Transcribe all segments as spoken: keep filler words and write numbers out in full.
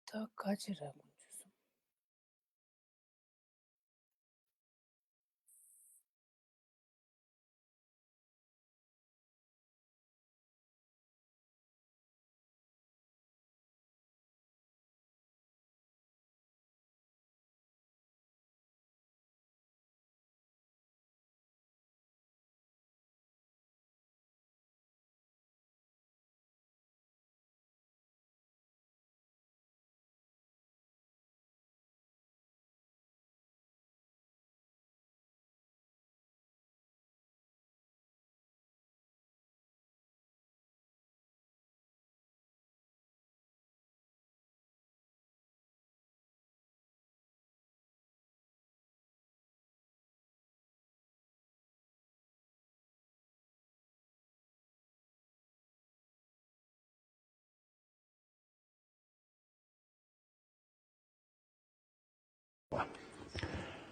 ད་ག་ཅི་ར་དགོངས་བཅུག་སོང་།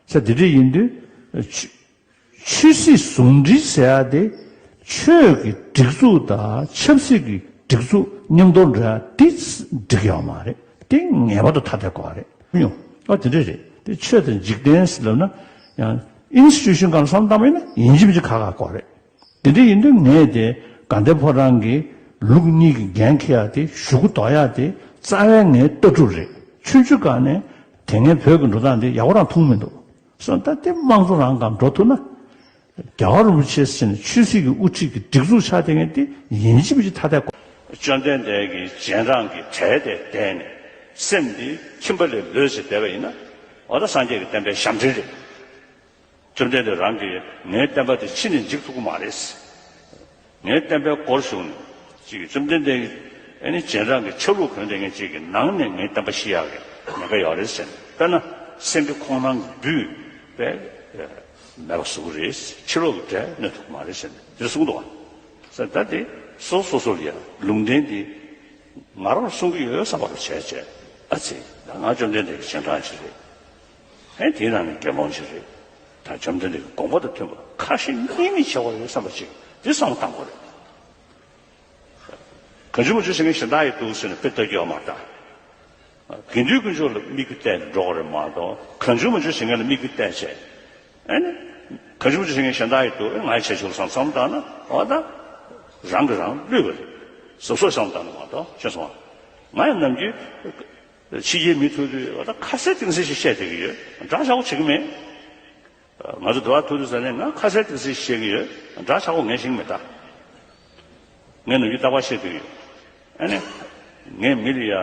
ས་དེ་འདྲ་ཡིན་དུས་ཆོས་ཆོས་སྲིད་ཟུང་འབྲེལ་ཟེར་ཡ་དེ་ཆོས་ཀྱི་སྒྲིག་འཛུགས་དང་ཆབ་སྲིད་ཀྱི་སྒྲིག་འཛུགས་མཉམ་དུ་འགྲོ་ཡ་དེ་འགྲིག་ཡོད་མ་རེད། དེ་ངེས་པར་དུ་ཐ་དད་དགོས་པ་རེད་ཡོང་། ཨ་དེ་འདྲ་རེད། དེ་ཆོས་དང་འཇིག་རྟེན་ཟེར་ལབ་ན་ཡང་ཨིན་སི་ཊི་ཊུ་ཤན་སྒང་ལ་བསམ་བློ་བཏང་བ་ཡིན་ན་ཡིན་གཅིག་མིན་གཅིག་ཁག་ཁག་དགོས་རེད། དེ་འདྲ་ཡིན་དུས་ངས་དེ་དགའ་ལྡན་ཕོ་བྲང་གི་ལུགས་གཉིས་ཀྱི་འགན་འཁྱེར་ཡ་དེ་གཞུག་གུ་ལྡོག་ཡ་དེ་རྩ་བའི་ངའི་ལྟ་གྲུབ་རེད། ཆུང་ཆུང་སྒང་ནས་དེ་སྔའི་བོད་ཀྱི་འགྲོ་སྟངས་དེ་ཡག་པོ་རང་མཐོང་མི་འདུག་སོང་ད་དེ་དམངས་གཙོ་རང་སྒང་འགྲོ་ཐུབ་ན། རྒྱལ་བ་རིན་པོ་ཆེ་ཟེར་ནས་ཆོས་སྲིད་ཀྱི་དབུ་ཁྲིད་ཀྱི་སྒྲིག་འཛུགས་ཆགས་བསྡད་མཁན་དེ་ཡིན་གཅིག་མིན་གཅིག་ཐ་དད་དགོས། བཅོམ་ལྡན་འདས་ཀྱིས་རྗེས་འབྲང་གི་གྲལ་དེར་བསྡད་ནས་སེམས་འདི་ཁྱིམ་པ་ལས་ལོས་ཟེར་བསྡད་པ་ཡིན་ན། འོ་ད་སངས་རྒྱས་ཀྱི་བསྟན་པའི་ཞབས་འདྲེན་རེད། བཅོམ་ལྡན་འདས་རང་གིས་ངའི་བསྟན་པ་དེ་ཕྱི་ནས་འཇིག་ཐུབ་ཀྱི་མ་རེད། ངའི་བསྟན་པའི་སྒོར་ཞུགས་ནས་ཅིག་བཅོམ་ལྡན་འདས་ཀྱི་ཨ་ནི་རྗེས་འབྲང་གི་ཆ་ལུགས་གོན་བསྡད་མཁན་ཅིག་གི་ནང་ནས་ངའི་བསྟན་པ་ཤི་ཡག་གི་ཉེན་ཁ་ཡོད་རེད་ཟེར་ནས། དཔེར་ན་སེམས་པའི་ཁོང་ནང་གི་འབུས་པས་མེད་པ་བཟོ་གི་རེད། ཕྱི་ལོགས་ཀྱི་གྲལ་གནོན་ཐུབ་ཀྱི་མ་རེད་ཟེར་ནས་དེ་གསུངས་འདུག་བ། ཟེར་ད་དེ་སོ་སོ་སོ་ལ་ཡང་ལུང་བསྟན་འདི་ང་རང་གསུང་གི་ཡོད་བསམ་པ་རུ་བྱས་བྱས། ཨ་ཙི། ད་ང་བཅོམ་ལྡན་འདས་ཀྱི་རྗེས་འབྲང་ཞིག་རེད། ཨེ་དེའི་ནང་ནས་དགེ་སློང་ཞིག་རེད། ད་བཅོམ་ལྡན་འདས་ཀྱི་དགོངས་པ་དང་མཐུན་པ་ཁ་ཞེ་གཉིས་མེད་བྱེད་དགོས་ཡོད་བསམ་པ་ཅིག་འདི་བསམ་བློ་བཏང་དགོས་རེད། གང་བྱུང་མང་བྱུང་བྱེད་མཁན་གཞན་དག་ཡིན་འདུག་ཟེར་ནས་དཔེ་ལྟ་རྒྱུ་ཡོད་མ་རེད་ད། དགེ་འདུན་དཀོན་མཆོག་ལ་དམིགས་ཡུལ་གཏད་ནས་འགྲོ་དགོས་རེད་མ་གཏོགས། གང་བྱུང་མང་བྱུང་བྱེད་མཁན་ལ་དམིགས་ཡུལ་གཏད་བྱས། ཨ་ནི། གང་བྱུང་མང་བྱུང་བྱེད་མཁན་གཞན་དག་ཡིན་འདུག་ཨེ་ང་ཡི་བྱས་ཆོག་བསམ་བསམ་བཏང་ན། འོ་ད། རང་གིས་རང་བསླུས་པ་རེད། གཟབ་གཟབ་བསམ་བཏང་ན་མ་གཏོགས། ཤེས་སོང་ང་། ང་ཡང་ནམ་རྒྱུན་ཕྱི་རྒྱལ་མི་ཐུག་དུས་འོ་ད་ཁ་གསལ་གཏིང་གསལ་ཞིག་བཤད་བསྡད་ཀྱི་ཡོད། འདྲ་ཆགས་པོ་བྱེད་ཀྱི་མེད། ང་ཚོ་འདི་བར་ཐུག་དུས་ཙ་ནས་ང་ཁ་གསལ་གཏིང་གསལ་བཤད་ཀྱི་ཡོད། འདྲ་ཆགས་པོ་ངས་བཤད་ཀྱི་མེད་ད། ངས་ནམ་རྒྱུན་རྟག་པར་བཤད་དུས་ཡོད། ཨ་ནི། ངས་མི་ལ་ཡ་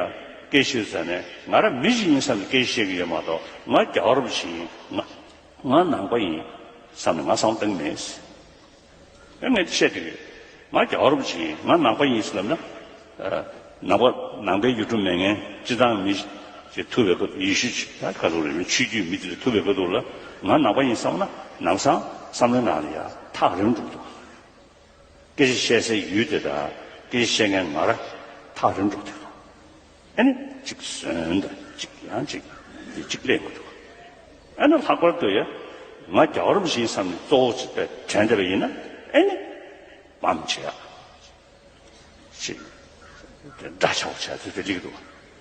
སྐད་ཆ་ཟེར་ནས་ང་རང་མི་ཞིག་ཡིན་བསམ་ནས་སྐད་ཆ་བཤད་ཀྱི་ཡོད་མ་གཏོགས། ང་རྒྱལ་བ་རིན་པོ་ཆེ་ཡིན། ང་ང་ནང་པ་ཡིན་བསམ་ནས་ང་བསམ་བློ་བཏང་གི་མེད། ཨ་ངས་བཤད་དུས་ཡོད། ང་རྒྱལ་བ་རིན་པོ་ཆེ་ཡིན། ང་ནང་པ་ཡིན་ཟེར་ལབ་ན། ཨ། ནང་པ་ནང་པའི་ཡུལ་གྲུ་མེད་མཁན་སྤྱིར་བཏང་མི་ཞིག་ཐུག་པའི་སྐབས། ཡེ་ཤུ་ད་ག་ཚོད་རེད། ཆོས་བརྒྱུད་མི་དེ་ལ་ཐུག་པའི་སྐབས་དུ་ལ་ང་ནང་པ་ཡིན་བསམ་ན་ནམ་སང་བསམ་བློའི་ནང་ལ་ཡ་ཐག་རིང་འགྲོ་འདུག་སྐད་ཆ་བཤད་སའི་ཡུལ་དེ་དང་སྐད་ཆ་བཤད་མཁན་ང་རང་ཐག་རིང་འགྲོ་དེ་རེད། ཨ་ནི་གཅིག་ཟོན་དང་གཅིག་ཡང་གཅིག་འདི་གཅིག་ལས་མི་འདུག་ཨ་ནི་ལྷག་པར་དུ་ཡ་ང་རྒྱལ་བ་རིན་པོ་ཆེ་ཡིན་བསམ་ནས་གཙོ་བོ་ཅིག་དྲན་བསྡད་པ་ཡིན་ན། ཨ་ནི་བམ་བྱེད་ཡག་ཅིག་འདྲ་ཆགས་པོ་བྱས་ཚུལ་དེ་སླེབས་འདུག་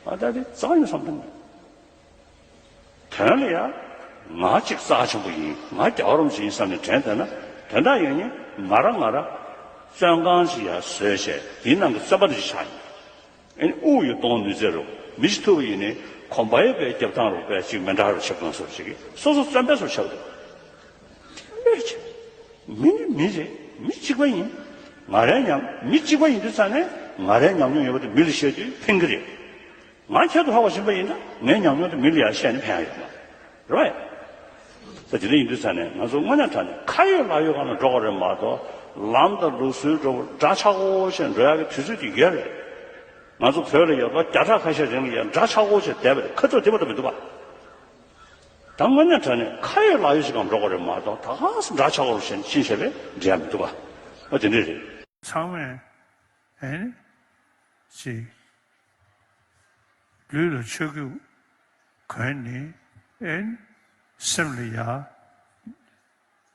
ཨ་ད་དེ་རྩ་བ་ཉིད་བསམ་བཏང་མེད། དོན་ལ་ཡ། ང་གཅིག་རྩ་ཆེན་པོ་ཡིན། ང་རྒྱལ་བ་རིན་པོ་ཆེ་ཡིན་བསམ་ནས་དྲན་བསྡད་ན། དོན་དག་ཡིན་ནི་ང་རང་ང་རང་བཙོན་ཁང་ཞིག་ཡར་བཟོས་བྱས་དེའི་ནང་གི་བཙོན་པ་འདྲ་ཞིག་ཆགས་ཡིན། ཨ་ནི་དབུགས་ཡོད་གཏོང་ནུས་ཚད་རུ་མི་ཞིག་ཐུབ་པ་ཡིན་ནི་གོམ་པའི་བའི་རྒྱབ་ཐང་རུ་བས་ཅིག་མི་འདྲ་རུ་ཆགས་གང་སོར་ཞིག་གིས་སོ་སོ་བཙོན་པའི་སོར་ཆགས་འདུག་མི་ནི་མི་རེད། མི་གཅིག་པ་ཡིན། ང་རའི་ཉམས་མི་གཅིག་པ་ཡིན་དུས་ཙ་ནས་ང་རའི་ཉམས་མྱོང་ཡོད་པ་དེ་མི་ལ་བཤད་དུས་ཕན་གི་རེད། ང་ཁྱད་དུ་འཕགས་པ་ཡིན་པ་ཡིན་ན་ངའི་ཉམས་མྱོང་དེ་མི་ལ་ཡང་བཤད་ནས་ཕན་ཡ་ཡོད་མ་རེད་པས། ད་དེ་འདྲ་ཡིན་དུས་ཙ་ནས་ང་ཚོ་དངོས་གནས་དྲང་གནས་ཁ་ཡོད་ལག་ཡོད་སྒང་ལ་འགྲོ་དགོས་རེད་མ་གཏོགས། ལམ་དང་ལུགས་སྲོལ་འདྲ་བོ་འདྲ་ཆགས་པོ་བྱས་འགྲོ་ཡག་གི་དུས་ཚོད་དེ་ཡོད་རེད། ང་ཚོ་བོད་ལ་ཡོད་པ་བརྒྱ་ཕྲག་ཁ་ཤས་རིང་ལ་ཡང་འདྲ་ཆགས་པོ་བྱས་བསྡད་པ་རེད། ཁ་ཐུག་བདེ་པོ་དང་མི་འདུག་པ། ད་དངོས་གནས་དྲང་གནས་ཁ་ཡོད་ལག་ཡོད་ཅིག་གམ་འགྲོ་དགོས་རེད་མ་གཏོགས། ད་ག་སེ་འདྲ་ཆགས་པོ་བྱས་ཕྱིན་བྱས་པས་འགྲིག་ཡ་མི་འདུག་པ། ཨ་དེ་འདྲས་རེད། ཚང་མས་ཨེ་ནི་ཅིག་ལུས་ལ་ཆོས་གོས་གོན་ནས་ཨེ་ནི་སེམས་ལ་ཡ་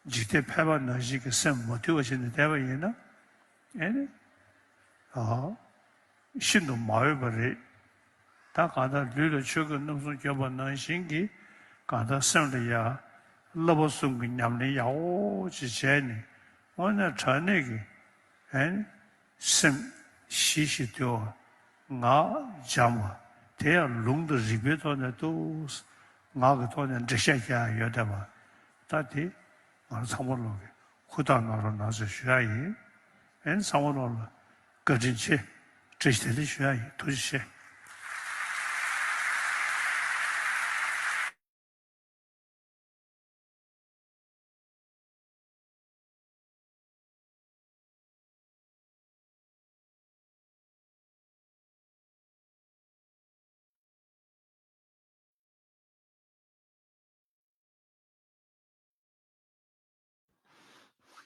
འཇིག་རྟེན་ཕལ་པ་ནང་བཞིན་གྱི་སེམས་མ་དུལ་བ་བྱས་ནས་བསྡད་པ་ཡིན་ན། ཨེ་ནི་ཨ་ཤིན་ཏུ་མ་འོས་པ་རེད། ད་གང་ལྟར་ལུས་ལ་ཆོས་གོས་རྣམ་གསུམ་གྱོན་པ་ནང་བཞིན་གྱི་གང་ལྟར་སེམས་ལ་ཡ་བསླབ་པ་གསུམ་གྱི་ཉམས་ལེན་ཡག་པོ་ཅིག་བྱས་ནས་དངོས་གནས་དྲང་གནས་ཀྱི་ཨེ་སེམས་ཞི་ཞིང་དུལ་བ། ངག་འཇམ་པ། དེ་ཡང་ལུང་དང་རིགས་པའི་ཐོག་ནས་འདུག་ངག་གི་ཐོག་ནས་འགྲེལ་བཤད་རྒྱག་ཡ་ཡོད་བསྡད་པ། ད་དེ་ང་རང་ཚང་མ་ལོག་གི་ཧུར་ཐག་གནང་རོགས་གནང་ཟེར་ཞུ་ཡ་ཡིན། ཨེ་ཚང་མ་ལོག་ལ་བཀའ་དྲིན་ཆེ། བཀྲ་ཤིས་བདེ་ལེགས་ཞུ་ཡ་ཡིན། ཐུགས་རྗེ་ཆེ།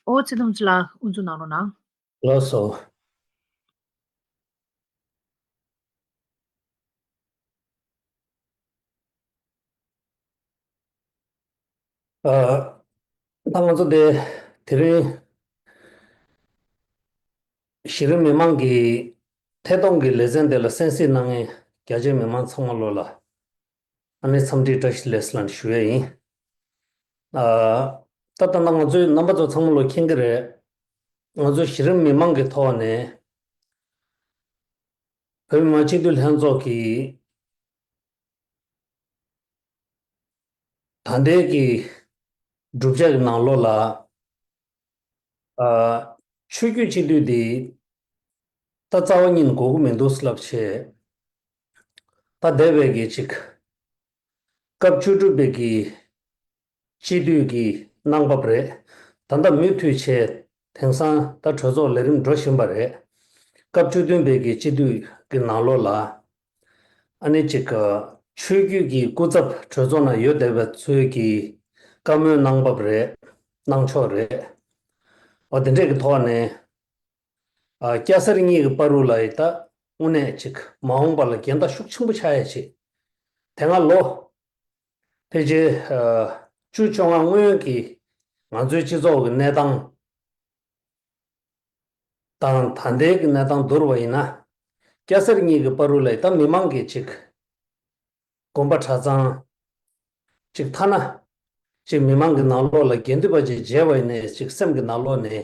ཨོ་ཚེ་དུང་ཅི་ལ་དབུ་འཛུགས་གནང་རོགས་གནང་། ལགས་སོ། ཨ། ད་ང་ཚོ་དེ་དེ་རིང་གཞི་རིམ་མི་མང་གི་ཐད་གཏོང་གི་ལེ་ཚན་དེ་ལ་གསན་གཟིགས་གནང་མཁན་རྒྱ་ཆེའི་མི་མང་ཚང་མ་ལོ་ལ་ཨ་ནི་འཚམས་འདྲི་བཀྲ་ཤིས་བདེ་ལེགས་ལ་ཞུ་ཡས་ཡིན། ཨ། ད་ལྟ་ན་ང་ཚོའི་རྣམ་པ་ཚོ་ཚང་མ་ལོ་མཁྱེན་གྱི་རེད། ང་ཚོ་གཞི་རིམ་མི་མང་གི་ཐོག་ནས་བོད་མི་མང་སྤྱི་འཐུས་ལྷན་ཚོགས་ཀྱི་ད་ལྟའི་གི་གྲུབ་ཆ་གི་ནང་ལོགས་ལ། ཨ། ཆོས་བརྒྱུད་སྤྱི་འཐུས་འདི་ད་རྩ་བ་ཉིད་དགོས་ཀྱི་མི་འདུག་ལབ་བྱས། ད་འདས་པའི་གི་ཅིག་སྐབས་བཅུ་དྲུག་པའི་གི་སྤྱི་འཐུས་ཀྱི་གནང་བབ་རེད། ད་ལྟ་མུ་མཐུད་བྱས་དེང་སང་ད་གྲོས་ཚོགས་ལས་རིམ་འགྲོ་བཞིན་པ་རེད། སྐབས་བཅུ་བདུན་པའི་གི་སྤྱི་འཐུས་ཀྱི་ནང་ལོགས་ལ། ཨ་ནི་ཅིག་ཆོས་བརྒྱུད་ཀྱི་སྐུ་ཚབ་གྲོས་ཚོགས་ནང་ཡོད་བསྡད་པ་ཚོས་ཀྱི་བཀའ་མོལ་གནང་བབ་རེད། གནང་ཕྱོགས་རེད། འོ་དེ་འདྲས་ཀྱི་ཐོག་ནས། ཨ། སྐྱ་སེར་གཉིས་ཀྱི་བར་དུ་ལ་ཡི་ད་དངོས་གནས་ཅིག་མ་འོངས་པ་ལ་འགལ་ཟླ་ཤུགས་ཆེན་པོ་ཆགས་ཡ་ཅིག་དེ་སྔ་ལོ་ཕལ་ཆེར་ཨ་བཅུ་བཅོ་ལྔ་སྔོན་གྱི་ང་ཚོའི་སྤྱི་ཚོགས་ཀྱི་གནས་སྟངས་དང་ད་ལྟའི་གི་གནས་སྟངས་བསྡུར་བ་ཡིན་ན། སྐྱ་སེར་གཉིས་ཀྱི་བར་དུ་ལ་ཡི་ད་མི་མང་གི་ཅིག་དགོན་པ་གྲྭ་ཚང་། གཅིག་ཐ་ན། གཅིག་མི་མང་གི་ནང་ལོགས་ལ་དགེ་འདུན་པ་ཅིག་མཇལ་བ་ཡིན་ནའི་གཅིག་སེམས་ཀྱི་ནང་ལོགས་ནས་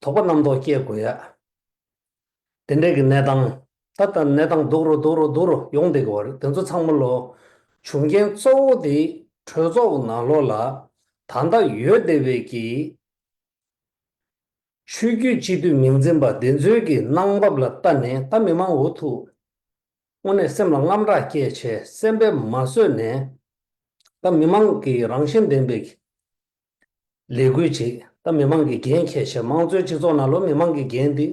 དོགས་པ་རྣམ་རྟོག་སྐྱེ་དགོས་ཡ། དེ་འདྲས་ཀྱི་གནས་སྟངས། ད་ལྟ་གནས་སྟངས་སྡུག་རུ་སྡུག་རུ་སྡུག་རུ་ཡོང་བསྡད་ཀྱི་ཡོད་རེད། དེ་ཚོ་ཚང་མ་ལོ། བྱུང་རྐྱེན་གཙོ་བོ་དེ་གྲོས་ཚོགས་ཀྱི་ནང་ལོགས་ལ་ད་ལྟ་ཡོད་བསྡད་པའི་གི་ཆོས་བརྒྱུད་སྤྱི་འཐུས་མིང་འཛིན་པ་འདི་ཚོའི་གི་གནང་བབ་ལ་ལྟ་ནས་ད་མི་མང་འུ་ཐུག་དངོས་གནས་སེམས་ལ་དངངས་སྐྲག་སྐྱེས་བྱས་སེམས་པས་མ་བཟོད་ནས། ད་མི་མང་གི་རང་བཞིན་ལྡན་པའི་ལས་འགུལ་ཅིག་ད་མི་མང་གི་འགན་འཁྱེར་བྱས་དམངས་གཙོའི་སྤྱི་ཚོགས་ནང་ལོ་མི་མང་གི་འགན་འདི་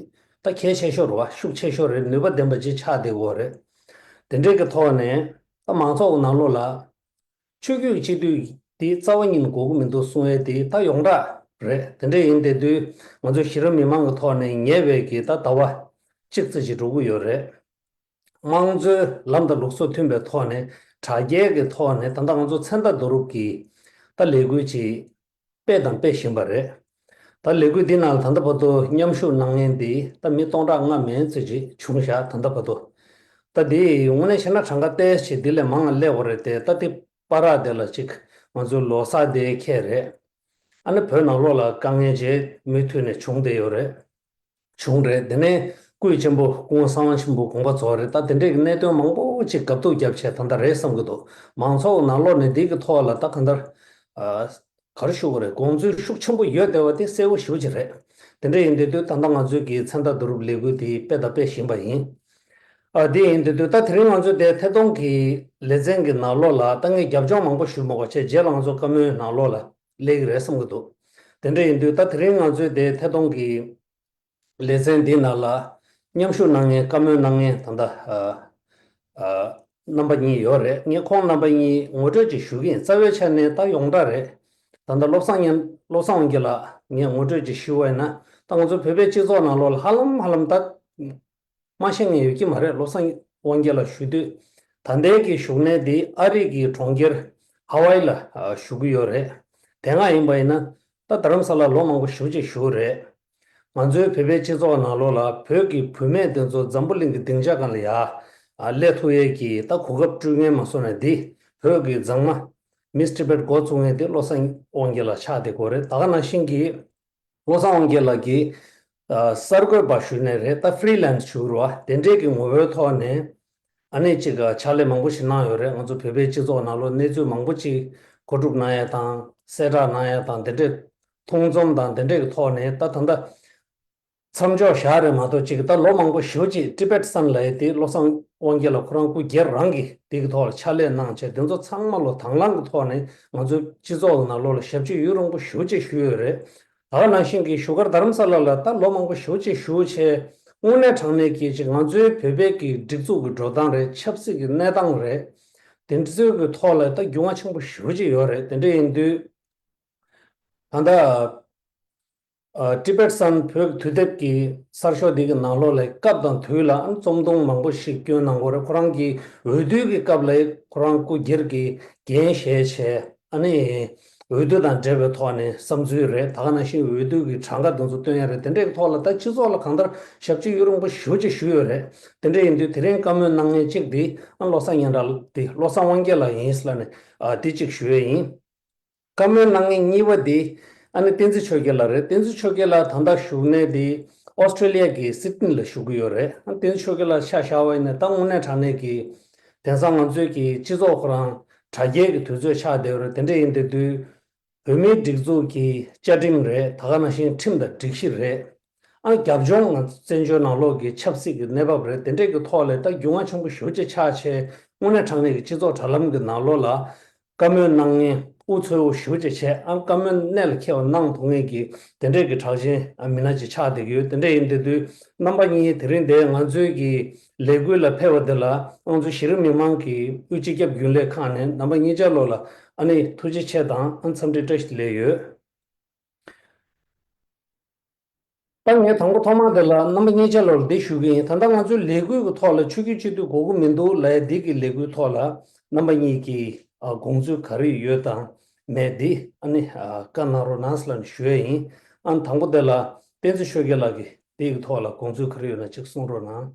ད་གལ་ཆེ་ཤོས་རེད་བ། ཤུགས་ཆེ་ཤོས་རེད། ནུས་པ་ལྡན་པ་ཅིག་ཆགས་བསྡད་ཀྱི་ཡོད་རེད། དེ་འདྲའི་གི་ཐོག་ནས་ད་མང་ཚོགས་ཀྱི་ནང་ལོགས་ལ། ཆོས་བརྒྱུད་སྤྱི་འཐུས་འདི་རྩ་བ་ཉིད་ནས་དགོས་ཀྱི་མི་འདུག་གསུང་ཡས་དེ་ད་ཡོངས་གྲགས་རེད། དེ་འདྲ་ཡིན་བསྡད་དུས་ང་ཚོ་གཞི་རིམ་མི་མང་གི་ཐོག་ནས་ཉེ་བའི་གི་ད་ཟླ་བ་གཅིག་ཙམ་ཅིག་འགྲོ་གི་ཡོད་རེད། དམངས་གཙོའི་ལམ་དང་ལུགས་སྲོལ་མཐུན་པའི་ཐོག་ནས་དྲ་རྒྱའི་གི་ཐོག་ནས་ད་ལྟ་ང་ཚོ་མཚན་རྟགས་བསྡུ་རུབ་ཀྱི་ད་ལས་འགུལ་ཅིག་སྤེལ་དང་སྤེལ་བཞིན་པ་རེད། ད་ལས་འགུལ་འདི་ནང་ལ་ད་ལྟ་བར་དུ་མཉམ་ཞུགས་གནང་མཁན་འདི་ད་མི་སྟོང་ཕྲག་ལྔ་མན་ཙམ་ཅིག་བྱུང་བཞག་ད་ལྟ་བར་དུ། ད་འདི་དངོས་གནས་བཤད་ན་གྲངས་ཀ་ཏོག་ཙམ་འདི་ལས་མང་བ་སླེབས་ཡོད་རེད་དེ། ད་འདི་བར་དེ་ལ་ཅིག་ང་ཚོའི་ལོ་གསར་དེ་འཁེལ་རེད། ཨ་ནི་བོད་ནང་ལོགས་ལ་དཀའ་ངལ་ཅིག་མུ་མཐུད་ནས་བྱུང་བསྡད་ཡོད་རེད། བྱུང་རེད། དེ་ནས་སྐུ་ཡི་གཅེན་པོ་སྐུ་ངོ་གསང་བ་ཆེན་པོ་དགོངས་པ་རྫོགས་རེད། ད་དེ་འདྲའི་གི་གནད་དོན་མང་པོ་ཅིག་དགག་སྒྲུབ་བརྒྱབ་བྱས་ད་ལྟ་རེད་བསམ་གྱི་འདུག་མང་ཚོགས་ནང་ལོགས་ནས་འདི་གི་ཐོག་ལ་ད་གང་ལྟར། ཨ། ག་རེ་ཞུ་དགོས་རེད། དགོངས་ཚུལ་ཤུགས་ཆེན་པོ་ཡོད་བསྡད་པ་དེ་གསལ་པོ་ཞེ་པོ་ཅིག་རེད། དེ་འདྲ་ཡིན་དུས་དུས་ད་ལྟ་ང་ཚོའི་གི་མཚན་རྟགས་བསྡུ་རུབ་ལས་འགུལ་དེ་སྤེལ་དང་སྤེལ་བཞིན་པ་ཡིན། ཨ། དེ་ཡིན་དུས་དུས་ད་དེ་རིང་ང་ཚོའི་དེ་ཐད་གཏོང་གི་ལེ་ཚན་གྱི་ནང་ལོགས་ལ་ད་ངས་རྒྱབ་ལྗོངས་མང་པོ་ཞུ་མ་དགོས་བྱས། རྗེས་ལ་ང་ཚོ་བཀའ་མོལ་ནང་ལོགས་ལ་སླེབས་ཀྱི་རེད་བསམ་གྱི་འདུག་དེ་འདྲ་ཡིན་དུས་ད་དེ་རིང་ང་ཚོའི་དེ་ཐད་གཏོང་གི་ལེ་ཚན་འདི་ནང་ལ་མཉམ་ཞུགས་གནང་མཁན་བཀའ་མོལ་གནང་མཁན་ད་ལྟ་ཨ་ཨ་རྣམ་པ་གཉིས་ཡོད་རེད། ངས་ཁོང་རྣམ་པ་གཉིས་ངོ་སྤྲོད་ཅིག་ཞུ་གི་ཡིན། རྩ་བའི་ཆ་ནས་ད་ཡོངས་གྲགས་རེད། ད་ལྟ་བློ་བཟང་ཉན། བློ་བཟང་དབང་རྒྱལ་ལགས་ངས་ངོ་སྤྲོད་ཅིག་ཞུ་བ་ཡིན་ན། ད་ང་ཚོ་བོད་པའི་སྤྱི་ཚོགས་ནང་ལོགས་ལ་ཧ་ལམ་ཧ་ལམ་ད་མ་ཤེས་མཁན་ཡོད་ཀྱི་མ་རེད། བློ་བཟང་དབང་རྒྱལ་ལགས་ཞུ་དུས་ད་ལྟའི་གི་བཞུགས་གནས་འདི་ཨ་རི་གི་གྲོང་ཁྱེར་ཧ་ཝའི་ལ་ཨ་བཞུགས་ཀྱི་ཡོད་རེད། དེ་སྔ་ཡིན་པ་ཡིན་ན་ད་རྡ་རམ་ས་ལ་ལོ་མང་པོ་ཞེ་པོ་ཅིག་བཞུགས་རེད། ང་ཚོའི་བོད་པའི་སྤྱི་ཚོགས་ནང་ལོགས་ལ་བོད་ཀྱི་བུད་མེད་དེ་ཚོ་འཛམ་བུ་གླིང་གི་སྡིངས་ཆ་སྒང་ལ་ཡ་ ཨ་སླེབས་ཐུབ་ཡས་ཀྱི་ད་གོ་སྐབས་སྤྲོད་མཁན་མ་སོང་ནས་འདི་བོད་ཀྱི་མཛངས་མ་Miss Tibet འགོ་བཙུགས་མཁན་དེ་བློ་བཟང་དབང་རྒྱལ་ལགས་ཆགས་བསྡད་ཀྱི་ཡོད་རེད། ད་ག་ནང་བཞིན་གྱི་བློ་བཟང་དབང་རྒྱལ་ལགས་ཀྱིས་ཨ་གསར་འགོད་པ་ཞུས་ནས་རེད། ད་ཕི་རི་ལན་སི་ཞུ་རུ་བ་དེ་འདྲས་ཀྱི་ངོ་བོའི་ཐོག་ནས་ཨ་ནི་ཅིག་ཕྱག་ལས་མང་པོ་ཞིག་གནང་ཡོད་རེད། ང་ཚོ་བོད་པའི་སྤྱི་ཚོགས་ནང་ལོགས་གནས་ཚུལ་མང་པོ་ཅིག་གོ་སྒྲུབ་གནང་ཡས་དང་གསལ་བསྒྲགས་གནང་ཡས་དང་དེ་འདྲས་མཐོང་ཚོམ་དང་དེ་འདྲས་ཀྱི་ཐོག་ནས་ད་ད་ལྟ་མཚམས་འཇོག་བཞག་རེད་མ་གཏོགས་ཅིག་ད་ལོ་མང་པོ་ཞེ་པོ་ཅིག་Tibet Sun ལབ་ཡས་དེ་བློ་བཟང་དབང་རྒྱལ་ལགས་ཁོ་རང་སྐུ་སྒེར་རང་གིས་དེ་གི་ཐོག་ལ་ཕྱག་ལས་གནང་བྱས་དེ་ཚོ་ཚང་མ་ལོ་དང་བླངས་ཀྱི་ཐོག་ནས་ང་ཚོའི་སྤྱི་ཚོགས་ཀྱི་ནང་ལོགས་ལ་ཞབས་ཕྱི་ཡུན་རིང་པོ་ཞེ་པོ་ཅིག་ཞུས་ཡོད་རེད། ད་ག་ནང་བཞིན་གྱི་བཞུགས་སྒར་རྡ་རམ་ས་ལ་ལ་ད་ལོ་མང་པོ་ཞེ་པོ་ཅིག་བཞུགས་བྱས་དངོས་གནས་དྲང་གནས་ཀྱི་ཅིག་ང་ཚོའི་བོད་པའི་གི་སྒྲིག་འཛུགས་ཀྱི་འགྲོ་སྟངས་རེད། ཆབ་སྲིད་ཀྱི་གནས་སྟངས་རེད། དེ་ཚོའི་གི་ཐོག་ལ་ད་རྒྱུས་མངའ་ཆེན་པོ་ཞེ་པོ་ཅིག་ཡོད་རེད། དེ་འདྲ་ཡིན་དུས་ད་ལྟ་ཨ་Tibet Sun བོད་ཀྱི་དུས་དེབ་ཀྱི་གསར་ཤོག་འདི་གི་ནང་ལོགས་ལ་སྐབས་དང་དུས་ལ་ཨ་རྩོམ་ཐུང་མང་པོ་ཞིག་བསྐྱོན་གནང་གི་ཡོད་རེད། ཁོ་རང་གི་འོས་བསྡུ་གི་སྐབས་ལ་ཁོ་རང་སྐུ་སྒེར་གྱི་འགན་བཞེས་བྱས་ཨ་ནི་འོས་བསྡུ་དང་འབྲེལ་བའི་ཐོག་ནས་བསམ་ཚུལ་རེད། ད་ག་ནང་བཞིན་འོས་བསྡུ་གི་གྲངས་ཀ་དེ་ཚོ་སྟོན་ཡ་རེད། དེ་འདྲའི་ཐོག་ལ་ད་སྤྱི་ཚོགས་ལ་གང་ལྟར་ཞབས་ཕྱི་ཡུན་རིང་པོ་ཞེ་པོ་ཅིག་ཞུས་ཡོད་རེད། དེ་འདྲ་ཡིན་དུས་དེ་རིང་བཀའ་མོལ་གནང་མཁན་གཅིག་དེ་ཨ་བློ་བཟང་སྙན་གྲགས་དེ་བློ་བཟང་དབང་རྒྱལ་ལགས་ཡིན་ལབ་ནས་ཨ་དེ་གཅིག་ཞུ་ཡས་ཡིན། བཀའ་མོལ་གནང་མཁན་གཉིས་པ་དེ་ཨ་ནི་བསྟན་འཛིན་ཆོས་རྒྱལ་ལགས་རེད། བསྟན་འཛིན་ཆོས་རྒྱལ་ལགས་ད་ལྟ་བཞུགས་གནས་དེ་ཨོ་སི་ཀྲི་ལི་ཡ་གི་སིད་ནི་ལ་བཞུགས་ཀྱི་ཡོད་རེད། ཨ་བསྟན་འཛིན་ཆོས་རྒྱལ་ལགས་ཆ་བཞག་པ་ཡིན་ན་ད་དངོས་གནས་དྲང་གནས་ཀྱི་དེང་སང་ང་ཚོའི་གི་སྤྱི་ཚོགས་ཁོ་རང་དྲ་རྒྱའི་གི་དུས་ཚོད་ཆགས་བསྡད་ཡོད་རེད། དེ་འདྲ་ཡིན་དུས་དུས་བོད་མིའི་སྒྲིག་འཛུགས་ཀྱི་བཅའ་ཁྲིམས་རེད། ད་ག་ནང་བཞིན་ཁྲིམས་དང་སྒྲིག་གཞི་རེད། ཨ་རྒྱབ་ལྗོངས་ང་ཚོ་བཙན་བྱོལ་ནང་ལོགས་ཀྱི་ཆབ་སྲིད་ཀྱི་གནས་བབ་རེད། དེ་འདྲས་ཀྱི་ཐོག་ལ་ད་རྒྱུས་མངའ་ཆེན་པོ་ཞེ་པོ་ཅིག་ཆགས་བྱས་དངོས་གནས་དྲང་གནས་ཀྱི་སྤྱི་ཚོགས་དྲ་ལམ་གྱི་ནང་ལོགས་ལ་བཀའ་མོལ་གནང་མཁན་དབུ་ཚོས་པོ་ཞེ་པོ་ཅིག་བྱས་ཨ་བཀའ་མོལ་གནད་ལ་འཁེལ་བ་གནང་ཐུབ་མཁན་གྱི་དེ་འདྲས་ཀྱི་གྲགས་ཅན་ཨ་མི་སྣ་ཅིག་ཆགས་བསྡད་ཀྱི་ཡོད། དེ་འདྲས་ཡིན་དེ་དུས་རྣམ་པ་གཉིས་དེ་རིང་འདིར་ང་ཚོའི་གི་ལས་འགུལ་ལ་ཕེབས་པ་འདི་ལ་ང་ཚོ་གཞི་རིམ་མི་མང་གི་དབུས་སྤྱི་ཁྱབ་རྒྱུན་ལས་ཁང་ནས་རྣམ་པ་གཉིས་ཆ་ལོ་ལ་ཨ་ནི་ཐུགས་རྗེ་ཆེ་དང་ཨ་འཚམས་འདྲི་བཀྲ་ཤིས་བདེ་ལེགས་ཡོད། ད་ངས་དང་པོ་ཐོག་མར་དེ་ལ་རྣམ་པ་གཉིས་ཆ་ལོར་འདི་ཞུ་གི་ཡིན། ད་ལྟ་ང་ཚོའི་ལས་འགུལ་གྱི་ཐོག་ལ་ཆོས་བརྒྱུད་སྤྱི་འཐུས་དགོས་ཀྱི་མི་འདུག་ལབ་ཡ་འདི་གི་ལས་འགུལ་ཐོག་ལ་རྣམ་པ་གཉིས་ཀྱི་ཨ་དགོངས་ཚུལ་ག་རེ་ཡོད་དང་མེད་འདི་ཨ་ནི་ཨ་བཀའ་གནང་རོགས་གནང་ཟེར་ལབ་ནས་ཞུ་ཡ་ཡིན། ཨ་ནི་དང་པོ་དེ་ལ་བསྟན་འཛིན་ཆོས་རྒྱལ་ལགས་ཀྱིས་འདི་གི་ཐོག་ལ་དགོངས་ཚུལ་ག་རེ་ཡོད་ན་ཅིག་གསུང་རོགས་གནང་།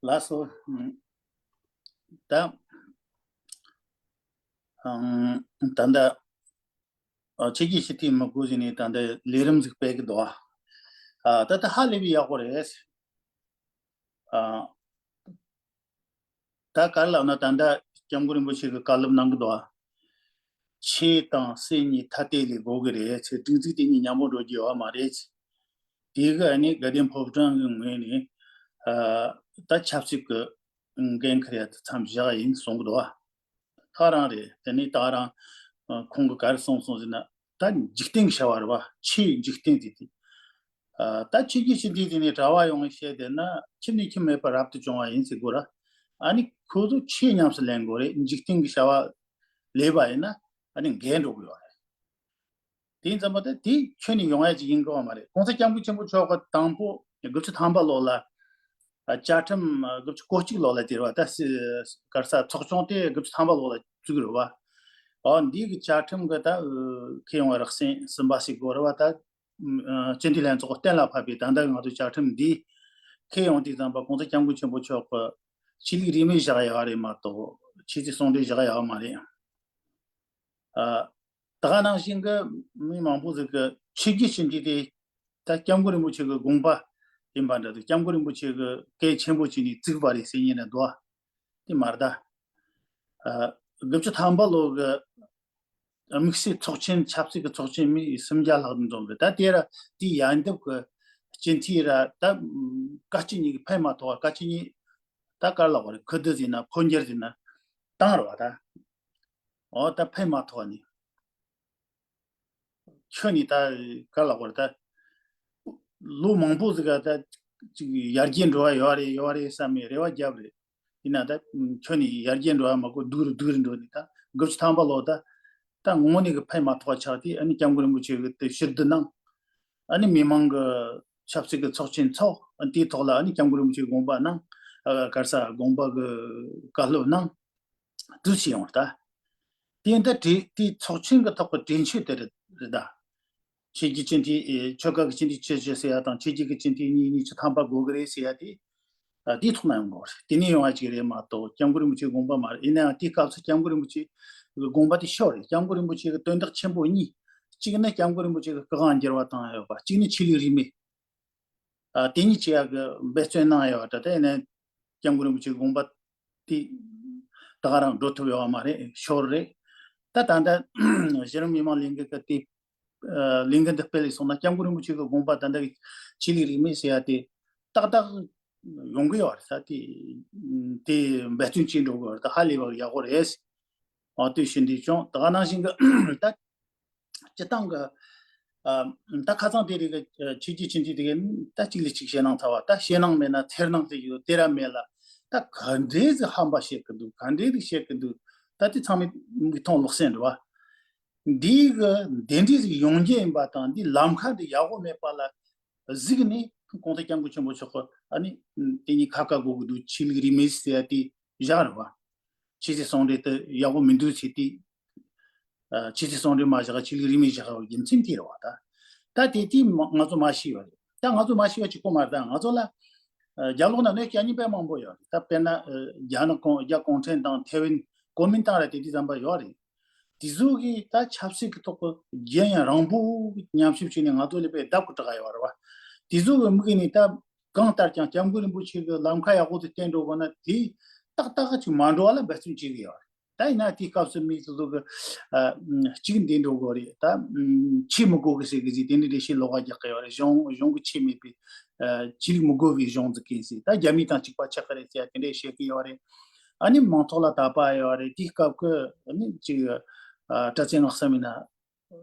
ལགས་སོ། ད་ད་ལྟ་ཆོས་བརྒྱུད་སྤྱི་འཐུས་མི་དགོས་ཟེར་ནས་ད་ལྟ་ལས་རིམ་ཟིག་སྤེལ་གི་འདུག་ཨ། ད་ལྟ་ཧ་ལས་པའི་ཡག་པོ་རེད། ཨ། ད་ག་རེ་ལབ་ན་ད་ལྟ་སྐྱབས་མགོན་རིན་པོ་ཆེ་གི་བཀའ་སློབ་གནང་གི་འདུག་ཨ། ཆོས་དང་སྲིད་གཉིས་ཐ་དད་ལས་དགོས་གི་རེད་ཟེར། སྒྲིག་འཛུགས་དེ་གཉིས་མཉམ་པོ་འགྲོ་རྒྱུ་ཡོད་མ་རེད། དེ་གི་ཨ་ནི་དགའ་ལྡན་ཕོ་བྲང་གི་ངོས་ནས་ཨ་ད་ཆབ་སྲིད་ཀྱི་འགན་འཁུར་ཡ་དེ་མཚམས་བཞག་ཡིན་གསུང་གི་འདུག་ཨ། ད་རང་རེད། དེ་ནས་ད་རང་ཁོང་གི་ག་རེ་གསུངས་སོང་ཟེར་ན་ད་འཇིག་རྟེན་གྱི་བྱ་བ་རེད་བ། ཆོས་འཇིག་རྟེན་དེ་དེ། ད་ཆོས་བརྒྱུད་སྤྱི་འཐུས་དེ་ནས་གྲྭ་བ་ཡོང་བའི་ཆེད་དེ་ན་ཁྱིམ་ནས་ཁྱིམ་མེད་པར་རབ་ཏུ་བྱུང་བ་ཡིན་ཟེར་དགོས་ར། ཨ་ནི་ཁོ་ཚོ་ཆོས་ཉམས་སུ་ལེན་དགོས་རེད། འཇིག་རྟེན་གྱི་བྱ་བ་ལས་པ་ཡིན་ན་ཨ་ནི་འགལ་འགྲོ་གི་ཡོད་རེད། དེ་ཙམ་པ་དེ་དེ་ཁྱོན་ནས་ཡོང་ཡ་ཅིག་ཡིན་དགོས་བ་མ་རེད། གོང་ས་སྐྱབས་མགོན་ཆེན་པོ་མཆོག་གི་དང་པོ་དགུ་བཅུ་ཐམ་པ་ལོ་ལ་བཅའ་ཁྲིམས་དགུ་བཅུ་གོ་གཅིག་ལོ་ལ་དེ་རེད་བ། ད་སི་ག་རེ་ཟེར་ཚོགས་ཆུང་དེ་དགུ་བཅུ་ཐམ་པ་ལོ་ལ་བཙུགས་རེད་བ། ཨོ་འདི་གི་བཅའ་ཁྲིམས་གི་ད་ཁེ་ཡོང་བ་རགས་ཟིན་ཟིན་པ་ཞིག་དགོས་རེད་བ། ད་སྤྱི་འཐུས་ལྷན་ཚོགས་གཏན་ལ་ཕབ་པའི་ད་ལྟ་ང་ཚོ་བཅའ་ཁྲིམས་འདི་ཁེ་ཡོང་དུས་ཙམ་པ་གོང་ས་སྐྱབས་མགོན་ཆེན་པོ་མཆོག་གི་ཆོས་ལུགས་རིས་མེད་བཞག་ཡག་རེད་མ་གཏོགས་ཆོས་སྲིད་ཟུང་འབྲེལ་བཞག་ཡག་མ་རེད། ཨ། ད་ག་ནང་བཞིན་གི་མི་མང་པོ་ཟིག་གི་ཆོས་བརྒྱུད་ཕྱི་འབྲེལ་དེ་ད་སྐྱབས་མགོན་རིན་པོ་ཆེ་གི་དགོངས་པ་ཡིན་པ་འདྲ་འདུག་སྐྱབས་མགོན་རིན་པོ་ཆེ་གི་གལ་ཆེན་པོ་བྱས་ནས་བཙུགས་པ་རེད་ཟེར་ཉན་ན་འདུག་དེ་མ་རེད་ད། ཨ། དགུ་བཅུ་ཐམ་པ་ལོ་གི་དམིགས་བསལ་ཚོགས་ཆེན་ཆབ་སྲིད་ཀྱི་ཚོགས་ཆེན་མི་སུམ་བརྒྱ་ལྷག་འཛོམས་རེད། ད་དེ་ར་དེའི་ཡལ་འདབ་གི་སྤྱི་འཐུས་ར་ད་བཀའ་སྤྱི་གཉིས་ཀྱི་ཕན་མ་ཐོགས་བཀའ་སྤྱི་གཉིས་ད་ག་རེ་ལབ་དགོས་རེད། ཁུ་བསྡུ་ཟེར་ན་འཕོ་འགྱུར་ཟེར་ན་བཏང་རེད་བ་ད། ཨོ་ད་ཕན་མ་ཐོགས་ནི། ཁྱོད་ནི་ད་ག་ལ་བར་ད་ལོ་མང་པོ་ཟིག་ག་ད་ཅིག་ཡར་རྒྱས་འགྲོ་བ་ཡོད་རེད་ཡོད་རེད་བསམ་མེད་རེ་བ་རྒྱབ་རེད། ཡིན་ན་ད་ཁྱོད་ནི་ཡར་རྒྱས་འགྲོ་བ་མ་གོ་སྡུག་རུ་སྡུག་རུ་འགྲོ་ནི་ད་དགུ་བཅུ་ཐམ་པ་ལོ་ད་ད་ངོ་ནི་གི་ཕན་མ་ཐོགས་ཆགས་དེ་ཨ་ནི་སྐྱབས་མགོན་རིན་པོ་ཆེ་གི་དེ་ཕྱིར་བསྡུ་གནང་། ཨ་ནི་མི་མང་གི་ཆབ་སྲིད་ཀྱི་ཚོགས་ཆེན་ཚོགས་ཨ་དེའི་ཐོག་ལ་ཨ་ནི་སྐྱབས་མགོན་རིན་པོ་ཆེ་དགོངས་པ་གནང་། ཨ་ག་རེ་ཟེར་དགོངས་པ་གི་བཀའ་སློབ་གནང་། དུ་ཕྱིན་ཡོང་ད། དེ་འདི་དེ་དེའི་ཚོགས་ཆེན་གྱི་ཐོག་གི་གྲོས་ཆོད་དེ་རེད་ད། ཆོས་བརྒྱུད་སྤྱི་འཐུས་ཆོལ་ཁ་གི་སྤྱི་འཐུས་བཅུ་བཞི་ཟེར་ཡ་དང་ཆོས་བརྒྱུད་ཀྱི་སྤྱི་འཐུས་གཉིས་གཉིས་བཅུ་ཐམ་པ་དགོས་གི་རེད་ཟེར་ཡ་དེ། དེའི་ཐོག་ན་ཡོང་དགོས་རེད། དེ་ནས་ཡོང་བ་ཅིག་རེད་མ་གཏོགས་སྐྱབས་མགོན་རིན་པོ་ཆེའི་དགོངས་པ་མ་རེད། ཡིན་ན་ཡང་དེའི་སྐབས་སུ་སྐྱབས་མགོན་རིན་པོ་ཆེ་གི་དགོངས་པ་དེ་ཤོར་རེད། སྐྱབས་མགོན་རིན་པོ་ཆེ་གི་དོན་དག་ཆེན་པོ་གཉིས། གཅིག་ནི་སྐྱབས་མགོན་རིན་པོ་ཆེ་གི་སྐུ་དབང་འགྱུར་བ་བཏང་ཡོད་པ། གཅིག་ནི་ཆོས་ལུགས་རིས་མེད། ཨ། དེ་གཉིས་ཆེ་ཡག་གི་འབད་བརྩོན་གནང་ཡོད་པ་ད་ལྟ་ཡིན་ན་སྐྱབས་མགོན་རིན་པོ་ཆེའི་དགོངས་པ་དེ་ད་ག་རང་འགྲོ་ཐུབ་ཡོད་པ་མ་རེད། ཤོར་རེད། ད་ད་ལྟ་གཞི་རིམ་མི་མང་ལས་འགུལ་གྱི་དེ་ལས་འགུལ་འདི་སྤེལ་ཡི་སོང་ན་སྐྱབས་མགོན་རིན་པོ་ཆེ་གི་དགོངས་པ་ད་ལྟ་ཆོས་ལུགས་རིས་མེད་ཟེར་ཡ་དེ་ཏག་ཏག་ཡོང་གི་ཡོད་རེད། ད་དེ་དེ་འབད་བརྩོན་བྱེད་འགྲོ་གི་ཡོད་རེད། ད་ཧ་ལས་པ་ཡག་པོ་རེད། འོ་དེ་བཞིན་དུ་ཀྱང་ད་ག་ནང་བཞིན་གི་ད། སྤྱི་བཏང་གི། ཨ། ད་ཁ་སང་དེ་རིགས་ཀྱི་ཆོས་བརྒྱུད་སྤྱི་འཐུས་དེ་གས་ད་གཅིག་ལས་གཅིག་ཞེད་སྣང་ཚ་བ། ད་ཞེད་སྣང་མེད་ན་འཚེར་སྣང་ཟེར་རྒྱུ་དེ་ར་མེད་ལ། ད་ག་འདྲས་ཟིག་ཧམ་པ་བཤད་གི་འདུག་ག་འདྲས་ཟིག་བཤད་གི་འདུག་ད་དེ་ཚང་མས་མིག་མཐོང་ལག་ཟིན་རེད་བ། འདི་གི་འདི་འདྲས་ཟིག་ཡོང་རྒྱུ་ཡིན་པ་དང་འདི་ལམ་ཁ་འདི་ཡག་པོ་མེད་པ་ལ་གཟིགས་ནས་གོང་ས་སྐྱབས་མགོན་ཆེན་པོ་མཆོག་གི་ཨ་ནི་དེ་གཉིས་ཁ་བཀའ་བསྒོ་གི་འདུག་ཆོས་ལུགས་རིས་མེད་ཟེར་ཡ་དེ་བཞག་རེད་བ། ཆོས་སྲིད་ཟུང་འབྲེལ་དེ་ཡག་པོ་མི་འདུག་ཟེར་དེ། ཨ། ཆོས་སྲིད་ཟུང་འབྲེལ་མ་བཞག་ཆོས་ལུགས་རིས་མེད་བཞག་པའི་རྒྱུ་མཚན་དེ་རེད་བ་ད། ད་དེ་དེ་མ་ང་ཚོ་མ་ཤེས་པ་རེད། ད་ང་ཚོ་མ་ཤེས་པ་གཅིག་པོ་མ་རེད། ད་ང་ཚོ་ལ། ཨ། རྒྱབ་ལོགས་ན་གནོད་སྐྱེལ་མཁན་དཔེ་མང་པོ་ཡོད་རེད། ད་དཔེར་ན། ཨ། རྒྱ་ནག་གུང་རྒྱ་གུང་ཁྲན་དང་ཐའེ་ཝན་གོ་མིན་ཏང་ར་དེ་དུས་ཙམ་པ་ཡོད་རེད། དེ་ཚོ་གིས་ད་ཆབ་སྲིད་ཀྱི་ཐོག་གི་རྒྱུན་ཡང་རིང་པོ་ཉམས་ཞིབ་བྱས་ནས་ང་ཚོ་ལ་དཔེ་བརྡབ་ཀྱི་དྲག་ཡོད་རེད་བ། དེ་ཚོ་གི་དམིགས་ནས་ད་གང་ལྟར་ཀྱང་སྐྱབས་མགོན་རིན་པོ་ཆེ་གི་ལམ་ཁ་ཡག་པོ་དེ་བསྟན་འགྲོ་དགོས་ན་དེ་ཏག་ཏག་ཅིག་མ་འགྲོ་བ་ལ་འབད་བརྩོན་བྱེད་ཀྱི་ཡོད་རེད། ད་ཡིན་ན་དེའི་སྐབས་སུ་མི་སོ་སོ་གི་ཨ་གཅིག་འདི་འགྲོ་དགོས་རེད། ད་ཨ་ཆོས་མི་དགོས་གི་ཟེར་གི་ཟིག་དེ་འདྲ་རེ་ཞིག་ལོག་པ་རྒྱག་གི་ཡོད་རེད། གཞུང་གཞུང་གི་ཆོས་མེད་པའི་ཨ་ཆོས་ལུགས་མི་དགོས་པའི་གཞུང་ཟིག་གི་ཟེར། ད་རྒྱ་མི་དང་གཅིག་པ་ཆགས་གི་རེད་ཟེར་དེ་འདྲ་བཤད་གི་ཡོད་རེད། ཨ་ནི་མང་ཚོགས་ལ་དད་པ་ཡོད་རེད། དེའི་སྐབས་ཀྱི་ཨ་ནི་གཅིག་ཨ་གྲྭ་བཙུན་སྔགས་གསུམ་ཡིན་ན་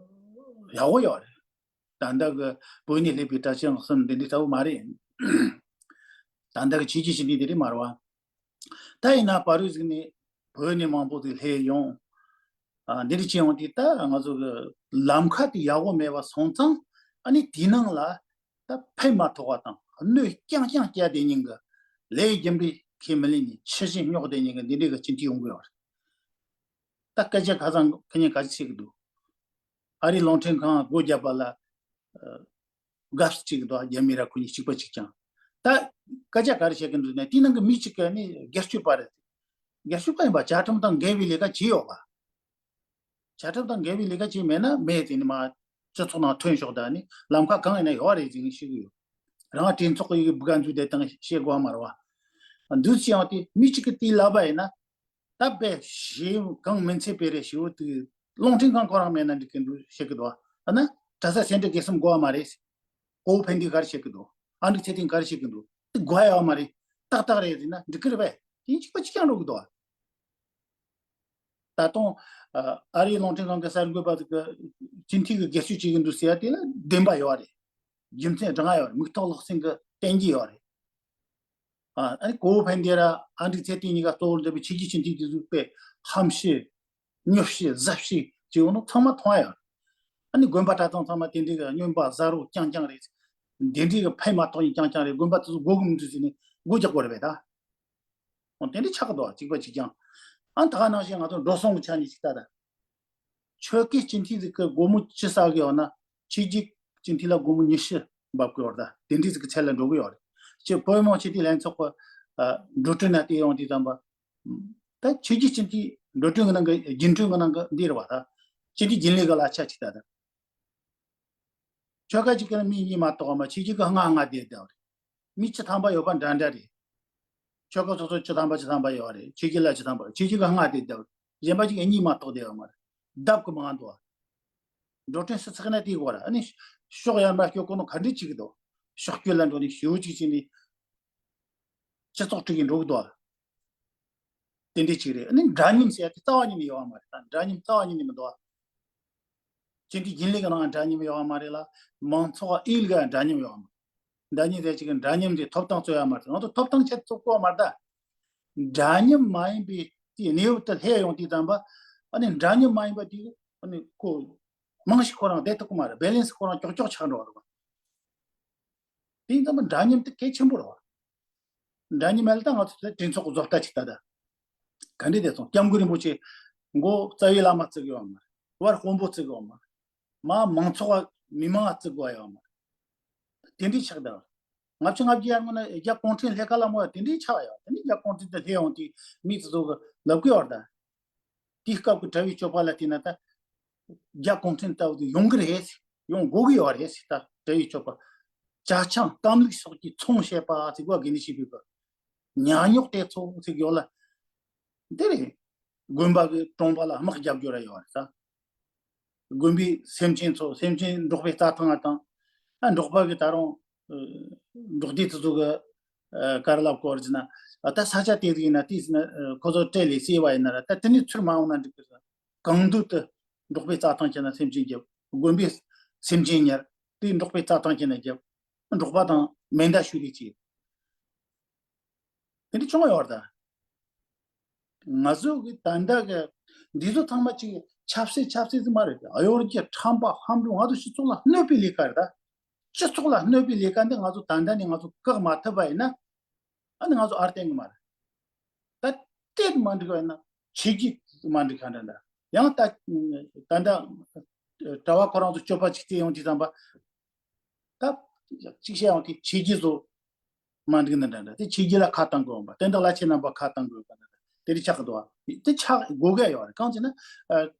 ཡག་པོ་ཡོད་རེད། ད་ལྟ་གི་བོད་ནས་སླེབས་པའི་གྲྭ་བཙུན་སྔགས་གསུམ་འདི་འདྲ་ལྟ་བུ་མ་རེད། ད་ལྟ་གི་ཆོས་བརྒྱུད་ཕྱི་འདི་འདི་རེད་མ་རེད་བ། ད་ཡིན་ན་བར་དུ་ཟིག་ནས་བོད་ནས་མང་པོ་ཟིག་སླེབས་ཡོང་། ཨ་འདི་འདྲ་བྱས་ཡོང་དུས་ད་ང་ཚོ་གི་ལམ་ཁ་དེ་ཡག་པོ་མེད་པ་སོང་ཙང་ཨ་ནི་དེའི་ནང་ལ་ད་ཕན་མ་ཐོགས་པ་དང་གནོད་རྐྱང་རྐྱང་བསྐྱལ་བསྡད་མཁན་གི་ལས་རྒྱུ་འབྲས་ཁས་མི་ལེན་ནས་ཕྱི་བཞིན་སྙོག་བསྡད་མཁན་གི་འདི་འདྲའི་གི་སྤྱི་འཐུས་ཡོང་གི་ཡོད་རེད། ད་སྐད་ཆ་ཁ་སང་ཁ་ཉིན་ག་ཚོད་བཤད་གི་འདུག་ཨ་རིའི་རླུང་འཕྲིན་ཁང་སྒོ་བརྒྱབ་པ་ལ་ཨ་དགའ་བསུ་བྱེད་གི་འདུག་རྒྱ་མི་ར་ཁོ་གཉིས་གཅིག་པ་གཅིག་རྐྱང་། ད་སྐད་ཆ་ག་རེ་བཤད་གི་འདུག་ནས་དེའི་ནང་གི་མི་གཅིག་གི་ནི་སྒེར་གཅོད་པ་རེད། སྒེར་གཅོད་པ་ཡིན་པ་བཅའ་ཁྲིམས་དང་འགལ་བའི་ལས་ཀ་བྱས་ཡོད་པ། བཅའ་ཁྲིམས་དང་འགལ་བའི་ལས་ཀ་བྱས་མེད་ན་མེད་དེ་ནི་མ་སྤྱི་ཚོགས་ནང་ཐོན་ཤོག་ད་ནི་ལམ་ཁ་གང་ཡིན་ན་ཡོད་རེད་ཟེར་ནས་ཤེས་གི་ཡོད། རང་གྲོས་ཚོགས་ཀྱི་སྦུག་ག་འཛུལ་བསྡད་སྟངས་བཤད་དགོས་པ་མ་རེད་བ། འདུག་སེ་ཡང་དེ་མི་གཅིག་གི་དེའི་ལབ་པ་ཡིན་ན། ད་དཔེ་ཞེ་གང་མིན་ཚད་དཔེ་རེ་ཞེ་པོ་དེ་རླུང་འཕྲིན་ཁང་ཁོ་རང་མེད་ན་འགྲིག་གི་འདུག་བཤད་གི་འདུག་ཨ་ན་གྲྭ་ས་སེ་འབྲས་དགེ་གསུམ་དགོས་པ་མ་རེད། གོ་བོ་ཕན་བདེ་ག་རེ་བཤད་གི་འདུག་ཨ་འགྲིག་ཚེ་ཏན་ག་རེ་བཤད་གི་འདུག་དེ་དགོས་ཡ་མ་རེད། ཏག་ཏག་རེད་ཟེར་ན་འགྲིག་གི་རེད་པས། དེ་གཅིག་པ་གཅིག་རྐྱང་འགྲོ་གི་འདུག་ད་དུང་ཨ་རིའི་རླུང་འཕྲིན་ཁང་གི་གསར་འགོད་པ་ཟིག་གི་སྤྱི་འཐུས་ཀྱི་སྒེར་གཅོད་བྱེད་གི་འདུག་ཟེར་ཡ་དེ་ལ་བདེན་པ་ཡོད་རེད། རྒྱུ་མཚན་དྲང་ཡོད་རེད། མིག་ཐོག་ལག་ཟིན་གི་བསྟན་གྱི་ཡོད་རེད། ཨ་ནི་གོ་བོ་ཕན་བདེ་ར་ཨ་འགྲིག་ཚེ་ཏན་གཉིས་ཀ་གཙོ་བོར་འདུས་པའི་ཆོས་བརྒྱུད་སྤྱི་འཐུས་དེ་ཚོ་དཔེ་ཧམ་བཤད། ཉོབ་བཤད་གཟབ་བཤད་ཅེས་འོ་ནོ་ཚང་མ་མཐོང་ཡ་ཡོད། ཨ་ནི་དགོན་པ་གྲྭ་ཚང་ཚང་མ་དེ་འདྲའི་གི་རྔོན་པ་བཟའ་རོགས་རྐྱང་རྐྱང་རེད། དེ་འདྲའི་གི་ཕན་མ་ཐོགས་ཡིན་རྐྱང་རྐྱང་རེད། དགོན་པ་དེ་ཚོ་སྒོ་གི་མི་འཛུལ་ཟེར་ནས་སྒོ་རྒྱག་དགོས་རེད་པས་ད། འོ་དེ་འདྲའི་ཆགས་འདུག་གཅིག་པ་གཅིག་རྐྱང་། ཨ་ད་ག་ནང་བཞིན་ང་ཚོ་འགྲོ་སོང་གི་ཆ་ནས་ཅིག་ལྟ་ད། ཆོལ་ཁའི་སྤྱི་འཐུས་ཟིག་གི་སྒོར་མོ་བཅུ་བསགས་གི་ཡོད་ན་ཆོས་བརྒྱུད་སྤྱི་འཐུས་ལ་སྒོར་མོ་ཉི་ཤུ་འབབ་གི་ཡོད་རེད། ད་དེ་འདྲའི་ཟིག་གི་ཚད་ལ་འགྲོ་གི་ཡོད་རེད། ཅེས་བོད་མི་མང་སྤྱི་འཐུས་ལྷན་ཚོགས་ཀྱི་འགྲོ་གྲོན་ན་བལྟས་ཡོང་དུས་ཙམ་པ། ད་ཆོས་བརྒྱུད་སྤྱི་འཐུས་འགྲོ་གྲོན་གྱི་ནང་གི་རྒྱུན་གྲོན་གྱི་ནང་གི་འདི་རེད་བ་ད། སྤྱི་འཐུས་རྒྱུན་ལས་ཀྱི་གླ་ཆ་ཅིག་ད་ད། ཆོལ་ཁ་ཅིག་གི་ནང་མི་གཉིས་མ་གཏོགས་མ་ཆོས་བརྒྱུད་ཀྱི་ལྔ་ལྔ་བསྡད་བསྡད་པ་རེད། མི་བཅུ་ཐམ་པ་ཡོད་པ་འདྲ་འདྲ་རེད། ཆོལ་ཁ་སོ་སོ་བཅུ་ཐམ་པ་བཅུ་ཐམ་པ་ཡོད་རེད། ཆོས་བརྒྱུད་ལ་བཅུ་ཐམ་པ་ཆོས་བརྒྱུད་ཀྱི་ལྔ་བསྡད་བསྡད་པ་རེད། གཞན་པ་ཅིག་གཉིས་མ་གཏོགས་བསྡད་ཡོད་མ་རེད། ལྡབ་ཀྱི་མང་འདུག་འགྲོ་གྲོན་སུ་ཚུགས་ན་དེའི་སྐོར་ཨ་ནི་ཕྱོགས་ཡར་མར་སྐྱོད་གོ་ནོ་ག་འདྲས་བྱེད་ཀྱི་འདུག་ཕྱོགས་སྐྱོད་ལ་འགྲོ་ནས་ཞེ་པོ་ཅིག་བྱས་ནས་སྤྱི་ཚོགས་དཀྲུག་གི་འགྲོ་གི་འདུག་དེ་འདྲས་ཅིག་རེད། ཨ་ནི་འདྲ་མཉམ་ཟེར་ཡ་དེ་རྩ་བ་ཉིད་ནས་ཡོད་པ་མ་རེད། ད་འདྲ་མཉམ་རྩ་བ་ཉིད་ནས་མི་འདུག་སྤྱི་འཐུས་རྒྱུན་ལས་ཀྱི་ནང་འདྲ་མཉམ་ཡོད་པ་མ་རེད་ལ། མང་ཚོགས་ཨེ་ལ་འདྲ་མཉམ་ཡོད་པ་མ་རེད། འདྲ་མཉམ་ཟེར་ཅིག་གི་འདྲ་མཉམ་དེ་ཐོབ་ཐང་རྩོད་ཡ་མ་རེད། ང་ཚོ་ཐོབ་ཐང་ཆེད་རྩོད་གོ་མ་རེད་ད། འདྲ་མཉམ་མ་ཡིན་པའི་དེའི་གནས་བབ་དེ་སླེབས་ཡོང་དུས་ཙམ་པ། ཨ་ནི་འདྲ་མཉམ་མ་ཡིན་པ་དེ་ཨ་ནི་ཁོ་རྨང་གཞི་ཁོ་རང་བསྡད་ཐུབ་ཀྱི་མ་རེད། བེ་ལེན་སི་ཁོ་རང་ཀྱོག་ཀྱོག་ཆགས་འགྲོ་བ་རེད་བ། དེ་ཡིན་ཙམ་པ་འདྲ་མཉམ་དེ་གལ་ཆེན་པོ་རེད་བ། འདྲ་མཉམ་མེད་ལ་ད་ང་ཚོ་དེ་གྲོས་ཚོགས་ཀྱི་བཟོ་ལྟ་ཅིག་ལྟ་ད། ག་འདྲས་བསྡད་སོང་། སྐྱབས་མགོན་རིན་པོ་ཆེ་ མགོ་རྩ་བའི་བླ་མ་བརྩི་གི་ཡོད་མ་རེད། བར་དཔོན་པོ་བརྩི་གི་ཡོད་མ་རེད། མ་མང་ཚོགས་པ་མི་མང་བ་བརྩི་དགོས་ཡོད་མ་རེད། དེ་འདྲའི་ཆགས་བསྡད་པ་རེད། ལྔ་བཅུ་ང་བརྒྱད་ཡར་སྔོན་ན་རྒྱ་གུང་ཁྲན་ལྷན་ཁག་ལ་མོ་དེ་འདྲའི་ཆགས་ཡོད། དེ་ནི་རྒྱ་གུང་ཁྲན་དུ་སླེབས་ཡོང་དུས་མི་དེ་ཚོ་གི་ལབ་གི་ཡོད་རེད་ད། དེའི་སྐབས་ཀྱི་གྲྭ་བའི་སྤྱོད་པ་ལ་བལྟས་ན་ད། རྒྱ་གུང་ཁྲན་ལྟ་བུ་དེ་ཡོང་གི་རེད། ཡོང་དགོས་ཀྱི་ཡོད་རེད་ཟེར། ད་གྲྭ་བའི་སྤྱོད་པ། ཇ་ཆང་སྐམ་ལུག་སོགས་ཀྱི་ཚོང་བྱེད་པ་ཟེར་གོ་དགོས་ནི་ཞིག་བོད་པ། ཉ་ཉོག་དེ་ཚོ་ཟེར་གི་ཡོད་ལ། འདི་རེད། དགོན་པ་གི་གྲོང་པ་ལ་དམག་རྒྱབ་རྒྱུ་ར་ཡོད་རེད་ད། དགོན་པའི་སེམས་ཅན་ཚོ་སེམས་ཅན་འབྲོག་པའི་རྩྭ་ཐང་ང་དང་། ཨ་འབྲོག་པ་གི་ད་རུང་། འབྲོག་སྡེ་དེ་ཚོ་གི་ག་རེ་ལབ་དགོས་རེད་ཟེར་ན། ད་ས་ཆ་དེ་ཟིག་ཡིན་ན་དེ་ཟིག་ན་ཁོ་ཚོ་སྤྲེལ་ལས་བསད་པ་ཡིན་ན་ར། ད་དེ་ནས་ཚུར་མ་འོང་ན་འགྲིག་གི་རེད། གང་འདོད་དུ་འབྲོག་པའི་རྩྭ་ཐང་ཁྱེར་ན་སེམས་ཅན་རྒྱབ། དགོན་པའི་སེམས་ཅན་ཉར། དེ་འབྲོག་པའི་རྩྭ་ཐང་ཁྱེར་ན་རྒྱབ། འབྲོག་པ་དང་མེ་མདའ་གཞུ་རེས་བྱེད། དེ་འདྲ་བྱུང་ཡོད་རེད་ད། ང་ཚོ་གི་ད་ལྟ་གི་འདི་ཚོ་ཚང་མ་ཅིག་ཆབ་སྲིད་ཆབ་སྲིད་ཟིག་མ་རེད། གཡོ་སྒྱུ་ཁྲམ་པ་ཧམ་རུ་ང་ཚོ་སྤྱི་ཚོགས་ལ་གནོད་པའི་ལས་ཀ་རེད་ད། སྤྱི་ཚོགས་ལ་གནོད་པའི་ལས་ཀ་འདི་ང་ཚོ་ད་ལྟ་ནས་ང་ཚོ་བཀག་མ་ཐུབ་པ་ཡིན་ན། ཨ་ནི་ང་ཚོ་ཨར་བསྟན་གི་མ་རེད། ད་ལྟ་མ་འགྲིག་པ་ཡིན་ན་ཆོས་བརྒྱུད་མ་འགྲིག་ག་འདྲ་འདྲ། ཡང་ད་ད་ལྟ་གྲྭ་པ་ཁོ་རང་ཚོ་སྤྱོད་པ་ཅིག་བལྟས་ཡོང་དུས་ཙམ་པ། ད་གཅིག་བཤད་ཡོང་དུས་ཆོས་བརྒྱུད་ཚོ་མ་འགྲིག་ན་འདྲ་འདྲ། དེ་ཆོས་བརྒྱུད་ལ་ཁ་གཏང་དགོས་པ། དེ་འདྲ་བླ་ཆེན་རྣམ་པ་ཁ་གཏང་དགོས་པ་འདྲ་འདྲ། དེ་རིགས་ཆགས་ཀྱི་འདུག་བ། དེ་ཆགས་དགོས་ཀྱི་ཡོད་རེད། གང་ཅི་ན། ཨ།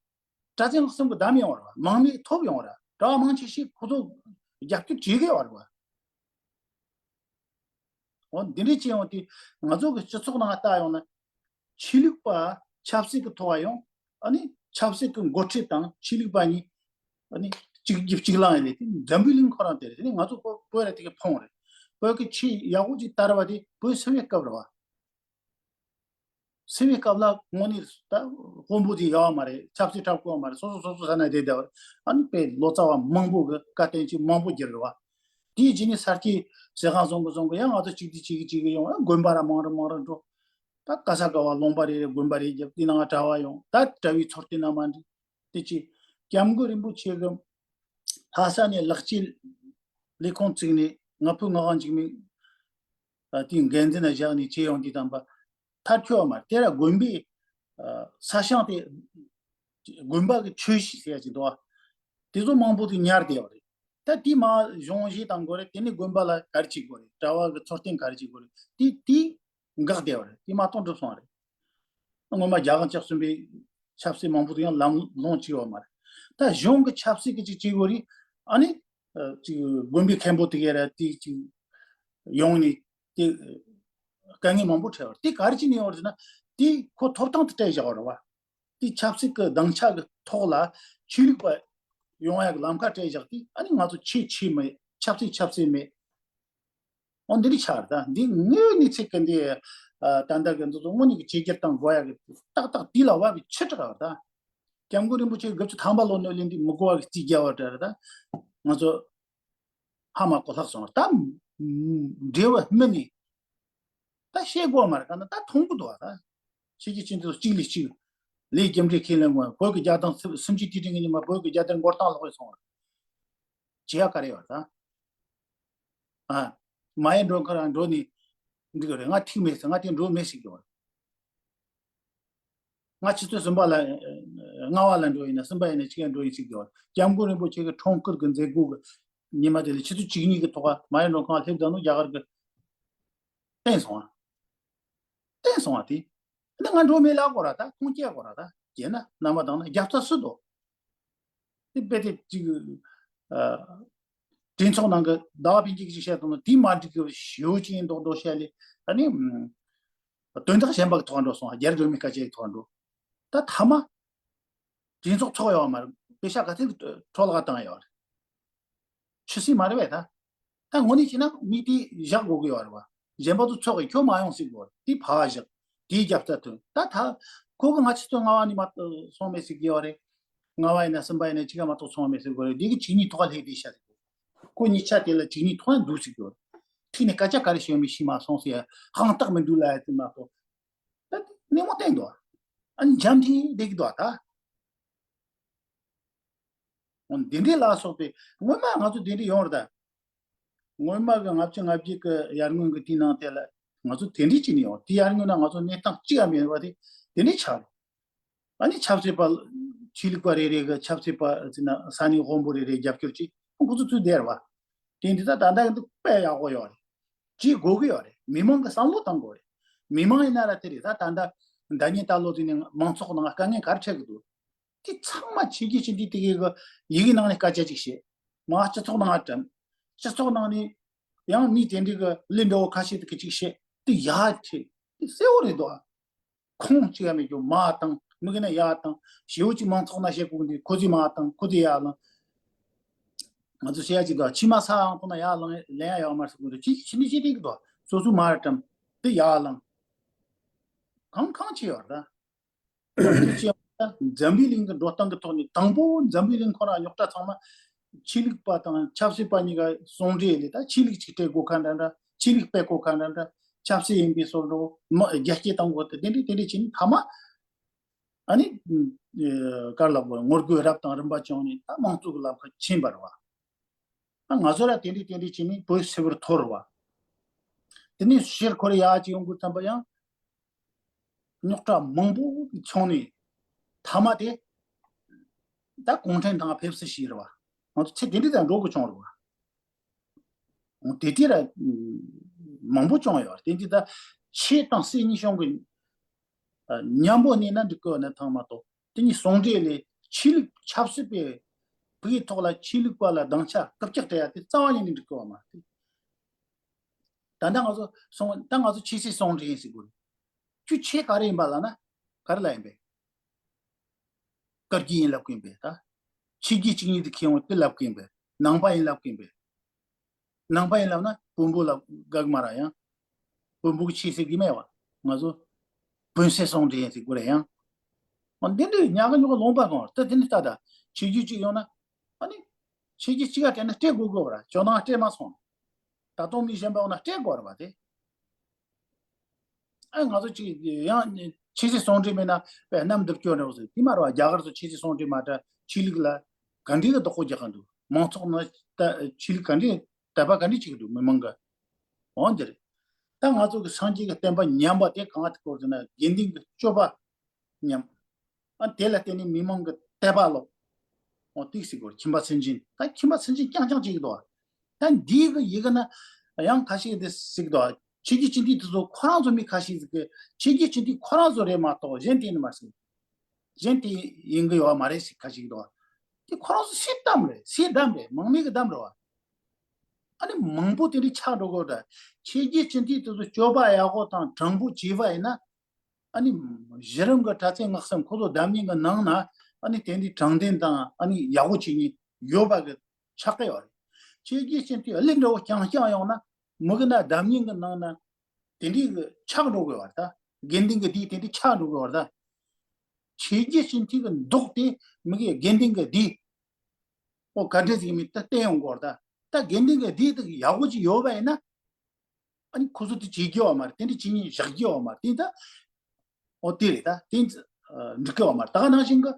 གྲྭ་བཙུན་ལྷག་བསམ་གྱི་བདམས་ཡོང་བ་རེད་བ། མང་མོས་ཐོབ་ཡོང་བ་རེད། གྲྭ་བ་མང་ཆེ་ཤོས་ཁོ་ཚོ་རྒྱབ་སྐྱོར་བྱེད་ཀྱི་ཡོད་རེད་བ། འོ་འདི་འདྲས་བྱས་ཡོང་དུས་ང་ཚོ་གི་སྤྱི་ཚོགས་ནང་ལྟ་ཡོང་ན། ཆོས་ལུགས་པ་ཆབ་སྲིད་ཀྱི་ཐོག་ཡོང་། ཨ་ནི་ཆབ་སྲིད་ཀྱི་འགོ་ཁྲིད་དང་ཆོས་ལུགས་པ་གཉིས་ཨ་ནི་གཅིག་རྒྱབ་གཅིག་ལངས་ཡིན་ལས་དེ་འཛམ་བུའི་གླིང་ཁོ་རང་དེ་རེད། དེ་ནི་ང་ཚོ་བོད་བོད་ར་དེ་ག་ཕོངས་རེད། བོད་ཀྱི་ཆོས་ཡག་པོ་ཅིག་དར་བ་དེ་བོད་སིལ་བའི་སྐབས་རེད་བ། སིལ་བའི་སྐབས་ལ་དངོས་གནས་ད་དཔོན་པོ་དེ་ཡག་པ་མ་རེད། ཆབ་སྲིད་འཁྲབ་དགོས་པ་མ་རེད། སོ་སོ་སོ་སོ་ས་ན་བསྡད་བསྡད་པ་རེད། ཨ་ནི་དཔེ་ལོ་ཙཱ་བ་མང་པོ་གི་བཀའ་བསྟན་ཅིག་མང་པོ་བསྒྱུར་རེད་བ། དེའི་རྗེས་ནས་ས་སྐྱའི་ཟས་ཁང་བཟོ་གི་བཟོ་གི་ཡང་ང་ཚོ་གཅིག་བསྡུས་བྱེད་གི་བྱེད་གི་ཡོང་། ཨ་དགོན་པ་ར་མང་རུ་མང་རུ་འགྲོ། ད་ག་ས་ག་བ་ལུང་པ་རེ་རེ་དགོན་པ་རེ་བརྒྱབ། དེ་ནང་གྲྭ་བ་ཡོང་། ད་གྲྭ་བའི་ཚོགས་སྡེ་ནང་མ་འགྲིག། དེ་ཅི། སྐྱབས་མགོན་རིན་པོ་ཆེ་གི་ལྷ་ས་ནས་ལེགས་སྐྱེས་ལས་ཁུངས་བཙུགས་ནས་ང་ཕོད་ངག་དབང་འཇིགས་མེད་དེའི་འགན་འཛིན་ལ་བཞག་ནས་བྱས་ཡོང་དུས་ཙམ་པ། མཐར་འཁྱོལ་བ་མ་རེད། དེ་ར་དགོན་པའི་ས་ཞིང་དེ་དགོན་པ་གི་ཆོས་གཞིས་ཟེར་ཡ་ཅིག་འདུག་བ། དེ་ཚོ་མང་པོ་དེ་ཉར་བསྡད་པ་རེད། ད་དེ་མ་གཞུང་བཞེས་གཏང་དགོས་རེད། དེ་ནས་དགོན་པ་ལ་ག་རེ་བྱེད་དགོས་རེད། གྲྭ་བ་གི་འཚོ་རྟེན་ག་རེ་བྱེད་དགོས་རེད། དེ་དེ་འགག་བསྡད་པ་རེད། དེ་མ་གཏོགས་འགྲུབ་སོང་བ་རེད། སྔོན་མ་རྒྱལ་དབང་བཅུ་གསུམ་པའི་ཆབ་སྲིད་མང་པོ་དེ་ཡང་ལམ་ལྷོང་བྱས་པ་མ་རེད། ད་གཞུང་གི་ཆབ་སྲིད་ཀྱི་ཅིག་བྱེད་དགོས་རེད། ཨ་ནི་ཅིག་དགོན་པའི་མཁན་པོ་དེ་གས་ར་དེ་ཅིག་ཡོང་ནས་དེ་དཀའ་ངལ་མང་པོ་འཕྲད་པ་རེད། དེ་ག་རེ་བྱས་ནས་ཡོང་བ་རེད་ཟེར་ན། དེ་ཁོ་ཐོབ་ཐང་དུ་སྤྲད་བཞག་པ་རེད་བ། དེ་ཆབ་སྲིད་ཀྱི་སྡིངས་ཆ་གི་ཐོག་ལ་ཆོས་ལུགས་པ་ཡོང་ཡག་གི་ལམ་ཁ་སྤྲད་བཞག་དུས། ཨ་ནི་ང་ཚོ་ཆོས་ཆོས་མེད། ཆབ་སྲིད་ཆབ་སྲིད་མེད། འོ་འདི་འདྲ་ཆགས་རེད་ད། འདི་དངོས་ཡོད་གནས་ཚུལ་གི་འདི། ཨ་ད་ལྟ་གི་འདི་ཚོ་དངོས་གནས་ཀྱི་བཅོས་བསྒྱུར་གཏང་དགོས་ཡག་གི་ཏག་ཏག་དེ་ལ་བབ་པའི་ཆུ་དྲག་རེད་ད། སྐྱབས་མགོན་རིན་པོ་ཆེ་དགུ་བཅུ་ཐམ་པ་ལོ་ནོ་ལེན་དུས་མི་གོ་བ་གི་རྩིས་རྒྱག་པ་འདྲ་རེད་ད། ང་ཚོ་ཧ་མ་གོ་ལྷག་སོང་བ་ད། འབྲེལ་བ་སྨིན་ནས་ད་བཤད་དགོས་མ་རེད། ག་ན་ད་མཐོང་གི་འདུག་བ་ད། ཕྱི་རྒྱལ་ཕྱི་འདི་ཚོ་གཅིག་ལས་གཅིག་ལས་རྒྱུ་འབྲས་ཁས་ལེན་དགོས། བོད་ཀྱི་རྒྱལ་དོན་སུམ་ཅུ་དུས་དྲན་གྱི་ཉི་མ་བོད་ཀྱི་རྒྱལ་དོན་མགོ་རྟིང་སློག་གི་སོང་བ། བྱེད་ཡག་ག་རེ་ཡོད་ད། ཨ། མ་ཡེ་འགྲོ་ཁ་རང་འགྲོ་ནི་འགྲིག་གི་རེད། ང་ཐིག་མེད་ཟེར། ང་དེ་འགྲོ་མེད་ཟེར་གི་ཡོད། ང་ཆུ་ཚོད་གསུམ་པ་ལ། ལྔ་པ་ལ་འགྲོ་ཡིན་ན་གསུམ་པ་ཡིན་ན་གཅིག་ཡང་འགྲོ་ཡིན་ཟེར་གི་ཡོད། སྐྱབས་མགོན་རིན་པོ་ཆེ་གི་འཁྲུངས་སྐར་གི་མཛད་སྒོ་གི་ཉི་མ་དེ་ལ་ཆུ་ཚོད་གཅིག་གཉིས་ཀྱི་ཐོག་ཁ་མ་ཡེ་འགྲོ་ཁང་སླེབས་ད་ནོ་རྒྱ་གར་གི་བསྟན་སོང་བ། བསྟན་སོང་བ་དེ། ཨ་ནི་ང་འགྲོ་མེད་ལབ་དགོས་ར་ད། ཁུངས་སྐྱེལ་དགོས་ར་ད། བྱས་ན་རྣམ་པ་དང་ན་རྒྱབ་རྩ་སུ་འདུག་དེ་དཔེ་དེ་གཅིག་ཨ། གྲོས་ཚོགས་ནང་གི་ཟླ་བ་ཕན་ཆད་ཀྱིས་བཤད་དང་། དེ་མ་འགྲིག་གི་ཞེའུ་ཅན་མདོག་མདོག་བཤད་ལས། ཨ་ནི་དོན་དག་གཞན་པ་གི་ཐོག་འགྲོ་སོང་། རྒྱལ་སྒྲོལ་མའི་སྐད་ཆའི་ཐོག་འགྲོ། ད་མཐའ་མ་གྲོས་ཚོགས་ཚོགས་ཡོད་མ་རེད། པེ་ཤག་ག་ཚད་འཕྲོ་བརླག་བཏང་ཡོད་རེད། ཆུད་ཟོས་མ་རེད་པས་ད། ད་དངོས་གནས་བྱས་ན་མི་དེ་བཞག་དགོས་ཀྱི་ཡོད་རེད་བ། གཞན་པ་ཚོ་ཚོགས་ཀྱི་ཁྱོད་མ་ཡོང་ཟེར་དགོས་རེད། དེ་ཕར་བཞག་དེའི་རྒྱབ་རྩ་ཐོན། ད་ད་ཁོ་གི་ང་ཆུ་ཚོད་ལྔ་པ་ནས་མ་གཏོགས་སོང་མེད་ཟེར་གྱི་ཡོད་རེད། ལྔ་པ་ཡིན་ན་གསུམ་པ་ཡིན་ན་གཅིག་ག་མ་གཏོགས་སོང་མེད་ཟེར་དགོས་རེད། འདི་གི་གཅིག་གཉིས་ཐོག་ལ་སླེབས་བསྡད་ཤག་ཟེར་དགོས། ཁོ་གཉིས་ཆ་དེ་ལ་གཅིག་གཉིས་ཐོག་ལ་འདུག་ཟེར་གྱི་ཡོད་རེད། ཐིག་ནས་སྐད་ཆ་ག་རེ་བཤད་མིན་ཤེས་མ་སོང་ཟེར། ཧང་སྟག་མི་འདུག་ལབ་ཡ་དེ་མ་གཏོགས། ད་སྣེ་མོ་བསྟན་འདུག་ཨ་ནི་འཇམ་ཐིང་བསྡད་ཀྱི་འདུག་ད། འོ་འདི་འདྲའི་ལ་སོགས་པའི་སྔོན་མ་ང་ཚོ་དེ་འདྲ་ཡོང་རེད་ད། སྔོན་མ་གི་ལྔ་བཅུ་ང་བརྒྱད་ཀྱི་ཡར་སྔོན་གྱི་དེའི་ནང་དེ་ལ་ང་ཚོ་དེ་འདྲ་བྱས་ནས་ཡོང་། དེ་ཡར་སྔོན་ན་ང་ཚོ་གནས་སྟངས་གཅིག་ཡང་མེད་པ་དེ་དེ་འདྲ་ཆགས་རེད། ཨ་ནི་ཆབ་སྲིད་པ་ཆོས་ལུགས་པ་རེ་རེ་གི་ཆབ་སྲིད་པ་ཟེར་ན་ས་གནས་དཔོན་པོ་རེ་རེ་རྒྱབ་སྐྱོར་གྱིས་ཁོ་ཚོ་ཚུར་བསྡད་རེད་བ། དེ་འདི་ད་ད་ལྟ་འདི་དཔེ་ཡག་པོ་ཡོད་རེད། བྱེད་དགོས་ཀྱི་ཡོད་རེད། མི་མང་གི་བསམ་བློ་གཏོང་དགོས་རེད། མི་མང་ཡིན་ན་ར་དེ་རེད། ད་ད་ལྟ་ཟླ་ཉིན་ད་ལོ་དེ་ནས་མང་ཚོགས་ནང་དཀའ་ངལ་ག་རེ་འཕྲད་ཀྱི་འདུག་དེ་ཚང་མ་ཆོས་བརྒྱུད་སྤྱི་འཐུས་དེ་གའི་གི་ཡི་གེ་ནང་ནས་སྐད་ཆ་ཅིག་བཤད། མ་སྤྱི་ཚོགས་ནང་བཀྲམ། སྤྱི་ཚོགས་ནང་ནས་ཡང་མི་དེ་འདྲའི་གི་ལས་འདྲ་བོ་ཁ་ཤས་དེ་གི་ཅིག་བཤད། དེ་ཡ་ཁྲི་དེ་གསལ་བོ་རེད་དོ། ཁུངས་གཅིག་ཡང་མེད་རྒྱུ་མ་བཏང་། མི་གི་ན་ཡ་བཏང་། ཞེའུ་གཅིག་མང་ཚོགས་ན་བཤད་དགོས་འདུག་ཁོ་ཚོས་མ་བཏང་། ཁོ་ཚོས་ཡ་ལང་། ང་ཚོ་བཤད་ཡ་གཅིག་དང་ཕྱི་མ་ས་ཡང་ཐོག་ན་ཡ་ལང་ལན་ཡ་ཡོད་མ་རེད་ཟེར་དགོས་འདུག་ཅི་ཅི་ནི་ཅི་སྟེང་གི་དོ་སོ་སོ་མ་རེད་དྲམ། དེ་ཡ་ལང་། གང་གང་ཅི་ཡོད་རེད། འཛམ་བུའི་གླིང་གི་འགྲོ་སྟངས་ཀྱི་ཐོག་ནས་དང་པོ་འཛམ་བུའི་གླིང་ཁོ་རང་རྙོག་དྲ་ཚང་མ་ཆོས་ལུགས་པ་དང་ཆབ་སྲིད་པ་གཉིས་ཀ་ཟུང་འབྲེལ་ལས། ད་ཆོས་ལུགས་ཅིག་སྤྲད་དགོས་ཁ་འདྲ་འདྲ། ཆོས་ལུགས་སྤེལ་དགོས་ཁ་འདྲ་འདྲ། ཆབ་སྲིད་ཡིན་པའི་བཟོ་འདྲ་མི་རྒྱ་སྐྱེད་གཏོང་དགོས་ཏེ་དེ་འདྲས་དེ་འདྲས་བྱས་ནས་མཐའ་མ་ཨ་ནི་ག་རེ་ལབ་དགོས། ངོ་རྒོལ་རབ་དང་རིམ་པ་བྱུང་ནས་ད་དམངས་གཙོ་གི་ལམ་ཁ་ཕྱིན་པ་རེད་བ། ང་ཚོ་ལ་དེ་འདྲས་དེ་འདྲས་བྱས་ནས་བོད་སིལ་བུར་འཐོར་བ། དེ་ནས་ཕྱིར་འཁོར་ཡག་ཅིག་ཡོང་དགོས་བསམ་པ་ཡང་རྙོག་དྲ་མང་པོ་བྱུང་ནས་མཐའ་མ་དེ་ད་གུང་ཁྲན་ཏང་ཕེབས་བསུ་ཞིག་རེད་བ། ང་ཚོ་ཚེ་དེ་འདྲས་དང་འགྲོ་དགོས་བྱུང་རེད་བ། དེ་དུས་ལ་མང་པོ་བྱུང་ཡོད་རེད། དེ་འདྲས་ད་ཆོས་དང་སྲིད་གཉིས་ཤོང་གི་མཉམ་པོ་གནས་ན་འགྲིག་གི་ཡོད་ན་ཐང་མ་གཏོགས། དེ་གཉིས་ཟུང་འབྲེལ་ལས་ཆོས་ལུགས་ཆབ་སྲིད་པའི་བོད་ཐོག་ལ་ཆོས་ལུགས་པ་ལ་སྡིངས་ཆ་རྐུབ་བཀྱག་སྤྲད་ཡ་དེ་རྩ་བ་ཉིད་ནས་འགྲིག་གི་ཡོད་མ་རེད། ད་ལྟ་ང་ཚོ་སོང་ད་ང་ཚོ་ཆོས་སྲིད་ཟུང་འབྲེལ་ཡིན་ཟེར་དགོས་རེད། ཁྱོད་ཆོས་ག་རེ་ཡིན་པ་ལབ་ན་ག་རེ་ལབ་ཡིན་པས། བཀའ་བརྒྱུད་ཡིན་ལབ་གི་ཡིན་པས། ད་ཆོས་བརྒྱུད་གཅིག་གཉིས་དེ་ཁྱེར་ཡོང་དེ་ལབ་གི་ཡིན་པས། ནང་པ་ཡིན་ལབ་གི་ཡིན་པས། ནང་པ་ཡིན་ལབ་ན་བོན་པོ་ལབ་དགའ་གི་མ་རེད་ཡང་། བོན་པོ་གི་ཆོས་ཟེར་གི་མེད་བ། ང་ཚོ་བོན་སྲིད་ཟུང་འབྲེལ་ཡིན་ཟེར་དགོས་རེད་ཡང་། འོ་འདི་འདྲའི་ཉག་ག་ཉོག་ག་ལུང་པ་གང་ད་དེ་ནི་ལྟ་ད་ཆོས་བརྒྱུད་གཅིག་ཡོང་ན་ཨ་ནི་ཆོས་བརྒྱུད་གཅིག་ག་སྤྲད་ན་སྤྲད་དགོས་དགོས་བ་ར། ཇོ་ནང་སྤྲད་མ་སོང་། ད་དུང་མི་གཞན་པ་འོང་ན་སྤྲད་དགོས་རེད་བ་དེ། ཨ་ང་ཚོ་ཅིག་ཡང་ཆོས་སྲིད་ཟུང་འབྲེལ་མེད་ན་པའི་གནམ་འདིར་སྐྱོ་འདྲ་བོ་ཟེར་དེ་མ་རེད་བ། རྒྱ་གར་ཚོ་ཆོས་སྲིད་ཟུང་འབྲེལ་མ་འདྲ་ཆོས་ལུགས་ལ་ག་འདྲའི་གི་བདག་པོ་རྒྱག་གི་འདུག་མང་ཚོགས་ནང་ད་ཆོས་ལུགས་ག་འདྲའི་དད་པ་ག་འདྲའི་བྱེད་ཀྱི་འདུག་མི་མང་གི་འོང་འདིར། ད་ང་ཚོ་གི་སངས་རྒྱས་ཀྱི་བསྟན་པ་ཉམས་པ་དེ་གང་ལ་ཐུག་གོ་ཟེར་ན་དགེ་འདུན་གྱི་སྤྱོད་པ་ཉམས། ཨ་དེ་ལ་བརྟེན་ནས་མི་མང་གི་དད་པ་ལོག་འོ་ཏིག་ཟིག་གོ་ཁྱིམ་པ་སུན་འབྱིན་ད་ཁྱིམ་པ་སུན་འབྱིན་རྐྱང་རྐྱང་བྱེད་ཀྱི་འདུག་ད་འདིའི་གི་ཡི་གེ་ན་ཡང་ཁ་ཤས་འདི་ཟིག་འདུག་ཆོས་བརྒྱུད་སྤྱི་འཐུས་དེ་ཚོ་ཁོ་རང་ཚོ་མི་ཁ་ཤས་ཟིག་གི་ཆོས་བརྒྱུད་སྤྱི་འཐུས་ཁོ་རང་ཚོ་རེད་མ་གཏོགས་གཞན་དེ་ཡིན་མ་ཟིག་གཞན་དེ་ཡིན་གི་ཡོད་མ་རེད་ཟིག་ཁ་ཤས་འདུག་དེ་ཁོ་རང་ཚོ་སུའི་གཏམ་རེད། སུའི་གཏམ་རེད། མང་མོས་གི་གཏམ་རེད་བ། ཨ་ནི་མང་པོ་དེ་འདྲའི་ཆགས་འགྲོ་གི་ད་ཆོས་བརྒྱུད་སྤྱི་འཐུས་དེ་ཚོ་སྤྱོད་པ་ཡག་པོ་དང་དྲང་པོ་བྱས་པ་ཡིན་ན། ཨ་ནི་གཞི་རིམ་གྱི་གྲྭ་བཙུན་སྔགས་གསུམ་ཁོ་ཚོ་བསྡམས་ཉིན་གྱི་ནང་ན་ཨ་ནི་དེ་འདྲའི་དྲང་བདེན་དང་ཨ་ནི་ཡག་པོ་བྱེད་མཁན་ཡོད་པ་གི་ཆགས་ཀྱི་ཡོད་རེད། ཆོས་བརྒྱུད་སྤྱི་འཐུས་ཨ་ལི་འདྲ་བོ་རྐྱང་རྐྱང་ཡོང་ན་མི་གི་ན་བསྡམས་ཉིན་གྱི་ནང་ན་དེ་འདྲའི་གི་ཆགས་འགྲོ་དགོས་བ་རེད་ད། དགེ་འདུན་གྱི་སྡེ་དེ་འདྲའི་ཆགས་འགྲོ་དགོས་བ་རེད་ད། ཆོས་བརྒྱུད་སྤྱི་འཐུས་ཀྱི་མདོག་དེ་མི་གི་དགེ་འདུན་གྱི་སྡེ་ཨོ་ག་འདྲ་ཟིག་མིན་ད་བསྟན་ཡོང་དགོས་བ་རེད་ད། ད་དགེ་འདུན་གྱི་སྡེ་དེ་ཡག་པོ་ཅིག་ཡོད་པ་ཡིན་ན། ཨ་ནི་ཁོ་ཚོ་དེ་བྱེད་རྒྱུ་བ་མ་རེད། དེ་འདྲ་བྱེད་ཉིན་བཞག་རྒྱུ་བ་མ་རེད། དེ་ད་ཨོ་དེ་རེད་ད། དེ་འགྲིག་གི་བ་མ་རེད། ད་ག་ནང་བཞིན་གི་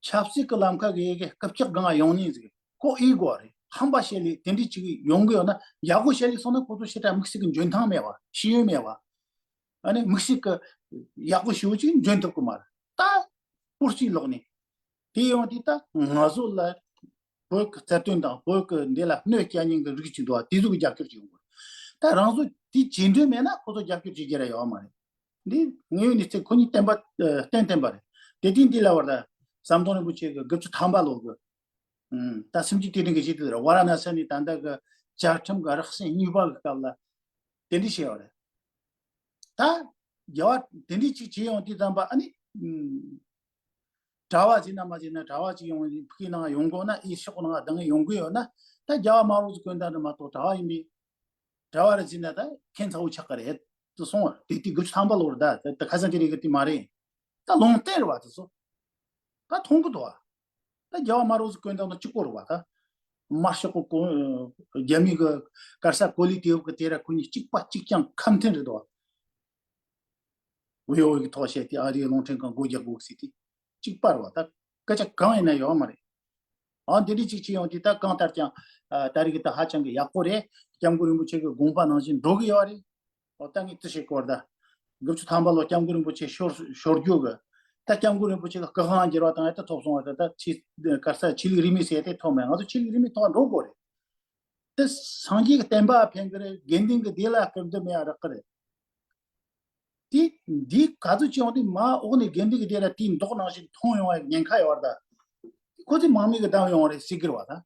ཆབ་སྲིད་ཀྱི་ལམ་ཁ་གི་ཡི་གེ་རྐུབ་བཀྱག་སྒང་ཡོང་ཉིན་ཟིག་ཁོ་ཨེ་དགོས་རེད། ཧམ་པ་བཤད་ལས་དེ་འདྲ་ཅིག་ཡོང་གི་ཡོད་ན་ཡག་པོ་བཤད་ལས་སོང་ན་ཁོ་ཚོ་ཞེ་དྲག་དམིགས་བསལ་གྱི་འཇོན་ཐང་མེད་བ། ཤེས་ཡོན་མེད་བ། ཨ་ནི་དམིགས་བསལ་གྱི་ཡག་པོ་ཞེ་པོ་ཅིག་འཇོན་ཐུབ་ཀྱི་མ་རེད། ད་སྤོར་སྤྱིའི་ལོག་ནས་དེ་ཡོང་དུས་ད་ང་ཚོ་ལ། བོད་ཀྱི་རྩ་དོན་དང་བོད་ཀྱི་འདི་ལ་གནོད་སྐྱེལ་མཁན་གྱི་རིགས་ཅིག་འདུག་བ། དེ་ཚོ་གི་རྒྱབ་སྐྱོར་བྱེད་དགོས། ད་རང་ཚོ་དེ་བྱེད་འདོད་མེད་ན་ཁོ་ཚོ་རྒྱབ་སྐྱོར་བྱེད་རྒྱུ་ར་ཡོད་མ་རེད། འདི་ངས་ཡོད་ནི་ཚེ་ཁོ་གཉིས་བསྟན་པ་ཨ་བསྟན་བསྟན་པ་རེད། དེ་དུས་འདི་ལ་བར་ད་ཟམ་གདོང་རིན་པོ་ཆེ་གི་དགུ་བཅུ་ཐམ་པ་ལོ་གི་ཨུམ་ད་སུམ་ཅུ་དུས་དྲན་གྱི་ཆེད་དུ་རེད། ཝཱ་ར་ཎ་སི་ནས་ད་ལྟ་གི་བཅའ་ཁྲིམས་གི་རགས་ཟིན་གཉིས་པ་གི་སྐབས་ལ་དེ་འདྲ་བྱས་པ་རེད། ད་རྒྱལ་བ་དེ་འདྲ་ཅིག་བྱས་ཡོང་དུས་ཙམ་པ་ཨ་ནི་ཨུམ། གྲྭ་བ་ཟིན་ན་མ་ཟིན་ན་གྲྭ་བ་ཅིག་ཡོང་ཕ་གི་ནང་ཡོང་དགོས་ན་ཨི་ཤོག་ནང་ལྡང་ཡོང་གི་ཡོད་ན་ད་རྒྱལ་བ་དམར་པོ་ཟིག་དགོན་དང་འདྲ་མ་གཏོགས་གྲྭ་བ་ཡིན་པས་གྲྭ་བ་རེ་ཟིན་ན་ད་ཁྱད་མཚར་པོ་ཆགས་ཀྱི་རེད་དུ་སོང་བ་དེ་དུས་དགུ་བཅུ་ཐམ་པ་ལོར་ད་ད་ཁ་སང་དེ་རིགས་ཀྱི་དུས་མ་རེད། ད་ལུང་བསྟན་རེད་བ་དེ་ཚོ་ད་མཐོང་གི་འདུག་བ། ད་རྒྱལ་བ་དམར་པོ་ཟིག་དགོན་དང་ན་གཅིག་པོ་རེད་བ་ད། དམར་ཤོག་གི་གོ་རྒྱ་མི་གི་གར་ས་གོ་ལི་དེའུ་གི་དེ་ར་ཁོ་གཉིས་གཅིག་པ་གཅིག་རྐྱང་ཁ་མཐུན་རེད་དོ། ཝེ་ཨོ་ཨེ་གི་ཐོག་བཤད་དེ་ཨ་རིའི་རླུང་འཕྲིན་ཁང་སྒོ་རྒྱག་དགོས་ཟེར་དེ་གཅིག་པ་རེད་བ། ད་སྐད་ཆ་གང་ཡིན་ན་ཡོད་མ་རེད། ཨང་དེ་འདྲ་གཅིག་བྱེད་ཡོང་དུས་ད་གང་ལྟར་ཀྱང་ཨ་ད་རེས་ཀྱི་ད་ཧ་ཅང་གི་ཡག་པོ་རེད། སྐྱབས་མགོན་རིན་པོ་ཆེ་གི་དགོངས་པ་ནང་བཞིན་འགྲོ་གི་ཡོད་རེད། ཨོ་ད་ངས་དེ་བཤད་དགོས་རེད་ད། དགུ་བཅུ་ཐམ་པ་ལོ་སྐྱབས་མགོན་རིན་པོ་ཆེ་ཤོར་ཤོར་རྒྱུ་གི། ད་སྐྱབས་མགོན་རིན་པོ་ཆེ་གི་སྐུ་ཁང་བསྒྱུར་བ་དང་ཨེ་ད་ཐོབ་སོང་བ། ད་ད་ཆི་ག་རེ་ཟེར། ཆོས་ལུགས་རིས་མེད་ཟེར་དེ་ཐོབ་མེད། ང་ཚོ་ཆོས་ལུགས་རིས་མེད་ཐོག་འགྲོ་དགོས་རེད། དེ་སངས་རྒྱས་ཀྱི་བསྟན་པ་ཕན་གི་རེད། དགེ་འདུན་གྱི་སྡེ་ལ་སྐུར་འདེབས་མེད་ཡ་རག་གི་རེད། དེ་འདི་ག་ཚོད་ཅི་ཡོང་དུས་མ་འོག་ནས་དགེ་འདུན་གྱི་སྡེ་ལ་དེའི་མདོག་ནང་བཞིན་མཐོང་ཡོང་བའི་ཉེན་ཁ་ཡོད་རེད། ད་ཁོ་ཚོས་དམག་མི་གི་བསྡམས་ཡོང་བ་རེད་ཟེར་གི་རེད་བ། ད་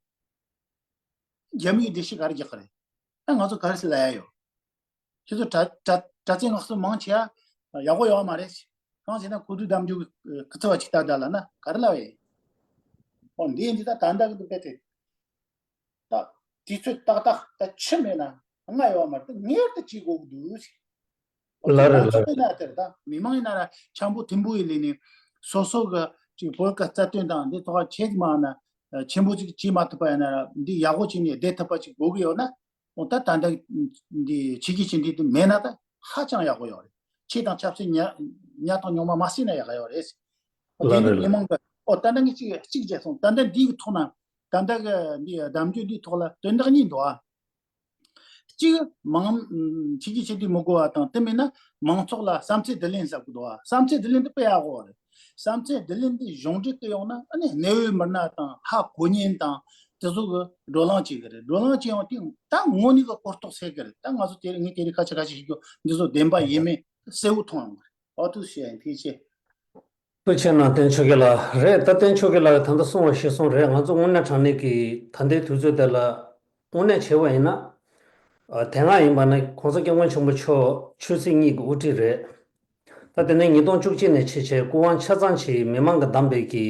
རྒྱ་མིའི་སྡེ་ཤག་ག་རེ་རྒྱག་གི་རེད། ད་ང་ཚོ་ག་རེ་ཟེར་ལབ་ཡ་ཡོད། ཁྱེད་ཚོ་གྲྭ་གྲྭ་གྲྭ་བཙུན་ལགས་སོ་མང་ཆེ་བ་ཡག་པོ་ཡོད་མ་རེད། གང་ཟེར་ན་གོ་བསྡུར་གདམ་རྒྱུ་གི་ཚོ་བ་ཅིག་ལྟ་ད་ལ་ན་ག་རེ་ལབ་ཡ་ཡིན། ཨོ་འདི་འདི་ད་ད་འདྲ་གི་འདུག་པས་དེ། ད་དུས་ཚོད་ཏག་ཏག་ད་ཆི་མེད་ན་ང་ཡོད་མ་རེད། ད་ངེས་པར་དུ་བྱེད་དགོས་ཀྱི་འདུག་ཟེར། ལ་རེད་ལ་རེད། ད་དེར་ད་མི་མང་ཡིན་ན་ར་འཆམ་པོ་མཐུན་པོ་ཡིན་ལས་ནས་སོ་སོ་གི་ཅིག་བོད་ཀྱི་རྩ་དོན་དང་འདི་ཐོག་ཆེད་མ་ན་ཆེན་པོ་ཅིག་བྱེད་མ་ཐུབ་པ་ཡིན་ན་ར་འདི་ཡག་པོ་བྱས་ནས་བསྡད་ཐུབ་པ་ཅིག་དགོས་ཀྱི་ཡོད་ན། འོ་ད་ད་ལྟ་འདི་ཆོས་བརྒྱུད་སྤྱི་འཐུས་དེ་མེད་ན་ད་ཧ་ཅང་ཡག་པོ་ཡོད་རེད། ཆོས་དང་ཆབ་སྲིད་ཉ་ཉ་དང་ཉུང་མ་མ་བསྲེས་ན་ཡག་ཡོད་རེད། འོ་ལ་དེ་ནི་རེད་ལ། མི་མང་གི་འོ་ད་ལྟ་ངས་གཅིག་གཅིག་བྱས་སོང་། ད་ལྟ་འདིའི་ཐོག་ན་ད་ལྟ་གི་འདི་གདམ་རྒྱུ་འདིའི་ཐོག་ལ་དོན་དག་གཉིས་འདུག་ཨ། གཅིག་མང་ཆོས་བརྒྱུད་སྤྱི་འཐུས་མི་དགོས་པ་དང་དེ་མིན་ན་མང་ཚོགས་ལ་བསམ་ཚུལ་བསྡུ་ལེན་ཟེར་གི་འདུག་ཨ། བསམ་ཚུལ་བསྡུ་ལེན་འདི་དཔེ་ཡག་པོ་རེད། བསམ་ཚུལ་བསྡུ་ལེན་འདི་གཞུང་འབྲེལ་དུ་ཡོང་ན་ཨ་ནི་གནད་ཡོད་མི་སྣ་དང་ཧ་གོ་མཁན་དང་དེ་ཚོ་གི་བགྲོ་གླེང་བྱེད་གི་རེད། བགྲོ་གླེང་བྱེད་ཡོང་དུས་ད་དངོས་གནས་གི་གོ་རྟོགས་སད་གི་རེད། ད་ང་ཚོ་དེ་རིང་ངས་དེ་རིང་ཁ་ཤས་ཁ་ཤས་ཞིག་གི་འདི་ཚོ་བདེན་པ་ཡིན་མིན་གསལ་བོ་མཐོང་ཡོང་གི་རེད། ཨོ་ཐུགས་རྗེ་ཆེ། ཐུགས་རྗེ་ཆེ་གནང་བསྟན་ཆོས་རྒྱལ་ལགས། རེད། ད་བསྟན་ཆོས་རྒྱལ་ལགས་ད་ལྟ་གསུངས་པ་ཤེས་སོང་རེད། ང་ཚོ་དངོས་གནས་དྲང་གནས་ཀྱི་ད་ལྟའི་དུས་ཚོད་དེ་ལ་དངོས་གནས་བྱས་པ་ཡིན་ན། ཨ། དེ་སྔ་ཡིན་པ་ན་༸གོང་ས་༸སྐྱབས་མགོན་ཆེན་པོ་མཆོག་ཆོས་སྲིད་གཉིས་ཀྱི་དབུ་ཁྲིད་རེད། ད་དེ་ནས་ཉིས་སྟོང་བཅུ་གཅིག་ནས་བྱས་བྱས་སྐུ་དབང་ཆ་ཚང་ཅིག་མི་མང་གིས་བདམས་པའི་གི་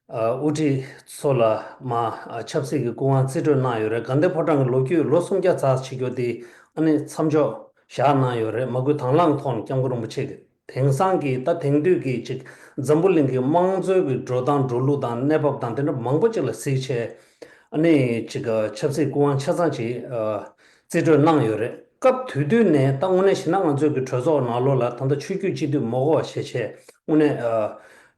ཨ། དབུ་ཁྲིད་ཚོ་ལ་མ། ཨ། ཆབ་སྲིད་ཀྱི་སྐུ་དབང་རྩིས་སྤྲོད་གནང་ཡོད་རེད། དགའ་ལྡན་ཕོ་བྲང་གི་ལོ་རྒྱུས་ལོ་སུམ་བརྒྱ་ཙམ་བྱེད་རྒྱུ་དེ་ཨ་ནི་མཚམས་འཇོག་བཞག་གནང་ཡོད་རེད། མ་སྐུལ་དང་བླངས་ཐོག་ནས་སྐྱབས་མགོན་རིན་པོ་ཆེ་གིས་དེང་སང་གི་ད་དེང་དུས་ཀྱི་ཅིག་འཛམ་བུ་གླིང་གི་དམངས་གཙོའི་གི་འགྲོ་སྟངས་འགྲོ་ལུགས་དང་གནས་བབ་དང་དེ་འདྲ་མང་པོ་ཅིག་ལ་གཟིགས་བྱས་ཨ་ནི་ཅིག་ཆབ་སྲིད་སྐུ་དབང་ཆ་ཚང་ཅིག་ཨ། རྩིས་སྤྲོད་གནང་ཡོད་རེད། སྐབས་དེ་དུས་ནས་ད་དངོས་གནས་བྱས་ན་ང་ཚོའི་གི་གྲོས་ཚོགས་ནང་ལོགས་ལ་ད་ལྟ་ཆོས་བརྒྱུད་སྤྱི་འཐུས་མི་དགོས་པ་བྱས་བྱས་དངོས་གནས་ཨ།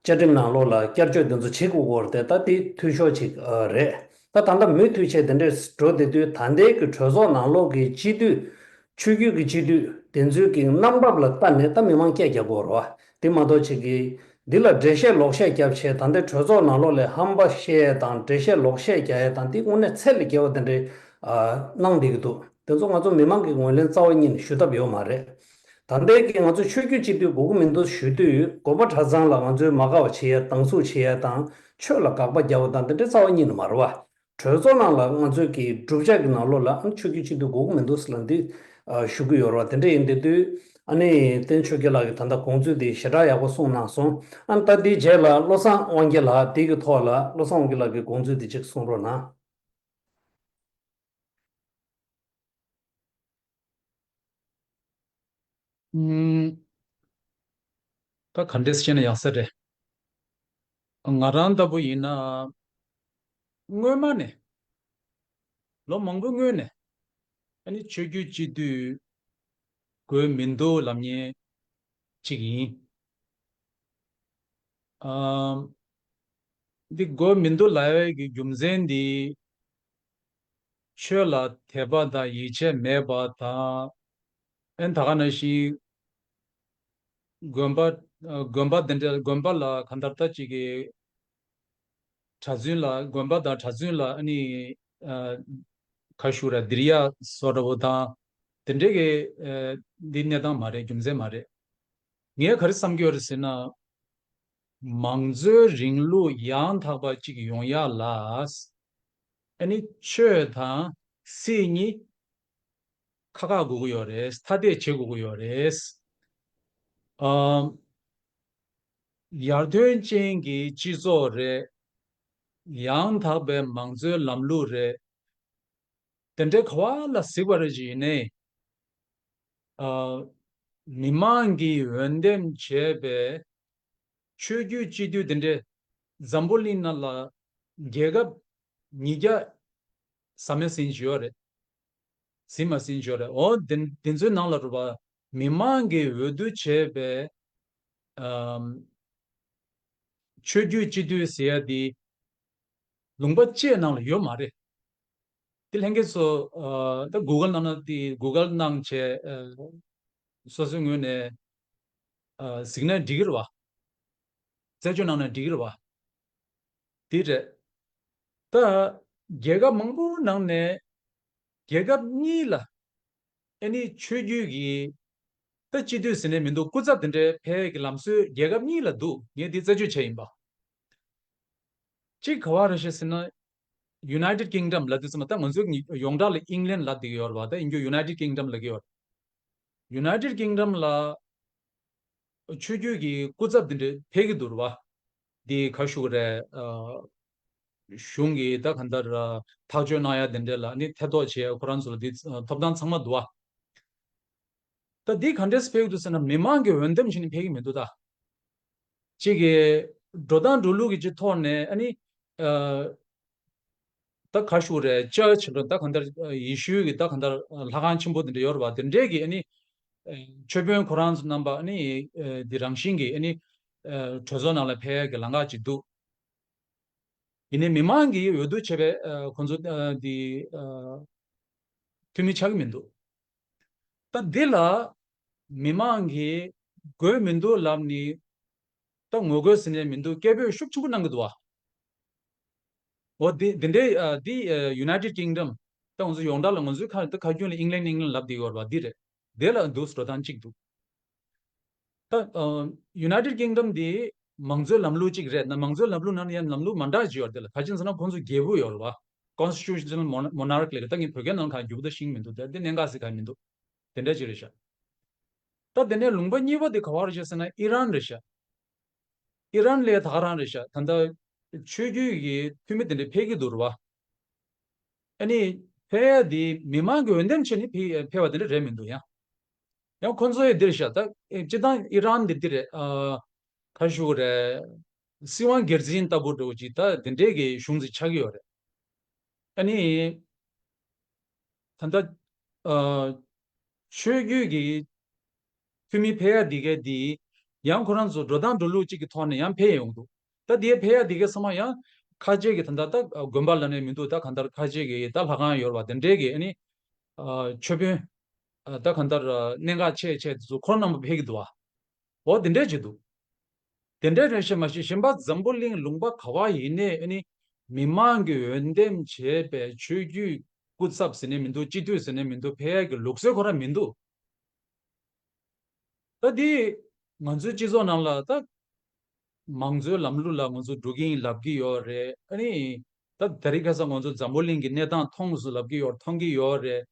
བཅའ་ཁྲིམས་ནང་ལོགས་ལ་བསྐྱར་བཅོས་དེ་ཚོ་བྱེད་དགོས་ཀྱི་རེད། ད་དེ་འཐུས་ཤོར་ཅིག་ཨ། རེད། ད་ད་ལྟ་མུ་མཐུད་བྱས་དེ་འདྲས་འགྲོ་བསྡད་དུས་ད་ལྟའི་གི་གྲོས་ཚོགས་ནང་ལོགས་ཀྱི་སྤྱི་འཐུས་ཆོས་བརྒྱུད་ཀྱི་སྤྱི་འཐུས་དེ་ཚོའི་གི་རྣམ་པ་ལ་ལྟ་ནས་ད་མི་མང་སྐད་རྒྱག་དགོས་རེད་བ། དེ་མ་གཏོགས་ཅིག་གི་འདི་ལ་འགྲེལ་བཤད་ལོག་བཤད་བརྒྱབ་བྱས་ད་ལྟའི་གྲོས་ཚོགས་ནང་ལོགས་ལ་ཧམ་པ་བཤད་ཡས་དང་འགྲེལ་བཤད་ལོག་བཤད་རྒྱག་ཡས་དང་དེ་དངོས་གནས་ཚད་ལས་བརྒལ་བ་དེ་འདྲའི་ཨ། གནང་བསྡད་ཀྱི་འདུག་དེ་ཚོ་ང་ཚོ་མི་མང་གིས་ངོས་ལེན་རྩ་བ་ཉིད་ནས་ཞུ་ཐབས་ཡོད་མ་རེད། ད་ལྟའི་གི་ང་ཚོ་ཆོས་བརྒྱུད་སྤྱི་འཐུས་དགོས་ཀྱི་མི་འདུག་ཞུ་དུས་དགོན་པ་གྲྭ་ཚང་ལ་ང་ཚོས་མ་དགའ་བ་བྱེད་ཡས་སྡང་ཟུག་བྱེད་ཡས་དང་ཆོས་ལ་དགག་པ་རྒྱག་པ་དང་དེ་འདྲའི་རྩ་བ་ཉིད་ནས་མ་རེད་བ། གྲོས་ཚོགས་ནང་ལ་ང་ཚོའི་གི་གྲུབ་ཆ་གི་ནང་ལོགས་ལ་ཨ་ནི་ཆོས་བརྒྱུད་སྤྱི་འཐུས་དགོས་ཀྱི་མི་འདུག་ཟེར་ལབ་འདི་ཨ། ཞུ་གི་ཡོད་རེད་བ། དེ་འདྲ་ཡིན་དེ་དུས་ཨ་ནི་བསྟན་ཆོས་རྒྱལ་ལགས་ཀྱིས་ད་ལྟ་དགོངས་ཚུལ་འདི་ཞེ་དྲག་ཡག་པོ་གསུངས་གནང་སོང་། ཨ་ནི་ད་འདིའི་རྗེས་ལ་བློ་བཟང་དབང་རྒྱལ་ལགས་འདི་གི་ཐོག་ལ་བློ་བཟང་དབང་རྒྱལ་ལགས་ཀྱིས་དགོངས་ཚུལ་འདི་གཅིག་གསུང་རོགས་གནང་། ཨུམ། ད་ག་འདྲས་བཤད་ན་ཡག་ས་རེད། ང་རང་ལྟ་བུ་ཡིན་ན་སྔོན་མ་ནས་ལོ་མང་པོའི་སྔོན་ནས་ཨ་ནི་ཆོས་བརྒྱུད་སྤྱི་འཐུས་དགོས་མི་འདུག་ལབ་མཁན་གཅིག་ཡིན། ཨམ། འདི་དགོས་མི་འདུག་ལབ་ཡས་ཀྱི་རྒྱུ་མཚན་འདི་ཆོས་ལ་དད་པ་དང་ཡིད་ཆེས་མེད་པ་དང་། ཨན་ད་ག་ནང་བཞིན་དགོན་པ་ཨ། དགོན་པ་འདི་འདྲ་དགོན་པ་ལ་གང་ལྟར་ད་ཅིག་གི་གྲྭ་བཙུན་ལ་དགོན་པ་དང་གྲྭ་བཙུན་ལ་ཨ་ནི་ཨ། ག་ཞུ་ར་འདིར་ཡ་བཟོ་འདྲ་བོ་དང་དེ་འདྲའི་གི་ཨ། འདི་གནས་སྟངས་མ་རེད། རྒྱུ་མཚན་མ་རེད། ངས་ག་རེ་བསམ་གྱི་ཡོད་རེད་ཟེར་ན། མང་གཙོའི་རིང་ལུགས་ཡང་དག་པ་ཅིག་ཡོང་ཡ་ལ་ཨ་ནི་ཆོས་དང་སྲིད་གཉིས་ཁ་ཁ་དགོས་ཀྱི་ཡོད་རེད། ཐ་དད་བྱེད་དགོས་ཀྱི་ཡོད་རེད། ཨམ། ཡར་ཐོན་ཅན་གྱི་སྤྱི་ཚོགས་རེད། ཡང་དག་པའི་མང་གཙོའི་ལམ་ལུགས་རེད། དེ་འདྲའི་ག་བ་ལ་གཟིགས་པ་རེད་ཅེས་ཡིན་ནའི། ཨ། མི་མང་གིས་འོས་འདེམས་བྱས་པའི་ཆོས་བརྒྱུད་སྤྱི་འཐུས་དེ་འདྲའི་འཛམ་བུ་གླིང་ནང་ལ་རྒྱལ་ཁབ་ཉིས་བརྒྱ་ཟ་མ་ཟིན་བྱས་ཡོད་རེད། ཟིན་མ་ཟིན་བྱས་ཡོད་རེད། འོ་དེ་དེ་ཚོའི་ནང་ལ་རུ་བ་མི་མང་གིས་འོས་བསྡུ་བྱས་པའི་ཨམ། ཆོས་བརྒྱུད་སྤྱི་འཐུས་ཟེར་ཡ་དེ་ལུང་པ་བཅས་ནང་ལ་ཡོད་མ་རེད། དེ་ལྷན་རྒྱས་ཚོ་ཨ། ད་གུ་གལ་ནང་ན་དེ་གུ་གལ་གནང་བྱས་ཨ། སོ་སོའི་ངོས་ནས་ གཟིགས་ན་འགྲིག་གི་རེད་བ། རྩད་གཅོད་གནང་ན་འགྲིག་གི་རེད་བ། དེ་རེད། ད་རྒྱལ་ཁབ་མང་པོའི་ནང་ནས་རྒྱལ་ཁབ་གཉིས་ལ་ཨ་ནི་ཆོས་བརྒྱུད་ཀྱི་ད་སྤྱི་འཐུས་ཟེར་ནས་མི་འདུག་སྐུ་ཚབ་དེ་འདྲའི་ཕེབས་ཡས་ཀྱི་ལམ་སྲོལ་རྒྱལ་ཁབ་གཉིས་ལ་འདུག་ངས་འདི་རྩད་གཅོད་བྱས་ཡིན་པ། གཅིག་ག་བ་རེད་ཤག་ཟེར་ན། United Kingdom ལབ་དུས་ཙམ་པ་ད་ང་ཚོའི་ཡོངས་གྲགས་ལ་ཨིང་ལན་ལབ་བསྡད་ཀྱི་ཡོད་རེད་བ། ད་ཡིན་རྒྱུ་United Kingdom ལབ་ཀྱི་ཡོད་རེད། United Kingdom ལ་ཆོས་བརྒྱུད་ཀྱི་སྐུ་ཚབ་དེ་འདྲ་ཕེབས་ཀྱི་འདུག་རེད་བ། འདི་ག་ཞུ་གི་རེད། ཨ། གཞུང་གིས་ད་གང་ལྟར་ཨ་ཐག་གཅོད་གནང་ཡ་དེ་འདྲ་ལ་ནི་ཐེ་གཏོགས་བྱེད་ཡ་ཁོ་རང་ཚོ་ལ་འདི་ཨ་ཐོབ་ཐང་ཚང་མ་འདུག་བ། ད་འདི་ག་འདྲས་ཕེབས་ཀྱི་འདུག་ཟེར་ན་མི་མང་གི་འོས་འདེམས་བྱས་ནས་ཕེབས་ཀྱི་མི་འདུག་ད། གཅིག་གི་འགྲོ་སྟངས་འགྲོ་ལུགས་ཀྱི་གཅིག་ཐོག་ནས་ཨ་ནི་ཨ་ད་ག་ཞུ་རེད། ཅར་ཆི་འདྲ་ད་གང་ལྟར་ཨ་ཡེ་ཤུའི་གི་ད་གང་ལྟར་ཨ་ལྷ་ཁང་ཆེན་པོ་དེ་འདྲ་ཡོད་རེད་བ། དེ་འདྲས་ཀྱི་ཨ་ནི་ཨ་ཆོས་དཔོན་ཁོ་རང་ཚོ་རྣམ་པ་ཨ་ནི་ཨ་འདི་རང་བཞིན་གྱི་ཨ་ནི་ཨ་གྲོས་ཚོགས་ནང་ལ་ཕེབས་ཡ་གི་ལམ་ཁ་ཅིག་འདུག་ཡིན་ནའི་མི་མང་གིས་འོས་བསྡུ་བྱས་པའི་ཨ་ཁོང་ཚོ་ཨ་འདི་ཨ་འཐུས་མི་ཆགས་ཀྱི་མི་འདུག་ད་འདི་ལ་མི་མང་གིས་དགོས་མི་འདུག་ལབ་ནི་ད་ངོ་རྒོལ་ཟེར་ནས་མི་འདུག་སྐད་འབོད་ཤུགས་ཆེན་པོ་གནང་གི་འདུག་བ། འོ་འདི་འདི་འདྲའི་ཨ་འདི་ཨ་United Kingdom ད་ང་ཚོ་ཡོངས་གྲགས་ལ་ང་ཚོའི་ཁ་ད་ཁ་རྒྱུན་ལ་ཨིང་ལན་ཨིང་ལན་ལབ་བསྡད་ཡོད་རེད་བ། འདི་རེད། དེ་ལ་འདུག་སེ་འགྲོ་སྟངས་གཅིག་འདུག་ད་ཨ་United Kingdom འདི་མང་གཙོའི་ལམ་ལུགས་གཅིག་རེད་ན། མང་གཙོའི་ལམ་ལུགས་ནང་ནས་ཡང་ལམ་ལུགས་མ་འདྲ་ཅིག་ཡོད་རེད། དེ་ལ་ག་ཅི་ཟེར་ན་ཁོང་ཚོ་རྒྱལ་པོ་ཡོད་རེད་བ། Constitutional Mon- Monarch ལབ་ཀྱི་ད་ངས་བོད་སྐད་ནང་ག་རྒྱུག་པ་ཤེས་མི་འདུག་དེ་དེ་གནད་འགག་ཟེར་ག་མི་འདུག་དེ་འདྲ་ཅིག་རེད་ཤག་ད་དེ་ནས་ལུང་པ་གཉིས་པ་དེ་ག་བ་རེད་ཤག་ཟེར་ན་ཨི་རན་རེད་ཤག་ཨི་རན་ལས་ད་ག་རང་རེད་ཤག་ད་ལྟ་ཆོས་བརྒྱུད་ཀྱི་འཐུས་མི་དེ་འདྲ་ཕེབས་ཀྱི་འདུག་རེད་བ། ཨ་ནི་ཕེབས་ཡ་དེ་མི་མང་གི་འོས་འདེམས་བྱས་ནས་ཕེབས་ཕེབས་པ་དེ་འདྲ་རེད་མི་འདུག་ཡང་། ཡང་ཁོ་ཚོ་ཡི་འདིར་ཤག་ད་སྤྱི་བཏང་ཨི་རན་འདི་འདི་རེད། ཨ་ག་ཞུ་རེད། སྲིད་དབང་སྒེར་འཛིན་ལྟ་བུ་འདྲ་བོ་ཅིག་ད་དེ་འདྲས་ཀྱི་གཞུང་ཅིག་ཆགས་ཀྱི་ཡོད་རེད། ཨ་ནི་ད་ལྟ་ཨ་ཆོས་བརྒྱུད་ཀྱི་འཐུས་མི་ཕེབས་ཡ་འདི་གའི་འདི་ཡང་ཁོ་རང་ཚོ་འགྲོ་སྟངས་འགྲོ་ལུགས་གཅིག་གི་ཐོག་ནས་ཡང་ཕེབས་ཡོང་འདུག་ད་དེ་ཕེབས་ཡ་འདི་གའི་ཚང་མ་ཡང་ཁ་ཆེ་གི་ད་ལྟ་ད་དགོན་པ་ལ་ནས་མི་འདུག་ད་གང་ལྟར་ཁ་ཆེ་གི་ད་ལྷ་ཁང་ཡོད་རེད་བ། དེ་འདྲས་ཀྱི་ཨ་ནི་ཨ་ཆོས་དཔོན་ཨ་ད་གང་ལྟར་ཨ་གནད་འགག་ཆེ་ཆེ་དེ་ཚོ་ཁོ་རང་རྣམ་པ་ཕེབས་ཀྱི་འདུག་བ། འོ་དེ་འདྲས་བྱེད་འདུག་དེ་འདྲས་རེད་ཤག་མ་གཞི་གཞན་པ་འཛམ་བུ་གླིང་ལུང་པ་ག་བ་ཡིན་ནའི་ཨ་ནི་མི་མང་གིས་འོས་འདེམས་བྱས་པའི་ཆོས་བརྒྱུད་སྐུ་ཚབ་ཟེར་ནས་མི་འདུག་སྤྱི་འཐུས་ཟེར་ནས་མི་འདུག་ཕེབས་ཡ་གི་ལུགས་སྲོལ་ཁོ་རང་མི་འདུག་ད་འདི་ང་ཚོའི་སྤྱི་ཚོགས་ནང་ལ་ད་མང་གཙོའི་ལམ་ལུགས་ལ་ང་ཚོ་འགྲོ་གི་ཡིན་ལབ་ཀྱི་ཡོད་རེད། ཨ་ནི་ད་དེ་རིང་ཁ་སང་ང་ཚོ་འཛམ་བུ་གླིང་གི་གནས་སྟངས་མཐོང་སོང་ལབ་ཀྱི་ཡོད། མཐོང་གི་ཡོད་རེད།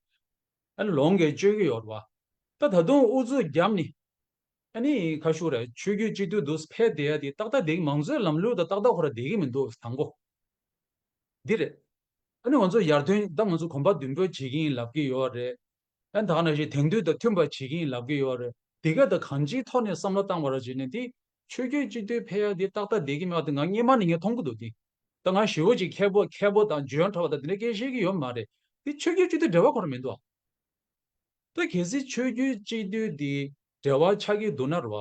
ཨ་ནི་ལོངས་སྐྱེས་སྤྱོད་ཀྱི་ཡོད་རེད་བ། ད་ད་དུང་ཨུ་ཚུགས་བརྒྱབ་ནི། ཨ་ནི་ཁ་ཤུ་རེད། ཆོས་བརྒྱུད་སྤྱི་འཐུས་འདུག་ཕེབས་བསྡད་ཡ་དེ་ཏག་ཏག་བསྡད་ཀྱི་མང་གཙོའི་ལམ་ལུགས་དང་ཏག་ཏག་ཁོ་ར་བསྡད་ཀྱི་མི་འདུག་དང་པོ་འདི་རེད། ཨ་ནི་ང་ཚོ་ཡར་ཐོན་ད་ང་ཚོ་གོམ་པ་མདུན་སྤོས་བྱེད་ཀྱི་ཡིན་ལབ་ཀྱི་ཡོད་རེད། ཨ་ནི་ད་ག་ནང་བཞིན་དེང་དུས་དང་མཐུན་པ་བྱེད་ཀྱི་ཡིན་ལབ་ཀྱི་ཡོད་རེད། དེ་ག་ད་གང་ཅིའི་ཐོག་ནས་བསམ་བློ་བཏང་བ་ར་བྱས་ནས་དེ་ཆོས་བརྒྱུད་སྤྱི་འཐུས་ཕེབས་ཡ་དེ་ཏག་ཏག་བསྡད་ཀྱི་མེད་པ་དེ་ང་སྔོན་མ་ནས་ངས་མཐོང་གི་འདུག་དེ་ད་ང་ཞེ་པོ་ཅིག་མཁས་པོ་མཁས་པོ་དང་འཇོན་ཐུབ་པ་དང་དེ་འདྲ་སྐད་བཤད་ཀྱི་ཡོད་མ་རེད། དེ་ཆོས་བརྒྱུད་སྤྱི་འཐུས་འབྲེལ་བ་ཁོ་ར་མི་འདུག་ད་གལ་སྲིད་ཆོས་བརྒྱུད་སྤྱི་འཐུས་འདི་འབྲེལ་བ་ཆགས་ཀྱི་འདུག་ན་རེད་བ།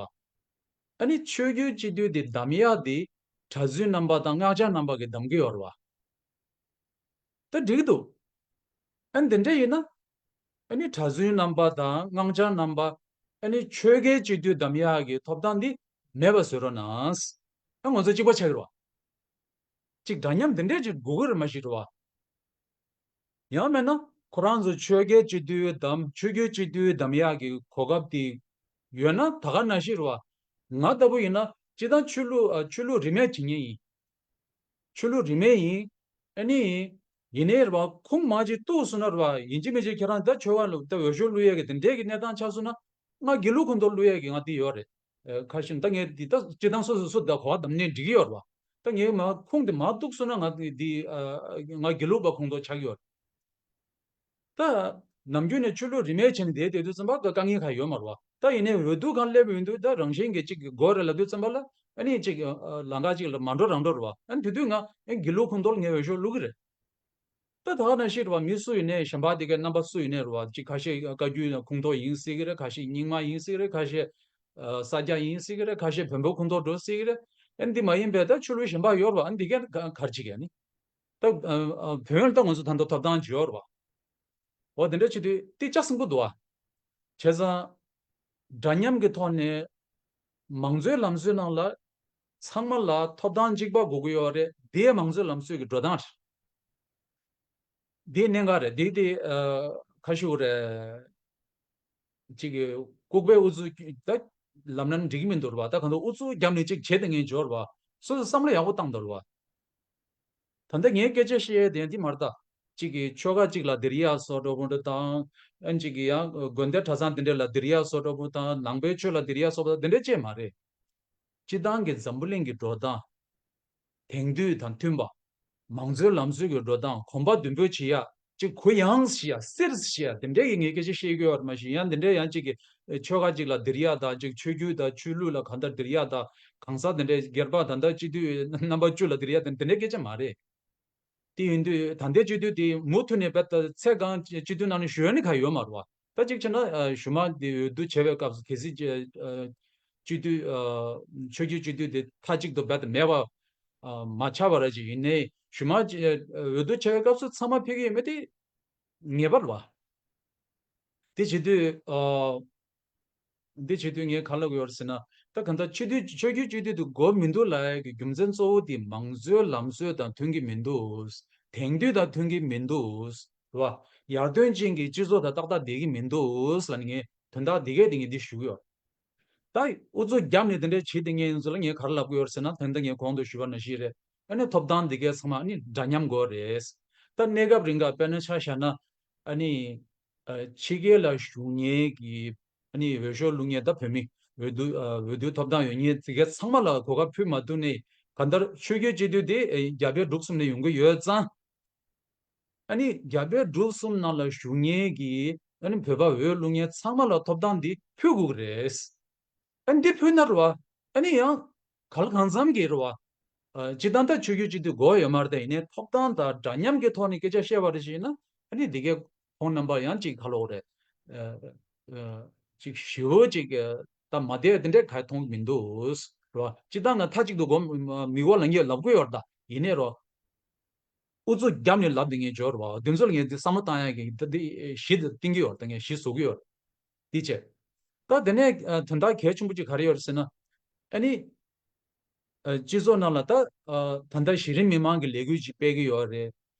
ཨ་ནི་ཆོས་བརྒྱུད་སྤྱི་འཐུས་འདི་བདམས་ཡག་འདི་གྲྭ་བཙུན་རྣམ་པ་དང་སྔགས་འཆང་རྣམ་པ་གིས་བདམས་ཀྱི་ཡོད་རེད་བ། ད་འགྲིག་གི་འདུག་ཨ་ནི་འདི་འདྲ་ཡིན་ན། ཨ་ནི་གྲྭ་བཙུན་རྣམ་པ་དང་སྔགས་འཆང་རྣམ་པ། ཨ་ནི་ཆོལ་ཁའི་སྤྱི་འཐུས་བདམས་ཡག་གི་ཐོབ་ཐང་འདི་མེད་པ་བཟོས་རོགས་གནང་། ཨ་ང་ཚོ་གཅིག་པ་ཆགས་ཀྱི་རེད་བ། ཅིག་འདྲ་མཉམ་དེ་འདྲས་ཅིག་དགོས་ཀྱི་རེད་མ་གཞི་རེད་བ། ཡང་མིན་ན་ཁོ་རང་ཚོ་ཆོལ་ཁའི་སྤྱི་འཐུས་བདམས། ཆོས་བརྒྱུད་སྤྱི་འཐུས་བདམས་ཡག་གི་གོ་སྐབས་དེ་ཡོད་ན་ད་ག་ནང་བཞིན་རེད་བ། ང་ལྟ་བུ་ཡིན་ན་སྤྱིར་བཏང་ཆོས་ལུགས་ཨ་ཆོས་ལུགས་རིས་མེད་བྱེད་མཁན་ཡིན། ཆོས་ལུགས་རིས་མེད་ཡིན། ཨ་ནི་ཡིན་ནའི་རེད་བ། ཁུངས་མ་ཅིག་གཏུགས་སོང་ན་རེད་བ། ཡིན་གཅིག་མིན་གཅིག་ཁྱེད་རང་ད་ཆོལ་ཁ་ལ་ད་འོས་ཤོག་བླུག་ཡས་ཀྱི་དེ་འདྲས་ཀྱི་གནས་སྟངས་ཆགས་སོང་ན། ང་དགེ་ལུགས་ཁོངས་གཏོགས་བླུག་ཡས་ཀྱི་ང་དེ་ཡོད་རེད། ཨ་ཁ་ཤས་ད་ངས་འདི་ད་སྤྱིར་བཏང་སོ་སོ་སོ་ད་གོ་བ་བདམས་ནས་འགྲིག་གི་ཡོད་རེད་བ། ད་ངས་མ་ཁུངས་དེ་མ་གཏུགས་སོང་ན་ང་འདི་ཨ་ང་དགེ་ལུགས་པ་ཁོངས་གཏོགས་ཆགས་ཀྱི་ཡོད་རེད། ད་ནམ་རྒྱུན་ནས་ཆོས་ལུགས་རིས་མེད་བྱས་ནས་བསྡད་བསྡད་དུས་ཙམ་པ་དཀའ་ངལ་གང་ཡོད་མ་རེད་བ། ད་ཡིན་ནའི་འོས་བསྡུ་སྒང་སླེབས་ཡོང་དུས་ད་རང་བཞིན་གྱིས་གཅིག་གི་དགོས་རེད་ལབ་དུས་ཙམ་པ་ལ་ཨ་ནི་གཅིག་ཨ་ལམ་ཁ་གཅིག་ལ་མ་འགྲོ་རང་འགྲོ་རེད་བ། ཨ་ནི་དེ་དུས་ང་ཨ་དགེ་ལུགས་ཁོངས་གཏོགས་ལ་ངས་འོས་ཤོག་བླུག་གི་རེད། ད་ད་ག་ནང་བཞིན་རེད་བ། མི་སུ་ཡིན་ནའི་གཞན་པ་དེ་གའི་རྣམ་པ་སུ་ཡིན་ནའི་རེད་བ། གཅིག་ཁ་ཤས་བཀའ་བརྒྱུད་ཁོངས་གཏོགས་ཡིན་སྲིད་ཀྱི་རེད། ཁ་ཤས་རྙིང་མ་ཡིན་སྲིད་ཀྱི་རེད། ཁ་ཤས་ཨ་ས་སྐྱ་ཡིན་སྲིད་ཀྱི་རེད། ཁ་ཤས་བོན་པོ་ཁོངས་གཏོགས་འགྲོ་སྲིད་ཀྱི་རེད། ཨ་ནི་འདི་མ་ཡིན་པའི་ད་ཆོས་ལུགས་གཞན་པ་ཡོད་རེད་བ། ཨ་ནི་འདི་གའི་ག་གར་བྱེད་ཀྱི་ཨ་ནི། ད་ཨ་ཨ་བོན་ལ་ད་ང་ཚོ་ད་ལྟ་ཐོབ་ཐང་ཅིག་ཡོད་རེད་བ། འོ་དེ་འདྲ་བྱེད་དུས་དེ་ལྕགས་སྲིན་པོ་འདུག་བ། བྱས་ཙང་འདྲ་མཉམ་གྱི་ཐོག་ནས་ མང་གཙོའི་ལམ་སྲོལ་ནང་ལ་ཚང་མ་ལ་ཐོབ་ཐང་གཅིག་པ་དགོས་ཀྱི་ཡོད་རེད། དེ་མང་གཙོའི་ལམ་སྲོལ་གྱི་འགྲོ་སྟངས་རེད། དེ་གནད་འགག་རེད། དེ་དེ་ཁ་ཤུ་རེད། ཅིག་ལྐུགས་པའི་ཨུ་ཚུགས་ད་ལབ་ན་འགྲིག་གི་མི་འདུག་རེད་བ། ད་གང་ལྟར་ཨུ་ཚུགས་བརྒྱབ་ནས་ཅིག་བྱེད་དེ་ངས་འབྱོར་བ། སོ་སོ་བསམ་བློ་ཡག་པོ་བཏང་འདུག་རེད་བ། ད་ལྟ་ངས་སྐད་ཆ་བཤད་ཡས་དེ་འདི་མ་རེད་ད། གཅིག་གིས་ཆོལ་ཁ་གཅིག་ལ་སྡིགས་ཡ་བཟོ་འདྲ་པོ་འདྲ་དང་། ཨ་གཅིག་གིས་ཡང་དགོན་སྡེ་གྲྭ་ཚང་དེ་འདྲ་ལ་སྡིགས་ཡ་བཟོ་འདྲ་པོ་དང་། ནང་པའི་ཆོས་ལ་སྡིགས་ཡ་བཟོ་པ་དང་དེ་འདྲ་ཅིག་མ་རེད། སྤྱི་བཏང་གི་འཛམ་བུ་གླིང་གི་འགྲོ་སྟངས། དེང་དུས་དང་མཐུན་པ། མང་གཙོའི་ལམ་སྲོལ་གྱི་འགྲོ་སྟངས་གོམ་པ་མདུན་སྤོས་བྱེད་ཡ། གཅིག་གུ་ཡངས་བྱེད་ཡ། གསེར་བྱེད་ཡ། དེ་འདྲའི་གི་ངས་སྐད་ཆ་བཤད་ཀྱི་ཡོད་རེད། མ་གཞི་ཡང་དེ་འདྲའི་ཡང་གཅིག་གི་ཆོལ་ཁ་གཅིག་ལ་སྡིགས་ཡ་དང་། གཅིག་ཆོས་བརྒྱུད་དང་ཆོས་ལུགས་ལ་གང་ལྟར་སྡིགས་ཡ་དང་། གང་ཟག་དེ་འདྲའི་སྒེར་པ་ད་ལྟ་སྤྱི་འཐུས་རྣམ་པ་བཅུ་ལ་སྡིགས་ཡ་དེ་དེ་འདྲའི་སྐད་ཆ་མ་རེད། དེ་ཡིན་དུས་ད་ལྟའི་སྤྱི་འཐུས་དེ་མུ་མཐུད་ནས་རྦད་དེ་ཚེ་གང་སྤྱི་འཐུས་ནང་ནས་བཞུགས་ཡ་ནི་གང་ཡོད་མ་རེད་བ། ད་གཅིག་བྱས་ན་ཨ་གཞུག་མ་དེ་འོས་བསྡུ་བྱེད་པའི་སྐབས་སུ་གལ་སྲིད་ཅེ་ཨ་སྤྱི་འཐུས་ཨ་ཆོས་བརྒྱུད་སྤྱི་འཐུས་དེ་མཐའ་གཅིག་ཏུ་རྦད་དེ་མེད་པ་ཨ་མ་ཆགས་པ་ར་ཅིག་ཡིན་ནའི། གཞུག་མ་ཅེ་ཨ་འོས་བསྡུ་བྱེད་པའི་སྐབས་སུ་ཚང་མ་ཕེབས་ཀྱི་ཡོད་མེད་དེ་ངེས་པ་རེད་བ། དེ་བྱེད་དུས་ཨ། འདི་བྱེད་དུས་ངས་ག་ལབ་ཀྱི་ཡོད་རེད་ཟེར་ན། ད་གང་ལྟར་སྤྱི་འཐུས་ཆོས་བརྒྱུད་སྤྱི་འཐུས་དེ་དགོས་མི་འདུག་ལབ་ཡ་གི་རྒྱུ་མཚན་གཙོ་བོ་དེ་མང་གཙོའི་ལམ་སྲོལ་དང་མཐུན་གྱི་མི་འདུག་དེང་དུས་དང་མཐུན་གྱི་མི་འདུག་རེད་བ། ཡར་ཐོན་ཅན་གྱི་སྤྱི་ཚོགས་དང་ཏག་ཏག་བསྡད་ཀྱི་མི་འདུག་ལབ་ནས་ངས་དོན་དག་འདི་གས་དེ་ངས་འདི་ཞུ་གི་ཡོད། ད་ཨུ་ཚུགས་བརྒྱབ་ནས་དེ་འདྲ་བྱེད་དེ་ངས་ཡིན་ཚུལ་ལ་ངས་ག་རེ་ལབ་ཀྱི་ཡོད་རེད་ཟེར་ན། ད་ལྟ་ངས་གོང་དུ་ཞུས་པ་ནང་བཞིན་རེད། ཨ་ནི་ཐོབ་ཐང་འདི་གས་ཚང་མ་ཨ་ནི་འདྲ་མཉམ་དགོས་རེད། ད་གནས་སྐབས་རིང་ག་དཔེར་ན་ཆ་བཞག་ན། ཨ་ནི་ཕྱི་རྒྱལ་ལ་བཞུགས་མཁན་གྱི་ཨ་ནི་འོས་ཤོག་བླུག་མཁན་ད་བོད་མི་འོས་བསྡུ་ཨ་འོས་བསྡུ་ཐོབ་ཐང་ཡོད་མཁན་དེ་གས་ཚང་མ་ལ་གོ་སྐབས་ཕུལ་མ་ཐུབ་ནས། གང་ལྟར་ཆོས་བརྒྱུད་སྤྱི་འཐུས་དེ་ཨ་རྒྱ་བལ་འབྲུག་གསུམ་ནས་ཡོང་གི་ཡོད་ཙང་། ཨ་ནི་རྒྱ་བལ་འབྲུག་གསུམ་ནང་ལ་བཞུགས་མཁན་གྱི་ཨ་ནི་བོད་པ་འོས་བླུག་མཁན་ཚང་མ་ལ་ཐོབ་ཐང་འདི་ཕུལ་དགོས་ཀྱི་རེད། ཨ་ནི་འདི་ཕུལ་ན་རེད་བ། ཨ་ནི་ཡང་ག་ལ་གང་འཚམ་གྱི་རེད་བ། ཨ་སྤྱིར་བཏང་ད་ཆོས་བརྒྱུད་སྤྱི་འཐུས་དགོས་ཡོད་མ་རེད། ད་ཡིན་ནའི་ཐོབ་ཐང་དང་འདྲ་མཉམ་གྱི་ཐོག་ནས་སྐད་ཆ་བཤད་པ་རེད་ཅེ་ན། ཨ་ནི་འདི་གས་ཁོང་རྣམ་པ་ཡང་ཅིག་ག་ལབ་དགོས་རེད། ཨ་ཨ་ཅིག་ཞེ་པོ་ཅིག་ད་མ་བདེ་དེ་འདྲས་ག་མཐོང་གི་མི་འདུག་རེད་བ། སྤྱིར་བཏང་ན་མཐའ་གཅིག་ཏུ་དགོས་མི་དགོས་ལབ་མཁན་ལབ་ཀྱི་ཡོད་རེད། ད་ཡིན་ནའི་རོ། ཨུ་ཚུགས་བརྒྱབ་ནས་ལབ་དེ་ངས་འབྱོར་བ། དེ་ཚོ་ལ་ངས་འདི་བསམ་བློ་བཏང་ཡག་གི་ད་འདི་གཞི་འདི་བཏིང་གི་ཡོད་རེད། ད་ངས་གཞི་བཟོ་གི་ཡོད་རེད། འདི་བྱས། ད་དེ་ནས་ཨ་དོན་དག་གལ་ཆེན་པོ་ཅིག་ག་རེ་ཡོད་རེད་ཟེར་ན། ཨ་ནི་ཨ་སྤྱི་ཚོགས་ནང་ལ་ད་ཨ་ད་ལྟ་གཞི་རིམ་མི་མང་གི་ལས་འགུལ་ཅིག་སྤེལ་གི་ཡོད་རེད།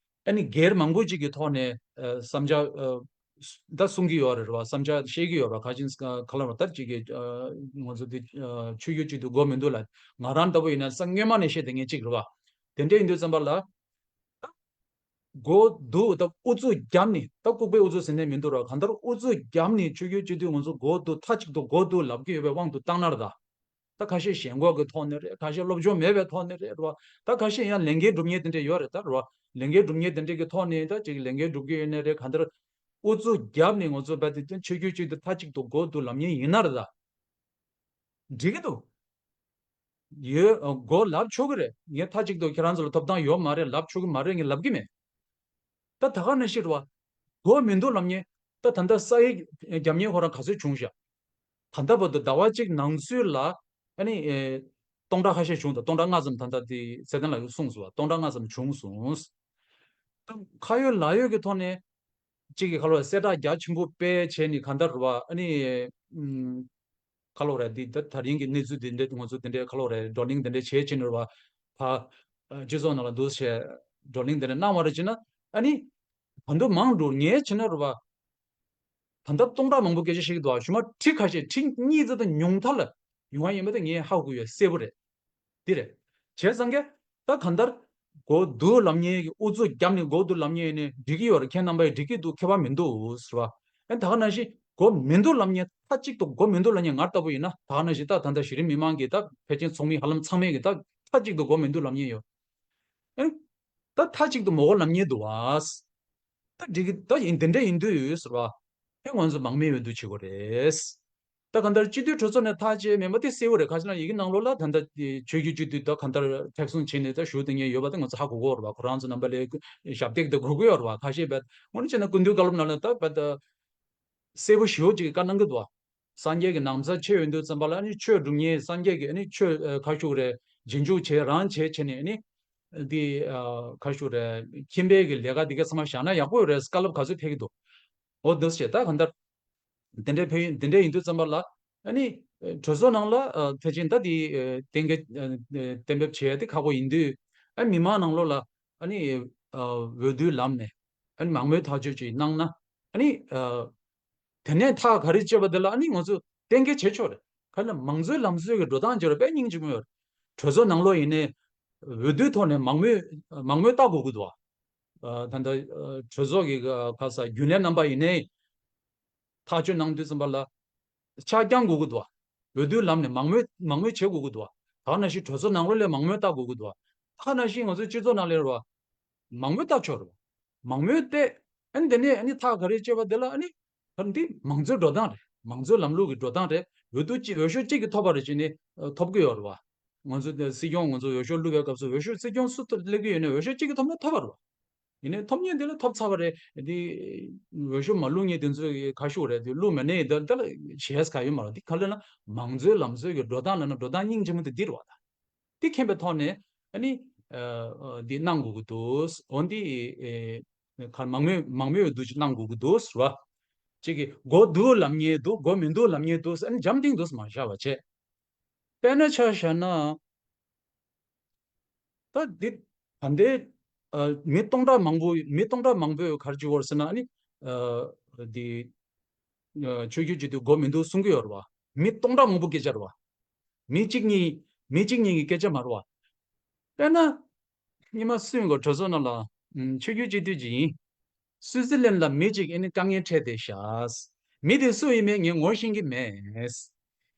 ཨ་ནི་སྒེར་མང་པོ་ཅིག་གི་ཐོག་ནས་ཨ་བསམ་འཆར་ཨ་ད་གསུང་གི་ཡོད་རེད་བ། བསམ་འཆར་བཤད་ཀྱི་ཡོད་རེད་བ། ཁ་ཅིག་ག་ལ་བ་ལྟར་ཅིག་གི་ཨ་ང་ཚོ་འདི་ཨ་ཆོས་བརྒྱུད་སྤྱི་འཐུས་དགོས་མི་འདུག་ལ། ང་རང་ལྟ་བུ་ཡིན་ན་སང་སྔོན་མ་ནས་བཤད་དེ་ངས་ཅིག་རེད་བ། དེ་འདྲ་ཡིན་དུས་ཙམ་པ་ལ། དགོས་འདུག་ད་ཨུ་ཚུགས་བརྒྱབ་ནས། ད་ལྐུགས་པའི་ཨུ་ཚུགས་ཟེར་ནས་མི་འདུག་ར། གང་ལྟར་ཨུ་ཚུགས་བརྒྱབ་ནས་ཆོས་བརྒྱུད་སྤྱི་འཐུས་ང་ཚོ་དགོས་འདུག་མཐའ་གཅིག་ཏུ་དགོས་འདུག་ལབ་ཀྱི་ཡོད་པའི་དབང་དུ་བཏང་ན་ར། ད་ད་ཁ་ཤས་ཞེན་ཁོག་གི་ཐོག་ནས་རེད། ཁ་ཤས་སློབ་སྦྱོང་མེད་པའི་ཐོག་ནས་རེད་ར། ད་ཁ་ཤས་ཡང་ལས་འགན་སྒྲུབ་མཁན་དེ་འདྲ་ཡོད་རེད་ད་ར། ལས་འགན་སྒྲུབ་མཁན་དེ་འདྲ་གི་ཐོག་ནས་ད་ཅིག་ལས་འགན་སྒྲུབ་ཀྱི་ཡོད་ནའི་རེད། གང་ལྟར་ཨུ་ཚུགས་བརྒྱབ་ནས་ང་ཚོ་རྦད་དེ་ཆོས་བརྒྱུད་སྤྱི་འཐུས་མཐའ་གཅིག་ཏུ་དགོས་འདུག་ལབ་མཁན་ཡིན་ན་ར་ད། འགྲིག་གི་འདུག་ཡོད། ཨ་དགོས་ལབ་ཆོག་གི་རེད། ངས་མཐའ་གཅིག་ཏུ་ཁྱེད་རང་ཚོ་ལ་ཐོབ་ཐང་ཡོད་མ་རེད་ལབ་ཆོག་གི་མ་རེད། ངས་ལབ་གི་མེད། ད་ད་ག་ནང་བཞིན་རེད་བ། དགོས་མི་འདུག་ལབ་མཁན། ད་ད་ལྟ་ས་ཡིག་རྒྱབ་མཁན་ཁོ་རང་ག་ཚོད་བྱུང་ཤག་ད་ལྟ་བར་དུ་ཟླ་བ་གཅིག་ནང་ཚུད་ལ་ཨ་ནི་ཨེ་སྟོང་ཕྲག་ཁ་ཤས་བྱུང་། ད་སྟོང་ཕྲག་ལྔ་ཙམ་ད་ལྟ་དེ་ཚེ་བརྟན་ལགས་ཀྱིས་གསུངས་སོང་བ། སྟོང་ཕྲག་ལྔ་ཙམ་བྱུང་སོང་། ད་ཁ་ཡོད་ལག་ཡོད་ཀྱི་ཐོག་ནས་གཅིག་གིས་ག་ལབ་རེད། གསལ་བསྒྲགས་རྒྱ་ཆེན་པོ་སྤེལ་བྱས་ནས་གང་ལྟར་རེད་བ། ཨ་ནི་ཨུམ། ག་ལབ་རེད། འདི་ད་ད་རིང་གི་གནས་ཚུལ་འདི་འདྲ་ང་ཚོ་འདི་འདྲའི་ག་ལབ་རེད། བགྲོ་གླེང་འདི་འདྲ་བྱས་ཕྱིན་རེད་བ། ཕ་ཨ་སྤྱི་ཚོགས་ནང་ལ་འདུག་བྱས་བགྲོ་གླེང་འདི་འདྲ་གནང་བ་རེད་ཅེ་ན། ཨ་ནི་ད་དུང་མང་འགྲོ་ངས་བྱས་ན་རེད་བ། ད་ལྟ་སྟོང་ཕྲག་མང་པོ་སྐད་ཆ་བཤད་ཀྱི་འདུག་བ། ཞུ་མ་ཁྲི་ཁ་ཤས་ཁྲི་གཉིས་ཙམ་དང་ཉུང་མཐའ་ལ་ཡོང་བ་ཡིན་པ་དེ་ངས་ཧ་གོ་ཡོད། གསལ་པོ་རེད། འདི་རེད། བྱས་ཙང་གི་ད་གང་ལྟར་དགོས་འདུག་ལབ་མཁན་གྱི་ཨུ་ཚུགས་བརྒྱབ་ནས་དགོས་འདུག་ལབ་མཁན་ཡིན་ནའི་འགྲིག་གི་ཡོད་རེད། ཁྱེད་རྣམ་པ་ཡིས་འགྲིག་གི་འདུག་ཁྱད་པར་མི་འདུག་ཟེར་བ། ཨེ་ད་ག་ནང་བཞིན་དགོས་མི་འདུག་ལབ་མཁན། མཐའ་གཅིག་ཏུ་དགོས་མི་འདུག་ལབ་མཁན་ང་ལྟ་བུ་ཡིན་ན། ད་ག་ནང་བཞིན་ད་ད་ལྟ་གཞི་རིམ་མི་མང་གི་ད་ཕལ་ཆེར་ཚོགས་མི་ཧ་ལམ་ཚང་མས་ཀྱི་ད་མཐའ་གཅིག་ཏུ་དགོས་མི་འདུག་ལབ་མཁན་ཡོད། ཨེ་ད་མཐའ་གཅིག་ཏུ་མི་དགོས་ལབ་མཁན་འདུག་བ། ད་འགྲིག་གི་ད་ཡིན། དེ་འདྲ་ཡིན་དུས་ཟེར་བ། ཨེ་ང་ཚོ་མང་མོས་འོས་བསྡུ་བྱེད་དགོས་རེད། ད་གང་ལྟར་སྤྱི་འཐུས་གྲོས་ཚོགས་ནས་ཐག་བཅད་མེད་པ་དེ་གསལ་བོ་རེད། ཁ་ཅིག་ན་ཡི་གེ་ནང་ལོགས་ལ་ད་ལྟ་ཆོས་བརྒྱུད་སྤྱི་འཐུས་ད་གང་ལྟར་མཁྲེགས་བཟུང་བྱས་ནས་ད་བཞུགས་བསྡད་མཁན་ཡོད་པ་དེ་ང་ཚོ་ཧ་གོ་གི་ཡོད་རེད་བ། ཁོ་རང་ཚོ་རྣམ་པ་ལ་ཞབས་སྟེགས་དེ་དགོས་ཀྱི་ཡོད་རེད་བ། ཁ་ཤས་བས་དངོས་གནས་བྱས་ན་སྐུ་མདུན་བཀའ་སློབ་ནང་ལ་ད་བས་ད་གསལ་པོ་ཞེ་པོ་ཅིག་བཀའ་གནང་གི་འདུག་བ། སངས་རྒྱས་ཀྱི་ན་བཟའ་ཕྱེ་ཡོང་དུས་ཙམ་པ་ལ་ཨ་ནི་ཆོས་སྒྲུབ་མཁན་སངས་རྒྱས་ཀྱི་ཨ་ནི་ཆོས་ཨ་ཁ་ཤུག་རེད། རྗེས་འཇུག་བྱས་རང་བྱས་བྱས་ནས་ཨ་ནི་འདི་ཨ་ཁ་ཤུག་རེད། ཁྱིམ་པའི་གི་ལས་ཀ་འདི་ག་ཚང་མ་བཞག་ན་ཡག་པོ་ཡོད་རེད། བཀའ་སློབ་ག་ཚོད་ཕེབས་ཀྱི་འདུག་འོ་འདུག་བྱས་ད་གང་ལྟར། དེ་འདྲའི་ཕན་ཡོན་དེ་འདྲའི་ཡིན་དུས་ཙམ་པ་ལ་ཨ་ནི་ གྲོས་ཚོགས་ནང་ལ་ཨ་ཕལ་ཆེར་ད་དེ་ཨ་གཏན་འཁེལ་ཨ་གཏན་འབེབས་བྱེད་ཡ་དེ་ཁག་པོ་ཡིན་དུས། ཨ་མི་མང་ནང་ལོགས་ལ་ཨ་ནི་ཨ་འོས་བསྡུའི་ལམ་ནས་ཨ་ནི་མང་མོས་ཐག་གཅོད་ཅིག་གནང་ན། ཨ་ནི་ཨ་དེ་ནས་ཐག་ག་རེ་གཅོད་པ་དེ་ལ་ཨ་ནི་ང་ཚོ་གཏན་འཁེལ་བྱེད་ཆོག་རེད། ག་ལ་མང་གཙོའི་ལམ་སྲོལ་གྱི་འགྲོ་སྟངས་བརྗོད་ར་དཔེ་སྙིང་རྗེ་མོ་ཡོད་རེད། གྲོས་ཚོགས་ནང་ལོགས་ཡིན་ནའི་འོས་བསྡུའི་ཐོག་ནས་མང་མོས་མང་མོས་བཏང་དགོས་ཀྱི་འདུག་བ། ཨ་ད་ལྟ་ཨ་གྲོས་ཚོགས་ཀྱི་ཨ་ག་ས་རྒྱུན་ལས་རྣམ་པ་ཡིན་ནའི་ཐག་གཅོད་གནང་དུས་ཙམ་པ་ལ་ཆ་རྐྱང་དགོས་ཀྱི་འདུག་བ། འོས་བསྡུའི་ལམ་ནས་མང་མོས་མང་མོས་བྱེད་དགོས་ཀྱི་འདུག་བ། ད་ནང་བཞིན་གྲོས་ཚོགས་ནང་ལོགས་ལ་མང་མོས་བཏང་དགོས་ཀྱི་འདུག་བ། ད་ནང་བཞིན་ང་ཚོའི་སྤྱི་ཚོགས་ནང་ལ་རེད་བ། མང་མོས་བཏང་ཆོག་རེད་བ། མང་མོས་བལྟས། ཨ་ནི་དེ་ནས་ཨ་ནི་ཐག་ག་རེ་གཅོད་པ་དེ་ལ་ཨ་ནི། ད་འདི་མང་གཙོའི་འགྲོ་སྟངས་རེད། མང་གཙོའི་ལམ་ལུགས་ཀྱི་འགྲོ་སྟངས་རེད། འོས་བསྡུ་གཅིག་འོས་ཤོག་གཅིག་གིས་ཐོབ་པ་རེད་བྱས་ནས་ཨ་ཐོབ་ཀྱི་ཡོད་རེད་བ། ང་ཚོ་དེ་སྲིད་སྐྱོང་ང་ཚོ་འོས་ཤོག་བླུག་པའི་སྐབས་སུ་འོས་ཤོག་སྲིད་སྐྱོང་སུ་སླེབས་ཀྱི་ཡོད་ན་འོས་ཤོག་གཅིག་གིས་ཐོབ་ན་ཐོབ་པ་རེད་བ། ཡིན་ནའི་ཐོབ་མཁན་དེ་ལ་ཐོབ་ཚར་བ་རེད། འདི་འོས་ཤོག་མ་བླུག་མཁན་དེ་ཚོས་ཁ་ཤུགས་རེད། དེ་བླུག་མ་ནས་ད་ལྟ་ལ་བྱས་ཁ་ཡོད་མ་རེད། འདི་ག་ལ་ན་མང་གཙོའི་ལམ་སྲོལ་གྱི་འགྲོ་སྟངས་ལ་ན་འགྲོ་སྟངས་སྙིང་རྗེ་མོ་དེ་འདི་རེད་བ། ད་འདི་མཁྱེན་པའི་ཐོག་ནས་ཨ་ནི་ཨ་ཨ་འདི་གནང་དགོས་ཀྱི་འདུག་འོ་འདི་ཨེ་ག་མང་མོས་མང་མོས་འོས་བསྡུ་ཅིག་གནང་དགོས་ཀྱི་འདུག་ཟེར་བ། གཅིག་གིས་མགོ་འདུག་ལབ་མཁན་འདུག་མགོ་མི་འདུག་ལབ་མཁན་འདུག་ཟེར་ཨ་ནི་འཇམ་ཐིང་འདུག་མ་བཞག་པ་བྱས། དཔེར་ན་ཆ་བཞག་ན། ད་འདི་ད་ལྟའི་ཨ་མི་སྟོང་ཕྲག་མང་པོ་མི་སྟོང་ཕྲག་མང་པོས་ག་རེ་བྱེད་ཀྱི་ཡོད་རེད་ཟེར་ན། ཨ་ནི་ཨ་འདི་ཨ་ཆོས་བརྒྱུད་སྤྱི་འཐུས་དགོས་མི་འདུག་གསུང་གི་ཡོད་རེད་བ། མི་སྟོང་ཕྲག་མང་པོ་སྐད་ཆ་རེད་བ། མི་གཅིག་གཉིས་མི་གཅིག་གཉིས་ཀྱི་སྐད་ཆ་མ་རེད་བ། དཔེར་ན། སྔོན་མ་སུ་ཡིན་གོ་གྲོས་ཚོགས་ནང་ལ། ཨམ་ཆོས་བརྒྱུད་སྤྱི་འཐུས་ཅིག་ཡིན། སུའུ་ཙི་ལན་ལ་མི་གཅིག་ཨ་ནི་དཀའ་ངལ་འཕྲད་བསྡད་ཤག་མི་དེ་སུ་ཡིན་མིན་ངས་ངོ་ཤེས་ཀྱི་མེད།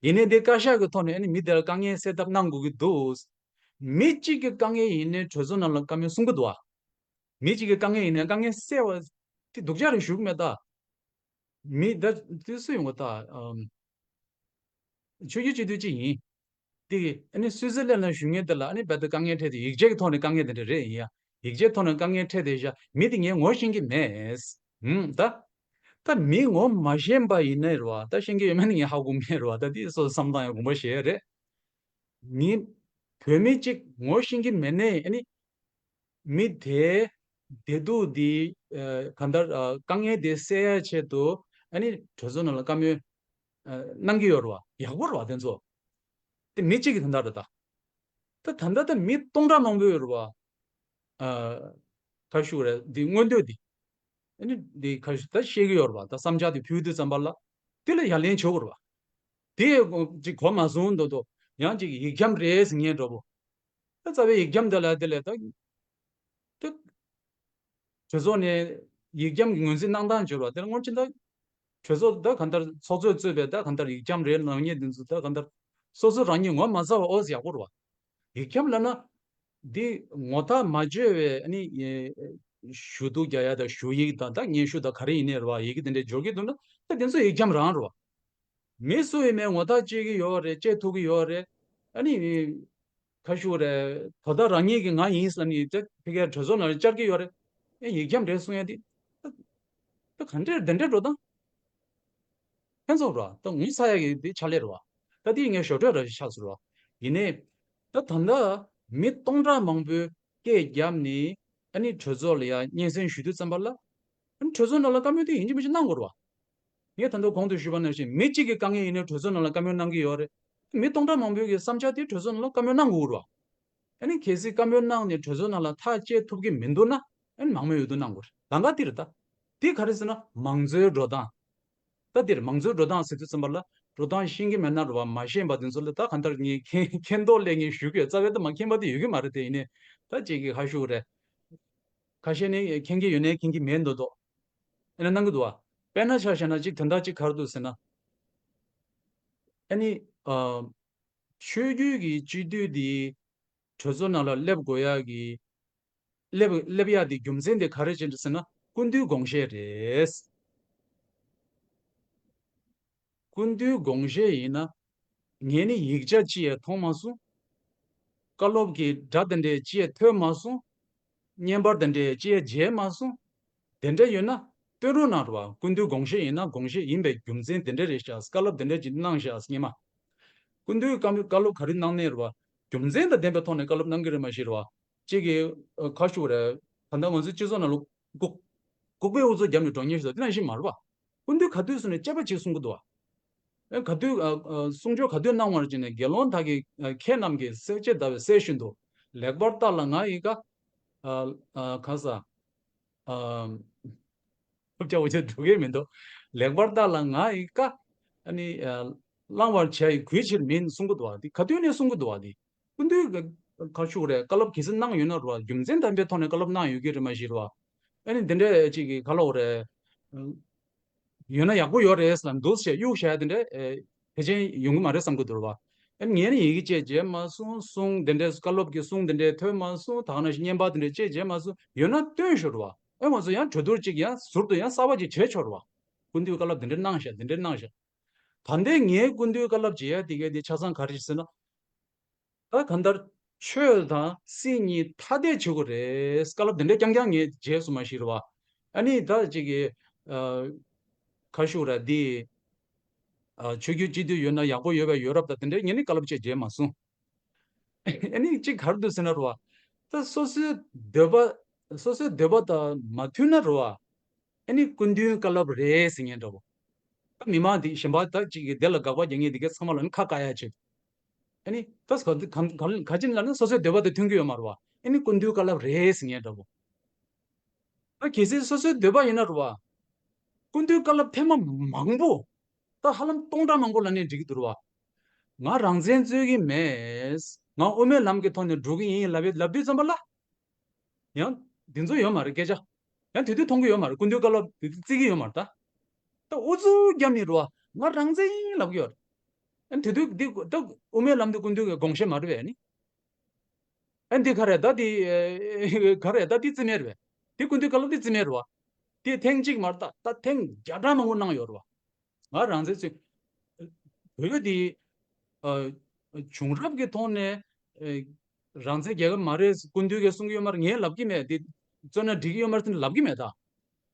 ཡིན་ནའི་དེ་བཀའ་ཤག་གི་ཐོག་ནས་ཨ་ནི་མི་དེ་ལ་དཀའ་ངལ་སེལ་ཐབས་གནང་དགོས་ཀྱི་འདུག་མི་གཅིག་གི་དཀའ་ངལ་ཡིན་ནའི་གྲོས་ཚོགས་ནང་ལ་བཀའ་མོལ་གསུང་གི་འདུག་བ། མི་གཅིག་གི་དཀའ་ངལ་ཡིན་ནའི་དཀའ་ངལ་སེལ་བ་དེ་སྡུག་ཅག་རེད་ཞུ་གི་མེད་ད། མི་ད་དེ་སུ་ཡོང་གི་ད། ཨམ། ཆོས་བརྒྱུད་སྤྱི་འཐུས་གཅིག་ཡིན། དེ་གི་ཨ་ནི་སུའུ་ཙི་ལན་ལ་བཞུགས་མཁན་དེ་ལ་ཨ་ནི་རྦད་དེ་དཀའ་ངལ་འཕྲད་དེ་ཡིག་ཆ་གི་ཐོག་ནས་དཀའ་ངལ་དེ་འདྲ་རེད་ཡིན་ཡ། ཡིག་ཆའི་ཐོག་ནས་དཀའ་ངལ་འཕྲད་བསྡད་ཤག་མི་དེ་ངས་ངོ་ཤེས་ཀྱི་མེད། ཧུམ་ད། ད་མི་ངོ་མ་ཤེས་པ་ཡིན་ནའི་རེད་བ། ད་ཤེས་ཀྱི་ཡོད་མེད་ནི་ངས་ཧ་གོ་མེད་རེད་བ། ད་དེ་སོ་སོ་བསམ་སྟངས་ཡང་དགོངས་པ་བཞེས་ཡ་རེད། མི་བོད་མི་གཅིག་ངོ་ཤེས་ཀྱི་མེད་ནའི་ཨ་ནི། མི་དེའི་བདེ་སྡུག་འདི་ཨ་གང་ལྟར་ཨ་དཀའ་ངལ་དེ་སེལ་ཡ་ཆེད་དུ་ཨ་ནི་གྲོས་ཚོགས་ནང་ལ་བཀའ་མོལ་ཨ་གནང་གི་ཡོད་རེད་བ། ཡག་པོ་རེད་བ་དེ་ཚོ། དེ་མི་གཅིག་གིས་དེ་འདྲ་རེད་ད། ད་ད་ལྟ་ད་མི་སྟོང་ཕྲག་མང་པོ་ཡོད་རེད་བ། ཨ་ཁ་ཤུག་རེད་འདི་མངོན་འདོད་འདི། ཨ་ནི་འདི་ཁ་ཤུག་ད་བཤད་གི་ཡོད་རེད་བ། ད་བསམ་འཆར་དེ་ཕུལ་དུས་ཙམ་པ་ལ་དེ་ལ་ཡ་ལན་བྱེད་དགོས་རེད་བ། དེ་ཅིག་གོ་མ་སོང་མདོག་མདོག་ཡང་ཅིག་ཡིག་འཁྱམ་རེད་ཟེར་མཁན་འདྲ་པོ། ད་རྩ་བའི་ཡིག་འཁྱམ་དེ་ལ་དེ་ལས་ད། ད། གྲོས་ཚོགས་ནས་ཡིག་འཁྱམ་གྱི་ངོས་འཛིན་གནང་སྟངས་བྱོས་པ་དེ་ལ་སྔོན་ཆད་ད། གྲོས་ཚོགས་ད་གང་ལྟར་ཚོགས་གཙོས་གཙོས་པའི་ད་གང་ལྟར་ཡིག་འཁྱམ་རེད་ལབ་མཁན་དེ་ཚོ་ད་གང་ལྟར་སོ་སོ་རང་ཉིད་ངོ་མ་ཚ་བ་ཨོ་ཡག་པོ་རེད་བ། ཡིག་འཁྱམ་ལབ་ན། འདི་ངོ་ཐག་མ་ཆོད་པའི་ཨ་ནི་ཞུ་གཏུག་རྒྱག་ཡ་དང་ཞུ་ཡིག་དང་ད་སྙན་ཞུ་དང་ག་རེ་ཡིན་ནའི་རེད་བ། ཡི་གེ་དེ་འདྲ་འབྱོར་གྱི་འདུག་ན་ད་དེ་ཚོ་ཡིག་འཁྱམ་རང་རེད་བ། མི་སུ་ཡིན་མིན་ངོ་ཐག་བཅད་ཀྱི་ཡོད་རེད། བཅད་ཐུབ་ཀྱི་ཡོད་རེད། ཨ་ནི། ཁ་ཤུག་རེད། དོ་བདག་རང་ཉིད་ཀྱི་ང་ཡིན་བསམ་ནས་ད་ཕ་གིར་གྲོས་ཚོགས་ནང་ལ་བཅར་གྱི་ཡོད་རེད། ཨེ་ཡིག་འཁྱམ་རེད་གསུང་ཡ་དེ། ད་ག་འདྲས་འདི་འདྲས་འགྲོ་སྟངས། ཕན་ཚུན་ར་ད་ངོ་ཚ་ཡ་གི་དེ་ཕྱག་ལས་རེད་བ། ད་དེ་ངས་ཞོར་འཕྲོས་ར་ཆགས་སོང་ར། ཡིན་ནའི། ད་ད་ལྟ་མི་སྟོང་ཕྲག་མང་པོས་སྐད་བརྒྱབ་ནས་ཨ་ནི་གྲོས་ཚོགས་ལ་ཡ་སྙན་སེང་ཞུ་དུས་ཙམ་པ་ལ། ཨ་ནི་གྲོས་ཚོགས་ནང་ལ་བཀའ་མོལ་དེ་ཡིན་གཅིག་མིན་གཅིག་གནང་དགོས་རེད་བ། ངས་ད་དུང་གོང་དུ་ཞུས་པ་ནང་བཞིན་མི་གཅིག་གི་དཀའ་ངལ་ཡིན་ནའི་གྲོས་ཚོགས་ནང་ལ་བཀའ་མོལ་གནང་གི་ཡོད་རེད། མི་སྟོང་ཕྲག་མང་པོའི་གི་བསམ་འཆར་དེ་གྲོས་ཚོགས་ནང་ལ་བཀའ་མོལ་གནང་དགོས་རེད་བ། ཨ་ནི་གལ་སྲིད་བཀའ་མོལ་གནང་ནས་གྲོས་ཚོགས་ནང་ལ་ཐག་བཅད་ཐུབ་ཀྱི་མི་འདུག་ན། ཨ་ནི་མང་མོས་འོས་བསྡུ་གནང་དགོས་རེད། ལམ་ཁ་དེ་རེད་ད། དེ་ག་རེ་ཟེར་ན་མང་གཙོའི་འགྲོ་སྟངས། ད་འདིར་མང་གཙོའི་འགྲོ་སྟངས་ཟེར་དུས་ཙམ་པ་ལ་འགྲོ་སྟངས་ཤེས་ཀྱི་མེད་ན་རེད་བ། མ་ཤེས་པ་དེ་ཚོ་ལ་ད་གང་ལྟར་ངས་མཁྱེན་མཁྱེན་རྟོགས་སླེབས་ངས་ཞུ་གི་ཡོད། རྩ་བའི་ད་མ་མཁྱེན་པ་དེ་ཡོད་ཀྱི་མ་རེད། དེ་ཡིན་ནའི་ད་ཅིག་གི་ཁ་ཤུག་རེད། ཁ་ཤས་ནི་མཁྱེན་གྱི་ཡོད་ནའི་མཁྱེན་གྱི་མེད་མདོག་མདོག་ཨེ་ན་གནང་གི་འདུག་བ། དཔེར་ན་ཆ་བཞག་ན་ཅིག་དོན་དག་ཅིག་ག་རེ་འདུག་ཟེར་ན། ཨ་ནི་ཨ་ཆོས་བརྒྱུད་ཀྱི་སྤྱི་འཐུས་དེ་གྲོས་ཚོགས་ནང་ལ་སླེབས་དགོས་ཡག་གི་སླེབས་སླེབས་ཡག་དེ་རྒྱུ་མཚན་དེ་ག་རེ་བྱས་འདུག་ཟེར་ན་སྐུ་མདུན་དགོངས་བཞེད་རེད། སྐུ་མདུན་དགོངས་བཞེད་ཡིན་ན། ངས་ནི་ཡིག་ཆ་ཅི་ཡང་མཐོང་མ་སོང་། བཀའ་སློབ་ཀྱི་སྒྲ་དེ་འདྲས་ཅི་ཡང་ཐོས་མ་སོང་། བརྙན་པར་དེ་འདྲས་ཅི་ཡང་མཇལ་མ་སོང་། དེ་འདྲ་ཡོད་ན་སྟོན་རོགས་གནང་རེད་བ། སྐུ་མདུན་དགོངས་བཞེད་ཡིན་ན་དགོངས་བཞེད་ཡིན་པའི་རྒྱུ་མཚན་དེ་འདྲ་རེད་ཤག་བཀའ་སློབ་དེ་འདྲ་ཅིག་གནང་ཤག་སྙེ་མ། སྐུ་མདུན་བཀའ་བཀའ་སློབ་ག་རེ་གནང་ནས་རེད་བ། རྒྱུ་མཚན་དང་ལྡན་པའི་ཐོག་ནས་བཀའ་སློབ་གནང་གི་རེད་མ་གཞི་རེད་བ། གཅིག་གིས་ཁ་ཤུག་རེད། ད་ལྟ་ང་ཚོའི་སྤྱི་ཚོགས་ནང་ལ་ལྐུགས་ལྐུགས་པའི་ཨུ་ཚུགས་རྒྱབ་ནས་འགྲོ་མཁན་ཞིག་དང་དེ་ནང་བཞིན་མ་རེད་བ། སྐུ་མདུན་ག་དུས་སུ་ནས་དཔྱད་པ་ཅིག་གསུང་གི་འདུག་བ། ཨེ་ག་དུས་ཨ་ཨ་གསུང་ཆོས་ག་དུས་གནང་བར་བྱས་ནས་དགེ་སློང་དག་གིས་ཨ་ཁྱེད་རྣམས་ཀྱིས་གསལ་བྱེད་ཟླ་བའི་གསལ་བཞིན་དུ། ལེགས་པར་བལྟ་ལ་ང་ཡི་བཀའ། ཨ་ཨ་ག་ས། ཨ་ཐབས་ཆག་འུ་ཆ་འགྲོ་གི་མི་འདུག་ལེགས་པར་བལྟ་ལ་ང་ཡི་བཀའ། ཨ་ནི་ཨ་བླང་བར་བྱ་ཡི་གུས་ཕྱིར་མིན་གསུང་གི་འདུག་བ། འདི་ག་དུས་ནས་གསུང་གི་འདུག་བ། འདི་སྐུ་མདུན་གྱི་ཁ་ཤུགས་རེད། བཀའ་སློབ་གལ་སྲིད་གནང་ཡོད་ན་རེད་བ། རྒྱུ་མཚན་ལྡན་པའི་ཐོག་ནས་བཀའ་སློབ་གནང་ཡོད་ཀྱི་རེད་མ་གཞི་རེད་བ། ཨ་ནི་འདི་འདྲ་ཅིག་གི་ག་ལབ་དགོས་རེད། ཡོད་ན་ཡག་པོ་ཡོད་རེད་ལབ་འདུག་ཟེར་གཡུག་བཞག་དེ་འདྲ་ཨེ་ཕལ་ཆེར་ཡོང་གི་མ་རེད་བསམ་གི་འདུག་རེད་བ། ཨེ་ངས་ནི་ཡི་གེ་བཅས་མཇལ་མ་སོང་། གསུང་དེ་འདྲའི་བཀའ་སློབ་ཀྱི་གསུང་དེ་འདྲའི་ཐོས་མ་སོང་། ད་ག་ནང་བཞིན་བརྙན་པར་དེ་འདྲའི་བཅས་མཇལ་མ་སོང་། ཡོད་ན་སྟོན་ཤོག་རེད་བ། ཨེ་ང་ཚོ་ཡང་གྲོས་བསྡུར་ཅིག་ཡང་ཟུར་དུ་ཡང་གསར་པ་ཅིག་བྱས་ཆོག་རེད་བ། སྐུ་མདུན་བཀའ་སློབ་དེ་འདྲ་གནང་ཤག་དེ་འདྲ་གནང་ཤག་ད་ལྟའི་ངས་སྐུ་མདུན་བཀའ་སློབ་བྱེད་ཡ་དེ་གའི་དེ་ཆ་ཚང་ག་རེ་ཞིག་ཟེར་ན། ད་གང་ལྟར་ཆོས་དང་སྲིད་གཉིས་ཐ་དད་བྱེད་དགོས་རེད། བཀའ་སློབ་དེ་འདྲ་རྐྱང་རྐྱང་ངས་བརྗེད་སོང་མ་ཤེས་རེད་བ། ཨ་ནི་ད་ཅིག་གི་ཨ་ཁ་ཤུགས་ར་འདི་ཨ་ཆོས་བརྒྱུད་སྤྱི་འཐུས་ཡོད་ན་ཡག་པོ་ཡོད་པའི་ཡོད་རབས་དང་དེ་འདྲ་ངས་ནི་བཀའ་སློབ་བཅས་བརྗེད་མ་སོང་། ཨ་ནི་ཅིག་ག་རེ་འདུག་ཟེར་ན་རེད་བ། ད་སོ་སོའི་འདོད་པ་སོ་སོའི་འདོད་པ་དང་མ་མཐུན་ན་རེད་བ། ཨ་ནི་སྐུ་མདུན་བཀའ་སློབ་རེད་ཟེར་མཁན་འདྲ་བོ། ད་མི་མང་འདི་གཞན་པ་ད་ཅིག་གིས་དེ་ལ་དགག་པ་རྒྱག་མཁན་འདི་གའི་ཚང་མ་ལ་ནི་ཁ་བཀག་ཡ་བྱེད། ཨ་ནི་ད་ག་ག་ག་ག་ཅི་ལབ་ན་སོ་སོའི་འདོད་པ་དང་མཐུན་གྱི་ཡོད་མ་རེད་བ། ཨ་ནི་སྐུ་མདུན་བཀའ་སློབ་རེད་ཟེར་མཁན་འདྲ་བོ། ད་གལ་སྲིད་སོ་སོའི་འདོད་པ་ཡིན་ན་རེད་བ། སྐུ་མདུན་བཀའ་སློབ་ཐེངས་མ་མང་པོ། ད་ཧ་ལམ་སྟོང་ཕྲག་མང་པོ་ལབ་ནའི་འགྲིག་གི་འདུག་རེད་བ། ང་རང་བཙན་རྩོད་ཀྱི་མེད། ང་དབུ་མའི་ལམ་གྱི་ཐོག་ནས་འགྲོ་གི་ཡིན་ལབ་ཡ་ལབ་དུས་ཙམ་པ་ལ། ཡང་དེ་ཚོ་ཡོད་མ་རེད་སྐད་ཆ། ཡང་དེ་དུས་མཐོང་གི་ཡོད་མ་རེད། སྐུ་མདུན་བཀའ་སློབ་དེ་དུས་བརྩི་གི་ཡོད་མ་རེད་ད། ད་ཨུ་ཚུགས་རྒྱབ་ནས་རེད་བ། ང་རང་བཙན་ཡིན་ལབ་ཀྱི་ཡོད་རེད། ཨ་ནི་དེ་དུས་འདི་ད་དབུ་མའི་ལམ་དེ་སྐུ་མདུན་གྱི་དགོངས་བཞེད་མ་རེད་པས་ཨ་ནི། ཨ་ནི་འདི་ག་རེད་ད་འདི་ག་རེད་ད་འདི་རྩིས་མེད་རེད་པས། འདི་སྐུ་མདུན་བཀའ་སློབ་འདི་རྩིས་མེད་རེད་བ། འདི་ཐེངས་གཅིག་མ་རེད་ད། ད་ཐེངས་བརྒྱ་ཕྲག་མང་པོ་གནང་ཡོད་རེད་བ། ང་རང་བཙན་རྩོད། བོད་འདི་ཨ་བྱུང་རབས་ཀྱི་ཐོག་ནས་ཨ་རང་བཙན་རྒྱལ་ཁབ་མ་རེད། སྐུ་མདུན་གྱིས་གསུང་གི་ཡོད་མ་རེད། ངས་ལབ་ཀྱི་མེད། འདི་རྩོད་ན་འགྲིག་གི་ཡོད་མ་རེད་ཟེར་ལབ་ཀྱི་མེད་ད།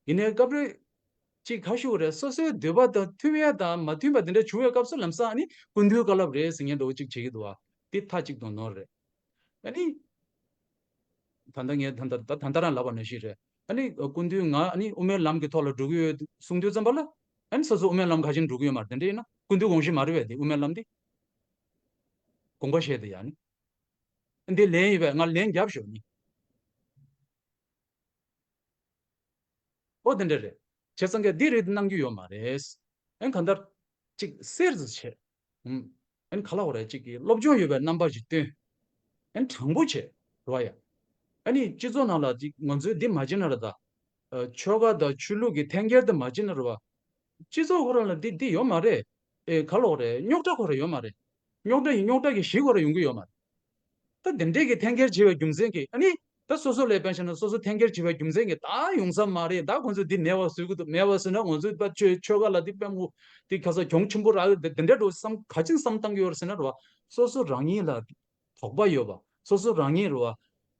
ཡིན་ནའི་སྐབས་རེ་ཅིག་ཁ་ཤུགས་རེད། སོ་སོའི་འདོད་པ་དང་མཐུན་ཡ་དང་མ་མཐུན་པ་དེ་འདྲ་བྱུང་བའི་སྐབས་སུ་ལམ་སང་ཨ་ནི་སྐུ་མདུན་བཀའ་སློབ་རེད་ཟེར་མཁན་འདྲ་བོ་ཅིག་བྱེད་ཀྱི་འདུག་བ། འདི་མཐའ་གཅིག་ཏུ་ནོར་རེད། ཨ་ནི། ད་ལྟ་ངས་ད་ལྟ་ད་ད་ལྟ་རང་ལབ་པ་ནང་བཞིན་རེད། ཨ་ནི་སྐུ་མདུན་ང་ཨ་ནི་དབུ་མའི་ལམ་གྱི་ཐོག་ལ་འགྲོ་གི་ཡོད་གསུང་དུས་ཙམ་པ་ལ། ཨ་ནི་སོ་སོ་དབུ་མའི་ལམ་ཁ་ཤས་འགྲོ་གི་ཡོད་མ་རེད། དེ་འདྲ་ཡིན་ན་སྐུ་མདུན་དགོངས་གཞི་མ་རེད་པས་དེ་དབུ་མའི་ལམ་དེ། དགོངས་པ་བཞེས་དེ་ཡ་ནི། འདི་ལན་ཡིན་པས་ང་ལན་རྒྱབ་ཞོག་ནི། ཨོ་དེ་འདྲ་རེད། བྱས་ཙང་གི་འདི་རེད་གནང་རྒྱུ་ཡོད་མ་རེད། ཨན་གང་ལྟར་ཅིག་གསེར་ཟིག་བྱས། ཨུམ། ཨན་ག་ལ་འོ་རེད་ཅིག་གི་སློབ་སྦྱོང་ཡོད་པའི་རྣམ་པ་ཞིག་སྟོན། ཨན་དྲང་པོ་བྱས། རེད་བ་ཡ། ཨ་ནི་སྤྱི་ཚོགས་ནང་ལ་ཅིག་ང་ཚོས་འདི་མ་བྱེད་ན་ར་ད། ཨ་ཆོལ་ཁ་དང་ཆོས་ལུགས་ཀྱི་འཐེན་འཁྱེར་དེ་མ་བྱེད་ན་ར་བ། སྤྱི་ཚོགས་ཁོ་རང་ལ་འདི་འདི་ཡོད་མ་རེད། ཨེ་ག་ལ་འོ་རེད། རྙོག་དྲ་ཁོ་རང་ཡོད་མ་རེད། རྙོག་དྲ་ཡིན་རྙོག་དྲ་གི་གཞི་ཁོ་རང་ཡོང་གི་ཡོད་མ་རེད། ད་དེ་འདྲས་ཀྱི་འཐེན་འཁྱེར་བྱེད་པའི་རྒྱུ་མཚན་གྱིས་ཨ་ནི། ད་སོ་སོ་ལ་དཔེ་བཞག་ན་སོ་སོ་འཐེན་འཁྱེར་བྱེད་པའི་རྒྱུ་མཚན་གྱིས་ད་ཡོང་ས་མ་རེད། ད་ཁོང་ཚོས་འདི་མེད་པ་བཟོ་གི་འདུག་མེད་པ་བཟོས་ན་ང་ཚོས་ད་ཆོས་ཆོལ་ཁ་ལ་འདི་དཔེ་མོ་འདི་ཁ་ས་གྱོང་ཆེན་པོ་རག་གི་འདི་འདྲས་འགྲོ་བསམ་ག་ཅིན་བསམ་བཏང་གི་ཡོད་རེད་ཟེར་ན་རེད་བ། སོ་སོ་རང་ཉིད་ལ་དོགས་པ་ཡོད་པ། སོ་སོ་རང་ཉིད་རེད་བ།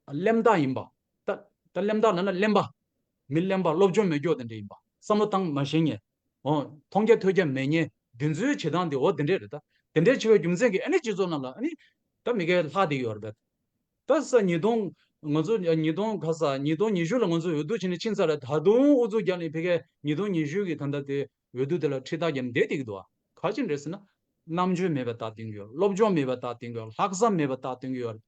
གླེན་རྟགས་ཡིན་པ། ད་ད་གླེན་རྟགས་ལབ་ན་གླེན་པ། མི་གླེན་པ་སློབ་སྦྱོང་མེད་མཁན་དེ་འདྲས་ཡིན་པ། བསམ་བློ་བཏང་མ་ཤེས་མཁན། འོ། མཐོང་རྒྱ་ཐོས་རྒྱ་མེད་མཁན་འདི་ཚོའི་བྱེད་སྟངས་དེ་འོ་དེ་འདྲས་རེད་ད། དེ་འདྲས་བྱེད་པའི་རྒྱུ་མཚན་གྱིས་ཨ་ནི་སྤྱི་ཚོགས་ནང་ལ་ཨ་ནི། ད་མི་སྒེར་ལྷག་བསྡད་ཡོད་རེད་པས། ད་ས་ཉིས་སྟོང་ང་ཚོ་ཉིས་སྟོང་ག་ས་ཉིས་སྟོང་ཉི་ཤུ་ལ་ང་ཚོ་འོས་བསྡུ་བྱས་ནས་ཕྱིན་ཚར་རེད། ད་དུང་ཨུ་ཚུགས་རྒྱབ་ནས་ཕ་གིའི་ཉིས་སྟོང་ཉི་ཤུ་གི་ད་ལྟ་དེ་འོས་བསྡུ་དེ་ལ་ཁྲིད་ཐག་རྒྱབ་ནས་བསྡད་བསྡད་ཀྱི་འདུག་ཨ། ག་ཅི་རེད་ཟེར་ན། རྣམ་དཔྱོད་མེད་པའི་རྟགས་སྟོན་གྱི་ཡོད། སློབ་སྦྱོང་མེད་པའི་རྟགས་སྟོན་གྱི་ཡོད། ལྷག་བསམ་མེད་པའི་རྟགས་སྟོན་གྱི་ཡོད།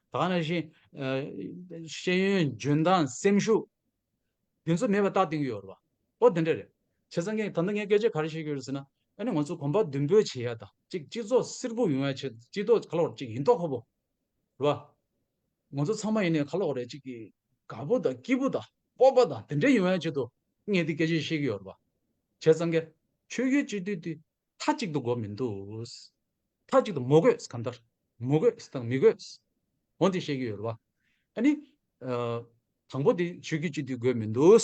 ད་ག་ནང་བཞིན། ཨ། ཤེས་ཡོན་འཇོན་ཐང་སེམས་ཤུགས། དེ་ཚོ་མེད་པའི་རྟགས་སྟོན་གྱི་ཡོད་རེད་བ། ཨོ་དེ་འདྲ་རེད། བྱས་ཙང་ངས་ད་ལྟ་ངས་སྐད་ཆ་ག་རེ་བཤད་ཀྱི་ཡོད་རེད་ཟེར་ན། ཨ་ནི་ང་ཚོ་གོམ་པ་མདུན་སྤོས་བྱེད་ཡ་དང་གཅིག་སྤྱི་ཚོགས་བསིལ་པོ་ཡོང་ཡ་ཆེད་སྤྱི་ཚོགས་ག་ལ་བར་གཅིག་ཡིན་མདོག་ཁ་པོ། རེད་བ། ང་ཚོ་ཚང་མ་ཡིན་ནའི་ག་ལ་བར་གཅིག་གི་དགའ་པོ་དང་སྐྱིད་པོ་དང་སྤོབས་པ་དང་དེ་འདྲ་ཡོང་ཡ་ཆེད་དུ་ངས་འདི་སྐད་ཆ་བཤད་ཀྱི་ཡོད་རེད་བ། བྱས་ཙང་གི་ཆོས་བརྒྱུད་སྤྱི་འཐུས་དེ། མཐའ་གཅིག་ཏུ་དགོས་མི་འདུག་མཐའ་གཅིག་ཏུ་མི་དགོས་གང་ལྟར། མི་དགོས་དང་མི་དགོས། འོ་དེ་བཤད་ཀྱི་ཡོད་རེད་བ། ཨ་ནི། ཨ། དང་པོ་དེ་ཆོས་བརྒྱུད་སྤྱི་འཐུས་དགོས་མི་འདུག་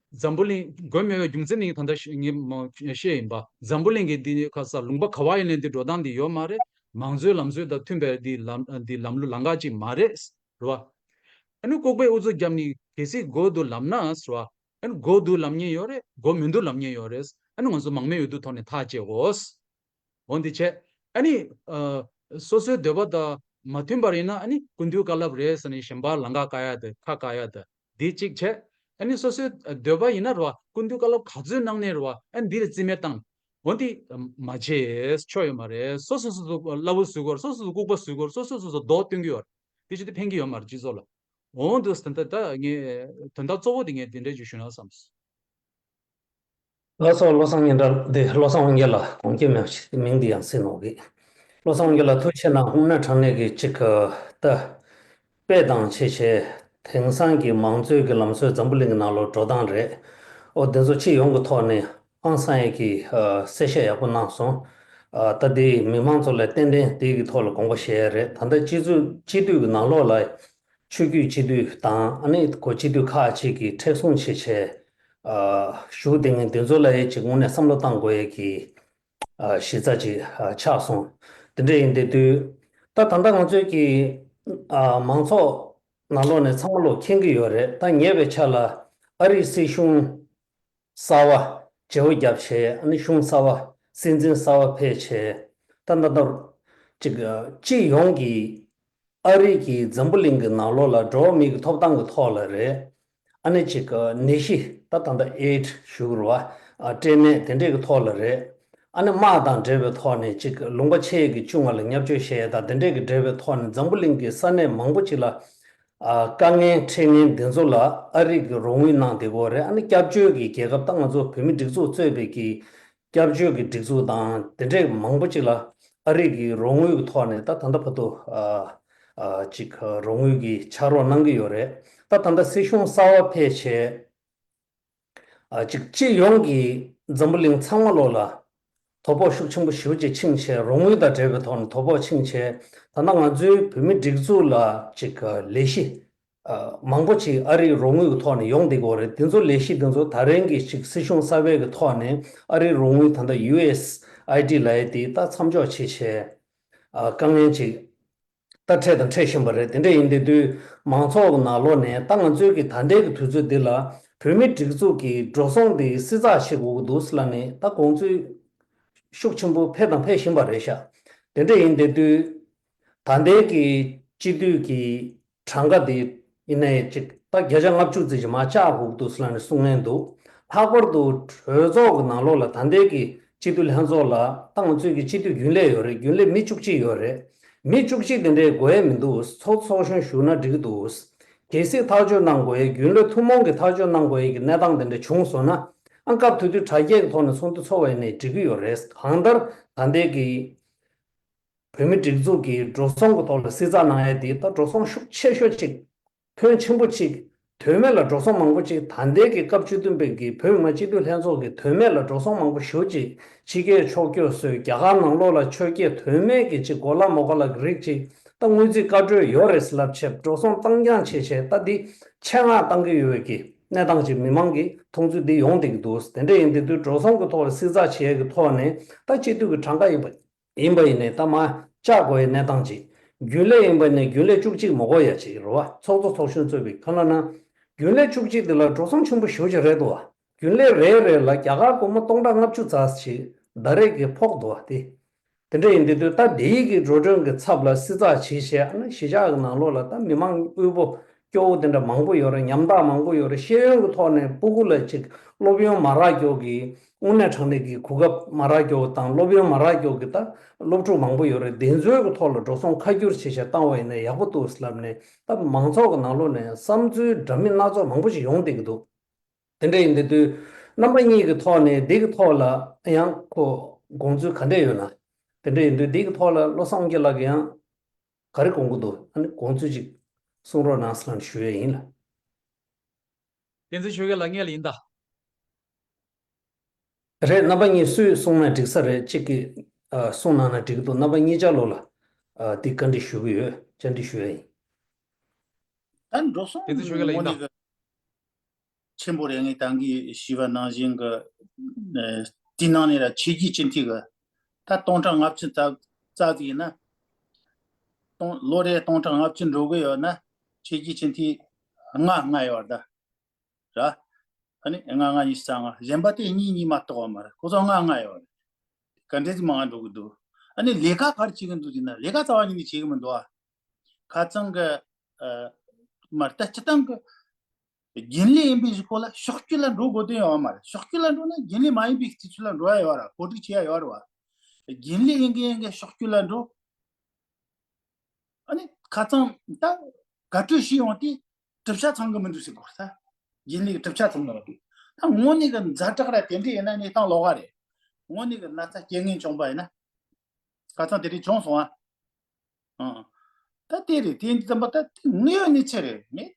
འཛམ་བུ་གླིང་དགོས་མེད་པའི་རྒྱུ་མཚན་ནི་ད་ལྟ་ངས་མ་བཤད་ཡིན་པ། འཛམ་བུ་གླིང་གི་འདི་ཁ་ས་ལུང་པ་ག་བ་ཡིན་ནའི་འདི་འགྲོ་སྟངས་འདི་ཡོད་མ་རེད། མང་གཙོའི་ལམ་སྲོལ་དང་མཐུན་པའི་འདི་ལམ་འདི་ལམ་ལུགས་ལམ་ཁ་ཅིག་མ་རེད། རེད་བ། ཨ་ནི་ལྐུགས་པའི་ཨུ་ཚུགས་བརྒྱབ་ནི་གལ་སྲིད་དགོས་འདུག་ལབ་ན་རེད་བ། ཨ་ནི་དགོས་འདུག་ལབ་མཁན་ཡོད་རེད། དགོས་མི་འདུག་ལབ་མཁན་ཡོད་རེད། ཨ་ནི་ང་ཚོ་མང་མོས་འོས་བསྡུ་ཐོག་ནས་ཐག་བཅད་དགོས། འོ་འདི་བྱས། ཨ་ནི། ཨ། སོ་སོའི་འདོད་པ་དང་མ་མཐུན་པ་ཡིན་ན་ཨ་ནི་སྐུ་མདུན་བཀའ་སློབ་རེད་ཟེར་ནས་གཞན་པ་ལམ་ཁ་བཀག་ཡ་དེ་ཁ་བཀག་ཡ་དེ་འདི་གཅིག་བྱས། ཨ་ནི་སོ་སོའི་འདོད་པ་ཡིན་ན་རེད་བ། སྐུ་མདུན་བཀའ་སློབ་ག་ཚོད་གནང་ནའི་རེད་བ། ཨ་ནི་འདི་ལ་རྩིས་མེད་བཏང་། འོ་འདི་མ་བྱེད་ཆོག་ཡོད་མ་རེད། སོ་སོ་སོ་སོ་སླ་བོ་བཟོས་དགོས་རེད། སོ་སོ་སོ་ལྐུགས་པ་བཟོས་དགོས་རེད། སོ་སོ་སོ་སོ་རྡོག་སྟོན་གྱི་ཡོད་རེད། དེ་ཅི་སྟེ་ཕན་གྱི་ཡོད་མ་རེད་སྤྱི་ཚོགས་ལ། འོ་འདུག་ད་ལྟ་ད་ངས་དོན་དག་གཙོ་བོ་དེ་ངས་དེ་འདྲས་ཅིག་ཞུ་ན་བསམས། ལགས་སོ། བློ་བཟང་སྙན་གྲགས་འདི་བློ་བཟང་དབང་རྒྱལ་ལགས་དགོངས་འགལ་མེད་པ་ཞིག་མིང་འདི་ཡང་གསན་འོང་གི། བློ་བཟང་དབང་རྒྱལ་ལགས་ཐུགས་རྗེ་གནང་། དངོས་གནས་དྲང་གནས་ཀྱི་ཅིག་ད་དཔེ་དང་ཆེ་ཆེ་དེང་སང་གི་མང་གཙོའི་གི་ལམ་སྲོལ་འཛམ་བུ་གླིང་གི་ནང་ལོགས་འགྲོ་སྟངས་རེད། ཨོ་འདི་ཚོ་སྤྱི་ཡོངས་ཀྱི་ཐོག་ནས་ཧང་སང་ཡས་ཀྱི་གསལ་བཤད་ཡག་པོ་གནང་སོང་། ད་འདི་མི་མང་ཚོ་ལ་ཏན་ཏན་འདི་གི་ཐོག་ལ་དགོངས་པ་བཞེས་ཡས་རེད། ད་ལྟ་སྤྱི་ཚོགས་སྤྱི་འཐུས་ཀྱི་ནང་ལོགས་ལ་ཆོས་བརྒྱུད་སྤྱི་འཐུས་དང་ཨ་ནི་ཁོ་སྤྱི་འཐུས་ཁག་ཅིག་གིས་མཁྲེགས་བཟུང་བྱེད་བྱས་ཞུགས་བསྡད་མཁན་དེ་ཚོ་ལ་ཡ་ཅིག་དངོས་གནས་བསམ་བློ་བཏང་དགོས་ཡས་ཀྱི་གཞི་རྩ་ཅིག་ཆགས་སོང་། དེ་འདྲ་ཡིན་དེ་དུས་ད་ད་ལྟ་ང་ཚོའི་གི་མང་ཚོགས་ནང་ལོགས་ནས་ཚང་མ་ལོག་མཁྱེན་གྱི་ཡོད་རེད། ད་ཉེ་བའི་ཆར་ལ་ཨ་རིའི་སྲིད་གཞུང་གསར་བ་བརྗེ་པོ་བརྒྱབ་བྱས་ཨ་ནི་གཞུང་གསར་བ་སྲིད་འཛིན་གསར་བ་ཕེབས་བྱས་ད་ད་ལྟ་ཅིག་སྤྱི་ཡོངས་ཀྱི་ཨ་རི་གི་འཛམ་བུ་གླིང་གི་ནང་ལོགས་ལ་འགྲོ་བ་མིའི་གི་ཐོབ་ཐང་གི་ཐོག་ལ་རེད། ཨ་ནི་ཅིག་ནད་གཞི་ད་ད་ལྟ་ཨེ་ཌི་ཞུ་དགོས་རེད་བ། སྐྲན་ནད་དེ་འདྲས་ཀྱི་ཐོག་ལ་རེད། ཨ་ནི་དམག་དང་འབྲེལ་བའི་ཐོག་ནས་ཅིག་ལུང་པ་ཕྱེད་ཀྱི་བཅུ་ལྔ་ལ་བརྙས་བཅོས་བྱས་ཡས་དང་དེ་འདྲས་ཀྱི་འབྲེལ་བའི་ཐོག་ནས་འཛམ་བུ་གླིང་གི་ས་གནས་མང་པོ་ཅིག་ལ་དཀའ་ངལ་འཕྲད་མཁན་འདི་ཚོ་ལ་ཨ་རི་གི་རོགས་དངུལ་གནང་བསྡད་ཀྱི་ཡོད་རེད། ཨ་ནི་སྐྱབས་བཅོལ་གྱི་རྒྱལ་ཁབ་ད་ང་ཚོ་བོད་མི་སྒྲིག་འཛུགས་གཙོས་པའི་གི་སྐྱབས་བཅོལ་གྱི་སྒྲིག་འཛུགས་དང་དེ་འདྲས་མང་པོ་ཅིག་ལ་ཨ་རི་གི་རོགས་དངུལ་གྱི་ཐོག་ནས་ད་ད་ལྟ་བར་དུ་ཨ་ཨ་ཅིག་རོགས་དངུལ་གྱི་ཕྱག་རོགས་གནང་གི་ཡོད་རེད། ད་ད་ལྟ་སྲིད་གཞུང་གསར་བ་ཕེབས་བྱས་ཨ་ཅིག་སྤྱི་ཡོངས་ཀྱི་འཛམ་བུ་གླིང་ཚང་མ་ལོག་ལ་དོ་ཕོག་ཤུགས་ཆེན་པོ་ཞེ་པོ་ཅིག་ཕྱིན་བྱས་རོགས་དངུལ་དང་འབྲེལ་བའི་ཐོག་ནས་དོ་ཕོག་ཕྱིན་བྱས་ད་ལྟ་ང་ཚོའི་བོད་མི་སྒྲིག་འཛུགས་ལ་ཅིག་ལས་གཞི་མང་པོ་ཅིག་ཨ་རིའི་རོགས་དངུལ་གྱི་ཐོག་ནས་ཡོང་བསྡད་ཀྱི་ཡོད་རེད། དེ་ཚོ་ལས་གཞི་དེ་ཚོ་ད་རིང་གི་ཅིག་སྲིད་གཞུང་གསར་པའི་གི་ཐོག་ནས་ཨ་རིའི་རོགས་དངུལ་ད་ལྟ་ཡུ་ཨེས་ཨའི་ཌི་ལབ་ཡས་དེ་ད་མཚམས་འཇོག་བྱས་བྱས་དཀའ་ངལ་ཅིག་ད་འཕྲད་དང་འཕྲད་བཞིན་པ་རེད། དེ་འདྲ་ཡིན་དེ་དུས་མང་ཚོགས་ཀྱི་ནང་ལོགས་ནས་ད་ང་ཚོའི་གི་ད་ལྟའི་གི་དུས་ཚོད་འདི་ལ་བོད་མི་སྒྲིག་འཛུགས་ཀྱི་འགྲོ་སོང་དེ་བསྲི་ཚགས་བྱེད་དགོས་ཀྱི་འདུག་ཟེར་ལབ་ནས་ད་དགོངས་ཚུལ་ཤུགས་ཆེན་པོ་འཕེལ་དང་འཕེལ་བཞིན་པ་རེད་ཤག་དེ་འདྲ་ཡིན་དེ་དུས་ད་ལྟའི་གི་སྤྱི་འཐུས་ཀྱི་གྲངས་ཀ་དེ་ཡིན་ནའི་ཅིག་ད་བརྒྱ་ཆ་ལྔ་བཅུ་ཙམ་ཞིག་མར་བཅག་དགོས་ཀྱི་འདུག་ཟེར་ལབ་ནས་གསུང་མཁན་འདུག་ལྷག་པར་དུ་གྲོས་ཚོགས་ཀྱི་ནང་ལོགས་ལ་ད་ལྟའི་གི་སྤྱི་འཐུས་ལྷན་ཚོགས་ལ་ད་ང་ཚོའི་གི་སྤྱི་འཐུས་རྒྱུན་ལས་ཡོད་རེད། རྒྱུན་ལས་མི་བཅུ་གཅིག་ཡོད་རེད། མི་བཅུ་གཅིག་དེ་འདྲའི་དགོས་ཡས་མི་འདུག་ཚོགས་ཚོགས་གཞོན་ཞུགས་ན་འགྲིག་གི་འདུག་གལ་སྲིད་ཐག་གཅོད་གནང་དགོས་ཡས་རྒྱུན་ལས་ཐུན་མོང་གི་ཐག་གཅོད་གནང་དགོས་ཡས་ཀྱི་གནས་སྟངས་དེ་འདྲ་བྱུང་སོང་ན་ཨ་སྐབས་དེ་དུས་དྲ་རྒྱའི་ཐོག་ནས་ཚོགས་འདུ་ཚོགས་པ་ཡིན་ནའི་འགྲིག་གི་ཡོད་རེད། གང་ལྟར་ད་ལྟའི་གི་བོད་མི་སྒྲིག་འཛུགས་ཀྱི་འགྲོ་སོང་གི་ཐོག་ལ་བསྲི་ཚགས་གནང་ཡས་དེ་ད་འགྲོ་སོང་ཤུགས་ཆེ་ཤོས་གཅིག་ཕོན་ཆེན་པོ་གཅིག་དོན་མེད་ལ་འགྲོ་སོང་མང་པོ་གཅིག་ད་ལྟའི་གི་སྐབས་བཅུ་བདུན་པའི་གི་བོད་མི་མང་སྤྱི་འཐུས་ལྷན་ཚོགས་ཀྱི་དོན་མེད་ལ་འགྲོ་སོང་མང་པོ་ཞེ་པོ་གཅིག་ཕྱི་རྒྱལ་ཕྱོགས་བསྐྱོད་བཟོས་རྒྱ་གར་ནང་ལོགས་ལ་ཕྱོགས་བསྐྱོད་དོན་མེད་ཀྱི་གཅིག་གོ་ལ་མོ་ག་ལ་གི་རིགས་གཅིག་ད་དངུལ་རྩིས་བཀའ་འཁྲོལ་ཡོད་རེད་ཟེར་ལབ་བྱས་འགྲོ་སོང་བཏང་རྐྱང་བྱས་བྱས་ད་འདི་ཆེད་མངགས་བཏང་གི་ཡོད་པའི་གི་གནས་སྟངས་གཅིག་མི་མང་གི་མཐོང་ཚུལ་འདི་ཡོང་བསྡད་ཀྱི་འདུག་དེ་འདྲ་ཡིན་དེ་དུས་འགྲོ་སོང་གི་ཐོག་ལ་བསྲི་ཚགས་བྱེད་ཡས་ཀྱི་ཐོག་ནས་ད་སྤྱི་འཐུས་ཀྱི་གྲངས་ཀ་ཡིན་པ། ཡིན་པ་ཡིན་ནའི་ད་མར་བཅག་དགོས་ཡའི་གནས་སྟངས་ཅིག་རྒྱུན་ལས་ཡིན་པ་ཡིན་ནའི་རྒྱུན་ལས་བཅུ་གཅིག་མ་དགོས་ཡ་ཅིག་རེད་བ། ཚོགས་གཙོ་ཚོགས་གཞོན་གཙོས་པའི་ཁ་ལ་ན། རྒྱུན་ལས་བཅུ་གཅིག་དེ་ལ་འགྲོ་སོང་ཆེན་པོ་ཞེ་པོ་ཅིག་རེད་འདུག་བ། རྒྱུན་ལས་རེ་རེ་ལ་རྒྱ་གར་སྒོར་མོ་སྟོང་ཕྲག་ལྔ་བཅུ་ཙམ་ཅིག་ཟླ་རེ་གི་ཕོག་འདུག་བ་དེ། དེ་འདྲ་ཡིན་དུས་དུས་ད་དེ་ཡི་གི་འགྲོ་གྲོན་གྱི་ཚབ་ལ་བསྲི་ཚགས་བྱེད་བྱས་ཨ་ན་གཞིས་ཆགས་ཀྱི་ནང་ལོགས་ལ་ད་མི་མང་དབུལ་པོ། སྐྱོ་བོ་དེ་འདྲ་མང་པོ་ཡོད་རེད། ཉམ་ཐག་མང་པོ་ཡོད་རེད། ཤེས་ཡོན་གྱི་ཐོག་ནས་སྤུ་གུ་ལ་ཅིག་སློབ་ཡོན་མ་རག་རྒྱུ་གི་དངོས་གནས་དྲང་གནས་ཀྱི་གོ་སྐབས་མ་རག་རྒྱུ་དང་སློབ་ཡོན་མ་རག་རྒྱུ་གི་ད་སློབ་ཕྲུག་མང་པོ་ཡོད་རེད། དེ་ཚོའི་གི་ཐོག་ལ་འགྲོ་སོང་ཁ་བསྒྱུར་བྱེད་བྱ་བཏང་བ་ཡིན་ན་ཡག་པོ་འདུག་ལབ་ནས་ད་མང་ཚོགས་ཀྱི་ནང་ལོགས་ནས་བསམ་ཚུལ་འདྲ་མིན་སྣ་ཚོགས་མང་པོ་ཞིག་ཡོང་བསྡད་ཀྱི་འདུག་དེ་འདྲ་ཡིན་དུས་དུས་རྣམ་པ་གཉིས་ཀྱི་ཐོག་ནས་འདི་གི་ཐོག་ལ་ཡང་ཁོ་དགོངས་ཚུལ་ག་འདྲ་ཡོད་ན། དེ་འདྲ་ཡིན་དུས་འདི་གི་ཐོག་ལ་བློ་བཟང་དབང་རྒྱལ་ལགས་ཀྱིས་ཡང་། ག་རེ་དགོངས་ཀྱི་འདུག་ཨ་ནི་དགོངས་ཚུལ་ཅིག་གསུང་རོགས་གནང་ཟེར་ལབ་ནས་ཞུ་ཡས་ཡིན་ལ། བསྟན་འཛིན་ཆོས་རྒྱལ་ལགས་སྔོན་ལ་ཡིན་ད། རེད། རྣམ་པ་གཉིས་སུས་གསུངས་ན་འགྲིག་ས་རེད། གཅིག་གིས་ཨ་གསུངས་གནང་ན་འགྲིག་གི་འདུག་རྣམ་པ་གཉིས་ཆ་ལོ་ལ་ཨ་འདི་བཀའ་འདྲི་ཞུ་གི་ཡོད། བཅར་འདྲི་ཞུ་ཡས་ཡིན། ད་འགྲོ་སོང་བསྟན་འཛིན་ཆོས་རྒྱལ་ལགས་ཡིན་ད། ཆེན་པོ་རེད། ངས་ད་གིན་ཞུས་པ་ནང་བཞིན་གྱི་ཨ་དེ་ནང་ནས་ལ་ཆེ་རྒྱུ་ཅི་འཐུས་གི་ད་སྟོང་ཕྲག་ལྔ་བཅུ་ཙམ་ཙམ་ཡིན་ན། སྟོང་ལོ་རེ་སྟོང་ཕྲག་ལྔ་བཅུ་འགྲོ་གི་ཡོད་ན་ཆེ་རྒྱུ་ཅི་འཐུས་ལྔ་ལྔ་ཡོད་རེད་ད། ར། ཨ་ནི་ལྔ་ལྔ་ཉི་ཤུ་རྩ་ལྔ། གཞན་པ་དེ་གཉིས་གཉིས་མ་གཏོགས་པ་མ་རེད། ཁོ་ཚོ་ལྔ་ལྔ་ཡོད་རེད། ག་འདྲས་ཀྱི་མང་ང་འགྲོ་གི་འདུག་ཨ་ནི་ལས་ཀ་ག་རེ་བྱེད་ཀྱི་འདུག་ཟེར་ན་ལས་ཀ་རྩ་བ་ཉིད་ནས་བྱེད་ཀྱི་མི་འདུག་ཨ། ཁ་རྩང་གི་ཨ་མ་རེད་ད་སྤྱི་བཏང་གི་རྒྱུན་ལས་ཡིན་པའི་གཞི་ཁོ་ལ་ཕྱོགས་སྐྱོད་ལ་འགྲོ་དགོས་དོན་ཡོད་མ་རེད། ཕྱོགས་སྐྱོད་ལ་འགྲོ་ན་རྒྱུན་ལས་མ་ཡིན་པའི་དུས་ཚོད་ལ་འགྲོ་ཡ་ཡོད་ར། གོ་སྒྲིག་བྱེད་ཡ་ཡོད་ར་བ། རྒྱུན་ལས་ཡིན་གི་ཡིན་གི་ཕྱོགས་སྐྱོད་ལ་འགྲོ། ཨ་ནི་ཁ་ཚང་ད་དགའ་སྤྲོ་ཞིག་ཡོང་དུས་གྲུབ་ཆ་ཚང་གི་མི་འདུག་ཟེར་དགོས་ད། རྒྱུན་ལས་ཀྱི་གྲུབ་ཆ་ཚང་གི་མི་འདུག་ད་དངོས་གནས་ཀྱི་ཛ་དྲག་ར་དེ་འདྲ་ཡིན་ན་གནས་སྟངས་ལོགས་ཀ་རེད། དངོས་གནས་ཀྱི་ན་ཚ་རྐྱེན་ངན་བྱུང་པ་ཡིན་ན། ཁ་ཚང་དེ་འདྲ་བྱུང་སོང་ཨ། ཨང་། ད་དེ་རེད། དེ་འདི་ཙམ་པ་ད་དེ་དངོས་ཡོད་གནས་ཚུལ་རེད། ངས་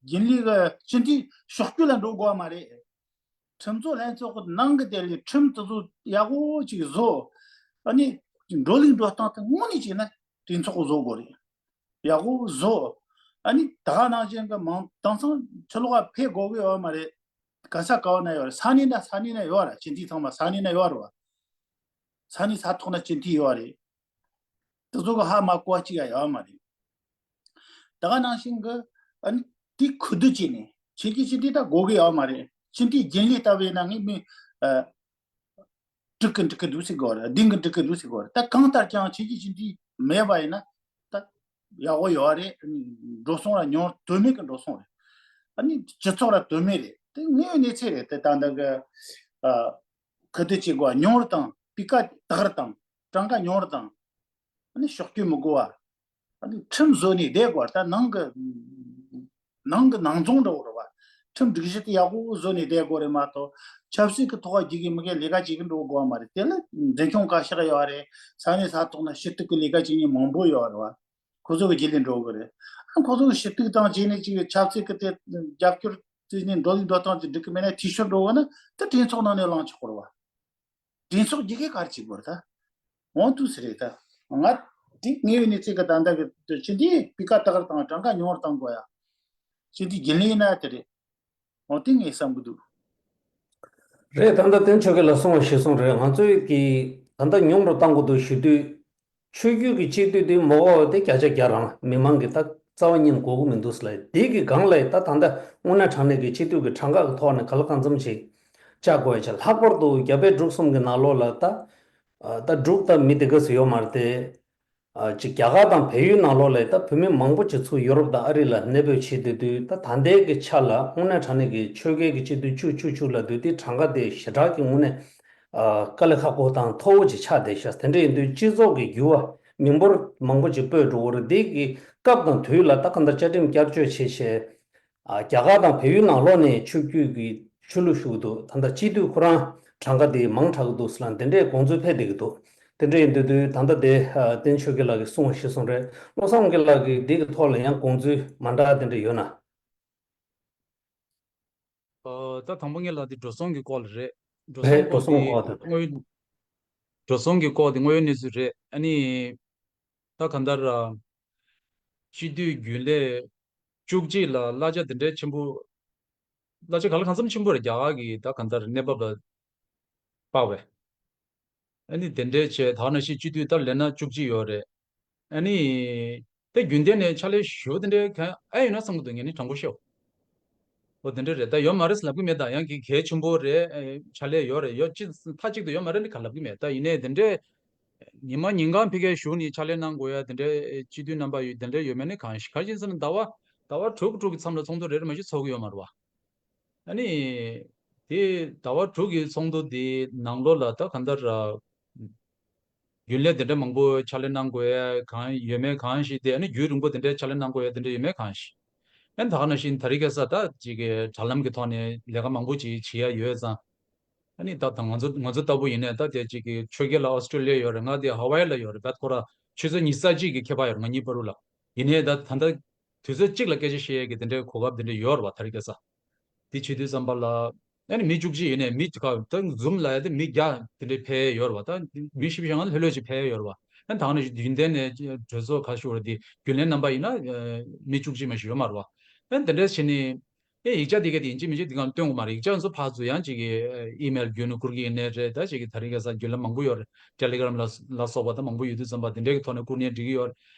རྒྱུན་ལས་ཀྱི་སྤྱི་འཐུས་ཕྱོགས་སྐྱོད་ལ་འགྲོ་དགོས་པ་མ་རེད། ཁྲིམས་བཟོ་ལྷན་ཚོགས་ཀྱི་ནང་གི་དེ་ལས་ཁྲིམས་དེ་ཚོ་ཡག་པོ་ཅིག་བཟོ། ཨ་ནི་འགྲོ་ལུགས་འགྲོ་སྟངས་དེ་དངོས་གནས་བྱས་ན་གྲོས་ཚོགས་ཀྱིས་བཟོ་དགོས་རེད། ཡག་པོ་བཟོ། ཨ་ནི་ད་ག་ནང་བཞིན་གྱི་མང་དེང་སང་ཕྱི་ལོགས་ལ་ཕེབས་དགོས་ཀྱི་ཡོད་མ་རེད། ག་ས་ག་བ་ན་ཡོད་རེད། ས་གནས་ན་ས་གནས་ན་ཡོད་རེད། སྤྱི་འཐུས་ཚང་མ་ས་གནས་ན་ཡོད་རེད་བ། ས་གནས་ས་ཐོག་ན་སྤྱི་འཐུས་ཡོད་རེད། དེ་ཚོ་གི་ཧ་མ་གོ་བ་གཅིག་ཡང་ཡོད་མ་རེད། ད་ག་ནང་བཞིན་གི་ཨ་ནི་དེ་ཁུ་བསྡུ་བྱས་ནས་ཁྱེད་ཀྱི་སྤྱི་འཐུས་ད་དགོས་ཀྱི་ཡོད་མ་རེད། སྤྱི་འཐུས་རྒྱུན་ལས་ལྟ་བུ་ཡིན་ན་ངས་མི་ཨ་འགྲིག་གི་འགྲིག་གི་འདུག་ཟེར་གི་ཡོད་རེད། བདེན་གི་འགྲིག་གི་འདུག་ཟེར་གི་ཡོད་རེད། ད་གང་ལྟར་ཀྱང་ཁྱེད་ཀྱི་སྤྱི་འཐུས་མེད་པ་ཡིན་ན་ད་ཡག་པོ་ཡོད་རེད། འགྲོ་སོང་ལ་ཉུང་དོན་མེད་གི་འགྲོ་སོང་རེད། ཨ་ནི་སྤྱི་ཚོགས་ལ་དོན་མེད་རེད། དེ་དངོས་ཡོད་གནས་ཚུལ་རེད། དེ་ད་ལྟ་གི་ཨ་ཁུ་བསྡུ་བྱེད་དགོས་པ་ཉུང་རུ་བཏང་། སྤུས་ཀ་དག་རུ་བཏང་། གྲངས་ཀ་ཉུང་རུ་བཏང་། ཨ་ནི་ཕྱོགས་སྐྱོད་མི་དགོས་པ། ཨ་ནི་ཁྲིམས་བཟོ་ནས་བསྡད་དགོས་པ། ད་ནང་གི་ནང་གི་ནང་རྫོང་འདྲ་བོ་རེད་བ། ཁྲིམས་སྒྲིག་གཞི་དེ་ཡག་པོ་བཟོ་ནས་བསྡད་དགོས་རེད་མ་གཏོགས། ཆབ་སྲིད་ཀྱི་ཐོག་བརྒྱུད་ཀྱི་མི་སྒེར་ལས་ཀ་བྱེད་ཀྱི་འགྲོ་དགོས་པ་མ་རེད། དེ་ལ་འཛིན་སྐྱོང་བཀའ་ཤག་ཡོད་རེད། ས་གནས་ས་ཐོག་ན་ཞུ་གཏུག་གི་ལས་ཀ་བྱེད་མཁན་མང་པོ་ཡོད་རེད་བ། ཁོ་ཚོ་གི་རྗེས་ལས་འགྲོ་གི་རེད། ཨ་ཁོ་ཚོ་གི་ཞུ་གཏུག་དང་བྱས་ནས་ཅིག་ཆབ་སྲིད་ཀྱི་དེ་རྒྱབ་སྐྱོར་བྱས་ནས་འགྲོ་ལུགས་འགྲོ་སྟངས་ཅིག་འགྲིག་གི་མེད་ན། འཐུས་ཤོར་འགྲོ་གི་ན་ད་གྲོས་ཚོགས་ནང་ནས་ལངས་ཆོག་གི་རེད་བ། གྲོས་ཚོགས་ཀྱིས་ག་རེ་བྱེད་དགོས་རེད་ད། འོང་དུས་སུ་རེད་ད། ང་དེ་དངོས་ཡོད་གནས་ཚུལ་གྱི་ད་ལྟ་གི་སྤྱི་འཐུས་སྤུས་ཀ་དག་རུ་དང་གྲངས་ཀ་ཉུང་རུ་གཏང་དགོས་ཡ། སྤྱི་འཐུས་རྒྱུན་ལས་ཡིན་ན་དེ་རེད། འོ་དེ་ངས་བསམ་གི་འདུག་རེད། ད་ལྟ་བསྟན་ཆོས་སྐྱིད་ལགས་གསུངས་པ་གཞིར་བཟུང་རེད། ང་ཚོས་ཀྱིས་ད་ལྟ་ཉུང་རུ་གཏང་དགོས་འདུག་ཞུ་དུས། ཆོས་བརྒྱུད་ཀྱི་སྤྱི་འཐུས་དེ་མ་འོངས་པ་དེ་བརྒྱ་ཆ་བརྒྱ་རང་མི་མང་གིས་ད་རྩ་བ་ཉིད་ནས་དགོས་ཀྱི་མི་འདུག་ཟེར་ལབ། དེ་གི་སྒང་ལ་ད་ད་ལྟ་དངོས་གནས་དྲང་གནས་ཀྱི་སྤྱི་འཐུས་ཀྱི་གྲངས་ཀ་གི་ཐོག་ནས་གང་ལ་གང་འཚམ་ཞིག་བཅའ་དགོས་ཡ་ཆེ། ལྷག་པར་དུ་རྒྱ་བལ་འབྲུག་གསུམ་གྱི་ནང་ལོགས་ལ་ད་ད་འབྲུག་ད་མི་དེ་ག་ཚོད་ཡོད་མ་རེད་དེ། ཅིག་རྒྱ་གར་དང་བལ་ཡུལ་ནང་ལོགས་ལ་ད་བོད་མི་མང་པོ་ཅིག་ཚུར་ཡུ་རོབ་དང་ཨ་རི་ལ་གནས་སྤོས་བྱེད་སྡོད་དུས། ད་ད་ལྟའི་གི་ཆ་ལ་དངོས་གནས་དྲང་གནས་ཀྱི་ཆོལ་ཁའི་གི་སྤྱི་འཐུས་བཅུ་བཅུ་བཅུ་ལབ་དུས་དེ་གྲངས་ཀ་དེ་ཞེ་དྲག་གི་དངོས་གནས་དཀའ་ལས་ཁག་པོ་དང་མཐོ་བོ་ཅིག་ཆགས་བསྡད་ཤག་དེ་འདྲ་ཡིན་དུས་སྤྱི་ཚོགས་ཀྱི་འགྱུར་བ་མི་འབོར་མང་པོ་ཅིག་སྤོས་འགྲོ་གི་རེད། དེ་གི་སྐབས་དང་དུས་ལ་ད་གང་ལྟར་བཅའ་ཁྲིམས་བསྐྱར་བཅོས་བྱས་བྱས། ཨ། རྒྱ་གར་དང་བལ་ཡུལ་ནང་ལོགས་ནས་ཆོས་བརྒྱུད་ཀྱི་ཆོས་ལུགས་ཞུགས་འདུག་ད་ལྟ་སྤྱི་འཐུས་ཁོ་རང་གྲངས་ཀ་དེ་མང་དྲགས་ཀྱི་འདུག་ཟེར་ལ་འདི་འདྲའི་དགོངས་ཚུལ་འཕེལ་བསྡད་ཀྱི་འདུག་དེ་འདྲ་ཡིན་དུས་དུས་ད་ལྟ་དེ་ཨ། བསྟན་ཆོས་སྐྱིད་ལགས་ཀྱིས་གསུངས་པ་གཞིར་བཟུང་རེད། བློ་བཟང་དབང་རྒྱལ་ལགས་ཀྱིས་འདི་གི་ཐོག་ལ་ཡང་དགོངས་ཚུལ་མ་འདྲ་དེ་འདྲ་ཡོད་ན། ཨ། ད་དང་པོ་ངས་ལབ་དེ་འགྲོ་སོང་གི་སྐོར་ལ་རེད། འགྲོ་རེད། སོང་འགྲོ་སོང་གི་གི་སྐོར་དེ། དངོས་ཡོད། འགྲོ་སོང་གི་སྐོར་དེ་དངོས་ཡོད་གནས་ཚུལ་རེད། ཨ་ནི་ད་གང་ལྟར་ཨ། སྤྱི་འཐུས་རྒྱུན་ལས་བཅུ་གཅིག་ལ་གླ་ཆ་དེ་འདྲའི་ཆེན་པོ། གླ་ཆ་གང་ལ་གང་འཚམ་ཆེན་པོ་རེད། རྒྱ་གར་གྱི་ད་གང་ལྟར་གནས་བབ་ལ་དཔག་པས། ཨ་ནི་དེ་འདྲའི་བྱས། ད་ནང་བཞིན་སྤྱི་འཐུས་ད་ལས་སྣ་བཅུ་གཅིག་ཡོད་རེད། ཨ་ནི་དེ་རྒྱུན་ལྡན་ནས་ཕྱག་ལས་ཞུ་དེ་འདྲའི་གང་ཨེ་ཡོད་ན་བསམ་གྱི་འདུག་ངས་ནི་དྲང་པོ་བཤད། འོ་དེ་འདྲ་རེད། ད་ཡོད་མ་རེད་ལབ་གི་མེད། ད་ཡང་གི་གལ་ཆེན་པོ་རེད། ཨེ། ཕྱག་ལས་ཡོད་རེད། ཡོད་ཅི་མཐའ་གཅིག་ཏུ་ཡོད་མ་རེད་ནི་ག་ལབ་གི་མེད། ད་ཡིན་ནའི་དེ་འདྲའི་ཉི་མ་ཉིན་གང་ཕ་གིར་བཞུགས་ནས་ཕྱག་ལས་གནང་དགོས་ཡ་དེ་འདྲའི་སྤྱི་འཐུས་རྣམ་པ་ཡོད་དེ་འདྲ་ཡོད་མེད་ནི་གང་ཤེས། ག་རེ་ཡིན་ཟེར་ན་ཟླ་བ་ཟླ་བ་དྲུག་དྲུག་གི་མཚམས་ལ་ཚོགས་འདུ་རེ་རེ་མ་གཏོགས་ཚོགས་ཀྱི་ཡོད་མ་རེད་བ། ཨ་ནི་དེ་ཟླ་བ་དྲུག་གི་ཚོགས་འདུ་དེ་ནང་ལོགས་ལ་ད་གང་ལྟར་ར། རྒྱུན་ལས་དེ་འདྲ་མང་པོ་ཕྱག་ལས་གནང་དགོས་ཡ་གང་ཡོད་མེད་གང་ཤེས། དེ་ཨ་ནི་རྒྱུན་རིང་པོ་དེ་འདྲའི་ཕྱག་ལས་གནང་དགོས་ཡ་དེ་འདྲ་ཡོད་མེད་གང་ཤེས། ཨ་ནི་ད་ག་ནང་བཞིན་དེ་རིང་ཁ་སང་ད་ཅིག་གི་དྲ་ལམ་གྱི་ཐོག་ནས་ལས་ཀ་མང་པོ་ཅིག་བྱེད་ཡ་ཡོད་ཙང་། ཨ་ནི་ད་ད་ང་ཚོ་ང་ཚོ་ལྟ་བུ་ཡིན་ནའི་ད་དེ་ཅིག་གི་ཆོས་རྒྱལ་ལགས་ཨོ་སི་ཀྲི་ལི་ཡ་ཡོད་རེད། ང་དེ་ཧ་ཝའི་ལ་ཡོད་རེད། བད་ཁོ་ར་ཆུ་ཚོད་ཉི་ཤུ་རྩ་གཅིག་གི་ཁྱད་པར་ཡོད་རེད། ང་གཉིས་བར་དུ་ལ། ཡིན་ནའི་ད་ད་ལྟ་དུས་ཚོད་གཅིག་ལ་སྐད་ཆ་བཤད་ཡས་ཀྱི་དེ་འདྲའི་གོ་སྐབས་དེ་འདྲ་ཡོད་རེད་བ། དེ་རིང་ཁ་སང་། དེ་བྱེད་དུས་ཙམ་པ་ལ། ཨ་ནི་མི་བཅུ་གཅིག་ཡོད་ནའི་མི་ག་ད་ཛུམ་ལ་ཡ་དེ་མི་བརྒྱ་དེ་འདྲའི་ཕེབས་ཡས་ཡོད་རེད་བ། ད་མི་བཞི་བཅུ་ཞེ་ལྔ་ལྷོད་ལྷོད་ཅིག་ཕེབས་ཡས་ཡོད་རེད་བ། ཨ་ནི་ད་ག་ནང་བཞིན་རྒྱུན་ལྡན་ནས་གྲོས་ཚོགས་ཁ་ཤོར་བ་དེ་རྒྱུན་ལས་རྣམ་པ་ཡིན་ན་མི་བཅུ་གཅིག་མ་ཞིག་ཡོད་མ་རེད་བ། ཨ་ནི་དེ་འདྲ་བྱས་ནས། ཨེ། ཡིག་ཆ་དེ་ག་དེ་ཡིན་གཅིག་མིན་གཅིག་དེ་ག་སྟོན་དགོས་མ་རེད། ཡིག་ཆ་ཚོ་ཕར་ཚུར་ཡང་གཅིག་གི་ཨི་མེལ་བརྒྱུད་ནས་བསྐུར་གྱི་ཡིན་ནའི་རེད། ད་གཅིག་གི་དེ་རིང་ཁ་སང་རྒྱུན་ལས་མང་པོ་ཡོད་རེད། ཊེ་ལི་གྷི་རམ་ལ་ལ་སོགས་པ་ད་མང་པོ་ཡོད་དུས་ཙམ་པ་དེ་འདྲའི་གི་ཐོག་ནས་བསྐུར་ནའི་འགྲིག་གི་ཡོད་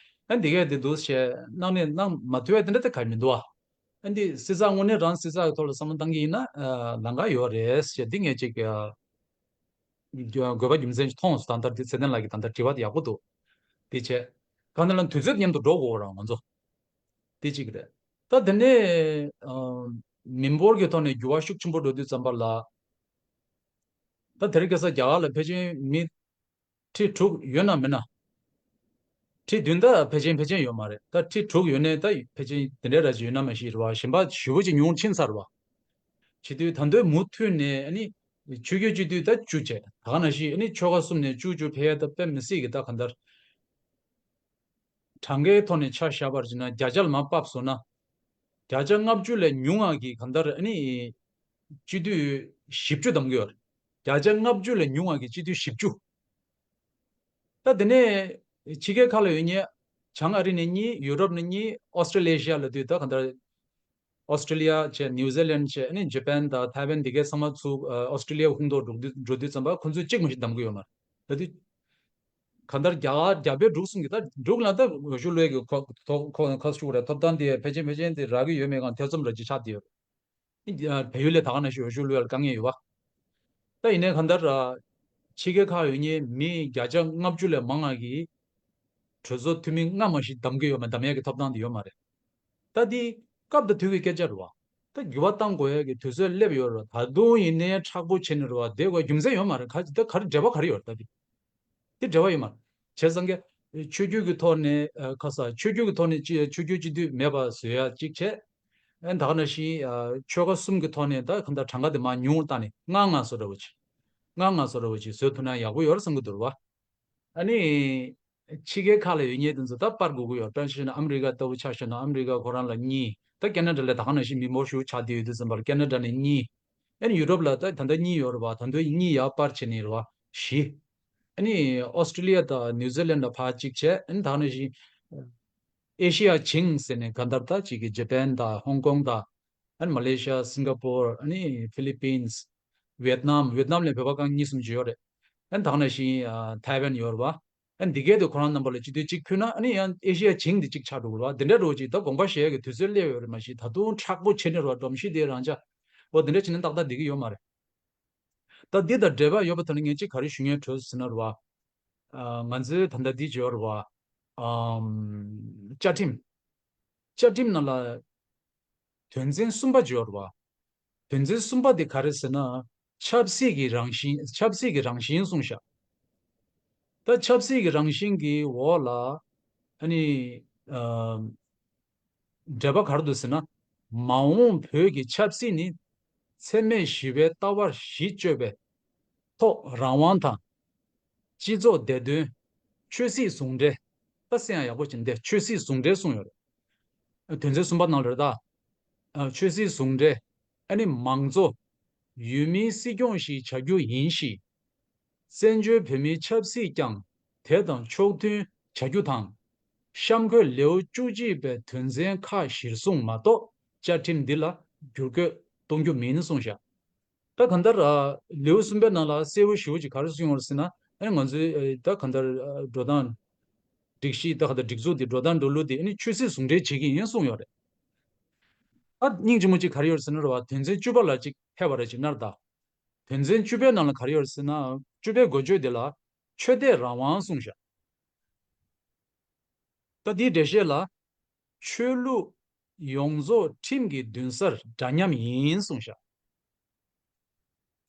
རེད། ཨ་འདི་གས་དེ་འདུག་བྱས་གནང་ནས་གནང་མ་ཐུབ་པའི་དེ་འདྲ་དེ་ག་མི་འདུག་ཨ། ཨ་འདི་སྲིད་ཚགས་དངོས་གནས་རང་སྲིད་ཚགས་ཀྱི་ཐོག་ལ་བསམ་བློ་བཏང་གི་ཡིན་ན་ཨ་ལམ་ཁ་ཡོད་རེད་ཞེས་འདི་ངས་གཅིག་གི་ཨ། དགོས་པ་རྒྱུ་མཚན་ཞིག་མཐོང་སོང་། ད་ལྟ་འདི་ཚེ་བརྟན་ལགས་ཀྱི་ད་ལྟ་དྲི་བ་དེ་ཡག་པོ་འདུག་དེ་བྱས། གང་ལྟར་ལ་དུས་ཚོད་མཉམ་དུ་འགྲོ་དགོས་ར་ང་ཚོ། དེ་གཅིག་རེད། ད་དེ་ནས་ཨ། མི་འབོར་གྱི་ཐོག་ནས་འགྱུར་བ་ཤུགས་ཆེན་པོ་འགྲོ་དུས་ཙམ་པ་ལ། ད་དེ་རིང་ཁ་སང་རྒྱ་གར་ལ་ཕལ་ཆེར་མི་ཁྲི་དྲུག་ཡོད་ན་མེད་ན། ཁྲི་བདུན་ད་ཕལ་ཆེར་ཕལ་ཆེར་ཡོད་མ་རེད། ད་ཁྲི་དྲུག་ཡོད་ནས་ད་ཕལ་ཆེར་དེ་འདྲའི་ར་ཅིག་ཡོད་ན་མ་ཤེས་རེད་བ། གཞན་པ་ཞེ་པོ་ཅིག་ཉུང་ཕྱིན་ཚར་བ། བྱེད་དུས་ད་དུང་མུ་མཐུད་ནས་ཨ་ནི་ཆོས་བརྒྱུད་སྤྱི་འཐུས་ད་བཅུ་བྱས། ད་ག་ནང་བཞིན་ཨ་ནི་ཆོལ་ཁ་གསུམ་ནས་བཅུ་བཅུ་ཕེབས་ཡ་ད་དཔེ་མི་སྲིད་ཀྱི་ད་གང་ལྟར། གྲངས་ཀའི་ཐོག་ནས་ཆ་བཞག་པར་བྱས་ན་བརྒྱ་ཆ་ལ་མར་ཕབ་སོང་ན། བརྒྱ་ཆ་ལྔ་བཅུ་ལས་ཉུང་བ་གི་གང་ལྟར་ཨ་ནི་སྤྱི་འཐུས་བཞི་བཅུ་འདེམས་ཀྱི་ཡོད་རེད། བརྒྱ་ཆ་ལྔ་བཅུ་ལས་ཉུང་བ་གི་སྤྱི་འཐུས་བཞི་བཅུ། ད་དེ་ནས་ཕྱི་རྒྱལ་ཁག་ལ་ཡོད་མཁན་བྱང་ཨ་རི་ནས་གཉིས། ཡུ་རོབ་ནས་གཉིས། ཨོ་སི་ཀྲི་ལེ་ཤི་ཡ་ལབ་དུས་ད་གང་ལྟར་ཨོ་སི་ཀྲི་ལི་ཡ་བྱས། ནིའུ་ཛི་ལན་བྱས། ཨ་ནི་ཇ་པན་དང་ཐའེ་ཝན་འདི་གའི་ཚང་མ་ཚུར་ཨོ་སི་ཀྲི་ལི་ཡ་ཧུང་ཐོག་འགྲོ་དུས་འགྲོ་དུས་ཙམ་པ་ཁོ་ཚོས་གཅིག་མ་གཏོགས་འདེམས་ཀྱི་ཡོད་མ་རེད། ད་དུས་གང་ལྟར་རྒྱ་གར་རྒྱ་བལ་འབྲུག་གསུམ་གྱི་ད་འབྲུག་ལ་ད་འོས་ཤོག་བླུག་གི་ཁོ་ཁོ་ཁོ་ཁོ་ཤུགས་རེད། ཐོབ་ཐང་དེ་ཕལ་ཆེར་ཕལ་ཆེར་དེ་རག་གི་ཡོད་མེད་གང་ཐེ་ཚོམ་ར་ཅིག་ཆགས་བསྡད་ཡོད་རེད། བལ་ཡུལ་ལ་ད་ག་ནང་བཞིན་འོས་ཤོག་བླུག་ཡ་ལ་དཀའ་ངལ་ཡོད་པ། ད་ཡིན་ནའི་གང་ལྟར་ཕྱི་རྒྱལ་ཁག་ཡོད་མཁན་མི་བརྒྱ་ཆ་ལྔ་བཅུ་ལས་མང་བ་གིས་གྲོས་ཚོགས་འཐུས་མི་ལྔ་མ་གཏོགས་འདེམས་ཀྱི་ཡོད་མ། འདེམས་ཡ་གི་ཐོབ་ཐང་དེ་ཡོད་མ་རེད། ད་འདི་སྐབས་དང་དུས་ཀྱི་སྐད་ཆ་རེད་བ། ད་འགྱུར་བ་གཏང་དགོས་ཡ་གི་དུས་ཚོད་སླེབས་ཡོད་རེད་བ། ད་དུང་ཡིན་ནའི་མཁྲེགས་པོ་བྱས་ནས་རེད་བ། བསྡད་དགོས་རྒྱུ་མཚན་ཡོད་མ་རེད། ག་ད་ག་རེ་འབྲེལ་བ་ག་རེ་ཡོད་རེད་ད་འདི། དེ་འབྲེལ་བ་ཡོད་མ་རེད། བྱས་ཙང་གི་ཆོས་བརྒྱུད་ཀྱི་ཐོག་ནས་ཨ་ཁ་ས་ཆོས་བརྒྱུད་ཀྱི་ཐོག་ནས་ཅི་ཆོས་བརྒྱུད་སྤྱི་འཐུས་མེད་པ་བཟོ་ཡ་གཅིག་བྱས། ཨ་ནི་ད་ག་ནང་བཞིན་ཨ་ཆོལ་ཁ་གསུམ་གྱི་ཐོག་ནས་ད་གང་ལྟར་གྲངས་ཀ་དེ་མར་ཉུང་བཏང་ནས་ལྔ་ལྔ་བཟོ་འདྲ་བོ་ཅིག་ལྔ་ལྔ་བཟོ་འདྲ་བོ་ཅིག་བཟོས་ཐུབ་ན་ཡག་པོ་ཡོད་རེད་བསམ་གྱི་འདུག་རེད་བ། ཨ་ནི་ཕྱི་རྒྱལ་ཁག་ལ་ཡོད་མཁན་དེ་ཚོ་ད་སྤར་དགོས་ཀྱི་ཡོད། དཔེར་ན་ཆ་བཞག་ན་ཨ་མི་རི་ཀ་ལྟ་བུ་ཆ་བཞག་ན་ཨ་མི་རི་ཀ་ཁོ་རང་ལ་གཉིས། ད་ཁེ་ན་ཌ་ལ་ད་ག་ནང་བཞིན་མི་འབོར་ཤུགས་ཆག་བསྡད་ཡོད་དུས་ཙམ་པར་ཁེ་ན་ཌ་ནས་གཉིས། ཨ་ནི་ཡུ་རོབ་ལ་ད་ད་ལྟ་གཉིས་ཡོད་རེད་བ། ད་དུང་གཉིས་ཡར་སྤར་བྱས་ནས་རེད་བ། བཞི། ཨ་ནི་ཨོ་སི་ཀྲི་ལི་ཡ་དང་ནིའུ་ཛི་ལན་ལ་ཕར་གཅིག་བྱས། ཨ་ནི་ད་ག་ནང་བཞིན་ཨེ་ཤི་ཡ་བྱིངས་ཟེར་ནས་གང་ལྟར་ད་གཅིག་གི་ཇ་པན་དང་ཧོང་ཀོང་དང་། ཨ་ནི་མ་ལེ་ཤི་ཡ། སིང་ག་པོར། ཨ་ནི་ཕི་ལི་པིན། ཝེད་ནམ། ཝེད་ནམ་ལ་བོད་པ་ཁག་གཉིས་གསུམ་ཅིག་ཡོད་རེད། ཨ་ནི་ད་ག་ནང་བཞིན་ཨ་ཐའེ་ཝན་ཡོད་རེད་བ། ཨ་ནི་འདི་གའི་དུ་ཁོ་རང་རྣམ་པ་ལ་སྤྱི་འཐུས་གཅིག་ཕུལ་ན། ཨ་ནི་ཡང་ཨེ་ཤི་ཡ་བྱིངས་འདི་གཅིག་ཆགས་འགྲོ་གི་རེད་བ། འདི་འདྲ་འགྲོ་ཅིག་ད་དགོངས་པ་བཞེས་ཡ་གི་དུས་ཚོད་སླེབས་ཡོད་རེད། མ་གཞི་ད་དུང་མཁྲེགས་པོ་བྱས་ནས་རེད་བ། སྒྲོམ་གཞི་དེ་རང་འཇགས། འོ་འདི་འདྲ་བྱས་ན་ཏག་ཏག་འགྲིག་གི་ཡོད་མ་རེད། ད་འདི་དང་འབྲེལ་བ་ཡོད་པ་དེ་ནི་ངས་གཅིག་ག་རེ་ཞུ་སྙིང་འདོད་ཟེར་ན་རེད་བ། ཨ་ང་ཚོའི་ད་ལྟ་འདི་ཅིག་ཡོད་རེད་བ། ཨམ། བཅའ་ཁྲིམས། བཅའ་ཁྲིམས་ནང་ལ་དོན་ཚན་གསུམ་པ་ཅིག་ཡོད་རེད་བ། དོན་ཚན་གསུམ་པ་དེ་ག་རེ་ཟེར་ན། ཆབ་སྲིད་ཀྱི་རང་བཞིན། ཆབ་སྲིད་ཀྱི་རང་བཞིན་གསུངས་ཤག་ད་ཆབ་སྲིད་ཀྱི་རང་བཞིན་གྱི་འོག་ལ་ཨ་ནི་ཨམ། འགྲེལ་པ་ག་རེ་འདུག་ཟེར་ན། མ་འོངས་བོད་ཀྱི་ཆབ་སྲིད་ནི་འཚེ་མེད་ཞི་བའི་ལྟ་བ་གཞི་བཅོལ་བའི་ཐོག་རང་དབང་དང་། སྤྱི་ཚོགས་བདེ་དོན། ཆོས་སྲིད་ཟུང་འབྲེལ། ད་གསན་ཡག་ཡག་པོ་བྱས་ནས་ཆོས་སྲིད་ཟུང་འབྲེལ་གསུངས་ཡོད་རེད། དོན་ཚན་གསུམ་པ་ནང་ལ་རེད་ད། ཨ་ཆོས་སྲིད་ཟུང་འབྲེལ། ཨ་ནི་མང་གཙོ། ཡུལ་མིའི་སྲིད་སྐྱོང་ཞིག་བྱ་རྒྱུ་ཡིན་ཞེས། བཙན་བྱོལ་བོད་མིའི་ཆབ་སྲིད་ཀྱང་དེ་དང་ཕྱོགས་མཐུན་བྱ་རྒྱུ་དང་། གཤམ་འཁོད་ལེའུ་བཅུ་གཅིག་པའི་དོན་ཚན་ཁག་གཞིར་བཟུང་མ་གཏོགས་བཅའ་ཁྲིམས་འདི་ལ་བསྒྱུར་བཀོད་གཏོང་རྒྱུ་མིན་གསུངས་བཞག་ད་གང་ལྟར་ཨ་ལེའུ་གསུམ་པའི་ནང་ལ་གསལ་བོ་ཞེ་པོ་ཅིག་ག་རེ་གསུངས་ཡོད་རེད་ཟེར་ན། ཨ་ནི་ང་ཚོའི་ཨ་ད་གང་ལྟར་ཨ་འགྲོ་སྟངས་སྒྲིག་གཞི། ད་གང་ལྟར་སྒྲིག་འཛུགས་འདི། འགྲོ་སྟངས་འགྲོ་ལུགས་འདི་ཨ་ནི་ཆོས་སྲིད་ཟུང་འབྲེལ་བྱེད་ཀྱི་ཡིན་གསུངས་ཡོད་རེད། ཨ་སྙིང་རྗེ་མོ་ཅིག་ག་རེ་ཡོད་རེད་ཟེར་ན་རེད་བ། དོན་ཚན་བཅུ་པ་ལ་ཅིག་ཕེབས་པ་རེད། ཅིག་ནར་ད། དོན་ཚན་བཅུ་པའི་ནང་ལ་ག་རེ་ཡོད་རེད་ཟེར་ན། བཅུ་པའི་འགོ་བརྗོད་འདི་ལ་ཆོས་དད་རང་དབང་གསུངས་བཞག་ད་འདིའི་འགྲེལ་བཤད་ལ། ཆོས་ལུགས་ཡོངས་རྫོགས་ཁྲིམས་ཀྱི་མདུན་སར་འདྲ་མཉམ་ཡིན་གསུངས་བཞག་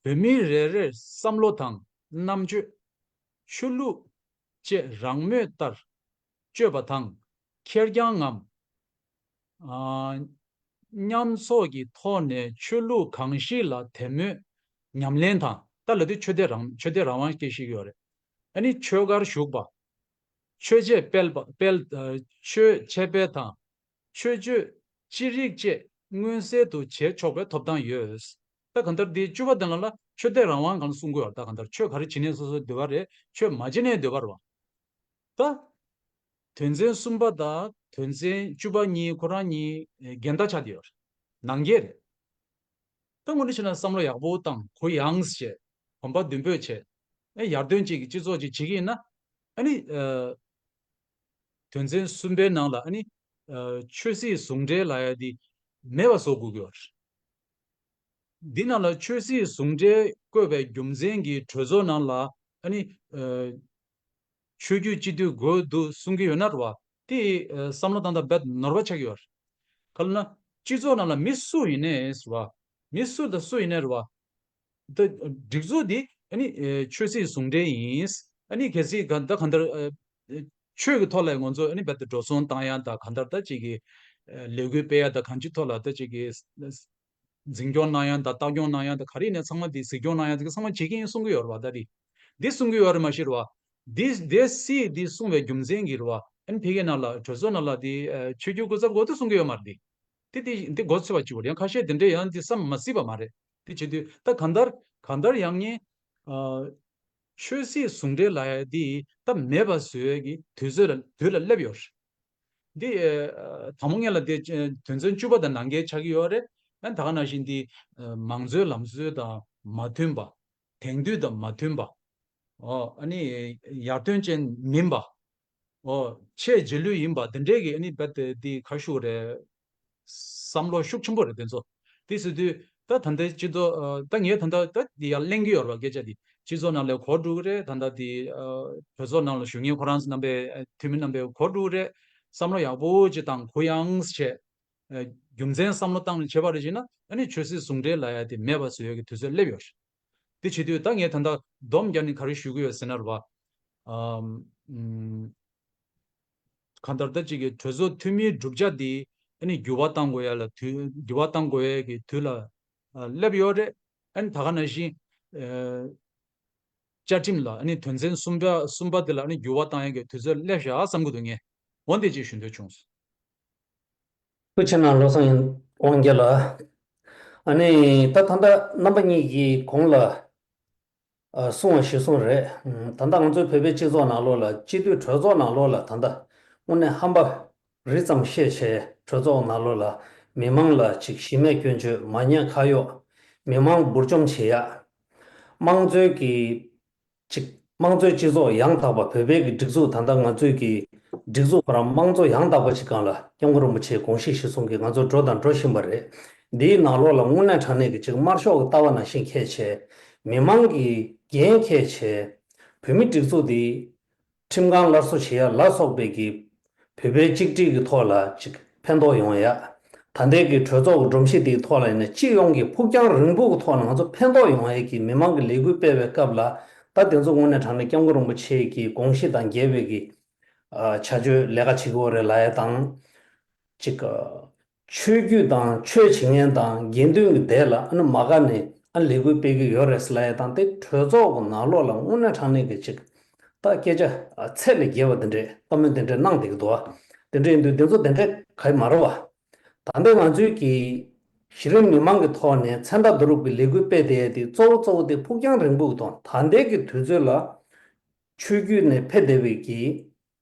བོད་མི་རེ་རེར་བསམ་བློ་དང་རྣམ་དཔྱོད། ཆོས་ལུགས་བཅས་རང་མོས་ལྟར་སྤྱོད་པ་དང་། ཁེར་རྐྱང་ངམ། ཨ། མཉམ་ཚོགས་ཀྱི་ཐོག་ནས་ཆོས་ལུགས་གང་ཞིག་ལ་དད་མོས་ཉམས་ལེན་དང་། ད་ལབ་དུས་ཆོས་དད་རང་། ཆོས་དད་རང་དབང་སྐད་བཤད་ཀྱི་ཡོད་རེད། ཨ་ནི་ཆོས་སྒར་ཞུགས་པ། ཆོས་ཆས་སྤེལ་པ། སྤེལ། ཨ། ཆོས་འཆད་སྤེལ་དང་། ཆོས་སྤྱོད་ཅི་རིགས་བཅས་མངོན་གསལ་དུ་བྱེད་ཆོག་པའི་ཐོབ་ཐང་ཡོད། ད་གང་ལྟར་འདི་བཅུ་པ་དེ་ལ་ལ་ཆོས་དད་རང་དབང་སྒང་ལ་གསུང་གི་ཡོད། ད་གང་ལྟར་ཆོས་ག་རེ་བྱེད་ནས་སོ་སོའི་འདོད་པ་རེད། ཆོས་མ་བྱེད་ནས་འདོད་པ་རེད་བ། ད་དོན་ཚན་གསུམ་པ་དང་དོན་ཚན་བཅུ་པ་གཉིས་ཁོ་རང་གཉིས་འགལ་ཟླ་ཆགས་བསྡད་ཡོད་རེད། ནང་འགལ་རེད། ད་དངོས་གནས་བྱས་ན་བསམ་བློ་ཡག་པོ་བཏང་། གུ་ཡངས་བྱས། གོམ་པ་མདུན་སྤོས་བྱས། ཨེ་ཡར་ཐོན་ཅིག་གི་སྤྱི་ཚོགས་ཅིག་བྱེད་ཀྱི་ཡིན་ན། ཨ་ནི་ཨ་དོན་ཚན་གསུམ་པའི་ནང་ལ་ཨ་ནི་ཨ་ཆོས་སྲིད་ཟུང་འབྲེལ་ལབ་ཡ་དེ་མེད་པ་བཟོ་དགོས་ཀྱི་ཡོད་རེད། འདི་ནང་ལ་ཆོས་སྲིད་ཟུང་འབྲེལ་བཀོད་པའི་རྒྱུ་མཚན་གྱིས་གྲོས་ཚོགས་ནང་ལ་ཨ་ནི་ཨ་ཆོས་བརྒྱུད་སྤྱི་འཐུས་དགོས་འདུག་གསུང་གི་ཡོད་ན་རེད་བ། དེ་ཨ་བསམ་བློ་བཏང་སྟངས་རྦད་ནོར་བ་ཆགས་ཀྱི་ཡོད་རེད། ག་རེ་ལབ་ན། སྤྱི་ཚོགས་ནང་ལ་མི་སུ་ཡིན་ནའི་རེད་བ། མི་སུ་དང་སུ་ཡིན་ནའི་རེད་བ། ད་སྒྲིག་འཛུགས་འདི་ཨ་ནི་ཨེ་ཆོས་སྲིད་ཟུང་འབྲེལ་ཡིན། ཨ་ནི་གལ་སྲིད་ག་ད་གང་ལྟར་ཨེ་ཆོས་ཀྱི་ཐོག་ལ་ང་ཚོ་ཨ་ནི་རྦད་དེ་འགྲོ་སོང་བཏང་ཡ་དང་གང་ལྟར་ད་ཅིག་གི་ཨེ་ལས་འགུལ་སྤེལ་ཡ་དང་གང་ཅིའི་ཐོག་ལ་ད་ཅིག་གི་འཛིན་སྐྱོང་གནང་ཡ་དང་ལྟ་སྐྱོང་གནང་ཡ་དང་ག་རེ་ཡིན་ནའི་ཚང་མ་འདི་གཟིགས་སྐྱོང་གནང་ཡ་དེ་ག་ཚང་མ་བྱེད་ཀྱི་ཡིན་གསུང་གི་ཡོད་རེད་བ། ད་འདི་འདི་གསུང་གི་ཡོད་རེད་མ་གཞི་རེད་བ། འདི་འདི་སྲིད་འདི་གསུང་བའི་རྒྱུ་མཚན་གྱིས་རེད་བ། ཨ་ནི་ཕ་གི་ནང་ལ་གྲོས་ཚོགས་ནང་ལ་འདི་ཨེ་ཆོས་བརྒྱུད་སྐུ་ཚབ་འགོ་དེ་གསུང་གི་ཡོད་མ་རེད། འདི་དེ་དེ་འདི་མགོ་ཚོས་པ་གཅིག་པ་རེད། ཡང་ཁ་ཤས་དེ་འདྲས་ཡང་འདི་བསམ་མ་སྲིད་པ་མ་རེད། དེ་བྱེད་དུས་ད་གང་ལྟར་གང་ལྟར་ཡང་ངས་ཨ་ཆོས་སྲིད་ཟུང་འབྲེལ་ལབ་ཡ་འདི་ད་མེད་པ་བཟོ་ཡ་གི་དུས་ཚོད་ལ་དུས་ལ་སླེབས་ཡོད་རེད། འདི་ཨ་དང་པོ་ངེད་ལ་འདི་དོན་ཚན་བཅུ་པ་དང་ནང་འགལ་ཆགས་ཀྱི་ཡོད་རེད། ཨ་ད་ག་ནང་བཞིན་འདི་ཨ་མང་གཙོའི་ལམ་སྲོལ་དང་མ་མཐུན་པ། དེང་དུས་དང་མ་མཐུན་པ། ཨོ་ཨ་ནི་ཡར་ཐོན་ཅན་མིན་པ། ཨོ་ཆེས་རྗེས་ལུས་ཡིན་པ་དེ་འདྲས་ཀྱི་ཨ་ནི་རྦད་དེ་འདི་ག་རེ་ཞུ་དགོས་རེད། བསམ་བློ་ཤུགས་ཆེན་པོ་རེད་དེ་ཚོ། དེ་ཟེར་དུས་ད་ད་ལྟའི་སྤྱི་ཚོགས་ཨ་ད་ངས་ད་ལྟ་ད་འདི་ཡར་གླེང་གི་ཡོད་རེད་བ། སྐད་ཆ་འདི་སྤྱི་ཚོགས་ནང་ལ་གོ་འགྲོ་གི་རེད། ད་ལྟ་འདི་ཨ་གྲོས་ཚོགས་ནང་ལ་ཞུགས་མཁན་ཁོ་རང་ཚོ་རྣམ་པས་ཨ་འཐུས་མི་རྣམ་པས་གོ་འགྲོ་གི་རེད། བསམ་བློ་ཡག་པོ་ཅིག་བཏང་གུ་ཡངས་བྱས། ཨ་རྒྱུ་མཚན་བསམ་བློ་བཏང་ནས་བྱས་པ་རེད་ཅེ་ན་ཨ་ནི་ཆོས་སྲིད་ཟུང་འབྲེལ་ལབ་ཡ་དེ་མེད་པ་བཟོ་ཡ་གི་དུས་ཚོད་སླེབས་ཡོད་རེད། དེ་བྱེད་དུས་ད་ངས་ད་ལྟ་སྡོམ་རྒྱག་ནས་ག་རེ་ཞུ་གི་ཡོད་ཟེར་ན་རེད་བ། ཨམ། ཨམ། གང་ལྟར་ད་ཅིག་གི་གྲོས་ཚོགས་འཐུས་མིའི་གྲུབ་ཆ་འདི་ཨ་ནི་འགྱུར་བ་གཏང་དགོས་ཡ་ལ་དུས་འགྱུར་བ་གཏང་དགོས་ཡ་གི་དུས་ལ་ཨ་སླེབས་ཡོད་རེད། ཨ་ནི་ད་ག་ནང་བཞིན་ཨ་བཅའ་ཁྲིམས་ལ་ཨ་ནི་དོན་ཚན་གསུམ་པ་གསུམ་པ་དེ་ལ་ཨ་ནི་འགྱུར་བ་གཏང་ཡ་གི་དུས་ཚོད་སླེབས་ཤག་བསམ་གི་འདུག་ངས་འོ་འདི་ཅིག་ཞུ་འདོད་བྱུང་། ཐུགས་རྗེ་གནང་བློ་བཟང་དབང་རྒྱལ་ལགས། ཨ་ནི་ད་ད་ལྟ་རྣམ་པ་གཉིས་ཀྱིས་གོང་ལ་ཨ་གསུངས་པ་གཞིར་བཟུང་རེད། ད་ལྟ་ང་ཚོའི་བོད་པའི་སྤྱི་ཚོགས་ནང་ལོགས་ལ་སྤྱི་འཐུས་གྲོས་ཚོགས་ནང་ལོགས་ལ་ད་ལྟ་དངོས་གནས་ཧམ་པ་རི་ཙམ་བཤད་བྱས་གྲོས་ཚོགས་ནང་ལོགས་ལ་མི་མང་ལ་ཅིག་གཞི་མེད་སྐྱོན་བརྗོད་མ་ཉེས་ཁ་གཡོགས། མི་མང་འབུར་འཇོམས་བྱེད་ཡ། དམངས་གཙོའི་གི་ཅིག་དམངས་གཙོའི་སྤྱི་ཚོགས་ཡང་དག་པ་བོད་པའི་གི་སྒྲིག་འཛུགས་ད་ལྟ་ང་ཚོའི་གི་སྒྲིག་འཛུགས་ཁོ་རང་དམངས་གཙོ་ཡང་དག་པ་ཅིག་སྒང་ལ་སྐྱབས་མགོན་རིན་པོ་ཆེའི་དགོངས་གཞི་གཞིར་བཟུང་གི་ང་ཚོ་འགྲོ་དང་འགྲོ་བཞིན་པ་རེད། འདིའི་ནང་ལོགས་ལ་དངོས་གནས་དྲང་གནས་ཀྱི་ཅིག་དམར་ཤོག་གི་ལྟ་བ་ནང་བཞིན་འཁྱེར་བྱས་མི་མང་གི་འགན་འཁྱེར་བྱས་བོད་མི་སྒྲིག་འཛུགས་འདི་ཁྲིམས་ཁང་སླར་གསོ་བྱེད་ཡ་ལ་སོགས་པའི་གི་བོད་པའི་གཅིག་སྒྲིལ་གྱི་ཐོག་ལ་ཅིག་ཕན་ཐོགས་ཡོང་ཡ། ད་ལྟའི་གི་གྲོས་ཚོགས་ཀྱི་སྒྲོམ་གཞི་དེའི་ཐོག་ལ་ཡིན་ན་སྤྱི་ཡོངས་ཀྱི་ཕུགས་རྒྱང་རིང་པོ་གི་ཐོག་ནས་ང་ཚོ་ཕན་ཐོགས་ཡོང་ཡ་གི་མི་མང་གི་ལས་འགུལ་སྤེལ་བའི་སྐབས་ལ་ད་དེ་ཚོ་དངོས་གནས་དྲང་གནས་སྐྱབས་མགོན་རིན་པོ་ཆེ་གི་དགོངས་གཞི་དང་འགལ་བའི་གི་ཨ་བྱ་སྤྱོད་ལས་ཀ་བྱེད་དགོས་རེད་ལབ་ཡ་དང་། ཅིག་ཨ་ཆོས་བརྒྱུད་དང་ཆོས་བྱེད་མཁན་དང་དགེ་འདུན་གྱི་སྡེ་ལ་ཨ་ནི་མ་དགའ་ནས་ཨ་ལས་འགུལ་སྤེལ་གྱི་ཡོད་རེད་ཟེར་ལབ་ཡ་དང་དེ་གྲོས་ཚོགས་ཀྱི་ནང་ལོགས་ལ་དངོས་གནས་དྲང་གནས་ཀྱི་ཅིག་ད་སྐད་ཆ་ཚད་ལས་བརྒལ་བ་དེ་འདྲས་བཀའ་མོལ་དེ་འདྲས་གནང་བསྡད་ཀྱི་འདུག་བ། དེ་འདྲས་ཡིན་དུས་དེ་ཚོ་དེ་འདྲས་ག་ཡི་མ་རེད་བ། ད་ལྟ་ང་ཚོའི་གི་གཞི་རིམ་མི་མང་གི་ཐོག་ནས་མཚན་རྟགས་བསྡུ་རུབ་ཀྱི་ལས་འགུལ་སྤེལ་བསྡད་ཡ་དེ་གཙོ་བོ་གཙོ་བོ་དེ་ཕུགས་རྒྱང་རིང་པོ་གི་ཐོག་ད་ལྟའི་གི་དུས་ཚོད་ལ་ཆོས་བརྒྱུད་ནས་ཕེབས་བསྡད་པའི་གི་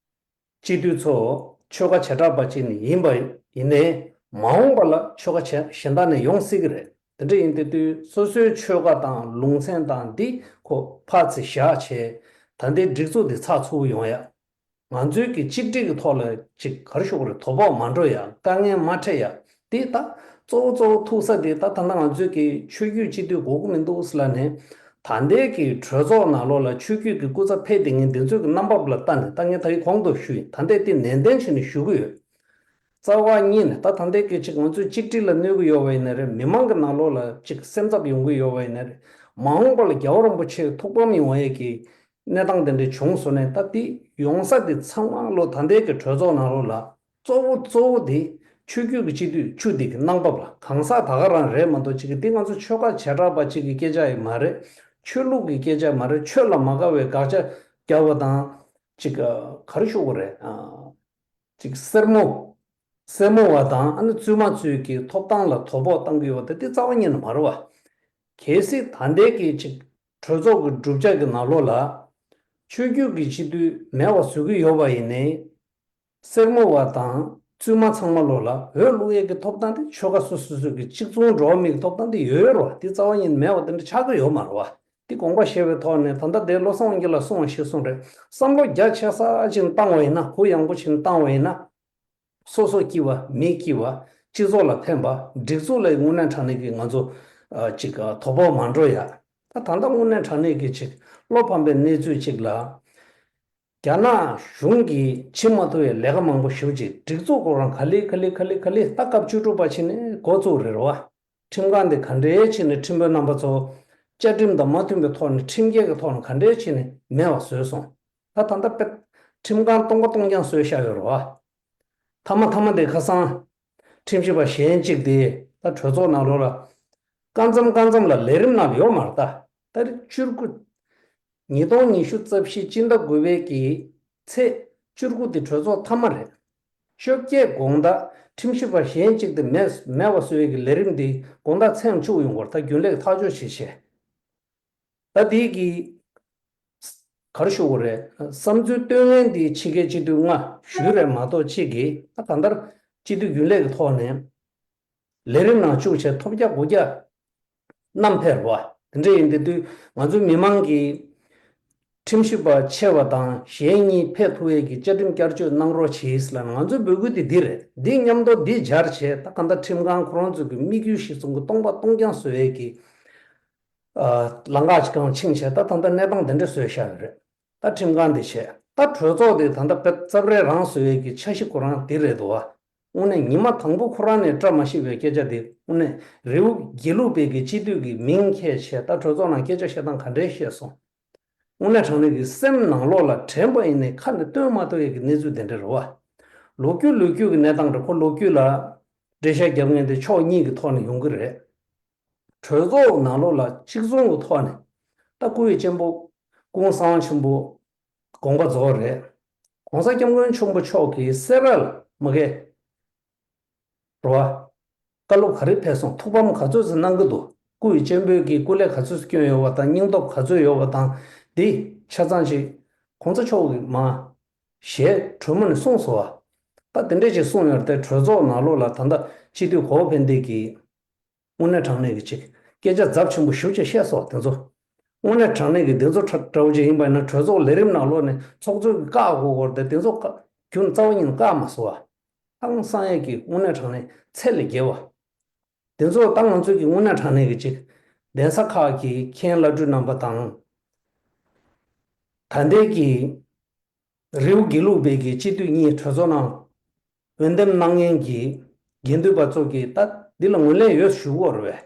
སྤྱི་འཐུས་ཚོ་ཆོལ་ཁ་བྱེ་བྲག་པ་ཅིག་ནས་ཡིན་པ་ཡིན་ནའི་མ་འོངས་པ་ལ་ཆོལ་ཁ་གཞན་དག་ནས་ཡོང་སྲིད་ཀྱི་རེད། དེ་འདྲ་ཡིན་དུས་དུས་སོ་སོའི་ཆོལ་ཁ་དང་ལུང་ཚན་དང་འདི་ཁོ་ཕར་ཚུར་བཞག་བྱས་ད་ལྟའི་སྒྲིག་འཛུགས་འདི་ཚགས་ཚུད་པོ་ཡོང་ཡ། ང་ཚོའི་གི་གཅིག་སྒྲིལ་གྱི་ཐོག་ལ་ཅིག་ག་རེ་ཞུ་དགོས་རེད། དོ་ཕོག་མ་འགྲོ་ཡ། དཀའ་ངལ་མ་འཕྲད་ཡ། འདི་ད་གཙོ་བོ་གཙོ་བོ་ཐུག་ས་དེ་ད་ད་ལྟ་ང་ཚོའི་གི་ཆོས་བརྒྱུད་སྤྱི་འཐུས་དགོས་ཀྱི་མི་འདུག་ཟེར་ལབ་ནས་ད་ལྟའི་གི་གྲོས་ཚོགས་ནང་ལོགས་ལ་ཆོས་བརྒྱུད་ཀྱི་སྐུ་ཚབ་ཕེབས་བསྡད་མཁན་འདི་ཚོའི་གི་རྣམ་པ་ལ་ལྟ་ནས་ད་ངས་ད་གིན་གོང་དུ་ཞུས་ཡིན། ད་ལྟའི་དེ་ནན་ཏན་བྱས་ནས་ཞུ་གི་ཡོད། རྩ་བ་ཉིད་ནས་ད་ད་ལྟའི་གི་ཅིག་ང་ཚོས་གཅིག་སྒྲིལ་ལ་གནོད་ཀྱི་ཡོད་པ་ཡིན་ན་རེད། མི་མང་གི་ནང་ལོགས་ལ་ཅིག་སེམས་འཚབ་ཡོང་གི་ཡོད་པ་ཡིན་ན་རེད། མ་འོངས་པ་ལ་རྒྱལ་བ་རིན་པོ་ཆེ་ཐུགས་ཕམ་ཡོང་ཡས་ཀྱི་གནས་སྟངས་དེ་འདྲ་བྱུང་སོང་ནས་ད་འདི་ཡོང་ས་དེ་ཚང་མ་ལོ་ད་ལྟའི་གི་གྲོས་ཚོགས་ནང་ལོགས་ལ་གཙོ་བོ་གཙོ་བོ་དེ་ཆོས་བརྒྱུད་ཀྱི་སྤྱི་འཐུས་བཅུ་དེ་གི་གནང་བབ་ལ་གང་ཟག་ད་ག་རང་རེད་མ་གཏོགས་ཅིག་གི་འདི་ང་ཚོ་ཆོལ་ཁ་བྱེ་བྲག་པ་ཅིག་གི་སྐད་ཆ་ཡང་མ་རེད། ཆོས་ལུགས་ཀྱི་སྐད་ཆ་མ་རེད། ཆོས་ལ་མ་དགའ་བའི་དགག་བྱ་རྒྱག་པ་དང་ཅིག་ག་རེ་ཞུ་དགོས་རེད། ཅིག་སེར་མོ། སེར་མོ་བ་དང་ཨ་ནི་བཙུན་མ་ཚོའི་གི་ཐོབ་ཐང་ལ་དོ་ཕོག་བཏང་གི་ཡོད་པ་དེ་འདི་རྩ་བ་ཉིད་ནས་མ་རེད་བ། གལ་སྲིད་ད་ལྟའི་གི་ཅིག་གྲོས་ཚོགས་ཀྱི་གྲུབ་ཆ་གི་ནང་ལོགས་ལ་ཆོས་བརྒྱུད་ཀྱི་སྤྱི་འཐུས་མེད་པ་བཟོ་གི་ཡོད་པ་ཡིན་ནའི། སེར་མོ་བ་དང་བཙུན་མ་ཚང་མ་ལོགས་ལ་འོས་བླུག་ཡས་ཀྱི་ཐོབ་ཐང་དེ་ཆོལ་ཁ་སོ་སོ་སོ་གི་གཅིག་མཚུངས་འགྲོ་བ་མིའི་ཐོབ་ཐང་དེ་ཡོད་རེད་བ། འདི་རྩ་བ་ཉིད་ནས་མེད་པ་དེ་འདྲ་ཆགས་ཀྱི་ཡོད་མ་རེད་བ། འདི་དགོངས་པ་བཞེས་པའི་ཐོག་ནས་ད་ལྟ་དེ་བློ་བཟང་དབང་རྒྱལ་ལགས་གསུངས་པ་ཞིག་གསུངས་རེད། བསམ་བློ་རྒྱ་ཆེ་ས་ཅིག་བཏང་བ་ཡིན་ན། གུ་ཡངས་པོ་ཞིག་བཏང་བ་ཡིན་ན། སོ་སོ་སྐྱིད་པ་མི་སྐྱིད་པ། སྤྱི་ཚོགས་ལ་ཕན་པ། སྒྲིག་འཛུགས་ལ་དངོས་གནས་དྲང་གནས་ཀྱི་ང་ཚོ་ཨ་ཅིག་ཨ་དོ་ཕོག་མ་འགྲོ་ཡ། ད་ད་ལྟ་དངོས་གནས་དྲང་གནས་ཀྱི་ཅིག་བློ་ཕམ་པའི་གནས་ཚུལ་ཅིག་ལ། རྒྱ་ནག་གཞུང་གིས་བྱེད་མ་ཐུབ་པའི་ལས་ཀ་མང་པོ་ཞེ་པོ་ཅིག་སྒྲིག་འཛུགས་ཁོ་རང་ག་ལེ་ག་ལེ་ག་ལེ་ག་ལེ་ད་སྐབས་བཅུ་དྲུག་པ་ཕྱིན་ནས་འགོ་བཙུགས་རེད་རོ། ཁྲིམས་ཁང་དེ་ག་འདྲས་བྱས་ནས་ཁྲིམས་དཔོན་རྣམ་པ་ཚོ་བཅའ་ཁྲིམས་དང་མ་མཐུན་པའི་ཐོག་ནས་ཁྲིམས་འགལ་གྱི་ཐོག་ནས་ག་འདྲས་བྱས་ནས་མེད་པ་བཟོས་སོང་། ད་ད་ལྟ་དཔེ་ཁྲིམས་ཁང་སྟོང་པ་སྟོང་རྐྱང་བཟོས་བཞག་ཡོད་རེད་བ། མཐའ་མ་མཐའ་མ་དེ་ཁ་སང་ཁྲིམས་ཞིབ་པ་གཞན་གཅིག་དེ་ད་གྲོས་ཚོགས་ནང་ལོགས་ལ་སྐབས་མཚམས་སྐབས་མཚམས་ལ་ལས་རིམ་ནང་ལ་ཡོད་མ་རེད། ད་ད་རེས་བཅུ་དགུ། ཉིས་སྟོང་ཉི་ཤུ་རྩ་བཞི་སྤྱི་ཟླ་དགུ་པའི་གི་ཚེས་བཅུ་དགུ་དེ་གྲོས་ཚོགས་མཐའ་མ་རེད། བཅོ་བརྒྱད་དགོང་དག་ཁྲིམས་ཞིབ་པ་གཞན་གཅིག་དེ་མེད་མེད་པ་བཟོ་བའི་གི་ལས་རིམ་འདི་དགོང་དག་མཚམས་འཇོག་ཡོང་བར་ད་རྒྱུན་ལས་ཐག་གཅོད་བྱེད་བྱས། ད་དེའི་གི་ག་རེ་ཞུ་དགོས་རེད། བསམ་ཚུལ་བཏོན་མཁན་འདི་ཕྱི་རྒྱལ་སྤྱི་འཐུས་ལྔ་ཞུས་རེད་མ་གཏོགས་གཅིག་གིས་ད་གང་ལྟར་སྤྱི་འཐུས་རྒྱུན་ལས་ཀྱི་ཐོག་ནས་ལས་རིམ་ནང་བཅུག་བྱས་ཐོབ་རྒྱ་དགུ་རྒྱ་བསྣམས་ཕེབས་པ་དེ་འདྲ་ཡིན། དེ་དུས་ང་ཚོའི་མི་མང་གིས་ཁྲིམས་ཞིབ་པ་ཆེ་བ་དང་གཞན་གཉིས་ཕེབས་ཐུབ་ཡས་ཀྱི་བཅའ་ཁྲིམས་བསྐྱར་བཅོས་གནང་རོགས་བྱེད་ལབ་ང་ཚོའི་འབོད་སྐུལ་དེ་འདི་རེད། འདི་མཉམ་དུ་འདི་སྦྱར་བྱས་ད་གང་ལྟར་ཁྲིམས་ཁང་ཁོ་རང་ཚོ་གི་དམིགས་ཡུལ་གཞིར་བཟུང་གི་སྟོང་པ་སྟོང་རྐྱང་བཟོ་ཡས་ཀྱི་ལམ་ཁ་ཅིག་གང་ཕྱིན་བྱས་ད་ད་ལྟ་གནས་སྟངས་དེ་འདྲ་བཟོས་བཞག་ཡོད་རེད། ད་ཁྲིམས་ཁང་དེ་བྱས་ད་གྲོས་ཚོགས་དེ་ད་ལྟ་དཔེ་རྩབ་རལ་རང་བཟོ་ཡས་ཀྱི་འཆར་གཞི་ཁོ་རང་དེ་རེད་འདུག་བ། དངོས་གནས་ཉི་མ་དང་པོ་ཁོ་རང་ནས་བཀྲ་མ་ཤིས་པའི་སྐད་ཆ་དེ་དངོས་གནས་རི་བོ་དགེ་ལུགས་པའི་གི་སྤྱི་འཐུས་ཀྱི་མིང་འཁྱེར་བྱས་ད་གྲོས་ཚོགས་ནང་སྐད་ཆ་བཤད་སྟངས་ག་འདྲས་བཤད་སོང་། དངོས་གནས་དྲང་གནས་ཀྱི་སེམས་ནང་ལོགས་ལ་དྲན་པ་ཡིན་ནའི་ཁ་ནས་བཏོན་མ་ཐུབ་ཡས་ཀྱི་གནས་ཚུལ་དེ་འདྲ་རེད་བ། ལོ་རྒྱུས་ལོ་རྒྱུས་ཀྱི་གནས་སྟངས་རེད། ཁོ་ལོ་རྒྱུས་ལ་འགྲེལ་བཤད་རྒྱབ་མཁན་དེ་ཕྱོགས་གཉིས་ཀྱི་ཐོག་ནས་ཡོང་གི་རེད། གྲོས་ཚོགས་ནང་ལོགས་ལ་གཅིག་མཚུངས་ཀྱི་ཐོག་ནས་ད་སྐུ་ཡི་གཅེན་པོ་ཀུན་བཟང་ཆེན་པོ་དགོངས་པ་རྫོགས་རེད། ༸གོང་ས་༸སྐྱབས་མགོན་ཆེན་པོ་མཆོག་གིས་སེ་ར་ལ་མ་གི་རེད་བ། བཀའ་སློབ་ག་རེ་ཕེབས་སོང་། ཐུགས་ཕམ་ག་ཚོད་ཙམ་གནང་གི་འདུག་སྐུ་ཡི་གཅེན་པོས་ཀྱི་སྐུ་ལས་ག་ཚོད་ཙམ་བསྐྱོན་ཡོད་པ་དང་སྙིང་སྟོབས་ག་ཚོད་ཡོད་པ་དང་འདི་ཆ་ཚང་ཅིག་༸གོང་ས་མཆོག་གིས་མ་ཞལ་དྲོན་མོ་ནས་གསུངས་སོང་བ། ད་དེ་འདྲས་ཅིག་གསུངས་ཡོད་རེད་དེ་གྲོས་ཚོགས་ནང་ལོགས་ལ་ད་ལྟ་སྤྱི་འཐུས་གོ་བོ་ཕན་བདེ་གིས་དངོས་གནས་དྲང་གནས་ཀྱི་ཅིག་སྐད་ཆ་ཚབས་ཆེན་པོ་ཞེ་པོ་ཅིག་བཤད་སོང་དེ་ཚོ། དངོས་གནས་དྲང་གནས་ཀྱི་དེ་ཚོ་འདྲ་བོ་ཅིག་ཡིན་པ་ཡིན་ན་གྲོས་ཚོགས་ལས་རིམ་ནང་ལོགས་ནས་ཚོགས་གཙོས་ཀྱི་བཀག་དགོས་སྐོར་དེ་དེ་ཚོ་བཀག་རྒྱུ་རྩ་བ་ཉིད་ནས་བཀག་མ་སོང་བ། ཧང་སང་ཡས་ཀྱི་དངོས་གནས་དྲང་གནས་ཚད་ལས་བརྒལ་བ། དེ་ཚོ་ད་ང་ཚོས་ཀྱི་དངོས་གནས་དྲང་གནས་ཀྱི་ཅིག་གདན་ས་ཁག་གི་མཁན་བླ་སྤྲུལ་རྣམ་པ་དང་། ད་ལྟའི་གི་རི་བོ་དགེ་ལུགས་པའི་གི་སྤྱི་འཐུས་གཉིས་གྲོས་ཚོགས་ནང་འོས་འདེམས་གནང་མཁན་གྱི་དགེ་འདུན་པ་ཚོ་གིས་ད་འདི་ལ་ངོས་ལེན་ཡོད་ཞུ་གི་ཡོད་རེད་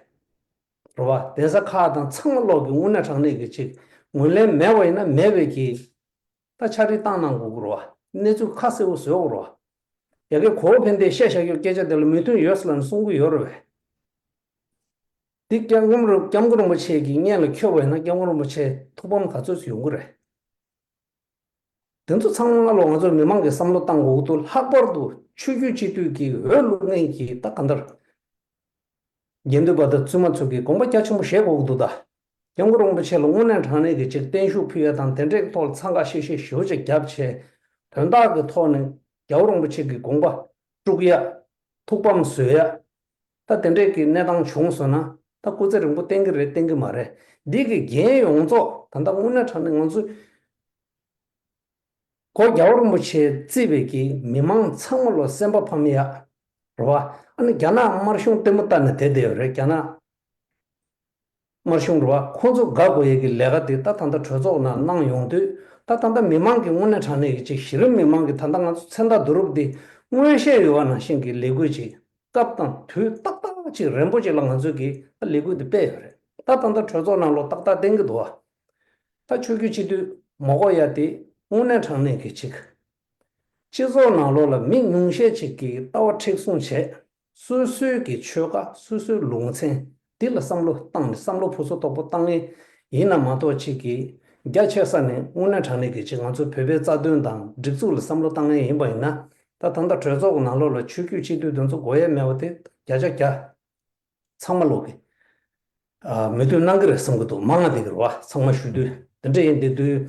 པས། རེད་བ། གདན་ས་ཁག་དང་ཚང་མ་ལོག་གི་དངོས་གནས་དྲང་གནས་ཀྱི་ཅིག་ངོས་ལེན་མེད་པ་ཡིན་ན་མེད་པའི་གི་ད་ཕྱག་བྲིས་བཏང་གནང་དགོས་ཀྱི་རེད་བ། གནས་ཚུལ་ཁ་གསལ་པོ་བཟོ་དགོས་རེད་བ། ཡ་གི་གོ་བོ་ཕན་བདེ་བཤད་བཞག་རྒྱུ་སྐད་ཆ་དེ་ལ་མོས་མཐུན་ཡོད་ཟེར་ལབ་ནས་གསུང་གི་ཡོད་རེད་པས། འདི་སྐྱབས་མགོན་རིན་སྐྱབས་མགོན་རིན་པོ་ཆེ་གི་སྙན་ལ་འཁྱོལ་བ་ཡིན་ན་སྐྱབས་མགོན་རིན་པོ་ཆེ་ཐུགས་ཕམ་ག་ཚོད་ཙམ་ཡོང་གི་རེད། དེ་ཚོ་ཚང་མ་ལོ་ང་ཚོ་མི་མང་གིས་བསམ་བློ་བཏང་དགོས་ཀྱི་འདུག་ལྷག་པར་དུ་ཆོས་བརྒྱུད་སྤྱི་འཐུས་ཀྱི་འོས་བླུག་མཁན་གྱི་ད་ག་འདྲ་དགེ་འདུན་པ་དང་བཙུན་མ་ཚོ་གིས་དགོངས་པ་རྒྱ་ཆེན་པོ་བཞེས་དགོས་ཀྱི་འདུག་ད་སྐྱབས་མགོན་རིན་པོ་ཆེ་ལ་དངོས་གནས་དྲང་གནས་ཀྱི་ཅིག་བརྟན་བཞུགས་ཕུལ་ཡ་དང་དེ་འདྲའི་ཐོག་ལ་འཚང་ཁ་ཤིག་ཤིག་ཞེ་པོ་ཅིག་བརྒྱབ་བྱས་དོན་དག་གི་ཐོག་ནས་རྒྱལ་བ་རིན་པོ་ཆེ་གི་དགོངས་པ་དཀྲུག་ཡ་ཐུགས་ཕམ་བཟོ་ཡ། ད་དེ་འདྲའི་གི་གནས་སྟངས་བྱུང་སོང་ན་ད་སྐུ་ཚེ་རིང་པོ་བརྟན་གྱི་རེད་བརྟན་གྱི་མ་རེད། འདི་གི་འགན་ཡོངས་རྫོགས་ད་ལྟ་དངོས་གནས་དྲང་གནས་ང་ཚོས་གོ་རྒྱལ་བ་རིན་པོ་ཆེ་བརྩིས་པའི་གི་མི་མང་ཚང་མ་ལོ་སེམས་པ་ཕམ་ཡ་རེད་བ། ཨ་ནི་རྒྱ་ནག་དམར་གཞུང་ལྟད་མོ་ལྟ་ནས་བསྡད་བསྡད་ཡོད་རེད། རྒྱ་ནག་དམར་གཞུང་རེད་བ། ཁོང་ཚོ་དགའ་དགོས་ཡས་ཀྱི་ལས་ཀ་དེ་ད་ད་ལྟ་གྲོས་ཚོགས་ནང་གནང་ཡོང་དུས་ད་ད་ལྟ་མི་མང་གི་དངོས་གནས་དྲང་གནས་ཀྱི་ཅིག་གཞི་རིམ་མི་མང་གི་ད་ལྟ་ང་ཚོ་མཚན་རྟགས་བསྡུ་རུབ་འདི་མངོན་ཤེས་ཡོད་པ་ནང་བཞིན་གྱི་ལས་འགུལ་ཅིག་སྐབས་དང་དུས་ཏག་ཏག་ཅིག་རན་པོ་ཅིག་ལ་ང་ཚོས་ཀྱི་ལས་འགུལ་འདི་སྤེལ་ཡོད་རེད། ད་ད་ལྟ་གྲོས་ཚོགས་ནང་ལོགས་ཏག་ཏག་བསྟན་གྱི་འདུག་བ། ད་ཆོས་བརྒྱུད་སྤྱི་འཐུས་མ་དགོས་ཡ་དེ་དངོས་གནས་དྲང་གནས་ཀྱི་ཅིག་སྤྱི་ཚོགས་ནང་ལོགས་ལ་མི་ཉུང་ཤས་ཅིག་གིས་ལྟ་བ་མཁྲེགས་བཟུང་བྱས། སོ་སོའི་གི་ཆོལ་ཁ་སོ་སོའི་ལུང་ཚན་འདི་ལ་བསམ་བློ་བཏང་ནས་བསམ་བློ་ཕུན་སུམ་ཚོགས་པོ་བཏང་ངེས་ཡིན་ན་མ་གཏོགས་ཅིག་གིས་རྒྱ་ཆེ་ས་ནས་དངོས་གནས་དྲང་གནས་ཀྱི་ཅིག་ང་ཚོ་བོད་པའི་རྩ་དོན་དང་སྒྲིག་འཛུགས་ལ་བསམ་བློ་བཏང་ངེས་ཡིན་པ་ཡིན་ན་ད་ད་ལྟ་གྲོས་ཚོགས་ཀྱི་ནང་ལོགས་ལ་ཆོས་བརྒྱུད་སྤྱི་འཐུས་དེ་ཚོ་དགོས་ཡས་མེད་པ་དེ་བརྒྱ་ཆ་བརྒྱ་ཚང་མ་ལོག་གི་མོས་མཐུན་གནང་གི་རེད་བསམ་གི་འདུག་མང་ང་དེ་གི་རེད་བ། ཚང་མ་ཞུ་དུས་དེ་འདྲ་ཡིན་དེ་དུས་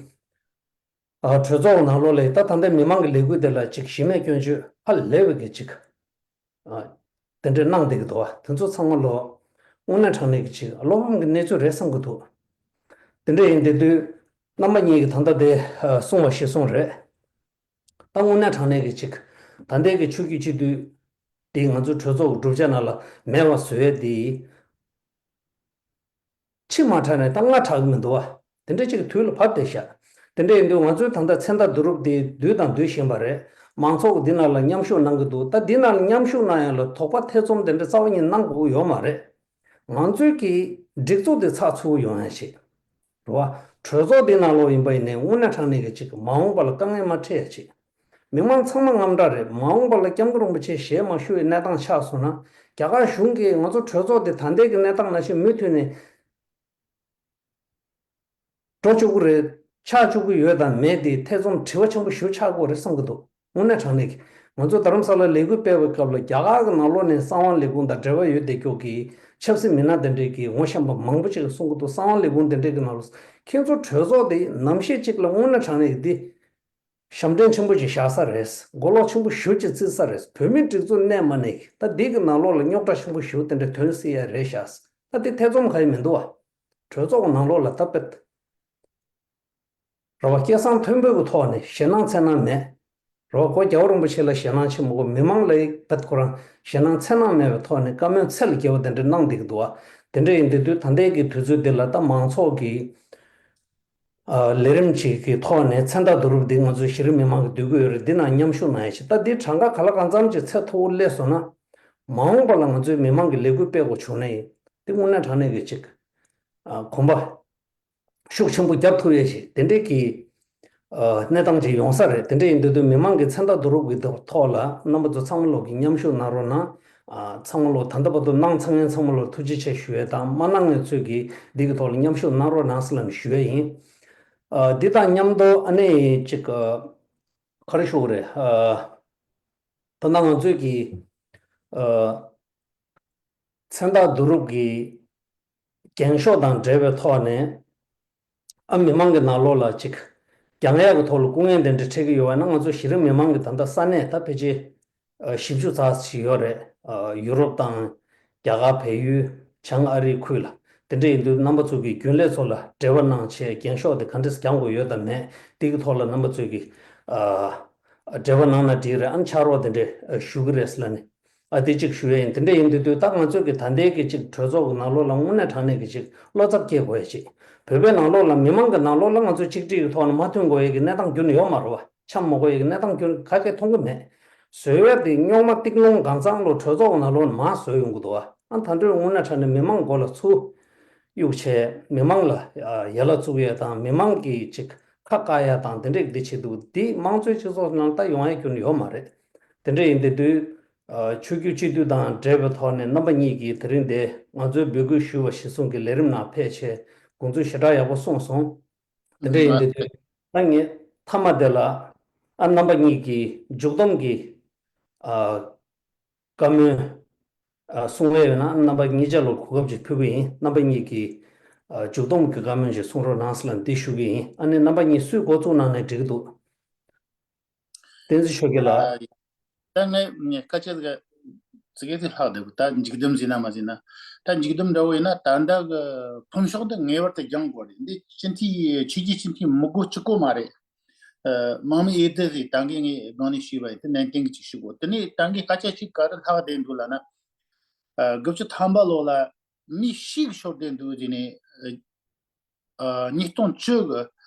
གྲོས་ཚོགས་ཀྱི་ནང་ལོགས་ལ་ད་ད་ལྟ་མི་མང་གི་ལས་འགུལ་དེ་ལ་ཅིག་གཞི་མེད་སྐྱོན་བརྗོད་ཧ་ལས་པའི་གི་ཅིག་དེ་འདྲས་གནང་བསྡད་ཀྱི་འདུག་བ། དེ་ཚོ་ཚང་མ་ལོ་དངོས་གནས་དྲང་གནས་ཀྱི་ཅིག་བློ་ཕམ་གྱི་གནས་ཚུལ་རེད་བསམ་གྱི་འདུག་དེ་འདྲས་ཡིན་དེ་དུས་རྣམ་པ་གཉིས་ཀྱིས་ད་ལྟ་དེ་གསུངས་པ་ཞིག་གསུངས་རེད། ད་དངོས་གནས་དྲང་གནས་ཀྱི་ཅིག་ད་ལྟའི་གི་ཆོས་བརྒྱུད་སྤྱི་འཐུས་དེ་ང་ཚོའི་གྲོས་ཚོགས་ཀྱི་གྲུབ་ཆ་ནང་ལ་མེད་པ་བཟོ་ཡས་དེ། ཕྱི་མ་དྲགས་ནས་ད་སྔ་དྲགས་ཀྱི་མི་འདུག་བ། དེ་འདྲ་ཅིག་དུས་ལ་བབ་བསྡད་ཤག་དེ་འདྲ་ཡིན་དུས་ང་ཚོའི་ད་ལྟ་མཚན་རྟགས་བསྡུ་རུབ་དེ་བསྡུས་དང་བསྡུ་བཞིན་པ་རེད། མང་ཚོགས་ཀྱིས་འདི་ནང་ལ་མཉམ་ཞུགས་གནང་གི་འདུག་ད་འདི་ནང་ལ་མཉམ་ཞུགས་གནང་ཡག་ལ་དོགས་པ་ཐེ་ཚོམ་དེ་འདྲ་རྩ་བ་ཉིད་གནང་དགོས་ཀྱི་ཡོད་མ་རེད། ང་ཚོའི་གི་སྒྲིག་འཛུགས་དེ་ཚགས་ཚུད་པོ་ཡོང་ཡ་ཆེད། རེད་བ། གྲོས་ཚོགས་འདི་ནང་ལོགས་ཡིན་པ་ཡིན་ནའི་དངོས་གནས་དྲང་གནས་ཀྱི་ཅིག་མ་འོངས་པ་ལ་དཀའ་ངལ་མ་འཕྲད་ཡ་ཆེད། མི་མང་ཚང་མ་དངངས་སྐྲག་རེད། མ་འོངས་པ་ལ་སྐྱབས་མགོན་རིན་པོ་ཆེ་ཞལ་མ་བཞུགས་པའི་གནས་སྟངས་ཆགས་སོང་ན། རྒྱ་གར་གཞུང་གིས་ང་ཚོ་གྲོས་ཚོགས་འདི་ད་ལྟའི་གི་གནས་སྟངས་ནང་བཞིན་མུ་མཐུད་ནས་འགྲོ་བཅུག་གི་རེད། ཆགས་བཅུག་གི་ཡོད་དམ་མེད་དེ་ཐེ་ཚོམ་དྲི་བ་ཆེན་པོ་ཞེ་པོ་ཆགས་ཀྱི་ཡོད་རེད་བསམ་གྱི་འདུག་དངོས་གནས་དྲང་གནས་ཀྱི། ང་ཚོ་རྡ་རམ་ས་ལར་ལས་འགུལ་སྤེལ་བའི་སྐབས་ལ་རྒྱ་གར་གྱི་ནང་ལོགས་ནས་གསང་བ་ལས་ཁུངས་དང་འབྲེལ་བ་ཡོད་བསྡད་ཀྱོག་གི་ཆབ་སྲིད་མི་སྣ་དེ་འདྲས་ཀྱིས་ངོ་ཤེས་པ་མང་པོ་ཅིག་གིས་གསུང་གི་འདུག་གསང་བ་ལས་ཁུངས་དེ་འདྲས་ཀྱི་ནང་ལ་ཁྱེད་ཚོ་གྲོས་ཚོགས་དེ་ནམ་ཞིག་ཅིག་ལ་དངོས་གནས་དྲང་གནས་ཀྱི་འདི་ཞབས་འདྲེན་ཆེན་པོ་ཅིག་བཞག་ས་རེད། མགོ་ལོག་ཆེན་པོ་ཞེ་པོ་ཅིག་བརྩི་ས་རེད། བོད་མིའི་སྒྲིག་འཛུགས་གནས་མ་གནས་ཀྱི་ད་འདི་གི་ནང་ལོགས་ལ་རྙོག་དྲ་ཆེན་པོ་ཞེ་པོ་དེ་འདྲས་ཐོན་སྲིད་ཡ་རེད་ཤག་ད་འདི་ཐེ་ཚོམ་གང་ཡང་མི་འདུག་བ། གྲོས་ཚོགས་ཀྱི་ནང་ལོགས་ལ་ད་དཔེ། རེད་བ། སྐད་གསང་མཐོན་པོའི་གི་ཐོག་ནས་ཞེད་སྣང་འཚེར་སྣང་མེད། རེད་བ། གོ་རྒྱལ་བ་རིན་པོ་ཆེ་ལ་ཞེད་སྣང་ཆེན་པོ་གོ་མི་མང་ལ་ཡི་བད་ཁོ་རང་ཞེད་སྣང་འཚེར་སྣང་མེད་པའི་ཐོག་ནས་བཀའ་མོལ་ཚད་ལས་བརྒལ་བ་དེ་འདྲ་གནང་བསྡད་ཀྱི་འདུག་བ། དེ་འདྲ་ཡིན་དུས་དུས་ད་ལྟའི་གི་དུས་ཚོད་འདི་ལ་ད་མང་ཚོགས་ཀྱི་ཨ་ལས་རིམ་ཅིག་གི་ཐོག་ནས་མཚན་རྟགས་བསྡུ་རུབ་འདི་ང་ཚོ་གཞི་རིམ་མི་མང་གི་འདོད་ཀྱི་ཡོད་རེད། འདི་ནང་མཉམ་ཞུགས་གནང་ཡ་ཞིག་ད་འདི་གྲངས་ཀ་ག་ལ་གང་འཚམ་ཅིག་ཚད་མཐོ་བོ་སླེབས་སོང་ན། མ་འོངས་པ་ལ་ང་ཚོའི་མི་མང་གི་ལས་འགུལ་སྤེལ་དགོས་བྱུང་ན་ཡིན་འདི་དངོས་གནས་དྲང་གནས་ཀྱི་ཅིག་ཨ་གོམ་པ། ཤུགས་ཆེན་པོ་བརྒྱབ་ཐུབ་ཡས་ཤིག་དེ་འདྲས་ཀྱི་ཨ་གནས་སྟངས་ཅིག་ཡོང་ས་རེད། དེ་འདྲས་ཡིན་དུས་དུས་མི་མང་གི་མཚན་རྟགས་བསྡུ་རུབ་ཀྱི་ཐོག་ལ་རྣམ་པ་ཚོ་ཚང་མ་ལོག་གི་མཉམ་ཞུགས་གནང་རོགས་གནང་། ཨ་ཚང་མ་ལོག་ད་ལྟ་བར་དུ་གནང་ཚང་མཁན་ཚང་མ་ལོག་ཐུགས་རྗེ་ཆེ་ཞུ་ཡས་དང་མ་གནང་མཁན་ཚོས་ཀྱིས་འདི་གི་ཐོག་ལ་མཉམ་ཞུགས་གནང་རོགས་གནང་ཟེར་ལབ་ནས་ཞུ་ཡས་ཡིན། ཨ་འདི་དང་མཉམ་དུ་ཨ་ནི་ཅིག་ཨ་ག་རེ་ཞུ་དགོས་རེད། ཨ་ད་ལྟ་ང་ཚོས་ཀྱི་ཨ་མཚན་རྟགས་བསྡུ་རུབ་ཀྱི་འགེངས་ཤོག་དང་འབྲེལ་བའི་ཐོག་ནས་ཨ་མི་མང་གི་ནང་ལོགས་ལ་ཅིག་རྒྱང་ཡག་གི་ཐོག་ལ་སྐུ་ངལ་དེ་འདྲ་འཕྲད་ཀྱི་ཡོད་པ་ན་ང་ཚོ་གཞི་རིམ་མི་མང་གི་ད་ལྟ་ས་གནས་ད་ཕལ་ཆེར་ཨ་བཞི་བཅུ་ཙམ་ཞིག་ཡོད་རེད། ཨ་ཡུ་རོབ་དང་རྒྱ་གར་བལ་ཡུལ་བྱང་ཨ་རིའི་ཁུལ་ལ་དེ་འདྲ་ཡིན་དུས་རྣམ་པ་ཚོ་གི་རྒྱུན་ལས་ཚོ་ལ་འབྲེལ་བ་གནང་བྱས་འགེངས་ཤོག་དེ་ག་འདྲས་རྒྱང་དགོས་ཡོད་དམ་མེད་དེ་གི་ཐོག་ལ་རྣམ་པ་ཚོས་ཀྱི་ཨ་འབྲེལ་བ་གནང་ན་འགྲིག་རེད། ཨ་ཕྱག་རོགས་དེ་འདྲས་ཞུ་གི་རེད་ཟེར་ལབ་ནས། ཨ་དེ་གཅིག་ཞུ་ཡ་ཡིན། དེ་འདྲ་ཡིན་དུས་དུས་ད་ང་ཚོས་ཀྱི་ད་ལྟའི་གི་གཅིག་གྲོས་ཚོགས་ཀྱི་ནང་ལོགས་ལ་དངོས་གནས་དྲང་གནས་ཀྱི་གཅིག་བློ་འཚབ་སྐྱེ་དགོས་ཡ་གཅིག་བོད་པའི་ནང་ལོགས་ལ་མི་མང་གི་ནང་ལོགས་ལ་ང་ཚོ་གཅིག་སྒྲིལ་གྱི་ཐོག་ནས་མ་མཐུན་དགོས་ཡ་གི་གནས་སྟངས་ཁྱོན་ནས་ཡོད་མ་རེད་བ། འཆམ་མ་དགོས་ཡ་གི་གནས་སྟངས་ཁྱོན་ག་གེ་མཐོང་གི་མེད། བཟོས་ཡ་དེ་རྙོག་མ་ཏིག་ལོང་གང་ཚང་ལོ་གྲོས་ཚོགས་ཀྱི་ནང་ལོགས་ནས་མར་བཟོས་ཡོང་གི་འདུག་བ། ཨ་ད་དུང་དངོས་གནས་དྲང་གནས་མི་མང་མགོ་ལ་ཚུར་གཡུག་བྱས་མི་མང་ལ་ཡ་ལ་བཙུགས་ཡ་དང་མི་མང་གི་གཅིག་ཁ་བཀག་ཡ་དང་དེ་འདྲས་འདི་བྱེད་འདུག་འདི་དམངས་གཙོའི་སྤྱི་ཚོགས་ནང་ད་ཡོང་ཡ་ཁྱོན་ནས་ཡོད་མ་རེད། དེ་འདྲ་ཡིན་དེ་དུས། ཨ་ཆོས་བརྒྱུད་སྤྱི་འཐུས་དང་འབྲེལ་བའི་ཐོག་ནས་རྣམ་པ་གཉིས་ཀྱིས་དེ་རིང་འདིར་ང་ཚོའི་འབོད་སྐུལ་ཞུས་པ་གཞིར་བཟུང་གི་ལས་རིམ་ནང་ཕེབས་ཆེད་དགོངས་ཚུལ་ཞེ་དྲག་ཡག་པོ་གསུངས་སོང་། དེ་འདྲ་ཡིན་དེ་དུས་ད་ངས་མཐའ་མ་དེ་ལ་ཨ་རྣམ་པ་གཉིས་ཀྱིས་མཇུག་བསྡོམས་ཀྱི་ཨ་བཀའ་མོལ་ཨ་གསུང་ཡས་ཡོད་ན་རྣམ་པ་གཉིས་ཆ་ལ་གོ་སྐབས་ཅིག་ཕུལ་གི་ཡིན། རྣམ་པ་གཉིས་ཀྱིས་ཨ་མཇུག་བསྡོམས་ཀྱི་བཀའ་མོལ་ཅིག་གསུང་རོགས་གནང་ཟེར་ལབ་འདི་ཞུ་གི་ཡིན། ཨ་ནི་རྣམ་པ་གཉིས་སུས་འགོ་བཙུགས་གནང་ནས་འགྲིག་གི་འདུག་བསྟན་འཛིན་ཆོས་རྒྱལ་ལགས། ཨ། ད་ངས་ངས་སྐད་ཆ་ཟིག་ཙི་གེ་ཙི་ལྷག་བསྡད་གི། ད་མཇུག་བསྡོམས་ཟིན་ན་མ་ཟིན་ན། ད་མཇུག་བསྡོམས་འདྲ་བོ་ཡིན་ན་ད་ལྟ་གི་ཕུང་ཤོག་འདི་ངེས་པར་དུ་སྦྱང་དགོས་རེད། འདི་སྤྱི་འཐུས་ཆོས་བརྒྱུད་སྤྱི་འཐུས་མི་དགོས་གཅིག་པོ་མ་རེད། ཨ་དམངས་མི་འོས་བསྡུ་ཟིག་ད་གིན་ངས་སྒང་ནས་ཞུས་པ་ཡིན། དེ་ནན་ཏན་གི་ཅིག་ཞུ་དགོས། དེ་ནས་ད་གིན་སྐད་ཆ་ཅིག་ག་རེ་ལྷག་བསྡད་འདུག་ལབ་ན། ཨ་དགུ་བཅུ་ཐམ་པ་ལོ་ལ་མི་བཞི་གི་ཤོར་བསྡད་འདུག་ཟེར་ནས། ཨ། ཨ་ཉིས་སྟོང་བཅུ་གི་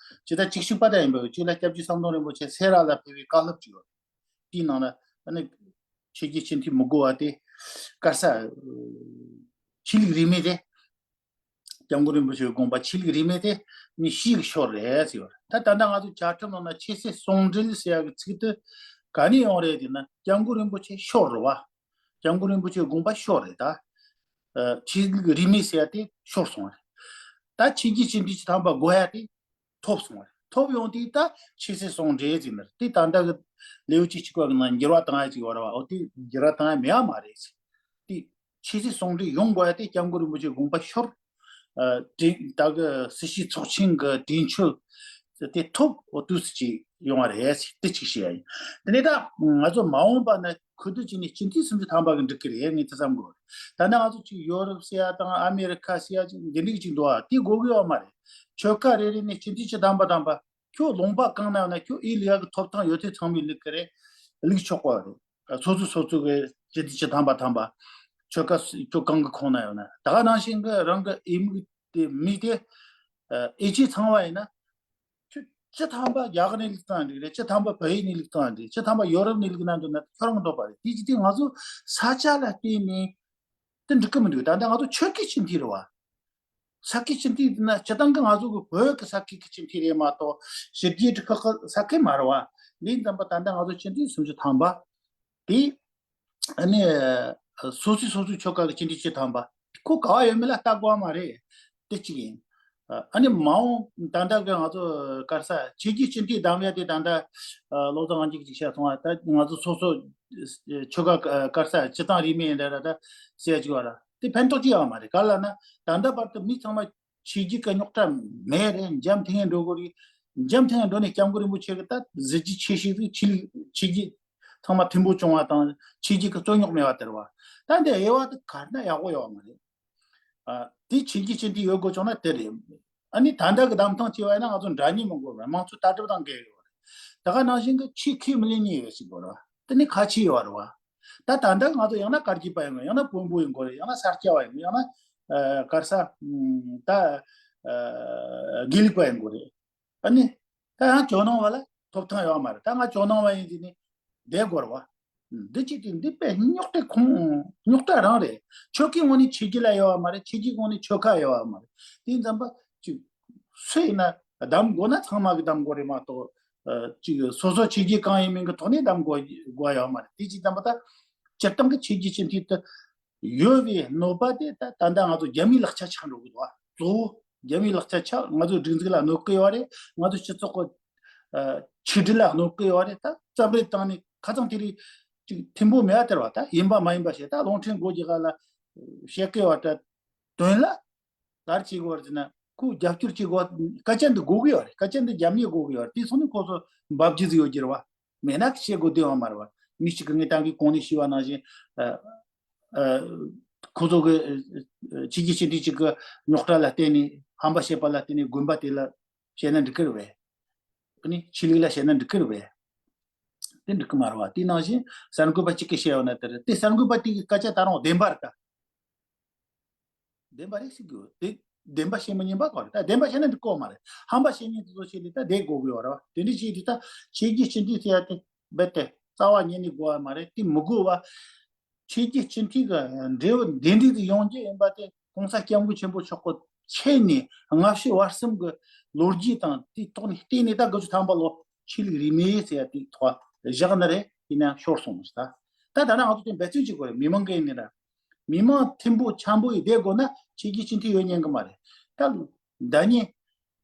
ཇི་ལྟར་བཅུ་གཅིག་པ་དང་ཡིན་པའི་གཅིག་ལ་སྐྱབས་རྗེ་ཟམ་གདོང་རིན་པོ་ཆེ་སེ་ར་ལ་ཕེབས་པའི་བཀའ་སློབ་ཅིག་ཡོད་རེད། དེའི་ནང་ལ་ཨ་ནི་ཆོས་བརྒྱུད་སྤྱི་འཐུས་མི་དགོས་པ་དེ་དཀར་ས་ཆོས་ལུགས་རིས་མེད་དེ། སྐྱབས་མགོན་རིན་པོ་ཆེའི་དགོངས་པ་ཆོས་ལུགས་རིས་མེད་དེ་མི་བཞི་གི་ཤོར་རེད་ཟེར་ཡོད་རེད། ད་ད་ལྟ་ང་ཚོ་བཅའ་ཁྲིམས་ནང་ན་ཆོས་སྲིད་ཟུང་འབྲེལ་ཟེར་ཡག་གི་ཚིག་དེ་ག་ནས་ཡོང་རེད་ཟེར་ན་སྐྱབས་མགོན་རིན་པོ་ཆེ་ཤོར་རེད་བ། སྐྱབས་མགོན་རིན་པོ་ཆེའི་དགོངས་པ་ཤོར་རེད་ད། ཨ་ཆོས་ལུགས་རིས་མེད་ཟེར་ཡ་དེ་ཤོར་སོང་བ་རེད། ད་ཆོས་བརྒྱུད་སྤྱི་འཐུས་ཀྱི་དམ་པ་དགོས་ཡ་དེ་ཐོབ་སོང་བ་རེད། ཐོབ་ཡོང་དུས་ད་ཆོས་སྲིད་ཟུང་འབྲེལ་ཟེར་ནི་རེད། དེ་ད་ལྟ་གི་ལེའུ་བཅུ་གཅིག་པ་གི་ནང་འགྱུར་བ་བཏང་ཡ་ཅིག་ཡོད་རེད་བ། འོ་དེ་འགྱུར་བ་བཏང་ཡ་མེད་ཡ་མ་རེད་ཟེར། དེ་ཆོས་སྲིད་ཟུང་འབྲེལ་ཡོང་དགོས་ཡ་དེ་སྐྱབས་མགོན་རིན་པོ་ཆེའི་དགོངས་པ་ཤོར། ཨ་དེ་ད་གི་སྲིད་སྤྱི་ཚོགས་ཆེན་གི་གྲོས་ཆོད་དེ་ཐོབ་འོ་དུས་སུ་ཅིག་ཡོང་བ་རེད་ཟེར་དེ་གཅིག་བཤད་ཡ་ཡིན། དེ་ནས་ད་ང་ཚོ་མ་འོངས་པ་ན་ཁུ་བསྡུ་བྱས་ནས་སྤྱི་འཐུས་སུམ་ཅུ་ཐམ་པ་གི་འགྲིག་གི་རེད་ངས་དེ་བསམ་གི་ཡོད་རེད། ད་ནི་ང་ཚོ་ཅིག་ཡོ་རོབ་ཟེར་ཡ་དང་ཨ་མེ་རི་ཁ་ཟེར་ཡ་ཅིག་འདི་འགྲིག་ཅིག་འདུག་ཨ། དེ་དགོས་གི་ཡོད་མ་རེད། ཆོལ་ཁ་རེ་རེ་ནས་སྤྱི་འཐུས་ཅི་ཐམ་པ་ཐམ་པ་ཁྱོད་ལུང་པ་གང་ན་ཡོད་ན་ཁྱོད་ཨེ་ལི་ཡ་གི་ཐོབ་ཐང་ཡོད་དེ་ཚང་མས་ལུག་གི་རེད། ལུག་ཆོག་གི་རེད། སོ་སོ་སོ་སོ་གི་སྤྱི་འཐུས་ཅི་ཐམ་པ་ཐམ་པ་ཆོལ་ཁ་ཁྱོད་གང་གི་ཁོངས་ན་ཡོད་ན་ད་ག་ནང་བཞིན་གི་རང་གི་ཨེ་མི་དེ་མི་དེ་ཨེ་ཅི་ཚང་བ་ཡིན་ན། ཁྱོད་ སྤྱི་བཏང་པ་རྒྱ་གར་གནས་ལུགས་དང་འགྲིག་རེད། སྤྱི་བཏང་པ་བལ་ཡུལ་གནས་ལུགས་དང་འགྲིག་སྤྱི་བཏང་པ་ཡོ་རོབ་གནས་ལུགས་དང་འགྲིག་ན་ཁྱོད་རང་འདོད་པ་རེད། དེ་ཅི་སྟེ་ང་ཚོ་ས་ཆ་ལ་བརྟེན་ནས་དེ་འགྲིག་གི་མི་འདུག་ད་ལྟ་ང་ཚོ་ཆོལ་ཁའི་སྤྱི་འཐུས་རེད་བ། ས་ཁུལ་སྤྱི་འཐུས་དེ་ན་སྤྱི་བཏང་གི་ང་ཚོ་གི་བོད་ཀྱི་ས་ཁུལ་གྱི་སྤྱི་འཐུས་རེད་མ་གཏོགས་ཕྱི་རྒྱལ་གྱི་ཁག་གི་ས་ཁུལ་མ་རེད་བ། འདི་ཙམ་པ་ད་ལྟ་ང་ཚོ་སྤྱི་འཐུས་སུམ་ཅུ་ཐམ་པ་དེ་ཨ་ནི་སོ་སོའི་སོ་སོའི་ཆོལ་ཁ་གི་སྤྱི་འཐུས་བཅུ་ཐམ་པ་ཁོ་ག་བ་ཡོད་མེད་ལ་ལྟ་དགོས་བ་མ་རེད། དེ་གཅིག་ཡིན། ཨ་ནི་མ་འོངས་ད་ལྟ་གི་ང་ཚོ་ག་རེ་ཟ་ཕྱི་རྒྱལ་སྤྱི་འཐུས་བདམས་ཡ་དེ་ད་ལྟ་ལོ་ཙཱ་དབང་ཕྱུག་གིས་ཅིག་བཤད་སོང་བ། ད་ང་ཚོ་སོ་སོ་ཆོལ་ཁ་ག་རེ་ཟ་སྤྱི་བཏང་རིས་མེད་ཡིན་འདྲ་ར་ད་ཟེར་ཡ་ཅིག་བ་ར་དེ་ཕན་ཐོགས་ཅི་ཡོད་མ་རེད། ག་རེ་ལབ་ན་ད་ལྟ་བར་དུ་མི་ཚང་མ་ཕྱི་རྒྱལ་གི་རྙོག་དྲ་མེད་རེད། འཇམ་ཐིང་ངེ་འགྲོ་དགོས་རེད། འཇམ་ཐིང་ངེ་འགྲོ་ནས་སྐྱབས་མགོན་རིན་པོ་ཆེ་གི་ད་གཟི་བརྗིད་ཆེ་ཤོས་ཟིག་ཕྱི་ལུགས་ཕྱི་རྒྱལ་ཚང་མ་མཐུན་པོ་བྱུང་བ་དང་ཕྱི་རྒྱལ་གི་རྩོད་རྙོག་མེད་པ་དེ་རེད་བ། ད་འདི་དབྱེ་བ་དེ་ག་རེ་ན་ཡག་པོ་ཡོད་མ་རེད། ཨ། དེ་ཕྱི་རྒྱལ་སྤྱི་འཐུས་ཡོད་དགོས་བྱུང་ན་དེ་རེད། ཨ་ནི་ད་ལྟ་གི་བདམས་ཐོན་བྱས་པ་ཡིན་ན་ང་ཚོ་འདྲ་མཉམ་མི་དགོས་པར་དམངས་གཙོའི་ལྟ་གྲུབ་དང་འགལ་ཡོད་རེད། ད་ག་ནང་བཞིན་གྱི་ཆེས་ཁས་མི་ལེན་མཁན་ཡོད་ཞིག་དགོས་རེད་བ། དེ་ནི་ཁ་ཆེ་ཡོད་རེད་བ། ད་ད་ལྟ་ང་ཚོ་ཡང་ན་དཀར་སྐྱིད་པ་ཡིན་དགོས། ཡང་ན་བོན་པོ་ཡིན་དགོས་རེད། ཡང་ན་ས་སྐྱ་བ་ཡིན་དགོས། ཡང་ན་ཨ་ག་རེ་ཟ་ད་ཨ་དགེ་ལུགས་པ་ཡིན་དགོས་རེད། ཨ་ནི། ད་ཡང་ཇོ་ནང་བ་ལ་ཐོབ་ཐང་ཡོད་མ་རེད། ད་ང་ཇོ་ནང་བ་ཡིན་ཟེར་ནས་བསྡད་དགོས་རེད་བ། འདི་ཅི་སྟེ་འདི་དཔེ་རྙོག་དྲ་ཁུངས་རྙོག་དྲ་རང་རེད། ཆོལ་ཁའི་ངོས་ནས་ཕྱི་རྒྱལ་ལ་ཡོད་བ་མ་རེད། ཕྱི་རྒྱལ་ངོས་ནས་ཆོལ་ཁ་ཡོད་བ་མ་རེད། དེ་ཙམ་པ་ཅིག་སུ་ཡིན་ན་བདམས་དགོས་ན་ཚང་མ་གི་བདམས་དགོས་རེད་མ་གཏོགས། ཨ། ཅིག་སོ་སོ་ཕྱི་རྒྱལ་གང་ཡིན་མིན་གི་ཐོག་ནས་བདམས་དགོས་དགོས་ཡོད་མ་རེད། དེ་ཅི་ཙམ་པ་ད་སྤྱིར་བཏང་གི་ཕྱི་རྒྱལ་སྤྱི་འཐུས་དེ་ཡོད་པའི་གནོད་པ་དེ་ད་ད་ལྟ་ང་ཚོ་རྒྱ་མིའི་ལག་ཆ་ཆགས་འགྲོ་གི་འདུག་བ། གཙོ་བོ་རྒྱ་མིའི་ལག་ཆ་ཆགས་ང་ཚོའི་སྒྲིག་འཛུགས་ལ་གནོད་གི་ཡོད་རེད། ང་ཚོ་སྤྱི་ཚོགས་ཀྱི་ཨ་ཆིག་སྒྲིལ་ལ་གནོད་གི་ཡོད་རེད། ད་རྩོམ་རིག་སྟེང་ནས་ཁ་ཚང་དེ་རིགས་ཅིག་ཐིམ་པོ་མེད་པ་དེར་བ། ད་ཡིན་པ་མ་ཡིན་པ་བཤད། ད་རླུང་འཕྲིན་སྒོ་རྒྱག་ག་ལ་བཤད་གི་ཡོད་རེད། དོན་ལ་ག་རེ་བྱེད་དགོས་རེད་ཟེར་ན་ཁོ་རྒྱབ་སྐྱོར་བྱེད་དགོས། སྐད་ཆ་འདི་དགོས་གི་ཡོད་རེད། སྐད་ཆ་འདི་རྒྱབ་ནས་དགོས་གི་ཡོད་རེད། དེ་སོང་ནས་ཁོ་ཚོ་འབབ་རྒྱུ་ཟིག་ཡོད་རྒྱུ་རེད་བ། མེད་ན་བཤད་དགོས་དོན་ཡོད་མ་རེད་བ། མི་གཅིག་གིས་ངས་ད་གིན་གོང་ནས་ཞུས་པ་ནང་བཞིན་ཨ་ཨ་ཁོ་ཚོ་གི་ཨ་ཕྱི་རྒྱལ་སྤྱི་འཐུས་གཅིག་གི་རྙོག་དྲ་ལ་བརྟེན་ནས་ཧམ་པ་བཤད་པ་ལ་བརྟེན་ནས་དགོན་པ་དེ་ལ་བཤད་ན་འགྲིག་གི་རེད་བས། ཨ་ནི་ཆོས་ལུགས་ལ་བཤད་ན་འགྲིག་གི་རེད་བས། དེ་འགྲིག་གི་མ་རེད་བ། དེ་ནང་བཞིན་གསར་འགོད་པ་གཅིག་གིས་བཤད་ཡོད་ན་དེ་རེད། དེ་གསར་འགོད་པ་དེ་གི་སྐད་ཆ་ད་རུང་བདེན་པ་རེད་ད། བདེན་པ་རེད་ཟེར་གི་ཡོད་དེ། བདེན་པ་བཤད་མི་ཉན་པ་ག་རེད། ད་བདེན་པ་བཤད་ན་འགྲིག་གོ་མ་རེད། ཧམ་པ་བཤད་མཁན་དེ་ཚོ་བཤད་ལས་ད་བསྡད་དགོས་གི་ཡོད་རེད་བ། དེ་འདྲ་བྱས་དུས་ད་ཕྱི་རྒྱལ་སྤྱི་འཐུས་ཟེར་ཡ་དེ་རྦད་དེ་རྩ་བ་ཉིད་ནས་དགོས་པ་མ་རེད། དེ་མི་དགོས་བ། ཕྱི་རྒྱལ་སྤྱི་འཐུས་ཀྱི་འབྲེལ་བ་འདི་འདྲ་ཟིག་ཡོང་རྒྱུ་ཡིན་པ་དེ་༸གོང་ས་༸སྐྱབས་མགོན་ཆེན་པོ་མཆོག་གི་ཆེད་ནས་སྔ་ཕྱི་བར་གསུམ་གྱི་ལོ་རྒྱུས་དང་དེའི་ཐོག་ནས་བལྟས་ནས་ད་དགུ་བཅུ་ཐམ་པ་ལོ་ཆོས་ལུགས་རིས་མེད་ཟེར་ཡ་དེའི་ཐོག་བཞག་ནི་རེད། ཡིན་ན་ཤོར་སོང་ཟེར། ད་ད་ད་ནང་ང་ཚོ་དེ་འབད་བརྩོན་བྱེད་དགོས་རེད། མི་མང་གི་ཡིན་ནི་ར། མི་མང་མཐུན་པོ་འཆམ་པོ་ཡིས་བསྡད་དགོས་ན་ཕྱི་རྒྱལ་སྤྱི་འཐུས་ཡོད་ཉན་གི་མ་རེད། ད་ཟླ་ཉིན་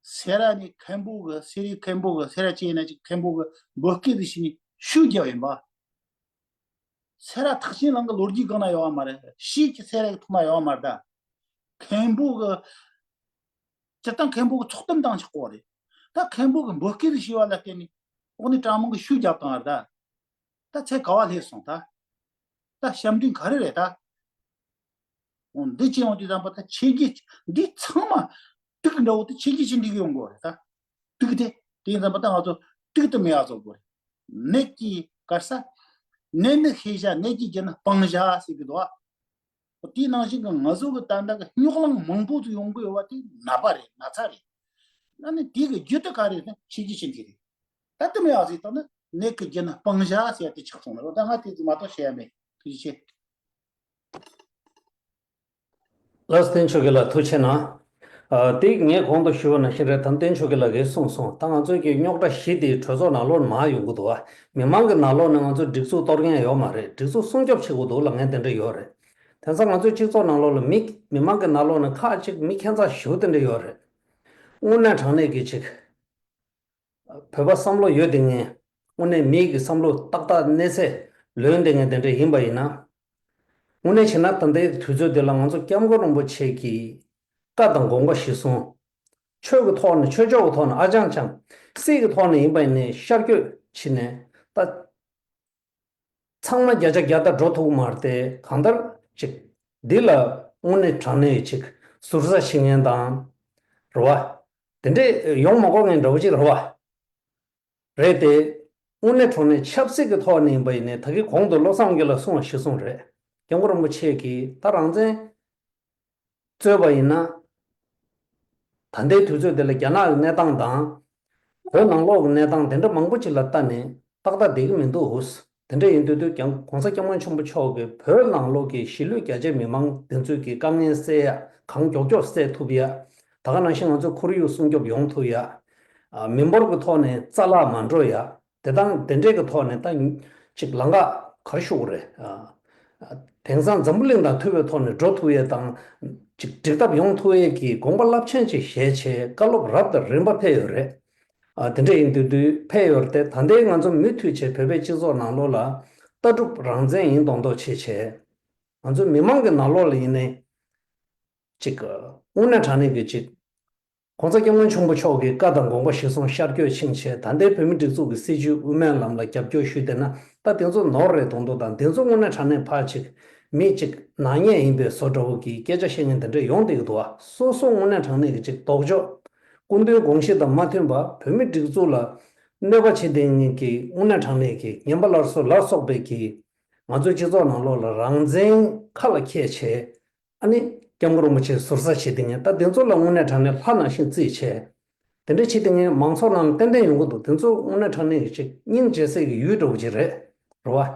སེ་ར་ནས་མཁན་པོ་གི་སེ་རའི་མཁན་པོ་གི་སེ་ར་ཅི་ཡིན་ན་ཅིག་མཁན་པོ་གི་འབོད་སྐུལ་ཟིག་བྱས་ནས་ཤུགས་རྒྱབ་ཡིན་པ། སེ་ར་ཐེག་ཆེན་གླིང་གི་ལོ་རྒྱུས་སྒང་ན་ཡོད་བ་མ་རེད། ཕྱིས་ཀྱི་སེ་ར་གི་ཐོག་ན་ཡོད་བ་མ་རེད་ད། མཁན་པོ་གི་སྤྱིར་བཏང་མཁན་པོ་གི་ཚོགས་གཏམ་བཏང་ཆོག་གོ་རེད། ད་མཁན་པོ་གི་འབོད་སྐུལ་ཞུས་པ་ལ་བརྟེན་ནས་འོག་ནས་དྲག་དམོད་གི་ཤུགས་རྒྱབ་བཏང་བ་རེད་ད། ད་ཚེ་ག་བ་སླེབས་སོང་ད། ད་ཞབས་འདྲེན་ག་རེ་རེད་ད། འོ་འདི་ཅི་ཡོང་དུས་ཙམ་པ་ད་ཕྱི་རྒྱལ་འདི་ཚང་མ་དུག་འདྲ་བོ་དེ་ཕྱི་རྒྱལ་ཕྱི་འདྲི་གི་ཡོང་གོ་རེད་ད། དུག་དེ་དེ་ཡིན་ཙམ་པ་ད་ང་ཚོ་དུག་དེ་མེད་ཡ་བཟོ་དགོས་རེད། ནད་ཀྱི་ག་རེ་ཟ། ནད་ནི་ཤེས་བྱ་ནད་ཀྱི་རྒྱུ་ནི་སྤང་བྱ་ཟེར་གི་འདུག་ཨ། དེའི་ནང་བཞིན་གྱི་ང་ཚོ་གི་ད་ལྟ་གི་རྙོག་གླེང་མང་པོ་ཅིག་ཡོང་གི་ཡོད་པ་དེ་ནད་པ་རེད། ན་ཚ་རེད། ཨ་ནི་དེ་གི་རྒྱུ་དེ་ག་རེ་རེད་ན་ཕྱི་རྒྱལ་ཕྱི་འདྲི་རེད། ད་དེ་མོ་ཡག་ཟིག་བཏང་ན་ནད་ཀྱི་རྒྱུ་ནི་སྤང་བྱ་ཟེར་ཡ་དེ་ཆགས་སོང་ལ། ད་ང་དེ་ཚོ་མ་གཏོགས་བཤད་ཡ་མེད། ཐུགས་རྗེ་ཆེ། ལགས་སོ། བསྟན་ཆོས་རྒྱལ་ལགས་ཐུགས་རྗེ་གནང་། ཨ། དེ་ངས་གོང་དུ་ཞུས་པ་ནང་བཞིན་རེད་དམ། བསྟན་ཆོས་རྒྱལ་ལགས་ཀྱིས་གསུངས་སོང་། ད་ང་ཚོའི་གི་རྙོག་དྲ་བཞི་དེ་གྲོས་ཚོགས་ནང་ལོགས་ནས་མར་ཡོང་གི་འདུག་བ། མི་མང་གི་ནང་ལོགས་ནས་ང་ཚོ་སྒྲིག་འཛུགས་གཏོར་མཁན་ཡོད་མ་རེད། སྒྲིག་འཛུགས་སྲུང་སྐྱོབ་བྱེད་དགོས་འདུག་ལབ་མཁན་དེ་འདྲ་ཡོད་རེད། དེང་སང་ང་ཚོའི་སྤྱི་ཚོགས་ནང་ལོགས་ལ་མི་མི་མང་གི་ནང་ལོགས་ནས་ཁག་ཅིག་མི་ཁྱད་མཚར་ཞེ་པོ་དེ་འདྲ་ཡོད་རེད། དངོས་གནས་དྲང་གནས་ཀྱི་ཅིག་བོད་པ་བསམ་བློ་ཡོད་བསྡད་མཁན། དངོས་གནས་མི་གི་བསམ་བློ་ཏག་ཏག་གནས་ཚད་ལོན་བསྡད་མཁན་དེ་འདྲ་ཡིན་པ་ཡིན་ན། དངོས་གནས་བྱས་ན་ད་ལྟའི་དུས་ཚོད་འདི་ལ་ང་ཚོ་སྐྱབས་མགོན་རིན་པོ་ཆེ་གི་བཀའ་དང་དགོངས་པ་གཞིར་བཟུང་། ཆོས་ཀྱི་ཐོག་ནས་ཆོས་ཕྱོགས་ཀྱི་ཐོག་ནས་ཨ་ཅང་ཅང་། སྲིད་ཀྱི་ཐོག་ནས་ཡིན་པ་ཡིན་ནའི་ཤར་བསྐྱོད་བྱས་ནས་ད། ཚང་མ་བརྒྱ་ཆ་བརྒྱ་ད་འགྲོ་ཐུབ་མ་རེད་དེ། གང་ལྟར་ཅིག་འདི་ལ་དངོས་གནས་དྲང་གནས་ཅིག་ཟུར་ཟ་བྱེད་མཁན་དང་། རེད་བ། དེ་འདྲས་ཡོང་མ་དགོས་མཁན་འདྲ་བོ་ཅིག་རེད་བ། རེད་དེ། དངོས་གནས་དྲང་གནས་ཆབ་སྲིད་ཀྱི་ཐོག་ནས་ཡིན་པ་ཡིན་ནའི་ད་གིན་གོང་དུ་བློ་བཟང་དབང་རྒྱལ་ལགས་གསུངས་པ་གཞིར་བཟུང་རེད། སྐྱབས་མགོན་རིན་པོ་ཆེ་གིས་ད་རང་བཙན་རྩོད་པ་ཡིན་ན། ད་ལྟའི་དུས་ཚོད་འདི་ལ་རྒྱ་ནག་གི་གནས་སྟངས་དང་། བོད་ནང་ལོགས་ཀྱི་གནས་སྟངས་དེ་འདྲ་མང་པོ་ཅིག་ལ་ལྟ་ནས་ཏག་ཏག་བསྡད་ཀྱི་མི་འདུག་དེ་འདྲ་ཡིན་དུས་དུས་ཀྱང་གོང་ས་སྐྱབས་མགོན་ཆེན་པོ་མཆོག་གིས་བོད་ནང་ལོགས་ཀྱི་གཞིས་ལུས་རྒྱ་ཆེ་མི་མང་དེ་ཚོས་ཀྱི་དཀའ་ངལ་སེལ་ཡ། གང་མགྱོགས་མགྱོགས་སེལ་ཐུབ་ཡ། ད་ག་ནང་བཞིན་ང་ཚོའི་ཁོར་ཡུག་སྲུང་སྐྱོབ་ཡོང་ཐུབ་ཡ། ཨ། མི་འབོར་གྱི་ཐོག་ནས་རྩ་བརླག་མ་འགྲོ་ཡ། དེ་དང་དེ་འདྲས་ཀྱི་ཐོག་ནས་ད་ཅིག་ལམ་ཁ་ག་རེ་ཞུ་དགོས་རེད། ཨ། དེང་སང་འཛམ་བུ་གླིང་དང་མཐུན་པའི་ཐོག་ནས་འགྲོ་ཐུབ་ཡས་དང་། ཅིག་འགྲིག་ཐབས་ཡོང་ཐུབ་ཡས་ཀྱི་དགོངས་པ་རླབས་ཆེན་ཅིག་བཞེས་བྱས་བཀའ་སློབ་རབ་དང་རིམ་པ་ཕེབས་ཡོད་རེད། ཨ། དེ་འདྲ་ཡིན་དུས་དུས་ཕེབས་ཡོད་རེད་དེ། ད་ལྟའི་ང་ཚོ་མུ་མཐུད་བྱས་བོད་པའི་སྤྱི་ཚོགས་ནང་ལོགས་ལ་ལྟ་གྲུབ་རང་བཙན་ཡིན་མདོག་མདོག་བྱས་བྱས། ང་ཚོ་མི་མང་གི་ནང་ལོགས་ལ་ཡིན་ནའི་ཅིག་དངོས་གནས་དྲང་གནས་ཀྱི་ཅིག་གོང་ས་སྐྱབས་མགོན་ཆེན་པོ་མཆོག་གི་བཀའ་དང་དགོངས་པ་གཞིར་བཟུང་ཤར་བསྐྱོད་ཕྱིན་བྱས། ད་ལྟའི་བོད་མིའི་སྒྲིག་འཛུགས་ཀྱི་སྲིད་བྱུས་དབུ་མའི་ལམ་ལ་རྒྱབ་སྐྱོར་ཞུས་བསྡད་ན། ད་དེ་ཚོ་ནོར་རེད་མདོག་མདོག་དང་། དེ་ཚོ་དངོས་གནས་དྲང་གནས་ཕར་ཅིག་མི་ཅིག་ནག་ཉེས་ཡིན་པའི་བཟོ་འདྲ་བོ་གི་སྐད་ཆ་བཤད་མཁན་དེ་འདྲ་ཡོང་བསྡད་ཀྱི་འདུག་བ། སོ་སོ་དངོས་གནས་དྲང་གནས་ཀྱི་ཅིག་ལྡོག་ཕྱོགས། སྐུ་མདུན་དགོངས་གཞི་དང་མ་མཐུན་པ། བོད་མིའི་སྒྲིག་འཛུགས་ལ་གནོད་པ་བྱེད་བསྡད་མཁན་གྱི་དངོས་གནས་དྲང་གནས་ཀྱི་ངན་པ་སླར་གསོ་ལ་སོགས་པའི་གི་ང་ཚོའི་སྤྱི་ཚོགས་ནང་ལོགས་ལ་རང་བཙན་ཁ་ལ་འཁྱེར་བྱས། ཨ་ནི་སྐྱབས་མགོན་རིན་པོ་ཆེ་ཟུར་ཟ་བྱེད་བསྡད་མཁན། ད་དེ་ཚོ་ལ་དངོས་གནས་དྲང་གནས་ལྷ་ནང་བཞིན་བརྩི་བྱས། དེ་འདྲ་བྱེད་བསྡད་མཁན་མང་ཚོགས་ནང་ལ་ཏན་ཏན་ཡོང་གི་འདུག་དེ་ཚོ་དངོས་གནས་དྲང་གནས་ཀྱི་ཅིག་སྙིང་རྗེ་སའི་གི་ཡུལ་འདྲ་བོ་ཅིག་རེད། རེད་བ།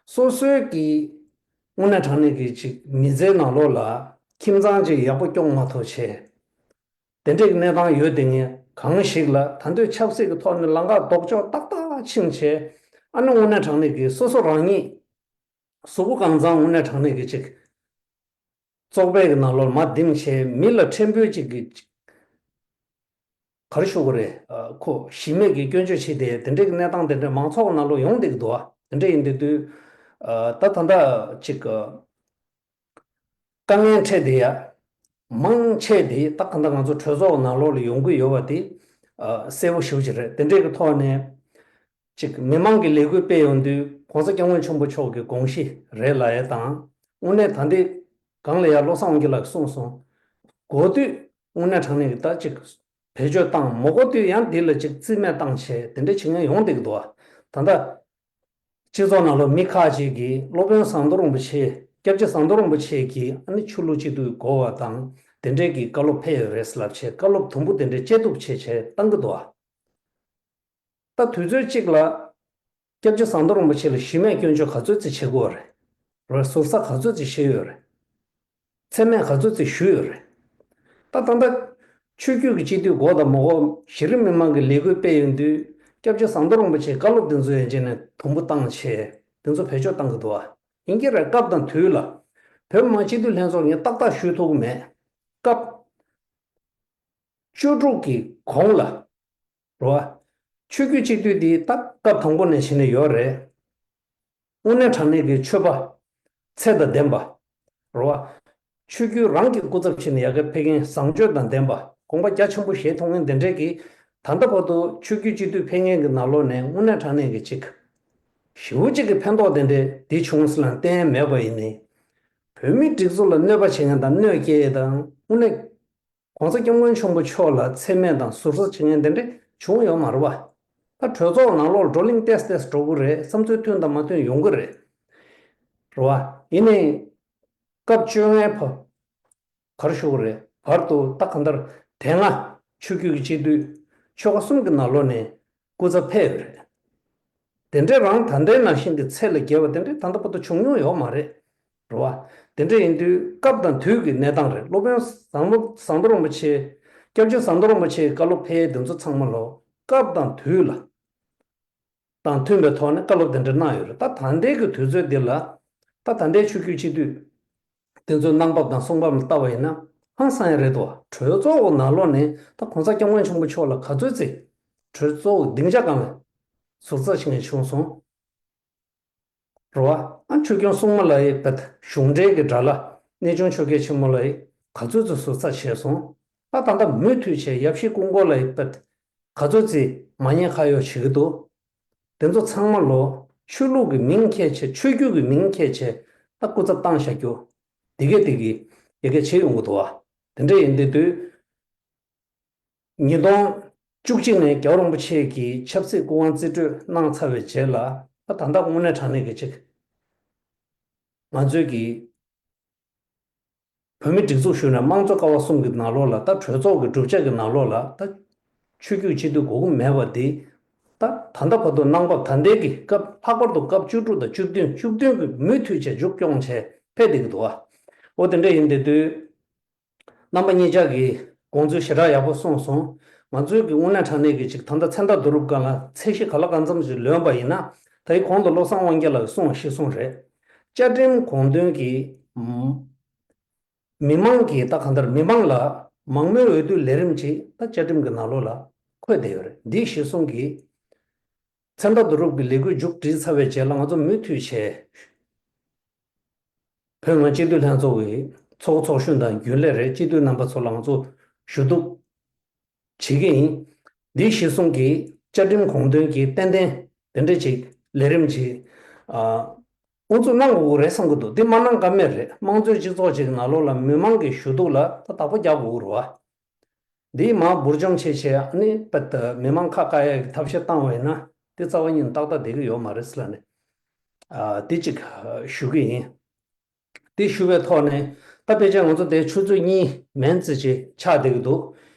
སོ་སོའི་གི་དངོས་གནས་དྲང་གནས་ཀྱི་ཅིག་མི་ཚེའི་ནང་ལོགས་ལ་ཁྱིམ་ཚང་ཅིག་ཡག་པོ་སྐྱོང་མ་ཐུབ་བྱས། དེ་འདྲའི་གནས་སྟངས་ཡོད་བསྡད་མཁན་གང་ཞིག་ལ། ད་དུང་ཆབ་སྲིད་ཀྱི་ཐོག་ནས་ལམ་ཁ་ལྡོག་ཕྱོགས་ཏག་ཏག་ཕྱིན་བྱས། ཨ་ནི་དངོས་གནས་དྲང་གནས་ཀྱི་སོ་སོ་རང་ཉིད་གཟུགས་པོ་གང་ཚང་དངོས་གནས་དྲང་གནས་ཀྱི་ཅིག་བཙོག་པའི་གི་ནང་ལོགས་མར་ལྡིང་བྱས། མི་ལ་ཕྲན་བུ་ཅིག་གི་ཅིག་ག་རེ་ཞུ་དགོས་རེད། ཨ། ཁོ་གཞི་མེད་ཀྱི་སྐྱོན་བརྗོད་བྱས་ཏེ། དེ་འདྲའི་གི་གནས་སྟངས་དེ་འདྲ་མང་ཚོགས་ཀྱི་ནང་ལོགས་ཡོང་བསྡད་ཀྱི་འདུག་བ། དེ་འདྲ་ཡིན་དུས་དུས། ཨ། ད་ད་ལྟ་ཅིག་དཀའ་ངལ་འཕྲད་བསྡད་ཡ་མང་ཆེ་དེ་ད་གང་ལྟར་ང་ཚོ་གྲོས་ཚོགས་ནང་ལོགས་ལ་ཡོང་གི་ཡོད་པ་དེ། ཨ། གསལ་པོ་ཞེ་པོ་ཅིག་རེད། དེ་འདྲའི་གི་ཐོག་ནས་ཅིག་མི་མང་གི་ལས་འགུལ་སྤེལ་ཡོང་དུས་གོང་ས་སྐྱབས་མགོན་ཆེན་པོ་མཆོག་གི་དགོངས་གཞི་རེད་ལབ་ཡ་དང་། དངོས་གནས་ད་ལྟའི་སྒང་ལ་ཡ་བློ་བཟང་དབང་རྒྱལ་ལགས་ཀྱིས་གསུངས་སོང་། གོ་དུས་དངོས་གནས་དྲང་གནས་ཀྱི་ད་ཅིག་བེད་སྤྱོད་བཏང་། མ་གོ་དུས་ཡང་འདི་ལ་ཅིག་རྩིས་མེད་བཏང་བྱས། དེ་འདྲ་བྱེད་མཁན་ཡོང་བསྡད་ཀྱི་འདུག་བ། ད་ལྟ་སྤྱི་ཚོགས་ནང་ལ་མི་ཁག་ཅིག་གིས་སློབ་དཔོན་ཟམ་གདོང་རིན་པོ་ཆེ། སྐྱབས་རྗེ་ཟམ་གདོང་རིན་པོ་ཆེ་གིས་ཨ་ནི་ཆོས་ལུགས་གཅིག་སྡུད་དགོས་པ་དང་དེ་འདྲའི་གི་བཀའ་སློབ་ཕེབས་ཡོད་རེད་ལབ་བྱས། བཀའ་སློབ་དུམ་བུ་དེ་འདྲའི་བཅད་གཏུབ་བྱས་བྱས་བཏང་གི་འདུག་བ། ད་དུས་ཚོད་གཅིག་ལ་སྐྱབས་རྗེ་ཟམ་གདོང་རིན་པོ་ཆེ་ལ་གཞི་མེད་སྐྱོན་བརྗོད་ག་ཚོད་ཙམ་བྱེད་དགོས་རེད། རེད། ཟུར་ཟ་ག་ཚོད་ཙམ་བྱས་ཡོད་རེད། མཚན་སྨད་ག་ཚོད་ཙམ་ཞུས་ཡོད་རེད། ད་ད་ལྟ་ཆོས་བརྒྱུད་ཀྱི་སྤྱི་འཐུས་དགོས་དང་མ་དགོས། གཞི་རིམ་མི་མང་གི་ལས་འགུལ་སྤེལ་ཡོང་དུས་སྐྱབས་རྗེ་ཟམ་གདོང་རིན་པོ་ཆེའི་བཀའ་སློབ་དེ་ཚོ་ཡན་ཆད་ནས་དུམ་བུ་བཏང་བྱས། དེ་ཚོ་བེད་སྤྱོད་བཏང་གི་འདུག་བ། ཡིན་གྱི་རེད། སྐབས་དང་དུས་ལ། བོད་མི་མང་སྤྱི་འཐུས་ལྷན་ཚོགས་ངས་ཏག་ཏག་ཞུ་ཐུབ་ཀྱི་མེད། སྐབས་བཅུ་དྲུག་གི་གོང་ལ། རེད་བ། ཆོས་བརྒྱུད་སྤྱི་འཐུས་འདི་ད་སྐབས་དང་པོ་ནས་བྱས་ནས་ཡོད་རེད། དངོས་གནས་དྲང་གནས་ཀྱི་ཆོས་པ་ཚད་དང་ལྡན་པ། རེད་བ། ཆོས་བརྒྱུད་རང་གི་སྐུ་ཚབ་བྱས་ནས་ཡ་གི་ཕེབས་མཁན། བཟང་སྤྱོད་དང་ལྡན་པ། དགོངས་པ་རྒྱ་ཆེན་པོ་བཞེས་ཐུབ་མཁན་དེ་འདྲས་ཀྱི། ད་ལྟ་བར་དུ་ཆོས་བརྒྱུད་སྤྱི་འཐུས་ཕེབས་མཁན་གྱི་ནང་ལོགས་ནས་དངོས་གནས་དྲང་གནས་ཀྱི་ཅིག་ཞེ་པོ་ཅིག་གི་ཕན་ཐོགས་དེ་འདྲས་འདི་བྱུང་ཟེར་ལབ་བསྟན་མེད་པ་ཡིན་ནའི། བོད་མིའི་སྒྲིག་འཛུགས་ལ་གནོད་པ་བྱེད་མཁན་དང་གནོད་སྐྱེལ་དང་། དངོས་གནས་གོང་ས་སྐྱབས་མགོན་ཆེན་པོ་མཆོག་ལ་མཚན་སྨད་དང་ཟུར་ཟ་བྱེད་མཁན་དེ་འདྲ་བྱུང་ཡོད་མ་རེད་བ། ད་གྲོས་ཚོགས་ནང་ལོགས་བགྲོ་གླེང་ཏོག་ཙམ་ཏོག་ཙམ་འགྲོ་གི་རེད། བསམ་ཚུལ་མཐུན་དང་མ་མཐུན་ཡོང་གི་རེད། རེད་བ། ཡིན་ནའི་སྐབས་བཅོ་ལྔའི་བར། ག་རེ་ཞུ་དགོས་རེད། བར་དུ་ད་གང་ལྟར་དེ་སྔ་ཆོས་བརྒྱུད་ཀྱི་སྤྱི་འཐུས་ཆོལ་ཁ་གསུམ་གྱི་ནང་ལོགས་ནས་སྐུ་ཚབ་ཕེབས་ཡོད་རེད། དེ་འདྲའི་རང་ད་ལྟའི་ནང་བཞིན་གྱི་ཚད་ལས་བརྒལ་བ་དེ་འདྲའི་ད་ལྟ་བར་དུ་བྱུང་མྱོང་ཡོད་མ་རེད། རེད་བ། དེ་འདྲ་ཡིན་དུས་སྐབས་དང་དུས་ཀྱི་གནས་སྟངས་རེད། སློབ་དཔོན་ཟམ་ཟམ་གདོང་རིན་པོ་ཆེ། སྐྱབས་རྗེ་ཟམ་གདོང་རིན་པོ་ཆེའི་བཀའ་སློབ་ཕེབས་དེ་ཚོ་ཚང་མ་ལོ་སྐབས་དང་དུས་ལ་དང་མཐུན་པའི་ཐོག་ནས་བཀའ་སློབ་དེ་འདྲ་གནང་ཡོད་རེད། ད་ད་ལྟའི་གི་དུས་ཚོད་འདི་ལ། ད་ད་ལྟའི་ཆོས་བརྒྱུད་སྤྱི་འཐུས་དེ་ཚོའི་གནང་བབ་དང་གསུང་བབ་ལ་བལྟ་བ་ཡིན་ན་ཧང་སང་ཡ་རེད་དོ། གྲོས་ཚོགས་འོག་ནང་ལོགས་ནས་ད་གོང་ས་སྐྱབས་མགོན་ཆེན་པོ་མཆོག་ལ་ག་ཚོད་ཙམ་གྲོས་ཚོགས་སྡིངས་ཆ་སྒང་ལ་ཟུར་ཟ་བྱེད་མཁན་བྱུང་སོང་། རེད་བ། ཨ། ཆོས་སྐྱོང་སྲུང་མ་ལ་ཡི་བེད་གཞུང་འབྲེལ་གྱི་དགྲ་ལྷ་གནས་ཆུང་ཆོས་རྒྱལ་ཆེན་མོ་ལ་ཡི་ག་ཚོད་ཙམ་ཟུར་ཟ་བྱས་སོང་། ད་ད་ལྟ་མུ་མཐུད་བྱས་ཡབ་གཞིས་སྐུ་འཁོར་ལ་ཡི་བེད་ག་ཚོད་ཙམ་མ་ཉེས་ཁ་གཡོགས་བྱེད་ཀྱི་འདུག་དེ་ཚོ་ཚང་མ་ལོ་ཆོས་ལུགས་ཀྱི་མིང་འཁྱེར་བྱས། ཆོས་བརྒྱུད་ཀྱི་མིང་འཁྱེར་བྱས་ད་སྐུ་ཚབ་བཏང་བཞག་རྒྱུ། དེ་གས་དེ་གས་ཡ་གས་བྱེད་ཡོང་གི་འདུག་བ། དེ་འདྲ་ཡིན་དེ་དུས། ཉིས་སྟོང་བཅུ་གཅིག་ནས་རྒྱལ་བ་རིན་པོ་ཆེ་གིས་ཆབ་སྲིད་སྐུ་དབང་རྩིས་སྤྲོད་གནང་ཚར་བའི་རྗེས་ལ། ད་ད་ལྟ་དངོས་གནས་དྲང་གནས་ཀྱི་ཅིག་ང་ཚོའི་གི་བོད་མི་སྒྲིག་འཛུགས་ཞུས་ནས་དམངས་གཙོ་ཀ་བ་གསུམ་གྱི་ནང་ལོགས་ལ། ད་གྲོས་ཚོགས་ཀྱི་གྲུབ་ཆ་གི་ནང་ལོགས་ལ། ད་ ཆོས་བརྒྱུད་སྤྱི་འཐུས་དགོས་ཀྱི་མེད་པ་འདི། ད་ད་ལྟ་བར་དུ་གནང་བ་ད་ལྟའི་གི་སྐབས་ལྷག་པར་དུ་སྐབས་བཅུ་དྲུག་དང་བཅུ་བདུན་བཅུ་བདུན་གྱི་མུ་མཐུད་བྱས་མཇུག་སྐྱོང་བྱས་ཕེབས་བསྡད་ཀྱི་འདུག་བ། འོ་དེ་འདྲ་ཡིན་བསྡད་དུས། རྣམ་པ་གཉིས་ཆ་གིས་དགོངས་ཚུལ་ཞེ་དྲག་ཡག་པོ་གསུངས་སོང་། ང་ཚོའི་གི་དངོས་གནས་དྲང་གནས་ཀྱི་ཅིག་ད་ལྟ་མཚན་རྟགས་བསྡུ་རུབ་སྒང་ལ་ཚད་གཞི་ག་ལ་གང་འཚམ་ཞིག་ལོན་པ་ཡིན་ན། ད་ཡི་གོང་དུ་བློ་བཟང་དབང་རྒྱལ་ལགས་གསུངས་པ་གཞིར་བཟུང་རེད། བཅའ་ཁྲིམས་དགོངས་དོན་གྱི་མི་མང་གི་ད་གང་ལྟར་མི་མང་ལ་མང་མོས་འོས་བསྡུ་ལས་རིམ་ཅིག་ད་བཅའ་ཁྲིམས་ཀྱི་ནང་ལོགས་ལ་འཁོད་བསྡད་ཡོད་རེད། འདིའི་གཞིར་བཟུང་གི་མཚན་རྟགས་བསྡུ་རུབ་ཀྱི་ལས་འགུལ་མཇུག་སྒྲིལ་ཚར་བའི་རྗེས་ལ་ང་ཚོ་མུ་མཐུད་བྱས། བོད་མི་མང་སྤྱི་འཐུས་ལྷན་ཚོགས་ཀྱི་ཚོགས་ཚོགས་གཞོན་དང་རྒྱུན་ལས་རེད། སྤྱི་འཐུས་རྣམ་པ་ཚོ་ལ་ང་ཚོ་ཞུ་གཏུག་བྱེད་ཀྱི་ཡིན། འདིའི་གཞིར་བཟུང་གིས་བཅའ་ཁྲིམས་དགོངས་དོན་གྱི་ཏན་ཏན་དེ་འདྲ་ཅིག་ལས་རིམ་ཅིག་ཨ། དབུ་འཛུགས་གནང་དགོས་ཀྱི་རེད་བསམ་གྱི་འདུག་འདི་མ་གནང་ཀ་མེད་རེད། དམངས་གཙོའི་སྤྱི་ཚོགས་ཅིག་ནང་ལོགས་ལ་མི་མང་གི་ཞུ་གཏུག་ལ་ད་བདག་པོ་རྒྱག་དགོས་ཀྱི་རེད་བ། འདིའི་མར་འབུར་འཇོམས་བྱས་བྱས་ཨ་ནི་པད་མི་མང་ཁ་བཀག་ཡག་གི་ཐབས་ཤེས་བཏང་བ་ཡིན་ན་དེ་རྩ་བ་ཉིད་ནས་ཏག་ཏག་བསྡད་ཀྱི་ཡོད་མ་རེད་ཟེར་ལབ་ནས། ཨ། དེ་གཅིག་ཞུ་གི་ཡིན། དེ་ཞུ་བའི་ཐོག་ནས་ད་ཕལ་ཆེར་ང་ཚོ་དེ་ཆུ་ཚོད་གཉིས་མན་ཙམ་ཅིག་ཆགས་བསྡད་ཀྱི་འདུག་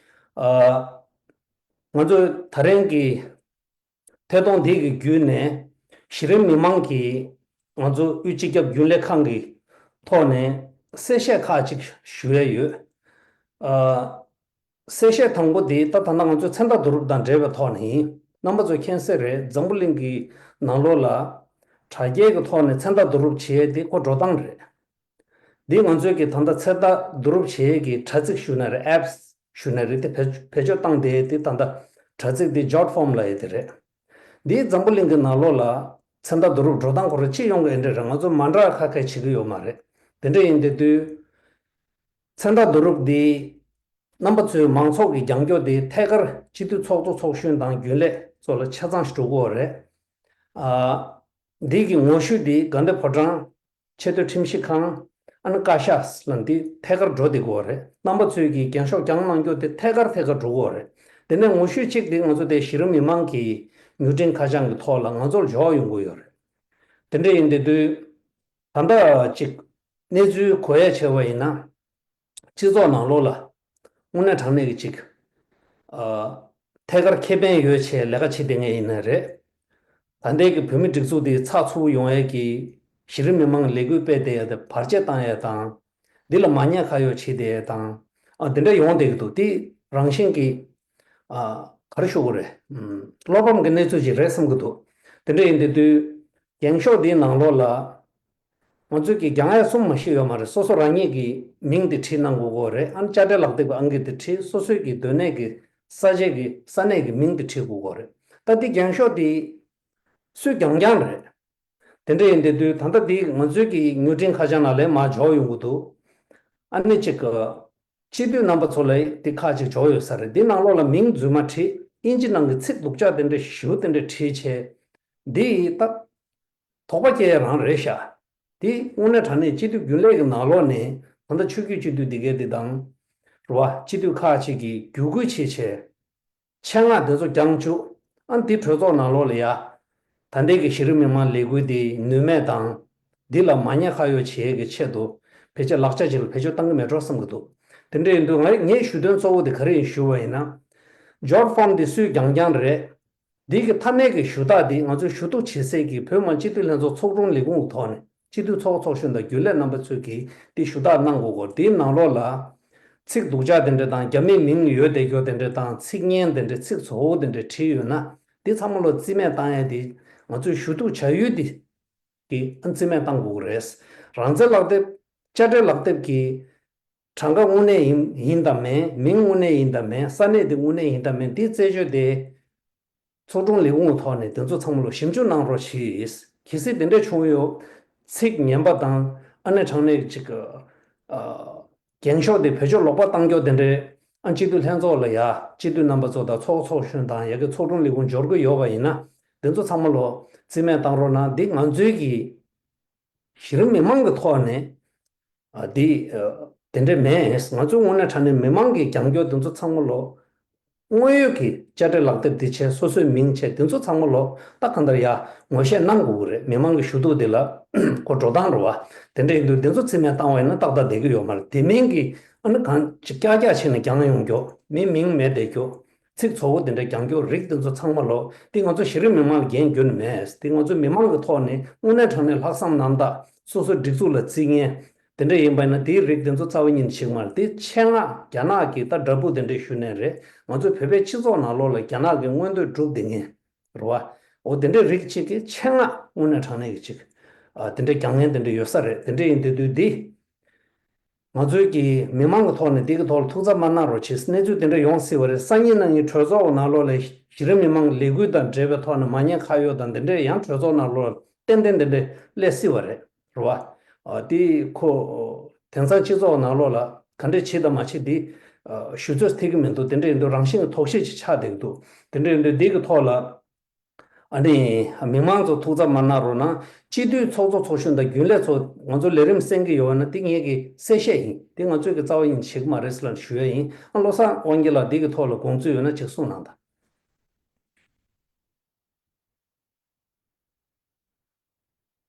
ཨ། ང་ཚོ་ད་རིང་གི་ཐད་གཏོང་འདི་གི་བརྒྱུད་ནས་གཞི་རིམ་མི་མང་གིས་ང་ཚོ་དབུས་སྤྱི་ཁྱབ་རྒྱུན་ལས་ཁང་གི་ཐོག་ནས་གསལ་བཤད་ཁག་ཅིག་ཞུ་ཡས་ཡོད། ཨ། གསལ་བཤད་དང་པོ་དེ་ད་ད་ལྟ་ང་ཚོའི་མཚན་རྟགས་བསྡུ་རུབ་དང་འབྲེལ་བའི་ཐོག་ནས་ཡིན། རྣམ་པ་ཚོས་མཁྱེན་གསལ་རེད། འཛམ་བུ་གླིང་གི་ནང་ལོགས་ལ་དྲ་རྒྱའི་གི་ཐོག་ནས་མཚན་རྟགས་བསྡུ་རུབ་བྱེད་ཡས་དེ་ཁོ་འགྲོ་སྟངས་རེད། འདི་ང་ཚོའི་གི་ད་ལྟ་མཚན་རྟགས་བསྡུ་རུབ་བྱེད་ཡས་གི་དྲ་ཚིགས་ཞུ་ན་རེད། apps་ཞུ་ན་རེད། དེ་བེད་བེད་སྤྱོད་བཏང་བསྡད་ཡས་དེ་ད་ལྟ་དྲ་ཚིགས་དེ་Jotform་ལབ་ཡས་དེ་རེད། འདིའི་འཛམ་བུ་གླིང་གི་ནང་ལོགས་ལ་མཚན་རྟགས་བསྡུ་རུབ་འགྲོ་སྟངས་ཁོ་རང་སྤྱི་ཡོངས་ཀྱི་འདི་འདྲ་རེད། ང་ཚོ་མ་འདྲ་ཁ་ཁ་བྱེད་ཀྱི་ཡོད་མ་རེད། དེ་འདྲ་ཡིན་དེ་དུས། མཚན་རྟགས་བསྡུ་རུབ་འདི་རྣམ་པ་ཚོའི་མང་ཚོགས་ཀྱི་རྒྱང་སྐྱོད་དེ་ཐད་ཀར་སྤྱི་འཐུས་ཚོགས་གཙོ་ཚོགས་གཞོན་དང་རྒྱུན་ལས་ཚོ་ལ་ཆ་ཚང་ཞིག་འགྲོ་གི་ཡོད་རེད། ཨ། འདི་གི་ངོ་བཤུས་འདི་དགའ་ལྡན་ཕོ་བྲང་ཆེས་མཐོའི་ཁྲིམས་ཞིབ་ཁང་ཨ་ནི་བཀའ་ཤག་ལ་འདི་ཐད་ཀར་འགྲོ་བསྡད་ཀྱི་ཡོད་རེད། རྣམ་པ་ཚོས་ཀྱི་འགེངས་ཤོག་བརྒྱངས་གནང་རྒྱུ་དེ་ཐད་ཀར་ཐད་ཀར་འགྲོ་གི་ཡོད་རེད། དེ་ནས་ངོ་བཤུས་གཅིག་འདི་ང་ཚོ་དེ་གཞི་རིམ་མི་མང་གི་མྱུར་འཕྲིན་ཁ་བྱང་གི་ཐོག་ལ་ང་ཚོར་འབྱོར་ཡོང་གི་ཡོད་རེད། དེ་འདྲ་ཡིན་དེ་དུས། ད་ལྟ་ཅིག་གནས་ཚུལ་གོ་ཡ་བྱས་པ་ཡིན་ན། སྤྱི་ཚོགས་ནང་ལོགས་ལ་དངོས་གནས་དྲང་གནས་ཀྱི་ཅིག་ཨ། ཐད་ཀར་ཁེ་ཕན་ཡོད་ཆེད་ལས་ཀ་བྱེད་བསྡད་མཁན་ཡིན་ན་རེད། ད་ལྟའི་གི་བོད་མི་སྒྲིག་འཛུགས་དེ་ཚགས་ཚུད་པོ་ཡོང་ཡས་ཀྱི་གཞི་རིམ་མི་མང་ལས་འགུལ་སྤེལ་བསྡད་ཡས་དེ་བར་ཆད་བཏང་ཡས་དང་། འདི་ལ་མ་ཉེས་ཁ་གཡོགས་བྱེད་བསྡད་ཡས་དང་། ཨ། འདི་འདྲ་ཡོང་བསྡད་ཀྱི་འདུག་དེ་རང་བཞིན་གྱི་ཨ། ག་རེ་ཞུ་དགོས་རེད། ཨམ། བློ་ཕམ་གྱི་གནས་ཚུལ་ཅིག་རེད་བསམ་གྱི་འདུག་དེ་འདྲ་ཡིན་དེ་དུས། འགེངས་ཤོག་འདིའི་ནང་ལོགས་ལ། ང་ཚོས་ཀྱི་རྒྱང་ཡ་གསུམ་མ་ཞིག་ཡོད་མ་རེད། སོ་སོ་རང་ཉིད་ཀྱི་མིང་དེ་བྲིས་གནང་དགོས་ཀྱི་ཡོད་རེད། ཨ་ནི་དཔྱ་ཁྲལ་ལག་དེབ་ཀྱི་ཨང་ཀི་དེ་བྲིས། སོ་སོའི་ཀྱི་སྡོད་གནས་ཀྱི་ས་ཆའི་ཀྱི་ས་གནས་ཀྱི་མིང་དེ་བྲིས་དགོས་ཀྱི་ཡོད་རེད། ད་འདི་འགེངས་ཤོག་འདི་སུས་རྒྱང་རྒྱང་རེད། དེ་འདྲ་ཡིན་དེ་དུས་ད་ལྟ་འདི་ང་ཚོའི་ཀྱི་མྱུར་འཕྲིན་ཁ་བྱང་ནང་ལ་མར་འབྱོར་ཡོང་གི་འདུག་ཨ་ནི་གཅིག་གི་སྤྱི་འཐུས་རྣམ་པ་ཚོ་ལ་འདི་ཁག་ཅིག་འབྱོར་ཡོད་ས་རེད། འདི་ནང་ལོགས་ལ་མིང་རྫུན་མ་བྲིས། དབྱིན་ཇི་ནང་གི་ཚིག་སྡུག་ཅག་དེ་འདྲ་ཞེ་པོ་དེ་འདྲ་བྲིས་བྱས། འདི་ད་དོགས་པ་སྐྱེ་ཡ་རང་རེད་ཤག་འདི་དངོས་གནས་དྲང་གནས་སྤྱི་འཐུས་རྒྱུན་ལས་ཀྱི་ནང་ལོགས་ནས་ད་ལྟ་ཆོས་བརྒྱུད་སྤྱི་འཐུས་འདི་གའི་འདི་དང་། རེད་བ། སྤྱི་འཐུས་ཁག་ཅིག་གིས་བརྒྱུད་སྐུལ་བྱས་བྱས། ཆེད་མངགས་དེ་ཚོ་རྒྱང་བཅུག་ཨ་འདི་གྲོས་ཚོགས་ནང་ལོགས་ལ་ཡ། ད་ལྟའི་གི་གཞི་རིམ་མི་མང་ལས་འགུལ་འདི་ནུས་མེད་དང་། འདི་ལ་མ་ཉེས་ཁ་གཡོགས་བྱེད་ཡས་ཀྱི་ཆེད་དུ་ཕལ་ཆེར་ལག་ཆ་ཅིག་ལ་བེད་སྤྱོད་བཏང་གི་མེད་འགྲོ་བསམ་གྱི་འདུག་དེ་འདྲ་ཡིན་དུས་ང་ངའི་ཞུ་དོན་གཙོ་བོ་དེ་ག་རེ་ཡིན་ཞུ་བ་ཡིན་ན། Jotform་འདི་སུས་རྒྱང་རྒྱང་རེད། འདི་གི་མཐའ་མའི་གི་ཞུ་དག་འདི་ང་ཚོས་ཞུ་གཏུག་བྱེད་སའི་གི་བོད་མི་མང་སྤྱི་འཐུས་ལྷན་ཚོགས་ཚོགས་དྲུང་ལས་ཁུངས་ཀྱི་ཐོག་ནས། སྤྱི་འཐུས་ཚོགས་ཚོགས་གཞོན་དང་རྒྱུན་ལས་རྣམ་པ་ཚོས་ཀྱིས་འདི་ཞུ་དག་གནང་དགོས་སྐོར། འདིའི་ནང་ལོགས་ལ་ཚིག་སྡུག་ཅག་དེ་འདྲ་དང་། རྒྱ་མིའི་མིང་ཡོད་བསྡད་རྒྱུ་དེ་འདྲ་དང་། ཚིག་ངན་དེ་འདྲ། ཚིག་བཙོག་པོ་དེ་འདྲ་བྲིས་ཡོད་ན། འདི་ཚང་མ་ལོ་རྩིས་མེད་བཏང་ཡས་དེ། ང་ཚོས་ཞུ་གཏུག་བྱ་ཡུལ་དེ་གི་ཨ་རྩིས་མེད་བཏང་དགོས་ཀྱི་རེད། རང་བཙན་ལག་དེབ། དཔྱ་ཁྲལ་ལག་དེབ་ཀྱི་གྲངས་ཀ་དངོས་གནས་ཡིན་ཡིན་དང་མིན། མིང་དངོས་གནས་ཡིན་དང་མིན། ས་གནས་དེ་དངོས་གནས་ཡིན་དང་མིན། འདི་རྩད་གཅོད་དེ་ཚོགས་དྲུང་ལས་ཁུངས་ཐོག་ནས་དེ་ཚོ་ཚང་མ་ལ་ཞིབ་འཇུག་གནང་རོགས་གྱིས། གལ་སྲིད་དེ་འདྲ་བྱུང་ཡོད། ཚིག་ངན་པ་དང་། ཨ་ནི་དྲང་གནས་ཅིག་ཨ། འགེངས་ཤོག་དེ་བེད་སྤྱོད་ལོག་པ་བཏང་རྒྱུ་དེ་འདྲ། ཨ། སྤྱི་འཐུས་ལྷན་ཚོགས་ལ་ཡ། སྤྱི་འཐུས་རྣམ་པ་ཚོ་དང་ཚོགས་ཚོགས་གཞོན་དང་ཡ་གི་ཚོགས་དྲུང་ལས་ཁུངས་འབྱོར་གྱི་ཡོད་པ་ཡིན་ན། དེ་ཚོ་ཚང་མ་ལ་རྩིས་མེད་བཏང་རོགས་གནང་། འདི་ང་ཚོའི་གི་གཞི་རིམ་མི་མང་གི་ཐོག་ནས། ཨ། འདི། ཨ། དེ་འདྲ་མེད། ང་ཚོའི་དངོས་གནས་དྲང་གནས་མི་མང་གི་རྒྱང་སྐྱོད་དེ་ཚོ་ཚང་མ་ལ། དངོས་ཡོད་ཀྱི་དཔྱ་ཁྲལ་ལག་དེབ་འདི་བྱས། སོ་སོའི་མིང་བྱས། དེ་ཚོ་ཚང་མ་ལ་ད་གང་ལྟར་ཡ་ངོ་ཤེས་གནང་དགོས་ཀྱི་རེད། མི་མང་གི་ཞུ་གཏུག་དེ་ལ་ཁོ་འགྲོ་སྟངས་རེད་བ། དེ་འདྲ་ཡིན་དུས་དེ་ཚོ་རྩིས་མེད་བཏང་བ་ཡིན་ན་ཏག་ཏག་བསྡད་ཀྱི་ཡོད་མ་རེད། དེ་མིན་གྱི་ཨ་ནི་གང་ཅིག་ཀྱག་ཀྱག་བྱས་ནས་རྒྱང་ཡོང་རྒྱུ། མི་མིང་མེད་བསྡད་རྒྱུ། ཚིག་ཚོགས་པ་དེ་འདྲ་རྒྱག་རྒྱུ་རིགས་དེ་ཚོ་ཚང་མ་ལོ། དེ་ང་ཚོ་གཞི་རིམ་མི་མང་ལ་འགན་འཁྱེར་ནི་མེད། དེ་ང་ཚོ་མི་མང་གི་ཐོག་ནས་དངོས་གནས་དྲང་གནས་ལྷག་བསམ་རྣམ་དག་སོ་སོའི་སྒྲིག་འཛུགས་ལ་བརྩི་མཁན་དེ་འདྲ་ཡིན་པ་ཡིན་ན། དེའི་རིགས་དེ་ཚོ་རྩ་བ་ཉིད་ནས་ཞིག་མ་རེད། དེ་ཆེད་མངགས་རྒྱ་ནག་གི་ད་དྲ་འབུ་དེ་འདྲ་ཞུ་ནས་རེད། ང་ཚོའི་བོད་པའི་སྤྱི་ཚོགས་ནང་ལོགས་ལ་རྒྱ་ནག་གི་མངོན་འདོད་སྒྲུབ་བསྡད་མཁན་རེད་བ། འོ་དེ་འདྲའི་རིགས་གཅིག་གིས་ཆེད་མངགས་དངོས་གནས་དྲང་གནས་ཀྱི་ཅིག་ཨ། དེ་འདྲའི་རྒྱག་མཁན་དེ་འདྲ་ཡོད་ས་རེད། དེ་འདྲ་ཡིན་དུས་དུས་འདི། ང་ཚོའི་གི་མི་མང་གི་ཐོག་ནས་འདི་གི་ཐོག་ལ་ཐུགས་འཚབ་མ་གནང་རོགས་བྱེད། གནས་ཚུལ་དེ་འདྲ་ཡོང་སྲིད་པ་རེད། སང་ཉིན་གནངས་ཉིན་གྲོས་ཚོགས་ནང་ལོགས་ལ་གཞི་རིམ་མི་མང་གི་ལས་འགུལ་དང་འབྲེལ་བའི་ཐོག་ནས་མ་ཉེས་ཁ་གཡོག་དང་དེ་འདྲ་ཡང་གྲོས་ཚོགས་ནང་ལོགས་ཏན་ཏན་དེ་འདྲ་སླེབས་སྲིད་པ་རེད། རེད་བ། ཨ། དེ་ཁོ་དེང་སང་སྤྱི་ཚོགས་ནང་ལོགས་ལ་ག་འདྲ་བྱེད་དང་མ་བྱེད་དེ་ཨ། ཞུ་ཚོད་ཐེག་གི་མི་འདུག་དེ་འདྲ་ཡིན་དུས་རང་བཞིན་གྱི་དོགས་གཞི་ཅིག་ཆགས་བསྡད་ཀྱི་འདུག་དེ་འདྲ་ཡིན་དུས་འདི་གི་ཐོག་ལ། ཨ་ནི། མི་མང་ཚོ་ཐུགས་འཚབ་མ་གནང་རོགས་གནང་། སྤྱི་འཐུས་ཚོགས་གཙོ་ཚོགས་གཞོན་དང་རྒྱུན་ལས་ཚོ་ང་ཚོ་ལས་རིམ་གསན་གྱི་ཡོད་ན་དེ་ངེད་ཀྱི་གསལ་བཤད་ཡིན། དེ་ང་ཚོས་ཀྱི་རྩ་བ་ཡིན་བྱེད་ཀྱི་མ་རེད་ཟེར་ལ་ཞུ་ཡ་ཡིན། ཨ། བློ་བཟང་དབང་རྒྱལ་ལགས་འདི་གི་ཐོག་ལ་དགོངས་ཚུལ་ཡོད་ན་ཅིག་གསུང་གནང་དང་།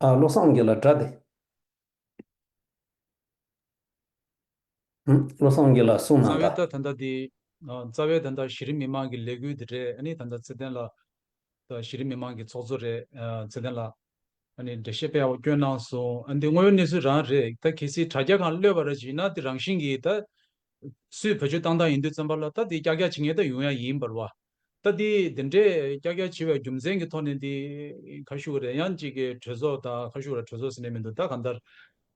ཨ། བློ་བཟང་དབང་རྒྱལ་ལགས་སྒྲ་དེ། ཨུམ། བློ་བཟང་དབང་རྒྱལ་ལགས་གསུང་གནང་རྩ་བའི་དང་། ད་ད་ལྟ་འདི། ཨ། རྩ་བའི་ད་ལྟ་གཞི་རིམ་མི་མང་གི་ལས་འགུལ་འདི་རེད། ཨ་ནི་ད་ལྟ་ཚེ་བརྟན་ལགས། ད་གཞི་རིམ་མི་མང་གི་ཚོགས་གཙོ་རེད། ཨ། ཚེ་བརྟན་ལགས། ཨ་ནི་འགྲེལ་བཤད་དཔེ་ཡག་པོ་བསྐྱོན་གནང་སོང་། ཨ། འདི་དངོས་ཡོད་གནས་ཚུལ་རང་རེད། ད་གལ་སྲིད་དྲ་རྒྱ་སྒང་གློད་པ་ར་ཅིག་ཡིན་ན་དེ་རང་བཞིན་གྱིས་ད་སུས་བེད་སྤྱོད་བཏང་བཏང་ཡིན་དུས་ཙམ་པ་ལ་ད་དེ་ཀྱག་ཀྱག་བྱེད་མཁན་ད་ཡོང་ཡ་ཡིན་པ་རེད་བ། ད་དེ་དེ་འདྲའི་ཀྱག་ཀྱག་བྱེད་པའི་རྒྱུ་མཚན་གྱི་ཐོག་ནས་དེ་ག་ཞུ་དགོས་རེད། ཡང་གཅིག་གི་གྲོས་ཚོགས་དང་ག་ཞུ་དགོས་རེད། གྲོས་ཚོགས་ཟེར་ནས་མི་འདུག་ད་གང་ལྟར།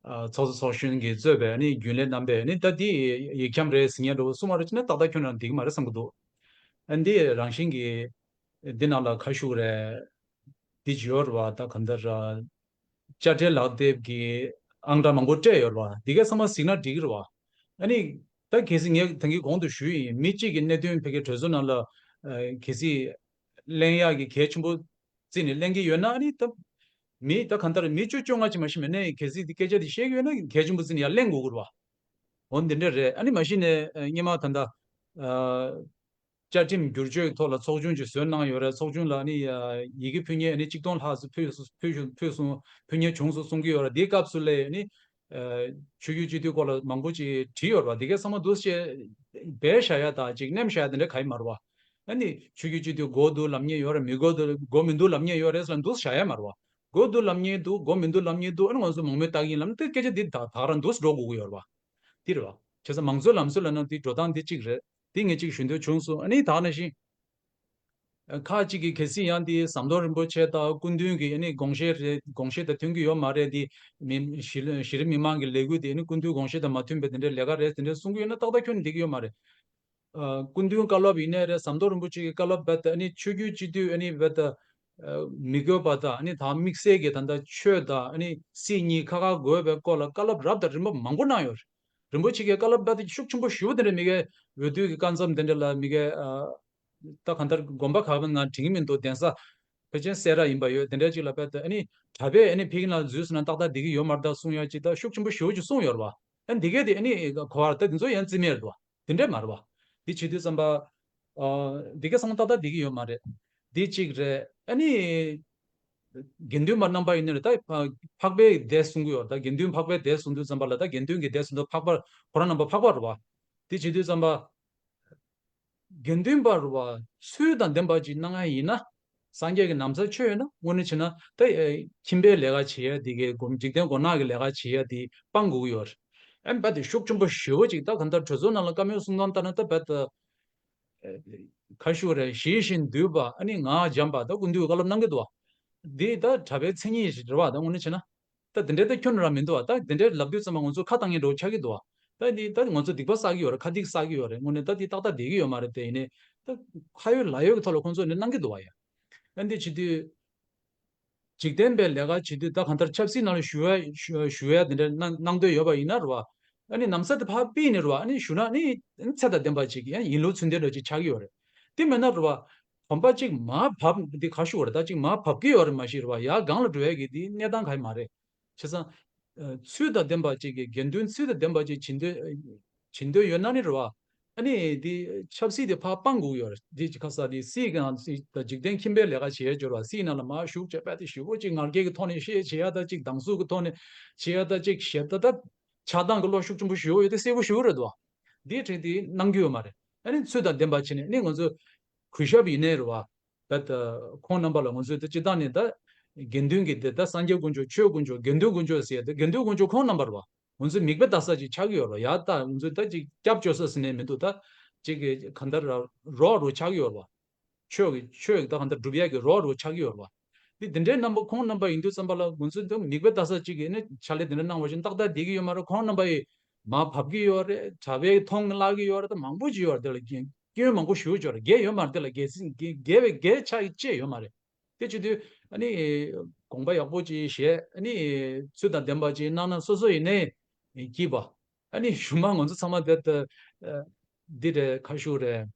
ཨ། ཚོགས་གཙོ་ཚོགས་གཞོན་གྱིས་གཙོས་པའི་ཨ་ནི་རྒྱུན་ལས་རྣམ་པས་ཨ་ནི་ད་དེ་ཡིག་འཁྱམ་རེད་ཟེར་མཁན་འདྲ་བོ་གསུང་བ་རེད་ཅེ་ན་ཏག་ཏག་ཁྱོན་ནས་འགྲིག་གི་མ་རེད་བསམ་གྱི་འདུག་ཨ། འདི་རང་བཞིན་གྱིས་འདི་ནང་ལ་ག་ཞུ་དགོས་རེད། འདི་ཅི་ཡོད་རེད་བ། ད་གང་ལྟར་དཔྱ་ཁྲལ་ལག་དེབ་ཀྱི་ཨང་གྲངས་མང་པོ་སྤྲད་ཡོད་རེད་བ། འདི་ག་ཚང་མ་གཟིགས་ན་འགྲིག་གི་རེད་བ། ཨ་ནི། ད་གལ་སྲིད་ངས་ད་གིན་གོང་དུ་ཞུས་ཡིན། མི་གཅིག་གི་གནད་དོན་ཕ་གིའི་གྲོས་ཚོགས་ནང་ལ། ཨ། གལ་སྲིད་གླེང་ཡག་གི་གལ་ཆེན་པོ་བརྩིས་ནས་གླེང་གི་ཡོད་ན། ཨ་ནི་ད་མི་ད་གང་ལྟར་མི་བཅུ་བཅོ་ལྔ་ཅིག་མ་གཞི་མེད་ནའི་གལ་སྲིད་འདི་སྐད་ཆ་འདི་བཤད་ཀྱི་ཡོད་ན་གལ་ཆེན་པོ་བརྩིས་ནས་ཡར་གླེང་དགོས་ཀྱི་རེད་བ། འོ་འདི་འདྲ་རེད། ཨ་ནི་མ་གཞི་ནས་ཨ། སྔོན་མ་ད་ལྟ། ཨ། བཅའ་ཁྲིམས་བསྒྱུར་བཅོས་ཐོག་ལ་ཚོགས་ཆུང་ཅིག་བཟོས་གནང་ཡོད་རེད། ཚོགས་ཆུང་ལ་ནི་ཡི་གེ་ཕུལ་མཁན་ནི་ཆིག་སྟོང་ལྷག་ཙམ་ཕུལ་ཕུལ་ཕུལ་སོང་། ཕུལ་མཁན་བྱུང་སོང་གསུང་གི་ཡོད་རེད། དེའི་སྐབས་སུ་ལས་ནི། ཨ། ཆོས་བརྒྱུད་སྤྱི་འཐུས་སྐོར་ལ་མང་པོ་ཅིག་བྲིས་ཡོད་རེད་བ། དེ་གའི་ཚང་མ་འདུག་སེ་སྦས་བཞག་ཡ་དང་ཅིག་ནེམ་བཞག་ཡ་དེ་འདྲ་ག་ཡི་མ་རེད་བ། ཨ་ནི་ཆོས་བརྒྱུད་སྤྱི་འཐུས་དགོས་འདུག་ལབ་མཁན་ཡོད་རེད། མི་དགོས་འདུག་དགོས་མི་འདུག་ལབ་མཁན་ཡོད་རེད་ཟེར་ལ་འདུག་སེ་བཞག་ཡ་མ་རེད་བ། དགོས་འདུག་ལབ་མཁན་འདུག་དགོས་མི་འདུག་ལབ་མཁན་འདུག་ཨ་ནི་ང་ཚོ་མང་མོས་བཏང་གི་ཡིན་ལབ་ན་དེ་སྐད་ཆ་འདི་ད་ད་ག་རང་འདུག་སེ་འགྲོ་དགོས་ཀྱི་ཡོད་རེད་བ། འདི་རེད་བ། བྱས་ཙང་མང་གཙོའི་ལམ་སྲོལ་ལ་ནང་འདི་འགྲོ་སྟངས་འདི་གཅིག་རེད། འདི་ངས་གཅིག་ཞུ་འདོད་བྱུང་སོང་། ཨ་ནི་ད་ག་ནང་བཞིན། ཁག་ཅིག་གིས་གལ་སྲིད་ཡང་འདི་ཟམ་གདོང་རིན་པོ་ཆེ་དང་སྐུ་མདུན་གྱི་ཨ་ནི་དགོངས་བཞེད་རེད། དགོངས་བཞེད་དང་མཐུན་གྱི་ཡོད་མ་རེད། འདི་མི་གཞི་གཞི་རིམ་མི་མང་གི་ལས་འགུལ་དེ་ཨ་ནི་སྐུ་མདུན་དགོངས་བཞེད་དང་མ་མཐུན་པའི་དེ་འདྲའི་ལས་ཀ་རེད་དེ་འདྲ་གསུང་གི་ཡོད་ན་ཏག་ཏག་ཁྱོན་ནས་འགྲིག་གི་ཡོད་མ་རེད། ཨ། སྐུ་མདུན་བཀའ་སློབ་ཡིན་ནའི་རེད། ཟམ་གདོང་རིན་པོ་ཆེ་གི་བཀའ་སློབ་རྦད་དེ་ཨ་ནི་ཆོས་བརྒྱུད་སྤྱི་འཐུས་ཨ་ནི་རྦད་དེ་མི་དགོས་པ་དང་། ཨ་ནི་ད་དམིགས་བསལ་གྱི་ད་ལྟ་ཆོས་དང་ཨ་ནི་སྲིད་གཉིས་ཁ་ཁ་དགོས་པའི་སྐོར་ལ་བཀའ་སློབ་རབ་དང་རིམ་པ་མང་པོ་གནང་ཡོད་རེད། རིན་པོ་ཆེ་གི་བཀའ་སློབ་རྦད་དེ་ཤུགས་ཆེན་པོ་ཞེ་པོ་དེ་འདྲ་མི་གའི་འོས་བསྡུ་གི་བཀའ་མཚམས་དེ་འདྲ་ལ་མི་གའི། ཨ། ད་གང་ལྟར་དགོན་པ་ཁག་ང་དྲན་གྱི་མི་འདུག་གདན་ས་ཕལ་ཆེར་སེ་ར་ཡིན་པ་ཡོད། དེ་འདྲ་ཅིག་ལ་རྦད་དེ་ཨ་ནི་གྲྭ་པས་ཨ་ནི་ཕ་གི་ནང་འཛུལ་སོང་ན་ཏག་ཏག་བསྡད་ཀྱི་ཡོད་མ་རེད་ད་གསུང་ཡ་ཅིག་ད་ཤུགས་ཆེན་པོ་ཞེ་པོ་ཅིག་གསུངས་ཡོད་རེད་བ། ཨ་ནི་འདི་གས་དེ་ཨ་ནི་ག་བར་ད་འདི་ཚོ་ཡང་རྩིས་མེད་རེད་བ། དེ་འདྲས་མ་རེད་བ། འདི་བྱེད་དུས་ཙམ་པ། ཨ། འདི་ག་སང་ཏག་ཏག་བསྡད་ཀྱི་ཡོད་མ་རེད། འདི་གཅིག་རེད། ཨ་ནི། དགེ་འདུན་པ་རྣམ་པ་ཡིན་ན་རེད་ད། ཕ་འཕགས་པའི་སྡེ་གསུང་གི་ཡོད་རེད་ད། དགེ་འདུན་འཕགས་པའི་སྡེ་གསུང་དུས་ཙམ་པ་ལ་ད་དགེ་འདུན་གྱི་སྡེ་གསུང་དུས་འཕགས་པ་ཁོ་རང་རྣམ་པ་འཕགས་པ་རེད་བ། འདི་བྱེད་དུས་ཙམ་པ། དགེ་འདུན་པ་རུ་བ་ཚུལ་དང་ལྡན་པ་ཅིག་གནང་ཡ་ཡིན་ན། སངས་རྒྱས་ཀྱི་ན་བཟའ་མཆོད་ཡོད་ན་དངོས་གནས་བྱས་ན་ད་ཨེ་ཁྱིམ་པའི་ལས་ཀ་བྱེད་ཡ་དེ་གའི་སྒོ་འཇིག་རྟེན་སྒོ་ནག་གི་ལས་ཀ་བྱེད་ཡ་དེ་སྤང་དགོས་ཀྱི་ཡོད་རེད། ཨེ་རྦད་དེ་ཤུགས་ཆེན་པོ་ཞེ་པོ་ཅིག་ད་གང་ལྟར་གྲོས་ཚོགས་ནང་ལ་བཀའ་མོལ་གསུང་སྟངས་ལྟར་ན་ད་རྦད་དེ་ག་ཞུ་རེད། ཞི་ཞིང་དུལ་བ་ཨ་ནི་ངག་འཇམ་པ་ད་སྐུ་མདུན་བཀའ་སློབ་གནང་གི་འདུག་བ། འདི་ད་གྲྭ་པའི་མཚན་ཉིད་ཞིག་རེད་བ་ད་དངོས་གནས་བྱས་ན། ད་དེ་འདྲའི་ད་ཁྱོན་རང་མི་འདུག་བ། ད་དེ་འདྲའི་ལབ་དུས་ཙམ་པ་ང་ཚོ་ཁ་བཏང་མཁན་འདྲ་བོ་ཆགས་ཀྱི་འདུག་བ། ད་འདི་ད་ང་ཚོ་སྡིག་པ་བསགས་ཀྱི་ཡོད་རེད། ཁ་སྡིག་བསགས་ཀྱི་ཡོད་རེད། དངོས་གནས་ད་འདི་ཏག་ཏག་བསྡད་ཀྱི་ཡོད་མ་རེད་དེ། ཡིན་ནའི་ད་ཁ་ཡོད་ལག་ཡོད་ཀྱི་ཐོག་ལ་ཁོང་ཚོ་ནས་གནང་གི་འདུག་བ་ཡ། ཨ་འདི་བྱེད་དུས། འཇིག་རྟེན་པའི་ལས་ཀ་བྱེད་དུས་ད་གང་ལྟར་ཆབ་སྲིད་ནང་ལ་ཞུ་ཡ་ཞུ་ཞུ་ཡ་དེ་འདྲ་གནང་གནང་འདོད་ཡོད་པ་ཡིན་ན་རེད་བ། ཨ་ནི་ན་བཟའ་དེ་ཕར་ཕུད་ནས་རེད་བ། ཨ་ནི་ཞུ་ན་ཨ་ནི་ཚད་དང་ལྡན་པ་ཅིག་ཡང་ཡིན་ལུགས་ཚུལ་ལྡན་འདྲ་ཅིག་ཆགས་ཀྱི་ཡོད་རེད། དེ་མིན་ན་རེད་བ། གོམ་པ་གཅིག་མར་བབས་འདི་ག་ཞུ་བ་རེད། ད་གཅིག་མར་བབས་ཀྱི་ཡོད་རེད་མ་གཞི་རེད་བ། ཡར་སྒང་ལ་འགྲོ་ཡ་གི་འདི་གནས་སྟངས་ག་ཡི་མ་རེད། བྱས་ཙང་། ཚུལ་དང་ལྡན་པ་ཅིག་གི་དགེ་འདུན་ཚུལ་དང་ལྡན་པ་ཅིག་བྱེད་འདོད་བྱེད་འདོད་ཡོད་ན་ནི་རེད་བ། ཨ་ནི་འདི་ཆབ་སྲིད་དེ་ཕར་སྤང་དགོས་ཡོད་རེད། འདི་ཅིག་ཁ་ས་འདི་སྲིད་ཀྱང་སྲིད་དང་འཇིག་རྟེན་ཁྱིམ་པའི་ལས་ཀ་བྱེད་ཡ་འབྱོར་བ། སྲིད་ནང་ལ་མར་ཞུགས་བྱས་པ་དེ་ཞེ་པོ་ཅིག་ངར་སྐད་ཀྱི་ཐོག་ནས་བཤད་བྱེད་ཡ་ད་ཅིག་སྡང་ཟུག་གི་ཐོག་ནས་བྱེད་ཡ་ད་ཅིག་ཞེ་ད་ད་ཆགས་སྡང་གི་བློ་ཤུགས་ཆེན་པོ་ཞེ་པོ་ཡོད་དེ་གསལ་པོ་ཞེ་པོ་རེད་དོ། འདིའི་གྲས་དེ་གནང་རྒྱུ་ཡོད་མ་རེད། ཨ་ནི་ཚུལ་དང་ལྡན་པ་བྱས་ནས་ནི་ང་ཚོ་ གུས་ཞབས་ཡིན་ནའི་རེད་བ། ད་ད་ཁོང་རྣམ་པ་ལ་ང་ཚོས་ད་སྤྱིར་བཏང་ནས་ད་དགེ་འདུན་གྱི་དེ་ད་སངས་རྒྱས་དཀོན་མཆོག་ཆོས་དཀོན་མཆོག་དགེ་འདུན་དཀོན་མཆོག་ཟེར་ཡ་ད་དགེ་འདུན་དཀོན་མཆོག་ཁོང་རྣམ་པ་རེད་བ། ང་ཚོས་མིག་དཔེ་ལྟ་ས་ཅིག་ཆགས་ཀྱི་ཡོད་རེད་བ། ཡ་ད་ང་ཚོས་ད་ཅིག་སྐྱབས་བཅོལ་ས་ཟེར་ནས་མི་འདུག་ད་ཅིག་གི་གང་ལྟར་རོགས་རོགས་ཆགས་ཀྱི་ཡོད་རེད་བ། ཆོས་ཀྱི་ཆོས་ཀྱི་ད་གང་ལྟར་སྒྲུབ་ཡས་ཀྱི་རོགས་རོགས་ཆགས་ཀྱི་ཡོད་རེད་བ། འདི་འདི་འདྲའི་རྣམ་པ་ཁོང་རྣམ་པ་ཡིན་དུས་ཙམ་པ་ལ་ང་ཚོས་འདི་མིག་དཔེ་ལྟ་ས་གཅིག་གིས་ནི་ཕྱག་ལས་འདི་འདྲ་གནང་བ་བཞིན་ཏག་ཏག་བསྡད་ཀྱི་ཡོད་མ་རེད། ཁོང་རྣམ་པ་ཡིས་མར་བབས་ཀྱི་ཡོད་རེད། གྲྭ་པས་མཐོང་བརླག་གི་ཡོད་རེད། ད་མང་པོ་ཅིག་ཡོད་རེད། དེ་ལ་སྐྱོན་མང་པོ་ཞེ་པོ་ཅིག་ཡོད་རེད། འགལ་ཡོད་མ་རེད། དེ་ལ་འགལ་འགལ་འགལ་བའི་འགལ་ཆ་ཡི་ཅེས་ཡོད་མ་རེད། དེ་བྱེད་དུས་ཨ་ནི་དགོངས་པ་ཡག་པོ་ཅིག་བཞེས། ཨ་ནི་ཚུལ་དང་ལྡན་པ་ཅིག་གནང་ན་སོ་སོ་ཡིན་ནའི་སྐྱིད་པ། ཨ་ནི་གཞུག་མ་ང་ཚོ་ཚང་མ་དེ་ལྟ་འདི་རེད། ཁ་ཤུགས་རེད།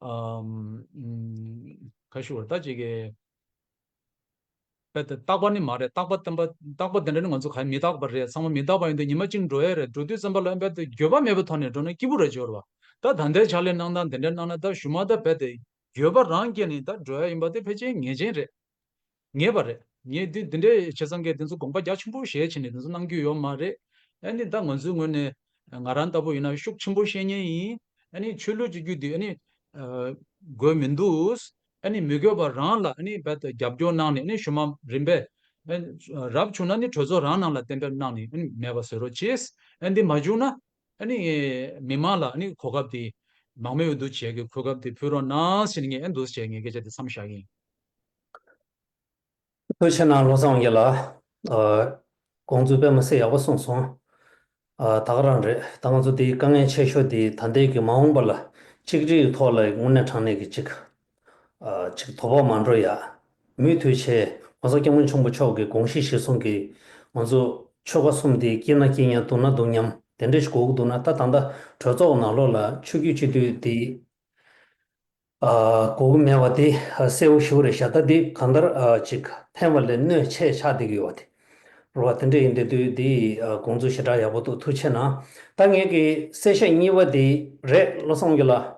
ཨམ། ཁ་ཤུགས་རེད། ད་ཅིག་གི་དཔེ་དེ་རྟག་པ་ནི་མ་རེད། རྟག་པ་བསྟན་པ་རྟག་པ་དེ་འདྲ་ནི་ང་ཚོ་ག་མི་རྟག་པ་རེད། ཚང་མ་མི་རྟག་པ་ཡིན་དུས་ཉི་མ་གཅིག་འགྲོ་ཡས་རེད། འགྲོ་དུས་ཙམ་པ་ལ་དཔེ་དེ་འགྱོད་པ་མེད་པའི་ཐོག་ནས་འགྲོ་ན་སྐྱིད་པོ་རེད་འབྱོར་བ། ད་ད་ལྟའི་ཕྱག་ལས་གནང་སྟངས་དེ་འདྲ་གནང་ན་ད་གཞུག་མ་ད་དཔེ་དེ་འགྱོད་པ་རང་སྐྱེས་ནས་ད་འགྲོ་ཡ་ཡིན་པ་དེ་ཕལ་ཆེར་ངེས་ཅན་རེད། ངེས་པ་རེད། ངས་འདི་འདི་འདྲའི་བྱས་ཙང་གི་དེ་ཚོ་དགོངས་པ་རྒྱ་ཆེན་པོ་བཞེས་བྱས་ནས་དེ་ཚོ་གནང་རྒྱུ་ཡོད་མ་རེད། ཨ་ནི་ད་ང་ཚོའི་ངོས་ནས་ང་རང་ལྟ་བུ་ཡིན་ན་ཤུགས་ཆེན་པོ་བཤད་མཁན་ཡིན། ཨ་ནི་ཆོས་ལུགས་ཀྱི་རྒྱུད་འདི་ཨ་ནི་དགོས་མི་འདུག་ཨ་ནི་མི་དགོས་པ་རང་ལ་ཨ་ནི་རྦད་དེ་རྒྱབ་སྐྱོར་གནང་ནས་ཨ་ནི་གཞུག་མ་རིམ་པས་ཨ་ནི་རབ་བྱུང་ན་ནི་གྲོས་ཚོགས་རང་ནང་ལ་གཏན་འབེབས་གནང་ནས་ཨ་ནི་མེད་པ་བཟོ་རོགས་བྱེད། ཨ་ནི་འདི་མ་བྱུང་ན་ཨ་ནི་མི་མང་ལ་ཨ་ནི་གོ་སྐབས་དེ་མང་མོས་འོས་བསྡུ་བྱེད་ཀྱི་གོ་སྐབས་དེ་ཕུལ་རོགས་གནང་ཟེར་ནས་ངས་ཨ་ནི་འདུག་སེ་བྱས་ངས་སྐད་ཆ་དེ་མཚམས་བཞག་གི་ཡིན། ཐུགས་རྗེ་གནང་བློ་བཟང་དབང་རྒྱལ་ལགས། ཨ། དགོངས་ཚུལ་དཔེ་མི་སྲིད་ཡག་པོ་གསུངས་སོང་། ཨ། ད་ག་རང་རེད། ད་ང་ཚོ་དེའི་དཀའ་ངལ་ཆེ་ཤོས་དེ་ད་ལྟའི་གི་མ་འོངས་པ་ལ་གཅིག་སྒྲིལ་གྱི་ཐོག་ལ་དངོས་གནས་དྲང་གནས་ཀྱི་གཅིག་ཨ། གཅིག་དོ་ཕོག་མ་འགྲོ་ཡ། མུ་མཐུད་བྱས་༸གོང་ས་༸སྐྱབས་མགོན་ཆེན་པོ་མཆོག་གི་དགོངས་གཞི་གཞིར་བཟུང་གིས་ང་ཚོ་ཆོལ་ཁ་གསུམ་དེ་སྐྱིད་ན་སྐྱིད་མཉམ་སྡུག་ན་སྡུག་མཉམ་དེ་འདྲ་ཞིག་དགོས་ཀྱི་འདུག་ན། ད་ད་ལྟ་གྲོས་ཚོགས་ནང་ལོགས་ལ་ཆོས་བརྒྱུད་སྤྱི་འཐུས་དེ། ཨ། དགོས་ཀྱི་མེད་པ་དེ་གསལ་པོ་ཞེ་པོ་རེད་ཤག་ད་འདི་གང་ལྟར་ཨ་ཅིག་ཕན་པ་ལས་གནོད་ཆེ་ཆགས་བསྡད་ཀྱི་ཡོད་པ་དེ་རེད་བ། དེ་འདྲ་ཡིན་དུས་དུས་འདི་ཨ་དགོངས་ཚུལ་ཞེ་དྲག་ཡག་པོ་འདུག་ཐུགས་རྗེ་གནང་། ད་ངེད་ཀྱི་གསལ་བཤད་གཉིས་པ་དེ་རེད། བློ་བཟང་རྒྱལ་ལགས།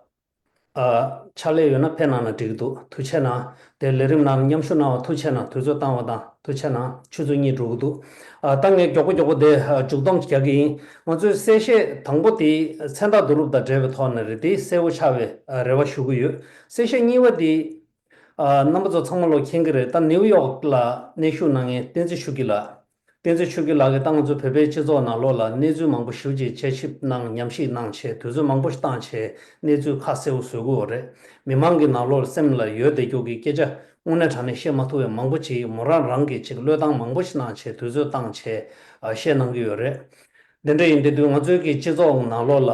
ཨ། ཕྱག་ལས་ཡོད་ན་ཕེབས་གནང་ན་འགྲིག་གི་འདུག་ཐུགས་རྗེ་གནང་། དེ་ལས་རིམ་ནང་མཉམ་ཞུགས་གནང་བ་ཐུགས་རྗེ་གནང་། དུས་ཚོད་བཏང་བ་དང་། ཐུགས་རྗེ་གནང་། ཆུ་ཚོད་གཉིས་འགྲོ་གི་འདུག་ཨ། ད་ངས་མགྱོགས་པོ་མགྱོགས་པོ་དེ་ཨ་མཇུག་སྡོམ་རྒྱག་གི་ཡིན། ང་ཚོའི་གསལ་བཤད་དང་པོ་དེ་མཚན་རྟགས་བསྡུ་རུབ་དང་འབྲེལ་བའི་ཐོག་ནས་རེད། དེ་གསལ་པོ་ཆགས་པའི་ཨ་རེ་བ་ཞུ་གི་ཡོད། གསལ་བཤད་གཉིས་པ་དེ་ཨ་རྣམ་པ་ཚོ་ཚང་མ་ལོ་མཁྱེན་གྱི་རེད། ད་ནིའུ་ཡོག་ལ་གནས་བཞུགས་གནང་མཁན་བསྟན་འཛིན་ཆོས་སྐྱིད་ལགས། བསྟན་འཛིན་ཆོས་སྐྱིད་ལགས་ཀྱིས་ད་ང་ཚོ་བོད་པའི་སྤྱི་ཚོགས་ནང་ལོགས་ལ་གནས་ཚུལ་མང་པོ་ཞེ་པོ་ཅིག་དཔྱད་ཞིབ་གནང་། ཉམས་ཞིབ་གནང་བྱས། དུས་ཚོད་མང་པོ་ཞིག་བཏང་བྱས་གནས་ཚུལ་ཁ་གསལ་པོ་བཟོ་གི་ཡོད་རེད། མི་མང་གི་ནང་ལོགས་ལ་སེམས་ལ་ཡོད་བསྡད་རྒྱུ་གི་སྐད་ཆ་དངོས་གནས་དྲང་གནས་བཤད་མ་ཐུབ་པའི་མང་པོ་ཅིག་མོ་རང་རང་གིས་ཅིག་བློས་བཏང་མང་པོ་ཞིག་གནང་བྱས་དུས་ཚོད་བཏང་བྱས་ཨ་བཤད་གནང་གི་ཡོད་རེད། དེ་འདྲ་ཡིན་དུས་དུས་ང་ཚོའི་གི་སྤྱི་ཚོགས་ནང་ལོགས་ལ།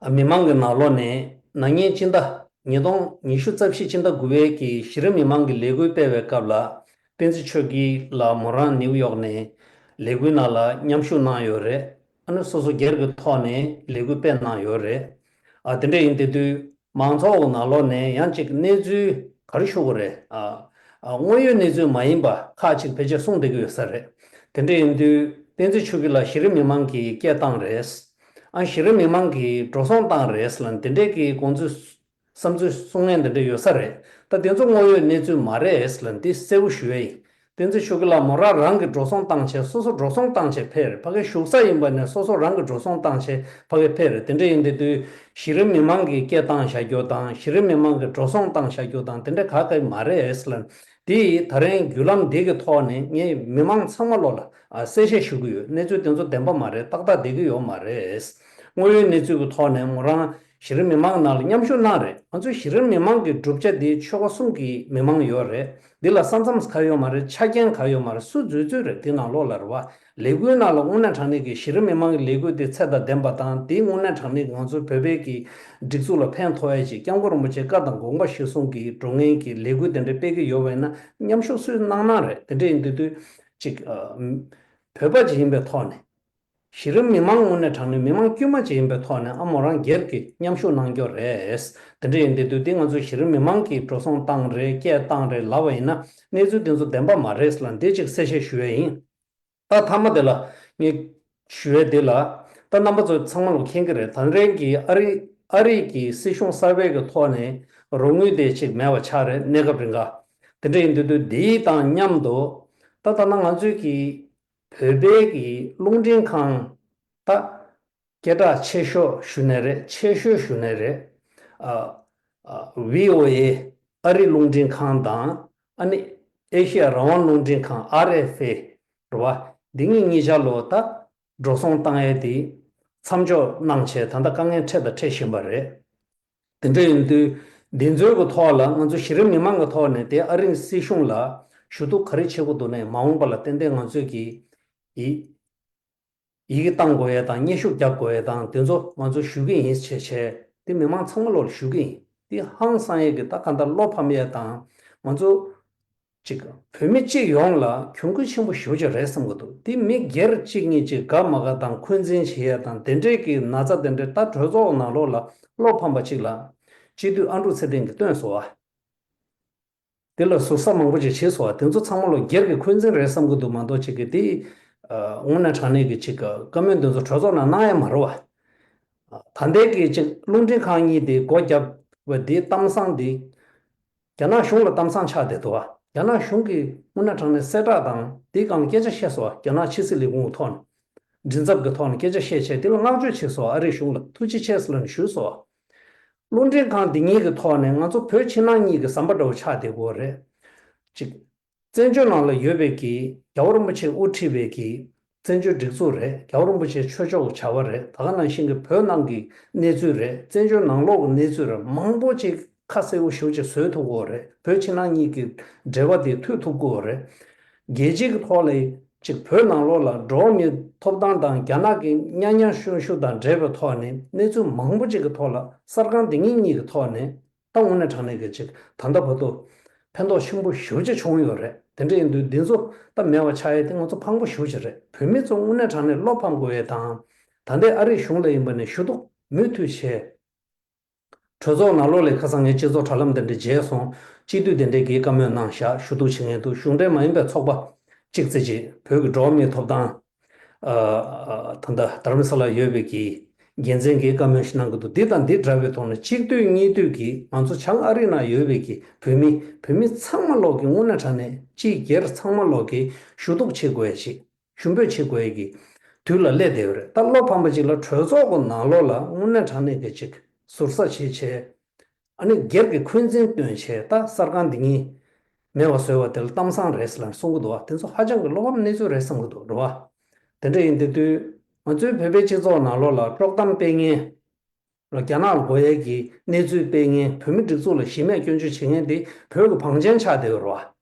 ཨ། མི་མང་གི་ནང་ལོགས་ནས་ན་ནིང་སྤྱི་ཟླ་ཉིས་སྟོང་ཉི་ཤུ་རྩ་བཞི་སྤྱི་ཟླ་དགུ་པའི་གི་གཞི་རིམ་མི་མང་གི་ལས་འགུལ་སྤེལ་བའི་སྐབས་ལ་བསྟན་འཛིན་ཆོས་སྐྱིད་ལགས་མོ་རང་ནིའུ་ཡོག་ནས་ལས་འགུལ་ནང་ལ་མཉམ་ཞུགས་གནང་ཡོད་རེད། ཨ་ནི་སོ་སོ་སྒེར་གྱི་ཐོག་ནས་ལས་འགུལ་སྤེལ་གནང་ཡོད་རེད། ཨ། དེ་འདྲ་ཡིན་དེ་དུས་མང་ཚོགས་ཀྱི་ནང་ལོགས་ནས་ཡང་ཅིག་གནས་ཚུལ་ག་རེ་ཞུ་དགོས་རེད། ཨ། ཨ། དངོས་ཡོད་གནས་ཚུལ་མ་ཡིན་པ་ཁག་ཅིག་ཕལ་ཆེར་གསུངས་བསྡད་ཀྱི་ཡོད་ས་རེད། དེ་འདྲ་ཡིན་དུས་བསྟན་འཛིན་ཆོས་སྐྱིད་ལགས་གཞི་རིམ་མི་མང་གི་སྐད་བཏང་རེད། ཨ། གཞི་རིམ་མི་མང་གིས་འགྲོ་སོང་བཏང་རེད་ལབ་འདི་འདྲའི་གི་དགོངས་ཚུལ་བསམ་ཚུལ་གསུང་མཁན་འདི་འདྲ་ཡོད་ས་རེད། ད་དེ་ཚོ་དངོས་ཡོད་གནས་ཚུལ་མ་རེད་ལབ་འདི་གསལ་པོ་ཞུ་ཡ་ཡིན། བསྟན་འཛིན་ཆོས་སྐྱིད་ལགས་མོ་རང་རང་གིས་འགྲོ་སོང་བཏང་བྱས། སོ་སོ་འགྲོ་སོང་བཏང་བྱས་ཕེབས་རེད། ཕ་གིའི་བཞུགས་ས་ཡིན་པ་ནས་སོ་སོ་རང་གིས་འགྲོ་སོང་བཏང་བྱས་ཕ་གིར་ཕེབས་རེད། དེ་འདྲ་ཡིན་དེ་དུས་གཞི་རིམ་མི་མང་གིས་སྐད་བཏང་བཞག་རྒྱུ་དང་གཞི་རིམ་མི་མང་གིས་འགྲོ་སོང་བཏང་བཞག་རྒྱུ་དང་དེ་འདྲ་ག་གེ་མ་རེད་ལབ། དེ་ད་རིང་བརྒྱུད་ལམ་འདི་གི་ཐོག་ནས་ངས་མི་མང་ཚང་མ་ལོ་ལ་ཨ་གསལ་བཤད་ཞུ་གི་ཡོད། གནས་ཚུལ་དེ་ཚོ་བདེན་པ་མ་རེད། ཏག་ཏག་བསྡད་ཀྱི་ཡོད་མ་རེད། དངོས་ཡོད་གནས་ཚུལ་གྱི་ཐོག་ནས་མོ་རང་གཞི་རིམ་མི་མང་ནང་ལ་མཉམ་ཞུགས་གནང་རེད། ང་ཚོ་གཞི་རིམ་མི་མང་གི་གྲུབ་ཆ་འདི་ཆོལ་ཁ་གསུམ་གྱི་མི་མང་ཡོད་རེད། འདི་ལ་ས་མཚམས་ག་ཡོད་མ་རེད། ཆ་རྐྱེན་ག་ཡོད་མ་རེད། སུ་འཛུལ་འཛུལ་རེད། འདི་ནང་ལོགས་ལ་རེད་བ། ལས་འགུལ་ནང་ལ་དངོས་གནས་དྲང་གནས་ཀྱི་གཞི་རིམ་མི་མང་གི་ལས་འགུལ་དེ་ཚད་དང་ལྡན་པ་དང་། དེ་དངོས་གནས་དྲང་གནས་ང་ཚོའི་བོད་པའི་གི་སྒྲིག་འཛུགས་ལ་ཕན་ཐོགས་ཡ་ཅིག་སྐྱབས་མགོན་རིན་པོ་ཆེའི་བཀའ་དང་དགོངས་པ་གཞིར་བཟུང་གིས་འགྲོ་མཁན་གྱི་ལས་འགུལ་དེ་འདྲ་སྤེལ་གྱི་ཡོད་པ་ཡིན་ན་མཉམ་ཞུགས་སུས་གནང་གནང་རེད། དེ་འདྲ་ཡིན་དུས་དུས་ཅིག་ཨ། བོད་པ་ཅིག་ཡིན་པའི་ཐོག་ནས། གཞི་རིམ་མི་མང་དངོས་གནས་དྲང་གནས་མི་མང་དཀྱུས་མ་ཅིག་ཡིན་པའི་ཐོག་ནས་ཨ་མོ་རང་སྒེར་གྱི་མཉམ་ཞུགས་གནང་རྒྱུ་རེད། དེ་འདྲ་ཡིན་དུས་དུས་དེ་ང་ཚོ་གཞི་རིམ་མི་མང་གིས་འགྲོ་སོང་བཏང་རེད། སྐད་བཏང་རེད་ལབ་པ་ཡིན་ན་གནས་ཚུལ་དེ་ཚོ་བདེན་པ་མ་རེད་ལབ་འདི་ཅིག་གསལ་བཤད་ཞུ་ཡ་ཡིན། ད་མཐའ་མ་དེ་ལ་ངས་ཞུ་ཡས་དེ་ལ། ད་རྣམ་པ་ཚོ་ཚང་མ་ལ་མཁྱེན་གྱི་རེད། ད་རིང་གི་ཨ་རི་ཨ་རི་གི་སྲིད་གཞུང་གསར་པའི་གི་ཐོག་ནས་རོགས་དངུལ་དེ་ཅིག་མེད་པ་ཆགས་རེད། གནས་སྐབས་རིང་ག་དེ་འདྲ་ཡིན་དུས་དུས་དེའི་དང་མཉམ་དུ་ད་ད་ལྟ་ང་ཚོའི་གི་བོད་པའི་གི་རླུང་འཕྲིན་ཁང་ད་སྐད་གྲགས་ཆེ་ཤོས་ཞུ་ནས་རེད། ཆེ་ཤོས་ཞུ་ནས་རེད། ཨ་ཨ་བྷི་ཨོ་ཨེ་ཨ་རི་རླུང་འཕྲིན་ཁང་དང་ཨ་ནི་ཨེ་ཤི་ཡ་རང་དབང་རླུང་འཕྲིན་ཁང་ཨར་ཨེཕ་ཨེ་རེད་བ། འདི་གཉིས་གཉིས་ཆ་ལོ་ད་འགྲོ་སོང་བཏང་ཡས་དེ་མཚམས་འཇོག་གནང་བྱས་ད་ལྟ་དཀའ་ངལ་འཕྲད་དང་འཕྲད་བཞིན་པ་རེད། དེ་འདྲ་ཡིན་དུས་འདི་ཚོའི་གི་ཐོག་ལ་ང་ཚོ་གཞི་རིམ་མི་མང་གི་ཐོག་ནས་དེ་ཨ་རིའི་སྲིད་གཞུང་ལ་ཞུ་གཏུག་ག་རེ་བྱེད་དགོས་འདུག་ནས་མ་འོངས་པ་ལ་ཏན་ཏན་ང་ཚོས་ཀྱི་ཡི་ཡི་གེ་བཏང་དགོས་ཡས་དང་སྙན་ཞུ་རྒྱག་དགོས་ཡས་དང་དེ་ཚོ་ང་ཚོ་ཞུ་གི་ཡིན་བྱས་བྱས་དེ་མི་མང་ཚང་མ་ལོག་ལ་ཞུ་གི་ཡིན། དེ་ཧང་སང་ཡས་ཀྱི་ད་ག་འདྲ་བློ་ཕམ་ཡས་དང་ང་ཚོ་ཅིག་བོད་མི་གཅིག་ཡོངས་ལ་གྱོང་གུན་ཆེན་པོ་ཞེ་པོ་ཅིག་རེད་བསམ་གྱི་འདུག་དེ་མི་སྒེར་གཅིག་གཉིས་ཅིག་དགའ་མ་དགའ་དང་འཁོན་འཛིན་བྱེད་ཡས་དང་དེ་འདྲས་ཀྱི་ན་ཚ་དེ་འདྲས་ད་གྲོས་ཚོགས་ནང་ལོགས་ལ་བློ་ཕམ་པ་ཅིག་ལ་སྤྱི་འཐུས་ཨ་འབྲུག་ཚེ་བརྟན་གྱིས་བཏོན་སོང་བ། དེ་ལ་ཟུར་ཟ་མང་པོ་ཅིག་བྱས་སོང་བ། དེ་ཚོ་ཚང་མ་ལོ་སྒེར་གྱི་འཁོན་འཛིན་རེད་བསམ་གྱི་འདུག་མ་གཏོགས་ཅིག་གི་དེ་དངོས་གནས་དྲང་གནས་ཀྱི་ཅིག་བཀའ་མོལ་དེ་ཚོ་གྲོས་ཚོགས་ནང་གནང་ཡས་མ་རེད་བ། ད་ལྟའི་གི་ཅིག་རླུང་འཕྲིན་ཁང་གཉིས་དེ་སྒོ་བརྒྱབ་པ་དེ་གཏམ་བཟང་དེ་རྒྱ་ནག་གཞུང་ལ་གཏམ་བཟང་ཆགས་བསྡད་འདུག་བ། རྒྱ་ནག་གཞུང་གིས་དངོས་གནས་དྲང་གནས་གསལ་བསྒྲགས་དང་དེའི་སྒང་ལ་སྐད་ཆ་བཤད་སོང་བ། རྒྱ་ནག་ཕྱི་སྲིད་ལས་ཁུངས་ཐོག་ནས་མགྲིན་ཚབ་ཀྱི་ཐོག་ནས་སྐད་ཆ་བཤད་བྱས་དེ་ལ་བསྔགས་བརྗོད་བྱས་སོང་བ། ཨ་རིའི་གཞུང་ལ་ཐུགས་རྗེ་ཆེ་ཟེར་ལབ་ནས་ཞུས་སོང་བ། རླུང་འཕྲིན་ཁང་འདི་གཉིས་ཀྱི་ཐོག་ནས་ང་ཚོ་བོད་ཕྱི་ནང་གཉིས་ཀྱི་ཟམ་པ་འདྲ་བོ་ཆགས་བསྡད་ཀྱི་ཡོད་རེད། གཅིག་བཙན་བྱོལ་ནང་ལ་ཡོད་པའི་གི་རྒྱལ་བ་རིན་པོ་ཆེས་དབུ་ཁྲིད་པའི་གི་བཙན་བྱོལ་སྒྲིག་འཛུགས་རེད། རྒྱལ་བ་རིན་པོ་ཆེའི་ཆོས་ཕྱོགས་ཀྱི་བྱ་བ་རེད། ད་ག་ནང་བཞིན་གྱི་བོད་ནང་གི་གནས་ཚུལ་རེད། བཙན་བྱོལ་ནང་ལོགས་ཀྱི་གནས་ཚུལ་རེད། མང་པོ་ཅིག་ཁ་གསལ་པོ་ཞེ་པོ་ཅིག་བཟོ་ཐུབ་ཀྱི་ཡོད་རེད། བོད་ཕྱི་ནང་གཉིས་ཀྱི་འབྲེལ་བ་དེ་མཐུད་ཐུབ་ཀྱི་ཡོད་རེད། རྒྱལ་སྤྱིའི་གི་ཐོག་ལ་ཅིག་བོད་ནང་ལོགས་ལ་འགྲོ་བ་མིའི་ཐོབ་ཐང་དང་རྒྱ་ནག་གི་གཉའ་གནོན་གཤོན་ཤུགས་དང་འབྲེལ་བའི་ཐོག་ནས་གནས་ཚུལ་མང་པོ་ཅིག་གི་ཐོག་ལ་གསར་ཁང་འདི་གཉིས་གཉིས་ཀྱི་ཐོག་ནས་ད་དངོས་གནས་དྲང་གནས་ཀྱི་ཅིག་ད་ལྟ་བར་དུ་ཕན་ཐོགས་ཆེན་པོ་ཞེ་པོ་ཅིག་བྱུང་ཡོད་རེད། དེ་འདྲ་ཡིན་དུས་འདི་ཚོ་ད་མེད་པ་ཆགས་ཡས་དེ་ང་ཚོ་ཕངས་པོ་ཞེ་པོ་ཅིག་རེད། བོད་མི་ཚོ་དངོས་གནས་དྲང་གནས་བློ་ཕམ་དགོས་ཡས་དང་། ད་ལྟའི་ཨ་རིའི་གཞུང་ལ་ཡིན་པ་ནས་ཞུ་གཏུག་མུ་མཐུད་བྱས། གྲོས་ཚོགས་ནང་ལོགས་ལ་ཁ་སང་ངས་སྤྱི་ཚོགས་དྲ་ལམ་དེ་འདྲ་མཇལ་སོང་། སྤྱི་འཐུས་དེ་འདྲས་ཀྱིས་བཀའ་མོལ་གནང་བཞག་ཞུ་གཏུག་བྱེད་མཁན་འདུག་གཞུང་འབྲེལ་མ་ཡིན་པའི་ཚོགས་པ་གཅིག་ཙམ་གྱིས་བོད་ཀྱི་འགྲོ་བ་མིའི་ཐོབ་ཐང་ཨ་ད་ལྟ་དྷ་རམ་ས་ལར་ཡོད་པའི་གི་འགན་འཛིན་གྱིས་བཀའ་མོལ་ཞིག་གནང་གི་འདུག་འདི་དང་འདི་འདྲ་བའི་ཐོག་ནས་གཅིག་སྡུད་གཉིས་སྡུད་ཀྱིས་ང་ཚོ་བྱང་ཨ་རི་ནང་ཡོད་པའི་གི་བོད་མི་བོད་མི་ཚང་མ་ལོག་གི་དངོས་གནས་དྲང་གནས་སྤྱི་སྒེར་ཚང་མ་ལོག་གི་ཞུ་གཏུག་བྱེད་དགོས་ཡ་ཞིག་ཞུ་འབོད་བྱེད་དགོས་ཡ་གི་དུས་ལ་སླེབས་བསྡད་ཡོད་རེད། ད་བློ་ཕམ་པ་ཅིག་ལ་གྲོས་ཚོགས་ཀྱི་ནང་ལོགས་ལ་དངོས་གནས་དྲང་གནས་ཀྱི་ཅིག་ཟུར་ཟ་བྱེད་བྱས། ཨ་ནི་སྒེར་གྱི་འཁོན་འཛིན་བཏོན་བྱས་ད་གསར་ཁང་འདི་གཉིས་མེད་པ་བཟོས་པ་དེ་ལ་གཏམ་བཟང་རེད་ཟེར་ལབ་གསུང་གི་འདུག་བ། དེ་ཚོ་ཧ་ཅང་གི་བློ་ཕམ་གནས་ཚུལ་རེད་བསམ་གི་འདུག་རེད་བ། དེ་འདྲ་ཡིན་དེ་དུས་ང་ཚོའི་བོད་པའི་སྤྱི་ཚོགས་ནང་ལོགས་ལ་དཀྲོག་གཏམ་སྤེལ་མཁན་ལ་རྒྱ་ནག་ལ་དགོས་ཡས་ཀྱི་གནས་ཚུལ་སྤེལ་མཁན་བོད་མི་སྒྲིག་འཛུགས་ལ་གཞི་མེད་སྐྱོན་བརྗོད་བྱེད་མཁན་དེ་བོད་ཀྱི་བང་ཆེན་ཆགས་བསྡད་ཡོད་རེད་བ།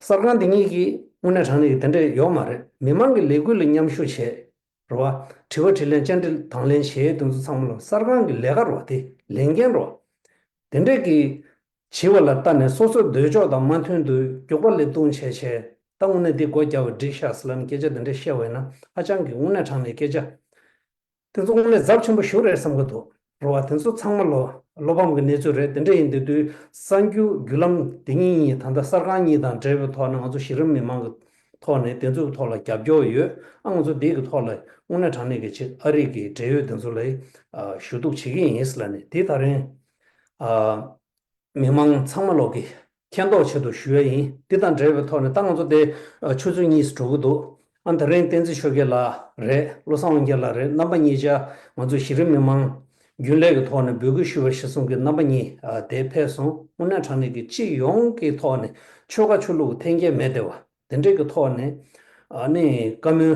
གསར་ཁང་འདི་གཉིས་ཀྱིས་དངོས་གནས་དྲང་གནས་ཀྱི་དེ་འདྲས་ཡོད་མ་རེད། མི་མང་གི་ལས་འགུལ་ལ་མཉམ་ཞུགས་བྱས། རེད་བ། དྲི་བ་དྲིས་ལན་བཅར་འདྲི་དང་ལེན་བྱས་དེ་ཚོ་ཚང་མ་ལ་གསར་ཁང་གི་ལས་ཀ་རེད་བ། དེ་ལས་འགན་རེད་བ། དེ་འདྲས་ཀྱི་བྱིས་པ་ལ་ལྟ་ནས་སོ་སོའི་འདོད་ཕྱོགས་དང་མ་མཐུན་དུས་རྒྱུག་པ་ལེབ་རྡུང་བྱས་བྱས་ད་དངོས་གནས་འདི་སྒོ་རྒྱབ་པ་འགྲིག་ཤག་ཟེར་ལབ་ནས་སྐད་ཆ་དེ་འདྲས་བཤད་པ་ཡིན་ན་ཧ་ཅང་གི་དངོས་གནས་དྲང་གནས་སྐད་ཆ། དེ་ཚོ་དངོས་གནས་ཚབས་ཆེན་པོ་ཞིག་རེད་བསམ་གྱི་འདུག་རེད་བ། དེ་ཚོ་ཚང་མ་ལོ་བློ་ཕམ་གྱི་གནས་ཚུལ་རེད། དེ་འདྲ་ཡིན་དུས་དུས་གསར་འགྱུར་བརྒྱུད་ལམ་དེ་གཉིས་གཉིས་ད་ལྟ་གསར་ཁང་གཉིས་དང་འབྲེལ་བའི་ཐོག་ནས་ང་ཚོ་གཞི་རིམ་མི་མང་གི་ཐོག་ནས་དེ་ཚོའི་ཐོག་ལ་རྒྱབ་སྐྱོར་ཡོད། ཨ་ང་ཚོ་འདི་གི་ཐོག་ལ་དངོས་གནས་དྲང་གནས་ཀྱི་ཆེད་ཨ་རི་གི་འབྲེལ་ཡོད་དེ་ཚོ་ལ་ཞུ་གཏུག་བྱེད་ཀྱི་ཡིན་ཟེར་ལབ་ནས་དེ་ད་རིང་། མི་མང་ཚང་མ་ལོག་གི་མཁྱེན་རྟོགས་ཆེད་དུ་ཞུ་ཡ་ཡིན། འདི་དང་འབྲེལ་བའི་ཐོག་ནས་ད་ང་ཚོ་དེ་ཆུ་ཚོད་གཉིས་སུ་འགྲོ་གི་འདུག་ཨ་ད་རིང་བསྟན་འཛིན་ཆོས་རྒྱལ་ལགས་རེད། བློ་བཟང་དབང་རྒྱལ་ལགས་རེད། རྣམ་པ་གཉིས་ཆ་ང་ཚོ་གཞི་རིམ་མི་མང་རྒྱུན་ལས་ཀྱི་ཐོག་ནས་འབོད་སྐུལ་ཞུ་བ་གཞིར་བཟུང་གི་རྣམ་པ་གཉིས་དེ་ཕེབས་སོང་། དངོས་གནས་དྲང་གནས་ཀྱི་སྤྱི་ཡོངས་ཀྱི་ཐོག་ནས་ཆོལ་ཁ་ཆོས་ལུགས་འཐེན་འཁྱེར་མེད་བསྡད་པ། དེ་འདྲས་ཀྱི་ཐོག་ནས་ཨ་ནི་བཀའ་མོལ་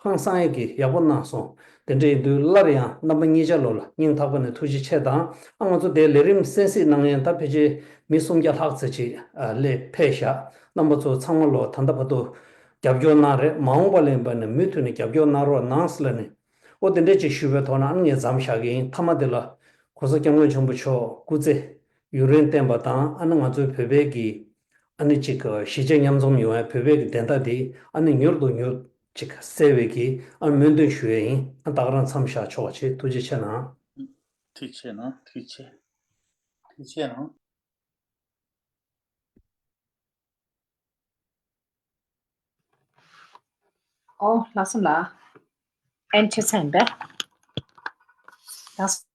ཧང་སང་ཡས་ཀྱི་ཡག་པོ་གནང་སོང་། དེ་འདྲས་ཡིན་དུས་སླར་ཡང་རྣམ་པ་གཉིས་ཆ་ལོ་ལ་སྙིང་ཐག་པ་ནས་ཐུགས་རྗེ་ཆེ་དང་། ཨ་ང་ཚོ་དེ་ལས་རིམ་གསན་གཟིགས་གནང་མཁན་ད་ཕལ་ཆེར་མི་སུམ་བརྒྱ་ལྷག་ཙམ་ཅིག་ཨ་སླེབས་ཕེབས་ཤག་རྣམ་པ་ཚོ་ཚང་མ་ལོ་ད་ལྟ་བར་དུ་རྒྱབ་སྐྱོར་གནང་རེད། མ་འོངས་པ་ལ་ཡིན་པ་ནས་མུ་མཐུད་ནས་རྒྱབ་སྐྱོར་གནང་རོགས་གནང་ཟེར་ལབ་ནས་འོ་དེ་འདྲས་ཅིག་ཞུས་པའི་ཐོག་ནས་ཨ་ནི་ངས་མཚམས་བཞག་གི་ཡིན། མཐའ་མ་དེ་ལ་གོང་ས་སྐྱབས་མགོན་ཆེན་པོ་མཆོག་སྐུ་ཚེ་ཡུན་རིང་བརྟན་པ་དང་། ཨ་ནི་ང་ཚོའི་བོད་པའི་གི་ཨ་ནི་ཅིག་གཞིས་བྱེས་མཉམ་འཛོམས་ཡོང་བའི་བོད་པའི་གི་བདེན་མཐའ་དེ་ཨ་ནི་མྱུར་དུ་མྱུར་ཅིག་གསལ་བའི་གི་ཨ་ནི་སྨོན་འདུན་ཞུ་ཡས་ཡིན། ཨ་ད་ག་རང་མཚམས་བཞག་ཆོག་པ་བྱེད། ཐུགས་རྗེ་ཆེ་གནང་། ཐུགས་རྗེ་ཆེ་གནང་། ཐུགས་རྗེ་ཆེ། ཐུགས་རྗེ་ཆེ་གནང་། ཨོ་ལགས་སོ་ལགས། ཨེན་ཆི་སན་པས། ལགས་སོ།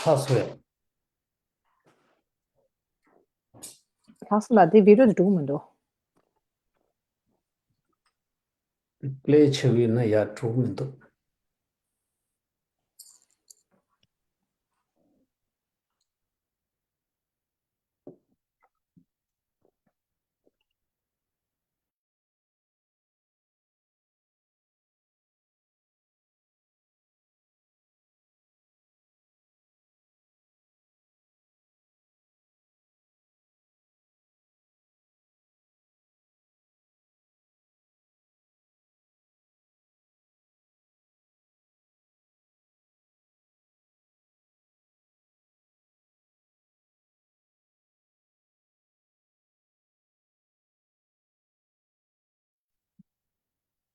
ལྷག་སོང་ཡ། ལྷག་སོང་ལ་དེ་བི་ཌིའོ་དེ་འགྲོ་གི་མི་འདུག་པླེ་བྱེད་པ་ཡིན་ན་ཡར་འགྲོ་གི་མི་འདུག་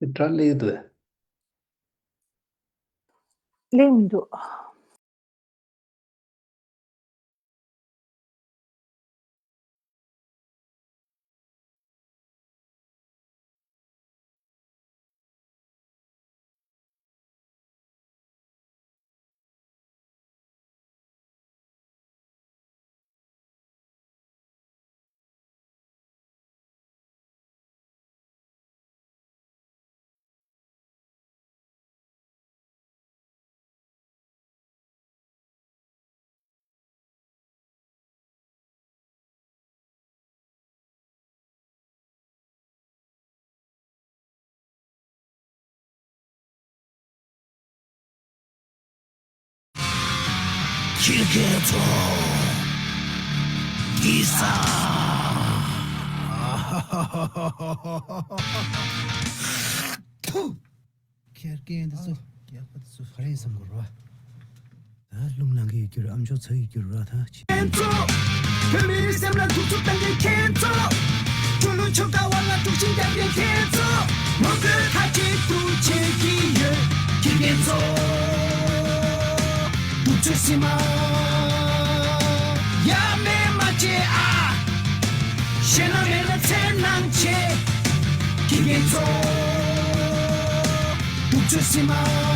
སྒྲ་སླེབས་འདུག་སླེབས་མི་འདུག་ཁྱི་རྒན་ཚོ། འདི་ས། ཐུ། ཁྱི་རྒན་འདི་ཚོ། ཡག་པ་འདི་ཚོ་ཧ་རན་བསམ་དགོས་ར། ད་རླུང་ལངས་ཀྱི་ཡོད་རྒྱུ་ར། ཨ་མཆོག་ཚ་ཡི་རྒྱུ་ར་ད་ཆི། ཁྱེད་ཚོ། བོད་མིའི་སེམས་ལ་འདུག་རྩུབ་བཏང་མཁན་ཁྱེད་ཚོ། འགྲོ་ལུགས་ཆོལ་ཁ་བར་ལ་དཀྲུག་ཤིང་རྒྱག་མཁན་ཁྱེད་ཚོ། ངོ་རྒོལ་མཐའ་གཅིག་ཏུ་བྱེད་ཀྱི་ཡོད། ཁྱི་རྒན་ཚོ། སྡུག་ཚོད་སི་མ། ཡ་མེད་མ་བྱེད་ཨ། ཞེད་སྣང་མེད་ན་འཚེར་སྣང་བྱེད། ཁྱི་རྒན་ཚོ། སྡུག་ཚོད་སི་མ།